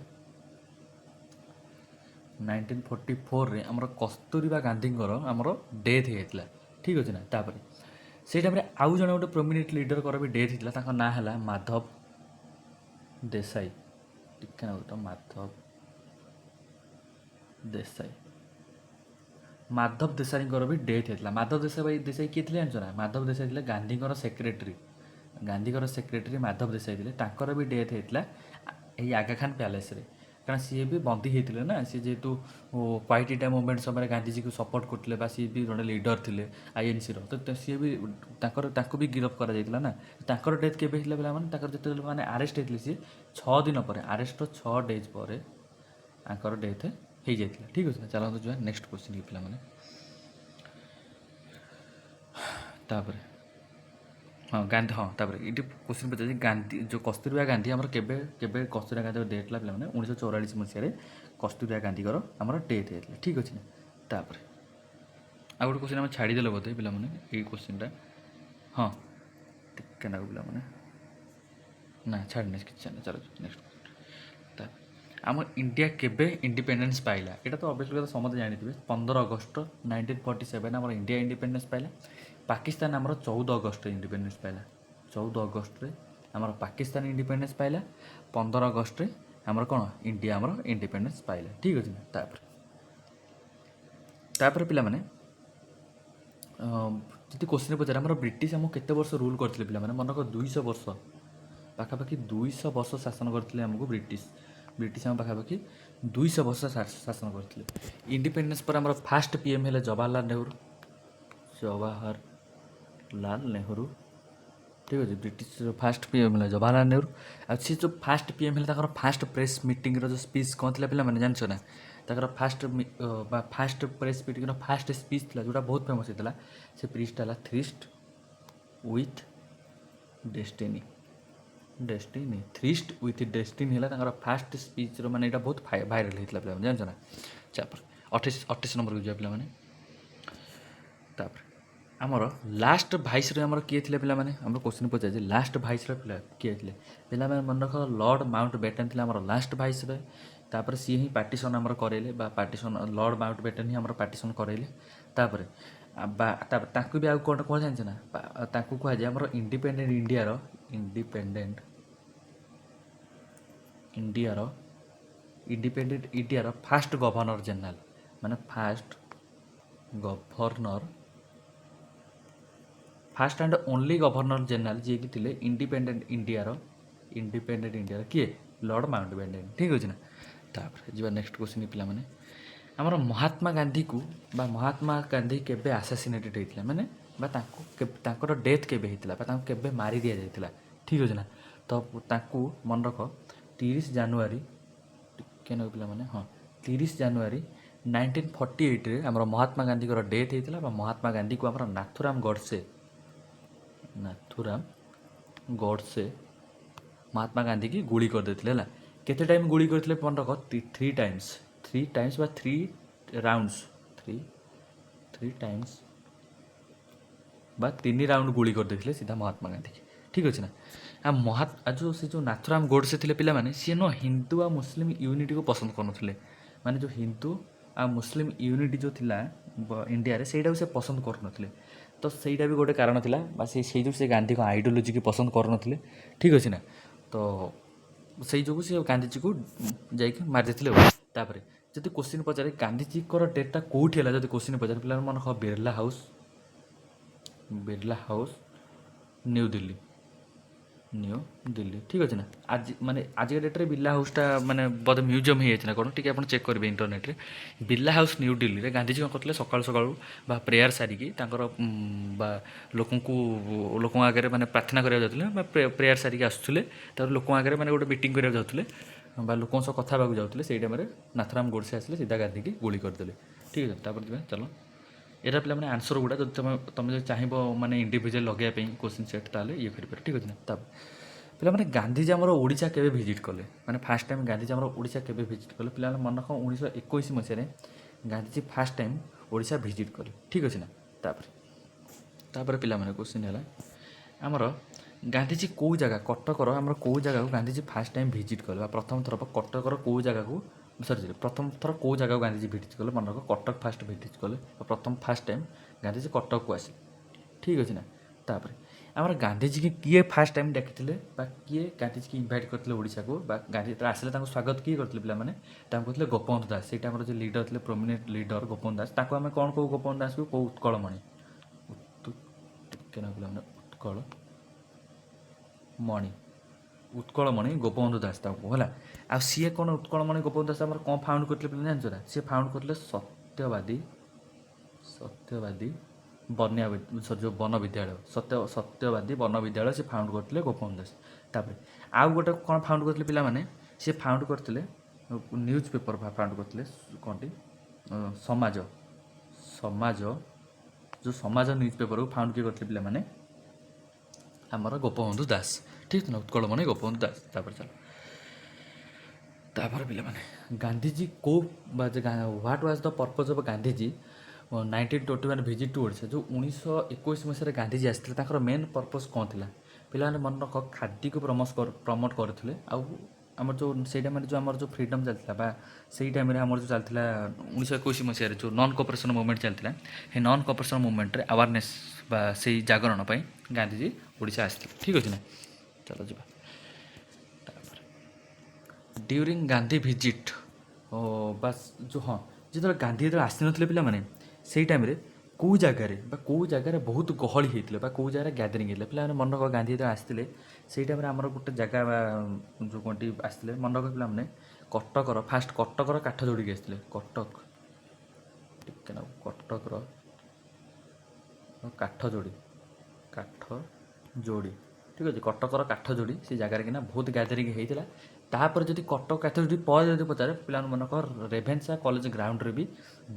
1944ରେ ଆମର କସ୍ତୁରବା ଗାନ୍ଧୀଙ୍କର ଆମର ଡେଥ୍ ହେଇଯାଇଥିଲା। ଠିକ୍ ଅଛି ନା? ତାପରେ ସେଇ ଟାଇମ୍ରେ ଆଉ ଜଣେ ଗୋଟେ ପ୍ରୋମିନେଣ୍ଟ ଲିଡରଙ୍କର ବି ଡେଥ୍ ହେଇଥିଲା। ତାଙ୍କ ନାଁ ହେଲା ମାଧବ ଦେଶାଇ। ଟିକେ ନାକୁ ତ, ମାଧବ ଦେଶାଇ। ମାଧବ ଦେଶାଇଙ୍କର ବି ଡେଥ୍ ହେଇଥିଲା। ମାଧବ ଦେଶାଇ ଦେଶାଇ କିଏ ଥିଲେ ଜାଣିଛ ନା? ମାଧବ ଦେଶାଇ ଥିଲେ ଗାନ୍ଧୀଙ୍କର ସେକ୍ରେଟେରୀ। ଗାନ୍ଧୀଙ୍କର ସେକ୍ରେଟେରୀ ମାଧବ ଦେଶାଇ ଥିଲେ। ତାଙ୍କର ବି ଡେଥ୍ ହେଇଥିଲା ଏଇ ଆଗା ଖାନ ପ୍ୟାଲେସ୍ରେ, କାରଣ ସିଏ ବି ବନ୍ଦୀ ହେଇଥିଲେ ନା। ସିଏ ଯେହେତୁ କ୍ୱାଇଟ୍ ଇଣ୍ଡିଆ ମୁଭମେଣ୍ଟ ସମୟରେ ଗାନ୍ଧିଜୀକୁ ସପୋର୍ଟ କରୁଥିଲେ ବା ସିଏ ବି ଜଣେ ଲିଡର ଥିଲେ ଆଇଏନ୍ସିର, ତ ସିଏ ବି ତାଙ୍କୁ ବି ଗିରଫ କରାଯାଇଥିଲା ନା। ତାଙ୍କର ଡେଥ୍ କେବେ ହେଇଥିଲା ପିଲାମାନେ? ତାଙ୍କର ଯେତେବେଳେ ମାନେ ଆରେଷ୍ଟ ହେଇଥିଲେ ସିଏ, 6 ଦିନ ପରେ, ଆରେଷ୍ଟର 6 ଡେଜ୍ ପରେ ତାଙ୍କର ଡେଥ୍ ହେଇଯାଇଥିଲା। ଠିକ୍ ଅଛି ନା? ଚାଲନ୍ତୁ ଯିବା ନେକ୍ସଟ କ୍ୱେଶ୍ଚିନ୍ ପିଲାମାନେ। ତାପରେ ହଁ, ଗାନ୍ଧୀ, ହଁ, ତାପରେ ଏଇଠି କ୍ୱେଶ୍ଚିନ୍ ପଚାରିଛି, ଗାନ୍ଧୀ ଯେଉଁ କସ୍ତୁରବା ଗାନ୍ଧୀ ଆମର କେବେ କେବେ କସ୍ତୁରବା ଗାନ୍ଧୀର ଡେଥ୍ ହେଲା ପିଲାମାନେ? 1944 ମସିହାରେ କସ୍ତୁରବା ଗାନ୍ଧୀଙ୍କର ଆମର ଡେଥ୍ ହେଇଥିଲା। ଠିକ୍ ଅଛି ନା? ତାପରେ ଆଉ ଗୋଟେ କ୍ୱେଶ୍ଚିନ୍ ଆମେ ଛାଡ଼ିଦେଲେ ବୋଧେ ପିଲାମାନେ, ଏଇ କ୍ୱେଶ୍ଚିନ୍ଟା। ହଁ, ଟିକେ ନାକୁ ପିଲାମାନେ। ନା, ଛାଡ଼ିନି କିଛି, ଛାଡ଼ିନି। ଚାଲ ନେକ୍ସଟ। ତାପରେ ଆମ ଇଣ୍ଡିଆ କେବେ ଇଣ୍ଡିପେଣ୍ଡେନ୍ସ ପାଇଲା? ଏଇଟା ତ ଅବଭିୟସଲି କଥା, ସମସ୍ତେ ଜାଣିଥିବେ। 15 ଅଗଷ୍ଟ 1947 ଆମର ଇଣ୍ଡିଆ ଇଣ୍ଡିପେଣ୍ଡେନ୍ସ ପାଇଲା। ପାକିସ୍ତାନ ଆମର 14 ଅଗଷ୍ଟରେ ଇଣ୍ଡିପେଣ୍ଡେନ୍ସ ପାଇଲା। 14 ଅଗଷ୍ଟରେ ଆମର ପାକିସ୍ତାନ ଇଣ୍ଡିପେଣ୍ଡେନ୍ସ ପାଇଲା। 15 ଅଗଷ୍ଟରେ ଆମର କ'ଣ ଇଣ୍ଡିଆ ଆମର ଇଣ୍ଡିପେଣ୍ଡେନ୍ସ ପାଇଲା। ଠିକ୍ ଅଛି ନା? ତାପରେ ତାପରେ ପିଲାମାନେ, ଯଦି କୋଶ୍ଚିନ୍ ପଚାରେ, ଆମର ବ୍ରିଟିଶ ଆମକୁ କେତେ ବର୍ଷ ରୁଲ୍ କରିଥିଲେ ପିଲାମାନେ? ମନେ ରଖ, 200 ବର୍ଷ ପାଖାପାଖି, 200 ବର୍ଷ ଶାସନ କରିଥିଲେ ଆମକୁ ବ୍ରିଟିଶ। ବ୍ରିଟିଶ ଆମ ପାଖାପାଖି 200 ବର୍ଷ ଶାସନ କରିଥିଲେ। ଇଣ୍ଡିପେଣ୍ଡେନ୍ସ ପରେ ଆମର ଫାଷ୍ଟ ପିଏମ୍ ହେଲେ ଜବାହରଲାଲ ନେହେରୁ। ଜବାହରଲାଲ ନେହେରୁ। ଠିକ୍ ଅଛି? ବ୍ରିଟିଶ ଫାଷ୍ଟ ପିଏମ୍ ହେଲେ ଜବାହରଲାଲ ନେହେରୁ। ଆଉ ସେ ଯେଉଁ ଫାଷ୍ଟ ପିଏମ୍ ହେଲେ, ତାଙ୍କର ଫାଷ୍ଟ ପ୍ରେସ୍ ମିଟିଂର ଯେଉଁ ସ୍ପିଚ୍ କ'ଣ ଥିଲା ପିଲାମାନେ, ଜାଣିଛ ନା? ତାଙ୍କର ଫାଷ୍ଟ ବା ଫାଷ୍ଟ ପ୍ରେସ୍ ମିଟିଂର ଫାଷ୍ଟ ସ୍ପିଚ୍ ଥିଲା, ଯେଉଁଟା ବହୁତ ଫେମସ୍ ହେଇଥିଲା, ସେ ସ୍ପିଚ୍ଟା ହେଲା "Tryst with Destiny", destiny, "Tryst with Destiny" ହେଲା ତାଙ୍କର ଫାଷ୍ଟ ସ୍ପିଚ୍ର, ମାନେ ଏଇଟା ବହୁତ ଭାଇରାଲ୍ ହେଇଥିଲା ପିଲାମାନେ, ଜାଣିଛ ନା? ତାପରେ 28 ନମ୍ବରକୁ ଯିବା ପିଲାମାନେ। ତାପରେ ଆମର ଲାଷ୍ଟ ଭାଇସରୟ ଆମର କିଏ ଥିଲେ ପିଲାମାନେ? ଆମର କୋଶ୍ଚିନ୍ ପଚାରିଛି, ଲାଷ୍ଟ ଭାଇସରୟ ପିଲା କିଏ ଥିଲେ ପିଲାମାନେ? ମନେ ରଖ, ଲର୍ଡ଼ ମାଉଣ୍ଟ ବେଟେନ୍ ଥିଲେ ଆମର ଲାଷ୍ଟ ଭାଇସରୟ। ତାପରେ ସିଏ ହିଁ ପାର୍ଟିସନ୍ ଆମର କରେଇଲେ ବା ପାର୍ଟିସନ୍ ଲର୍ଡ଼ ମାଉଣ୍ଟ ବେଟେନ୍ ହିଁ ଆମର ପାର୍ଟିସନ୍ କରେଇଲେ। ତାପରେ ବା ତାପରେ ତାଙ୍କୁ ବି ଆଉ କ'ଣ କୁହାଯାଏ ଜାଣିଛ ନା? ତାଙ୍କୁ କୁହାଯାଏ ଆମର ଇଣ୍ଡିପେଣ୍ଡେଣ୍ଟ ଇଣ୍ଡିଆର ଫାଷ୍ଟ ଗଭର୍ଣ୍ଣର ଜେନେରାଲ, ମାନେ first governor, first and only Governor General ଯିଏକି ଥିଲେ ଇଣ୍ଡିପେଣ୍ଡେଣ୍ଟ ଇଣ୍ଡିଆର କିଏ? Lord Mountbatten. ଠିକ୍ ଅଛି ନା? ତାପରେ ଯିବା ନେକ୍ସଟ କ୍ୱେଶ୍ଚିନ୍ ପିଲାମାନେ। ଆମର ମହାତ୍ମା ଗାନ୍ଧୀକୁ ବା ମହାତ୍ମା ଗାନ୍ଧୀ କେବେ ଆସାସିନେଟେଡ୍ ହେଇଥିଲା, ମାନେ ବା ତାଙ୍କୁ ତାଙ୍କର ଡେଥ୍ କେବେ ହେଇଥିଲା ବା ତାଙ୍କୁ କେବେ ମାରି ଦିଆଯାଇଥିଲା? ଠିକ୍ ଅଛି ନା? ତ ତାଙ୍କୁ ମନେ ରଖ, 30 ଜାନୁଆରୀ, ଟିକେ ନେବ ପିଲାମାନେ, ହଁ, 30 ଜାନୁଆରୀ 1948ରେ ଆମର ମହାତ୍ମା ଗାନ୍ଧୀଙ୍କର ଡେଥ୍ ହେଇଥିଲା। ବା ମହାତ୍ମା ଗାନ୍ଧୀକୁ ଆମର ନାଥୁରାମ ଗଡ଼ସେ, ନାଥୁରାମ ଗଡ଼ସେ ମହାତ୍ମା ଗାନ୍ଧୀକି ଗୁଳି କରିଦେଇଥିଲେ। ହେଲା, କେତେ ଟାଇମ୍ ଗୁଳି କରିଥିଲେ ମନେ ରଖ, ଥ୍ରୀ ଟାଇମ୍ସ, ଥ୍ରୀ ଟାଇମ୍ସ ବା three rounds, three three times ବା ତିନି ରାଉଣ୍ଡ ଗୁଳି କରିଦେଇଥିଲେ ସିଧା ମହାତ୍ମା ଗାନ୍ଧୀକି। ଠିକ୍ ଅଛି ନା? ଆଉ ଯେଉଁ ସେ ଯେଉଁ ନାଥୁରାମ ଗୋଡ଼ସେ ଥିଲେ ପିଲାମାନେ, ସିଏ ନୁହଁ ହିନ୍ଦୁ ଆଉ ମୁସଲିମ ୟୁନିଟିକୁ ପସନ୍ଦ କରୁନଥିଲେ। ମାନେ ଯେଉଁ ହିନ୍ଦୁ ଆଉ ମୁସଲିମ ୟୁନିଟି ଯେଉଁ ଥିଲା ଇଣ୍ଡିଆରେ, ସେଇଟାକୁ ସେ ପସନ୍ଦ କରୁନଥିଲେ। ତ ସେଇଟା ବି ଗୋଟେ କାରଣ ଥିଲା ବା ସେଇ ଯେଉଁ ସେ ଗାନ୍ଧୀଙ୍କ ଆଇଡ଼ିଓଲୋଜିକି ପସନ୍ଦ କରୁନଥିଲେ। ଠିକ୍ ଅଛି ନା? ତ ସେଇ ଯୋଗୁଁ ସେ ଗାନ୍ଧିଜୀକୁ ଯାଇକି ମାରିଦେଇଥିଲେ। ଆଉ ତାପରେ ଯଦି କୋଶ୍ଚିନ୍ ପଚାରେ, ଗାନ୍ଧିଜୀଙ୍କର ଡେଥ୍ଟା କେଉଁଠି ହେଲା, ଯଦି କୋଶ୍ଚିନ୍ ପଚାରେ ପିଲାମାନେ, ମନେ ରଖ Birla house, Birla house, new Delhi, new Delhi. ଠିକ୍ ଅଛି ନା? ଆଜି ମାନେ ଆଜିକା ଡେଟ୍ରେ ବିର୍ଲା ହାଉସ୍ଟା ମାନେ ବୋଧେ ମ୍ୟୁଜିୟମ୍ ହେଇଯାଇଛି ନା କ'ଣ, ଟିକେ ଆପଣ ଚେକ୍ କରିବେ ଇଣ୍ଟରନେଟ୍ରେ। ବିର୍ଲା ହାଉସ୍, ନ୍ୟୁ ଦିଲ୍ଲୀରେ ଗାନ୍ଧିଜୀ କ'ଣ କରୁଥିଲେ? ସକାଳୁ ସକାଳୁ ବା ପ୍ରେୟାର ସାରିକି ତାଙ୍କର ବା ଲୋକଙ୍କ ଆଗରେ ମାନେ ପ୍ରାର୍ଥନା କରିବାକୁ ଯାଉଥିଲେ ବା ପ୍ରେୟାର ସାରିକି ଆସୁଥିଲେ। ତାପରେ ଲୋକଙ୍କ ଆଗରେ ମାନେ ଗୋଟେ ମିଟିଂ କରିବାକୁ ଯାଉଥିଲେ ବା ଲୋକଙ୍କ ସହ କଥା ହେବାକୁ ଯାଉଥିଲେ। ସେଇ ଟାଇମ୍ରେ ନାଥୁରାମ ଗୋଡ଼ସେ ଆସିଲେ, ସିଧା ଗାନ୍ଧୀକି ଗୁଳି କରିଦେଲେ। ଠିକ୍ ଅଛି, ତାପରେ ଯିବା ଚାଲ। ଏଇଟା ପିଲାମାନେ ଆନ୍ସର୍ ଗୁଡ଼ା। ଯଦି ତମେ ଯଦି ଚାହିଁବ ମାନେ ଇଣ୍ଡିଭିଜୁଆଲ୍ ଲଗାଇବା ପାଇଁ କୋଶ୍ଚିନ୍ ସେଟ୍, ତାହେଲେ ଇଏ କରିପାରିବ। ଠିକ୍ ଅଛି ନା? ତାପରେ ପିଲାମାନେ, ଗାନ୍ଧିଜୀ ଆମର ଓଡ଼ିଶା କେବେ ଭିଜିଟ୍ କଲେ? ମାନେ ଫାର୍ଷ୍ଟ ଟାଇମ୍ ଗାନ୍ଧିଜୀ ଆମର ଓଡ଼ିଶା କେବେ ଭିଜିଟ୍ କଲେ? ପିଲାମାନେ ମନେ ରଖ, 1921 ମସିହାରେ Gandhiji first time Odisha visit କଲେ। ଠିକ୍ ଅଛି ନା? ତାପରେ ପିଲାମାନେ, କୋଶ୍ଚିନ୍ ହେଲା ଆମର ଗାନ୍ଧିଜୀ କେଉଁ ଜାଗା, କଟକର ଆମର କେଉଁ ଜାଗାକୁ ଗାନ୍ଧିଜୀ ଫାର୍ଷ୍ଟ ଟାଇମ୍ ଭିଜିଟ୍ କଲେ? ବା ପ୍ରଥମ ଥର କଟକର କେଉଁ ଜାଗାକୁ, ସରି ସରି, ପ୍ରଥମ ଥର କେଉଁ ଜାଗାକୁ ଗାନ୍ଧିଜୀ ଭିଜିଟ୍ କଲେ? ମନେ ରଖ, କଟକ ଫାଷ୍ଟ ଭିଜିଟ୍ କଲେ ବା ପ୍ରଥମ ଫାର୍ଷ୍ଟ ଟାଇମ୍ ଗାନ୍ଧିଜୀ କଟକକୁ ଆସିଲେ। ଠିକ୍ ଅଛି ନା? ତାପରେ ଆମର ଗାନ୍ଧିଜୀକି କିଏ ଫାର୍ଷ୍ଟ ଟାଇମ୍ ଡାକିଥିଲେ ବା କିଏ ଗାନ୍ଧିଜୀକି ଇନଭାଇଟ୍ କରିଥିଲେ ଓଡ଼ିଶାକୁ? ବା ଗାନ୍ଧୀ ଯେତେବେଳେ ଆସିଲେ, ତାଙ୍କୁ ସ୍ୱାଗତ କିଏ କରିଥିଲେ ପିଲାମାନେ? ତାଙ୍କୁ କହୁଥିଲେ ଗୋପବନ୍ଧୁ ଦାସ। ସେଇଟା ଆମର ଯେଉଁ ଲିଡର ଥିଲେ, ପ୍ରୋମିନେଣ୍ଟ ଲିଡର ଗୋପବନ୍ଧୁ ଦାସ। ତାକୁ ଆମେ କ'ଣ କହୁ? ଗୋପବନ୍ଧୁ ଦାସକୁ କହୁ ଉତ୍କଳମଣି। ଟିକେ ନା ପିଲାମାନେ, ଉତ୍କଳ ମଣି, ଉତ୍କଳମଣି ଗୋପବନ୍ଧୁ ଦାସ ତାକୁ ହେଲା। ଆଉ ସିଏ କ'ଣ, ଉତ୍କଳମଣି ଗୋପବନ୍ଧୁ ଦାସ ଆମର କ'ଣ ଫାଉଣ୍ଡ କରିଥିଲେ ପିଲା, ଜାଣିଛ ନା? ସିଏ ଫାଉଣ୍ଡ କରିଥିଲେ ସତ୍ୟବାଦୀ ବନ୍ୟା, ସରି, ଯେଉଁ ବନ ବିଦ୍ୟାଳୟ, ସତ୍ୟବାଦୀ ବନ ବିଦ୍ୟାଳୟ ସେ ଫାଉଣ୍ଡ କରିଥିଲେ ଗୋପବନ୍ଧୁ ଦାସ। ତାପରେ ଆଉ ଗୋଟେ କ'ଣ ଫାଉଣ୍ଡ କରିଥିଲେ ପିଲାମାନେ? ସେ ଫାଉଣ୍ଡ କରିଥିଲେ ନ୍ୟୁଜ୍ ପେପର ଫାଉଣ୍ଡ କରିଥିଲେ, କ'ଣଟି, ସମାଜ, ସମାଜ, ଯେଉଁ ସମାଜ ନ୍ୟୁଜ୍ ପେପରକୁ ଫାଉଣ୍ଡ କିଏ କରିଥିଲେ ପିଲାମାନେ? ଆମର ଗୋପବନ୍ଧୁ ଦାସ। ଠିକ୍ ନା? ଉତ୍କଳମଣି ଗୋପବନ୍ଧୁ ଦାସ। ତାପରେ ଚାଲ, ତାପରେ ପିଲାମାନେ, ଗାନ୍ଧିଜୀ କେଉଁ ବା what was the purpose of Gandhiji 1921 visit to Odisha? ଯେଉଁ 1921 ମସିହାରେ ଗାନ୍ଧିଜୀ ଆସିଥିଲେ, ତାଙ୍କର ମେନ୍ ପର୍ପଜ୍ କ'ଣ ଥିଲା? ପିଲାମାନେ ମନେ ରଖ, ଖାଦିକୁ ପ୍ରମୋଟ୍ କରୁଥିଲେ। ଆଉ ଆମର ଯେଉଁ ସେଇ ଟାଇମ୍ରେ ଯେଉଁ ଆମର ଯେଉଁ ଫ୍ରିଡ଼ମ୍ ଚାଲିଥିଲା ବା ସେଇ ଟାଇମ୍ରେ ଆମର ଯେଉଁ ଚାଲିଥିଲା, 1921 ମସିହାରେ ଯେଉଁ ନନ୍ କୋଅପରେସନ୍ ମୁଭମେଣ୍ଟ ଚାଲିଥିଲା, ସେ ନନ୍ କୋଅପରେସନ୍ ମୁଭମେଣ୍ଟରେ ଆୱାରନେସ୍ ବା ସେଇ ଜାଗରଣ ପାଇଁ ଗାନ୍ଧିଜୀ ଓଡ଼ିଶା ଆସିଥିଲେ। ଠିକ୍ ଅଛି ନା? ଚାଲ ଯିବା। ତାପରେ ଡ୍ୟୁରିଂ ଗାନ୍ଧୀ ଭିଜିଟ୍ ବା ଯେଉଁ, ହଁ, ଯେତେବେଳେ ଗାନ୍ଧୀ ଯେତେବେଳେ ଆସିନଥିଲେ ପିଲାମାନେ, ସେଇ ଟାଇମ୍ରେ କେଉଁ ଜାଗାରେ ବା କେଉଁ ଜାଗାରେ ବହୁତ ଗହଳି ହେଇଥିଲେ ବା କେଉଁ ଜାଗାରେ ଗ୍ୟାଦରିଂ ହେଇଥିଲା? ପିଲାମାନେ ମନେ ରଖ, ଗାନ୍ଧୀ ଯେତେବେଳେ ଆସିଥିଲେ, ସେଇ ଟାଇମ୍ରେ ଆମର ଗୋଟେ ଜାଗା ବା ଯେଉଁ କ'ଣଟି ଆସିଥିଲେ। ମନେ ରଖ ପିଲାମାନେ, କଟକର ଫାଷ୍ଟ କଟକର କାଠ ଯୋଡ଼ିକି ଆସିଥିଲେ। କଟକ, ଟିକେ ନା, କଟକର କାଠ ଯୋଡ଼ି, କାଠ ଯୋଡ଼ି। ଠିକ୍ ଅଛି, କଟକର କାଠ ଯୋଡ଼ି ସେ ଜାଗାରେ କିନା ବହୁତ ଗ୍ୟାଦରିଂ ହେଇଥିଲା। ତାପରେ ଯଦି କଟକ କାଠ ଯୋଡ଼ି ପରେ ଯଦି ପଚାରେ ପିଲାମାନେ, ମନେ ରଖ, ରେଭେନ୍ସା କଲେଜ ଗ୍ରାଉଣ୍ଡରେ ବି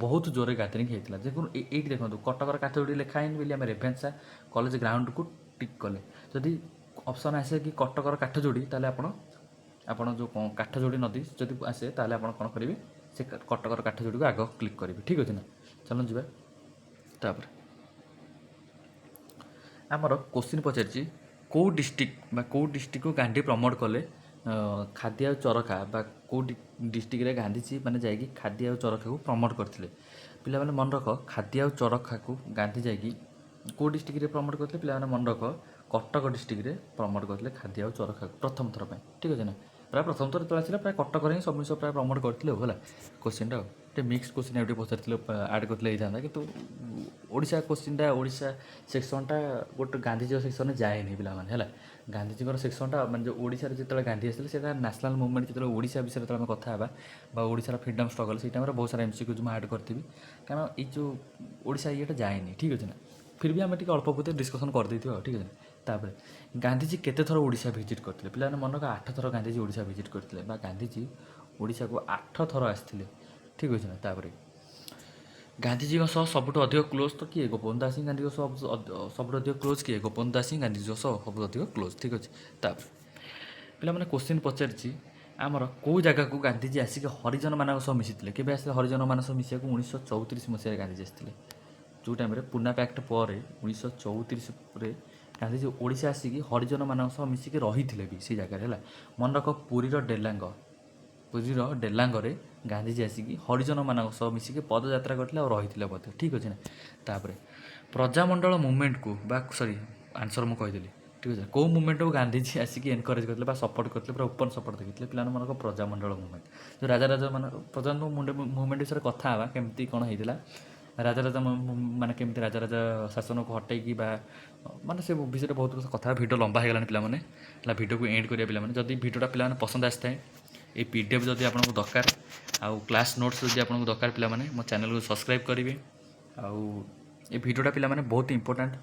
ବହୁତ ଜୋରରେ ଗ୍ୟାଦରିଂ ହେଇଥିଲା। ଦେଖନ୍ତୁ, ଏଇଠି ଦେଖନ୍ତୁ, କଟକର କାଠ ଯୋଡ଼ି ଲେଖା ହେଇନି ବୋଲି ଆମେ ରେଭେନ୍ସା କଲେଜ ଗ୍ରାଉଣ୍ଡକୁ ଟିକ୍ କଲେ। ଯଦି ଅପସନ୍ ଆସେ କି କଟକର କାଠ ଯୋଡ଼ି, ତାହେଲେ ଆପଣ ଯେଉଁ କ'ଣ କାଠ ଯୋଡ଼ି ନଦୀ ଯଦି ଆସେ, ତାହେଲେ ଆପଣ କ'ଣ କରିବେ? ସେ କଟକର କାଠ ଯୋଡ଼ିକୁ ଆଗ କ୍ଲିକ୍ କରିବେ। ଠିକ୍ ଅଛି ନା? ଚାଲନ୍ତୁ ଯିବା। ତାପରେ ଆମର କୋଶ୍ଚିନ୍ ପଚାରିଛି, କେଉଁ ଡିଷ୍ଟ୍ରିକ୍ଟ ବା କେଉଁ ଡିଷ୍ଟ୍ରିକ୍ଟକୁ ଗାନ୍ଧୀ ପ୍ରମୋଟ୍ କଲେ ଖାଦି ଆଉ ଚରଖା? ବା କେଉଁ ଡିଷ୍ଟ୍ରିକ୍ଟରେ ଗାନ୍ଧିଜୀ ମାନେ ଯାଇକି ଖାଦି ଆଉ ଚରଖାକୁ ପ୍ରମୋଟ୍ କରିଥିଲେ? ପିଲାମାନେ ମନେ ରଖ, ଖାଦି ଆଉ ଚରଖାକୁ ଗାନ୍ଧୀ ଯାଇକି କେଉଁ ଡିଷ୍ଟ୍ରିକ୍ଟରେ ପ୍ରମୋଟ୍ କରିଥିଲେ? ପିଲାମାନେ ମନେ ରଖ, କଟକ ଡିଷ୍ଟ୍ରିକ୍ଟରେ ପ୍ରମୋଟ୍ କରିଥିଲେ ଖାଦି ଆଉ ଚରଖାକୁ ପ୍ରଥମ ଥର ପାଇଁ। ଠିକ୍ ଅଛି ନା? ପ୍ରାୟ ପ୍ରଥମ ଥର ଯେତେବେଳେ ଆସିଲା, ପ୍ରାୟ କଟକରେ ହିଁ ସବୁ ଜିନିଷ ପ୍ରାୟ ପ୍ରମୋଟ୍ କରିଥିଲେ ଆଉ। ହେଲା କୋଶ୍ଚିନ୍ଟା। ଆଉ ଟିକେ ମିକ୍ସ କୋଶ୍ଚିନ୍ ଆଉ ଟିକେ ପଚାରିଥିଲେ, ଆଡ଼୍ କରିଥିଲେ ହେଇଥାନ୍ତା। କିନ୍ତୁ ଓଡ଼ିଶା କୋଶ୍ଚିନ୍ଟା, ଓଡ଼ିଶା ସେକ୍ସନ୍ଟା ଗୋଟେ ଗାନ୍ଧିଜୀଙ୍କ ସେକ୍ସନ୍ରେ ଯାଏନି ପିଲାମାନେ। ହେଲା, ଗାନ୍ଧିଜୀଙ୍କର ସେକ୍ସନ୍ଟା ମାନେ ଯେଉଁ ଓଡ଼ିଶାରେ ଯେତେବେଳେ ଗାନ୍ଧୀ ଆସିଥିଲେ, ସେଇଟା ନ୍ୟାସନାଲ୍ ମୁଭମେଣ୍ଟ। ଯେତେବେଳେ ଓଡ଼ିଶା ବିଷୟରେ ଯେତେବେଳେ ଆମେ କଥା ହେବା ବା ଓଡ଼ିଶାର ଫ୍ରିଡ଼ମ୍ ଷ୍ଟ୍ରଗଲ୍, ସେଇ ଟାଇମ୍ରେ ବହୁତ ସାରା ଏମ୍ସିକ୍ୟୁଜ୍ ମୁଁ ଆଡ଼୍ କରିଥିବି। କାରଣ ଏଇ ଯେଉଁ ଓଡ଼ିଶା ଇଏଟା ଯାଏନି। ଠିକ୍ ଅଛି ନା? ଫିର୍ ବି ଆମେ ଟିକେ ଅଳ୍ପ ବହୁତ ଡିସ୍କସନ୍ କରିଦେଇଥିବା ଆଉ। ଠିକ୍ ଅଛି ନା? ତାପରେ ଗାନ୍ଧିଜୀ କେତେ ଥର ଓଡ଼ିଶା ଭିଜିଟ୍ କରିଥିଲେ? ପିଲାମାନେ ମନେ ରଖ, 8 ଥର ଗାନ୍ଧିଜୀ ଓଡ଼ିଶା ଭିଜିଟ୍ କରିଥିଲେ ବା ଗାନ୍ଧିଜୀ ଓଡ଼ିଶାକୁ 8 ଥର ଆସିଥିଲେ। ଠିକ୍ ଅଛି ନା? ତାପରେ ଗାନ୍ଧିଜୀଙ୍କ ସହ ସବୁଠୁ ଅଧିକ କ୍ଲୋଜ୍ ତ କିଏ? ଗୋପବନ୍ଧୁ ଦାସ ହିଁ ଗାନ୍ଧୀଙ୍କ ସହ ସବୁଠୁ ଅଧିକ କ୍ଲୋଜ୍। କିଏ? ଗୋପବନ୍ଧୁ ଦାସ ହିଁ ଗାନ୍ଧିଜୀଙ୍କ ସହ ସବୁଠୁ ଅଧିକ କ୍ଲୋଜ୍। ଠିକ୍ ଅଛି। ତାପରେ ପିଲାମାନେ, କୋଶ୍ଚିନ୍ ପଚାରିଛି ଆମର, କେଉଁ ଜାଗାକୁ ଗାନ୍ଧିଜୀ ଆସିକି ହରିଜନମାନଙ୍କ ସହ ମିଶିଥିଲେ? କେବେ ଆସିଲେ ହରିଜନମାନଙ୍କ ସହ ମିଶିବାକୁ? 1934 ମସିହାରେ ଗାନ୍ଧିଜୀ ଆସିଥିଲେ। ଯେଉଁ ଟାଇମ୍ରେ ପୁନା ପ୍ୟାକ୍ଟ ପରେ 1934ରେ ଗାନ୍ଧିଜୀ ଆସିଥିଲେ ହରିଜନମାନଙ୍କ ସହ ମିଶିବା ପାଇଁ। ଗାନ୍ଧିଜୀ ଓଡ଼ିଶା ଆସିକି ହରିଜନମାନଙ୍କ ସହ ମିଶିକି ରହିଥିଲେ ବି ସେଇ ଜାଗାରେ, ହେଲା। ମନେ ରଖ, ପୁରୀର ଡେଲାଙ୍ଗରେ ଗାନ୍ଧିଜୀ ଆସିକି ହରିଜନମାନଙ୍କ ସହ ମିଶିକି ପଦଯାତ୍ରା କରିଥିଲେ ଆଉ ରହିଥିଲେ ମଧ୍ୟ, ଠିକ୍ ଅଛି ନା? ତାପରେ ପ୍ରଜାମଣ୍ଡଳ ମୁଭମେଣ୍ଟକୁ ବା, ସରି, ଆନ୍ସର୍ ମୁଁ କହିଦେଲି, ଠିକ୍ ଅଛି। କେଉଁ ମୁଭମେଣ୍ଟକୁ ଗାନ୍ଧିଜୀ ଆସିକି ଏନକରେଜ୍ କରିଥିଲେ ବା ସପୋର୍ଟ କରିଥିଲେ, ପୁରା ଓପନ୍ ସପୋର୍ଟ ଦେଖିଥିଲେ ପିଲାମାନଙ୍କ? ପ୍ରଜାମଣ୍ଡଳ ମୁଭମେଣ୍ଟ, ଯେଉଁ ରାଜା ରାଜା ମାନେ ପ୍ରଜାମଣ୍ଡଳ ମୁଭମେଣ୍ଟ ବିଷୟରେ କଥା ହେବା, କେମିତି କ'ଣ ହେଇଥିଲା, ରାଜା ରାଜା ମାନେ କେମିତି ରାଜା ରାଜା ଶାସନକୁ ହଟେଇକି ବା ମାନେ ସେ ବିଷୟରେ ବହୁତ କଥା। ଭିଡ଼ିଓ ଲମ୍ବା ହେଇଗଲାଣି ପିଲାମାନେ, ହେଲା। ଭିଡ଼ିଓକୁ ଏଣ୍ଡ କରିବା ପିଲାମାନେ। ଯଦି ଭିଡ଼ିଓଟା ପିଲାମାନେ ପସନ୍ଦ ଆସିଥାଏ, ଏଇ ପିଡିଏଫ୍ ଯଦି ଆପଣଙ୍କୁ ଦରକାର ଆଉ କ୍ଲାସ୍ ନୋଟ୍ସ ଯଦି ଆପଣଙ୍କୁ ଦରକାର ପିଲାମାନେ, ମୋ ଚ୍ୟାନେଲକୁ ସବସ୍କ୍ରାଇବ୍ କରିବେ। ଆଉ ଏ ଭିଡ଼ିଓଟା ପିଲାମାନେ ବହୁତ ଇମ୍ପୋର୍ଟାଣ୍ଟ।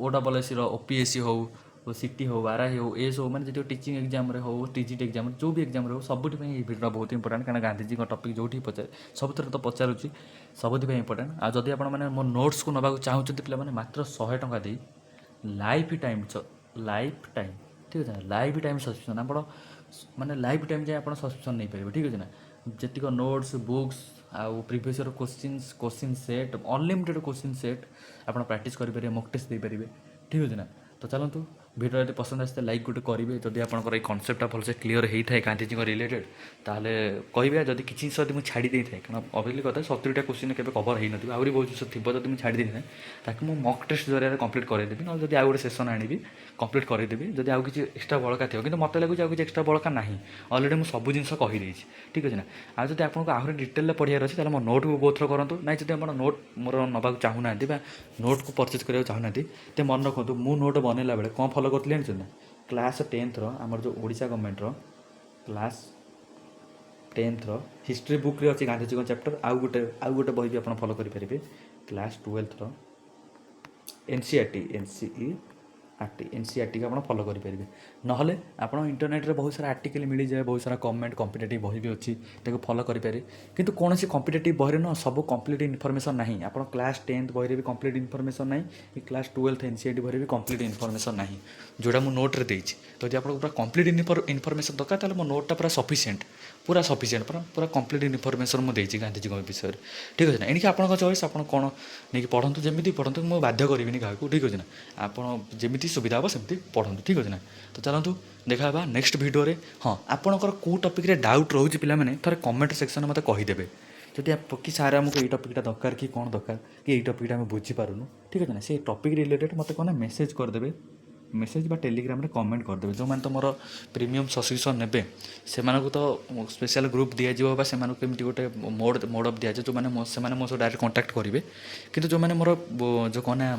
ଓ ଡବଲ୍ ଏସ୍ ସିର, ଓପିଏସ୍ସି ହଉ, ସିଟି ହଉ, ଆର୍ I ହଉ, ଏସ୍ ହଉ, ମାନେ ଯେତିକି ଟିଚିଂ ଏକ୍ଜାମ୍ରେ ହଉ, ଟିଜିଟି ଏକ୍ଜାମ୍ରେ, ଯେଉଁ ବି ଏକ୍ଜାମ୍ରେ ହଉ, ସବୁଠି ପାଇଁ ଏଇ ଭିଡ଼ିଓଟା ବହୁତ ଇମ୍ପୋର୍ଟାଣ୍ଟ। କାରଣ ଗାନ୍ଧିଜୀଙ୍କ ଟପିକ୍ ଯେଉଁଠି ପଚାରେ, ସବୁଥିରେ ତ ପଚାରୁଛି, ସବୁଥିପାଇଁ ଇମ୍ପୋର୍ଟାଣ୍ଟ। ଆଉ ଯଦି ଆପଣମାନେ ମୋ ନୋଟ୍ସକୁ ନେବାକୁ ଚାହୁଁଛନ୍ତି ପିଲାମାନେ, ମାତ୍ର 100 ଟଙ୍କା ଦେଇ ଲାଇଫ୍ ଟାଇମ୍, ଲାଇଫ୍ ଟାଇମ୍, ଠିକ୍ ଅଛି ନା? ଲାଇଫ୍ ଟାଇମ୍ ସବସ୍କ୍ରିପସନ୍, ଆପଣ ମାନେ ଲାଇଫ୍ ଟାଇମ୍ ଯାଏଁ ଆପଣ ସବସ୍କ୍ରିପସନ୍ ନେଇପାରିବେ, ଠିକ୍ ଅଛି ନା? ଯେତିକ ନୋଟ୍ସ, ବୁକ୍ସ ଆଉ previous year questions, question set, unlimited question set ଆପଣ ପ୍ରାକ୍ଟିସ୍ କରିପାରିବେ, ମକ୍ ଟେଷ୍ଟ ଦେଇପାରିବେ, ଠିକ୍ ଅଛି ନା? ତ ଚାଲନ୍ତୁ, ଭିଡ଼ିଓ ଯଦି ପସନ୍ଦ ଆସିଥାଏ ଲାଇକ୍ ଗୋଟେ କରିବେ। ଯଦି ଆପଣଙ୍କର ଏଇ କନସେପ୍ଟଟା ଭଲସେ କ୍ଲିଅର୍ ହେଇଥାଏ ଗାନ୍ଧିଜୀଙ୍କ ରିଲେଟେଡ଼୍, ତାହେଲେ କହିବେ। ଯଦି କିଛି ଜିନିଷ ଯଦି ମୁଁ ଛାଡ଼ି ଦେଇଥାଏ, କାରଣ ଅବଭିୟସଲି କଥା 70ଟା କୋଶ୍ଚିନ୍ କେବେ କଭର୍ ହେଇନଥିବ, ଆହୁରି ବହୁତ ଜିନିଷ ଥିବ, ଯଦି ମୁଁ ଛାଡ଼ି ଦେଇଥାଏ ତାକୁ ମୁଁ ମକ୍ ଟେଷ୍ଟ ଜରିଆରେ କମ୍ପ୍ଲିଟ୍ କରାଇଦେବି। ନହେଲେ ଯଦି ଆଉ ଗୋଟେ ସେସନ୍ ଆଣିବି, କମ୍ପ୍ଲିଟ୍ କରାଇଦେବି, ଯଦି ଆଉ କିଛି ଏକ୍ସଟ୍ରା ବଳକା ଥିବ। କିନ୍ତୁ ମୋତେ ଲାଗୁଛି ଆଉ କିଛି ଏକ୍ସଟ୍ରା ବଳକା ନାହିଁ, ଅଲରେଡ଼ି ମୁଁ ସବୁ ଜିନିଷ କହିଦେଇଛି, ଠିକ୍ ଅଛି ନା? ଆଉ ଯଦି ଆପଣଙ୍କୁ ଆହୁରି ଡିଟେଲରେ ପଢ଼ିବାର ଅଛି, ତାହେଲେ ମୋ ନୋଟ୍କୁ ଗୋ ଥ୍ରୁ କରନ୍ତୁ। ନାଇଁ, ଯଦି ଆପଣ ନୋଟ୍ ମୋର ନେବାକୁ ଚାହୁଁନାହାନ୍ତି ବା ନୋଟ୍କୁ ପରଚେଜ୍ କରିବାକୁ ଚାହୁଁନାହାନ୍ତି, ତ ମନେ ରଖନ୍ତୁ, ମୁଁ ନୋଟ୍ ବନେଇଲା ବେଳେ କ'ଣ ଫଲୋ କରୁଥିଲି ଜାଣିଛନ୍ତି ନା? କ୍ଲାସ୍ 10ଥର ଆମର ଯେଉଁ ଓଡ଼ିଶା ଗଭର୍ଣ୍ଣମେଣ୍ଟର କ୍ଲାସ୍ 10ଥର ହିଷ୍ଟ୍ରି ବୁକ୍ରେ ଅଛି ଗାନ୍ଧିଜୀଙ୍କ ଚାପ୍ଟର। ଆଉ ଗୋଟେ ବହି ବି ଆପଣ ଫଲୋ କରିପାରିବେ, କ୍ଲାସ୍ 12ଥର ଏନ୍ସିଆର୍ଟି, ଏନ୍ସିଇଆର୍ଟି, ଏନ୍ସିଆର୍ଟିକୁ ଆପଣ ଫଲୋ କରିପାରିବେ। ନହେଲେ ଆପଣ ଇଣ୍ଟରନେଟ୍ରେ ବହୁତ ସାରା ଆର୍ଟିକଲ୍ ମିଳିଯାଏ, ବହୁତ ସାରା ଗଭର୍ଣ୍ଣମେଣ୍ଟ କମ୍ପିଟେଟିଭ୍ ବହି ବି ଅଛି, ତାକୁ ଫଲୋ କରିପାରିବେ। କିନ୍ତୁ କୌଣସି କମ୍ପିଟେଟିଭ୍ ବହିରେ ନୁହଁ, ସବୁ କମ୍ପ୍ଲିଟ୍ ଇନଫର୍ମେସନ୍ ନାହିଁ। ଆପଣ କ୍ଲାସ୍ 10th ବହିରେ ବି କମ୍ପ୍ଲିଟ୍ ଇନଫର୍ମେସନ୍ ନାହିଁ କି କ୍ଲାସ୍ 12th ଏନ୍ସିଆର୍ଟି ବହିରେ ବି କମ୍ପ୍ଲିଟ୍ ଇନଫର୍ମେସନ୍ ନାହିଁ, ଯେଉଁଟା ମୁଁ ନୋଟ୍ରେ ଦେଇଛି। ଯଦି ଆପଣଙ୍କୁ ପୁରା କମ୍ପ୍ଲିଟ୍ ଇନଫର୍ମେସନ୍ ଦରକାର, ତାହେଲେ ମୋ ନୋଟ୍ଟା ପୁରା ସଫିସିଏଣ୍ଟ, ପୁରା ସଫିସିଏଣ୍ଟ, ପୁରା ପୁରା କମ୍ପ୍ଲିଟ୍ ଇନଫର୍ମେସନ୍ ମୁଁ ଦେଇଛି ଗାନ୍ଧିଜୀଙ୍କ ବିଷୟରେ, ଠିକ୍ ଅଛି ନା? ଏଣିକି ଆପଣଙ୍କ ଚଏସ୍, ଆପଣ କ'ଣ ନେଇକି ପଢ଼ନ୍ତୁ, ଯେମିତି ପଢ଼ନ୍ତୁ, ମୁଁ ବାଧ୍ୟ କରିବିନି କାହାକୁ, ଠିକ୍ ଅଛି ନା? ଆପଣ ଯେମିତି ସୁବିଧା ହେବ ସେମିତି ପଢ଼ନ୍ତୁ, ଠିକ୍ ଅଛି ନା? ତ ଚାଲନ୍ତୁ, ଦେଖା ହେବା ନେକ୍ସଟ ଭିଡ଼ିଓରେ। ହଁ, ଆପଣଙ୍କର କେଉଁ ଟପିକ୍ରେ ଡାଉଟ୍ ରହୁଛି ପିଲାମାନେ, ଥରେ କମେଣ୍ଟ ସେକ୍ସନରେ ମୋତେ କହିଦେବେ। ଯଦି କି ସାର୍, ଆମକୁ ଏଇ ଟପିକ୍ଟା ଦରକାର କି କ'ଣ ଦରକାର କି ଏଇ ଟପିକ୍ଟା ଆମେ ବୁଝିପାରୁନୁ, ଠିକ୍ ଅଛି ନା? ସେଇ ଟପିକ୍ ରିଲେଟେଡ଼୍ ମୋତେ କ'ଣ ନା ମେସେଜ୍ କରିଦେବେ, ମେସେଜ୍ ବା ଟେଲିଗ୍ରାମରେ କମେଣ୍ଟ କରିଦେବେ। ଯେଉଁମାନେ ତ ମୋର ପ୍ରିମିୟମ୍ ସବସ୍କ୍ରିପସନ୍ ନେବେ, ସେମାନଙ୍କୁ ତ ସ୍ପେଶାଲ୍ ଗ୍ରୁପ୍ ଦିଆଯିବ ବା ସେମାନଙ୍କୁ କେମିତି ଗୋଟେ ମୋଡ଼ ମୋଡ଼ ଅପ୍ ଦିଆଯିବ, ଯେଉଁମାନେ ମୋ ସେମାନେ ମୋ ସହ ଡାଇରେକ୍ଟ କଣ୍ଟାକ୍ଟ କରିବେ। କିନ୍ତୁ ଯେଉଁମାନେ ମୋର ଯେଉଁ କ'ଣ ନା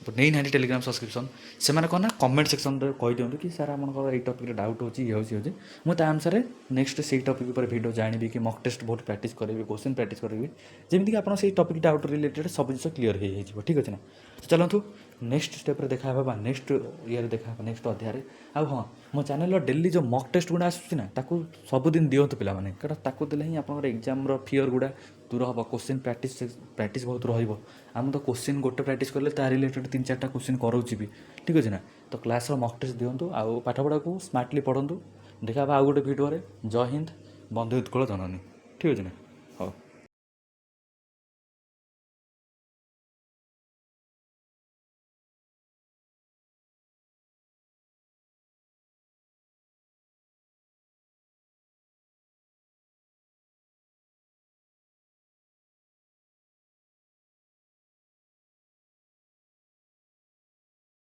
ନେଇନାହାନ୍ତି ଟେଲିଗ୍ରାମ ସବସ୍କ୍ରିପସନ୍, ସେମାନେ କ'ଣ ନା କମେଣ୍ଟ ସେକ୍ସନରେ କହିଦିଅନ୍ତୁ କି ସାର୍, ଆପଣଙ୍କର ଏଇ ଟପିକ୍ରେ ଡାଉଟ୍ ହେଉଛି, ଇଏ ହେଉଛି, ହେଉଛି। ମୁଁ ତା ଅନୁସାରେ ନେକ୍ସଟ ସେଇ ଟପିକ୍ ଉପରେ ଭିଡ଼ିଓ ଜାଣିବି କି ମକ୍ ଟେଷ୍ଟ ବହୁତ ପ୍ରାକ୍ଟିସ୍ କରିବି, କୋଶ୍ଚିନ୍ ପ୍ରାକ୍ଟିସ୍ କରିବି, ଯେମିତିକି ଆପଣ ସେଇ ଟପିକ୍ ଡାଉଟ୍ ରିଲେଟେଡ଼୍ ସବୁ ଜିନିଷ କ୍ଲିଅର୍ ହେଇଯାଇଯିବ, ଠିକ୍ ଅଛି ନା? ତ ଚାଲନ୍ତୁ, ନେକ୍ସଟ ଷ୍ଟେପ୍ରେ ଦେଖା ହେବା ବା ନେକ୍ସଟ ଇଏରେ ଦେଖା ହେବା, ନେକ୍ସଟ ଅଧ୍ୟାୟରେ। ଆଉ ହଁ, ମୋ ଚ୍ୟାନେଲର ଡେଲି ଯେଉଁ ମକ୍ ଟେଷ୍ଟ ଗୁଡ଼ା ଆସୁଛି ନା, ତାକୁ ସବୁଦିନ ଦିଅନ୍ତୁ ପିଲାମାନେ। କାରଣ ତାକୁ ଦେଲେ ହିଁ ଆପଣଙ୍କର ଏକ୍ଜାମ୍ର ଫିଅର୍ ଗୁଡ଼ା ଦୂର ହେବ, କୋଶ୍ଚିନ୍ ପ୍ରାକ୍ଟିସ୍ ପ୍ରାକ୍ଟିସ୍ ବହୁତ ରହିବ। ଆଉ ମୁଁ ତ କୋଶ୍ଚିନ୍ ଗୋଟେ ପ୍ରାକ୍ଟିସ୍ କଲେ ତା ରିଲେଟେଡ଼୍ ତିନି ଚାରିଟା କୋଶ୍ଚିନ୍ କରାଉଛି ବି, ଠିକ୍ ଅଛି ନା? ତ କ୍ଲାସ୍ର ମକ୍ ଟେଷ୍ଟ ଦିଅନ୍ତୁ ଆଉ ପାଠପଢ଼ାକୁ ସ୍ମାର୍ଟଲି ପଢ଼ନ୍ତୁ। ଦେଖା ହେବା ଆଉ ଗୋଟେ ଭିଡ଼ିଓରେ। ଜୟ ହିନ୍ଦ, ବନ୍ଦେ ଉତ୍କଳ ଜନନୀ, ଠିକ୍ ଅଛି ନା?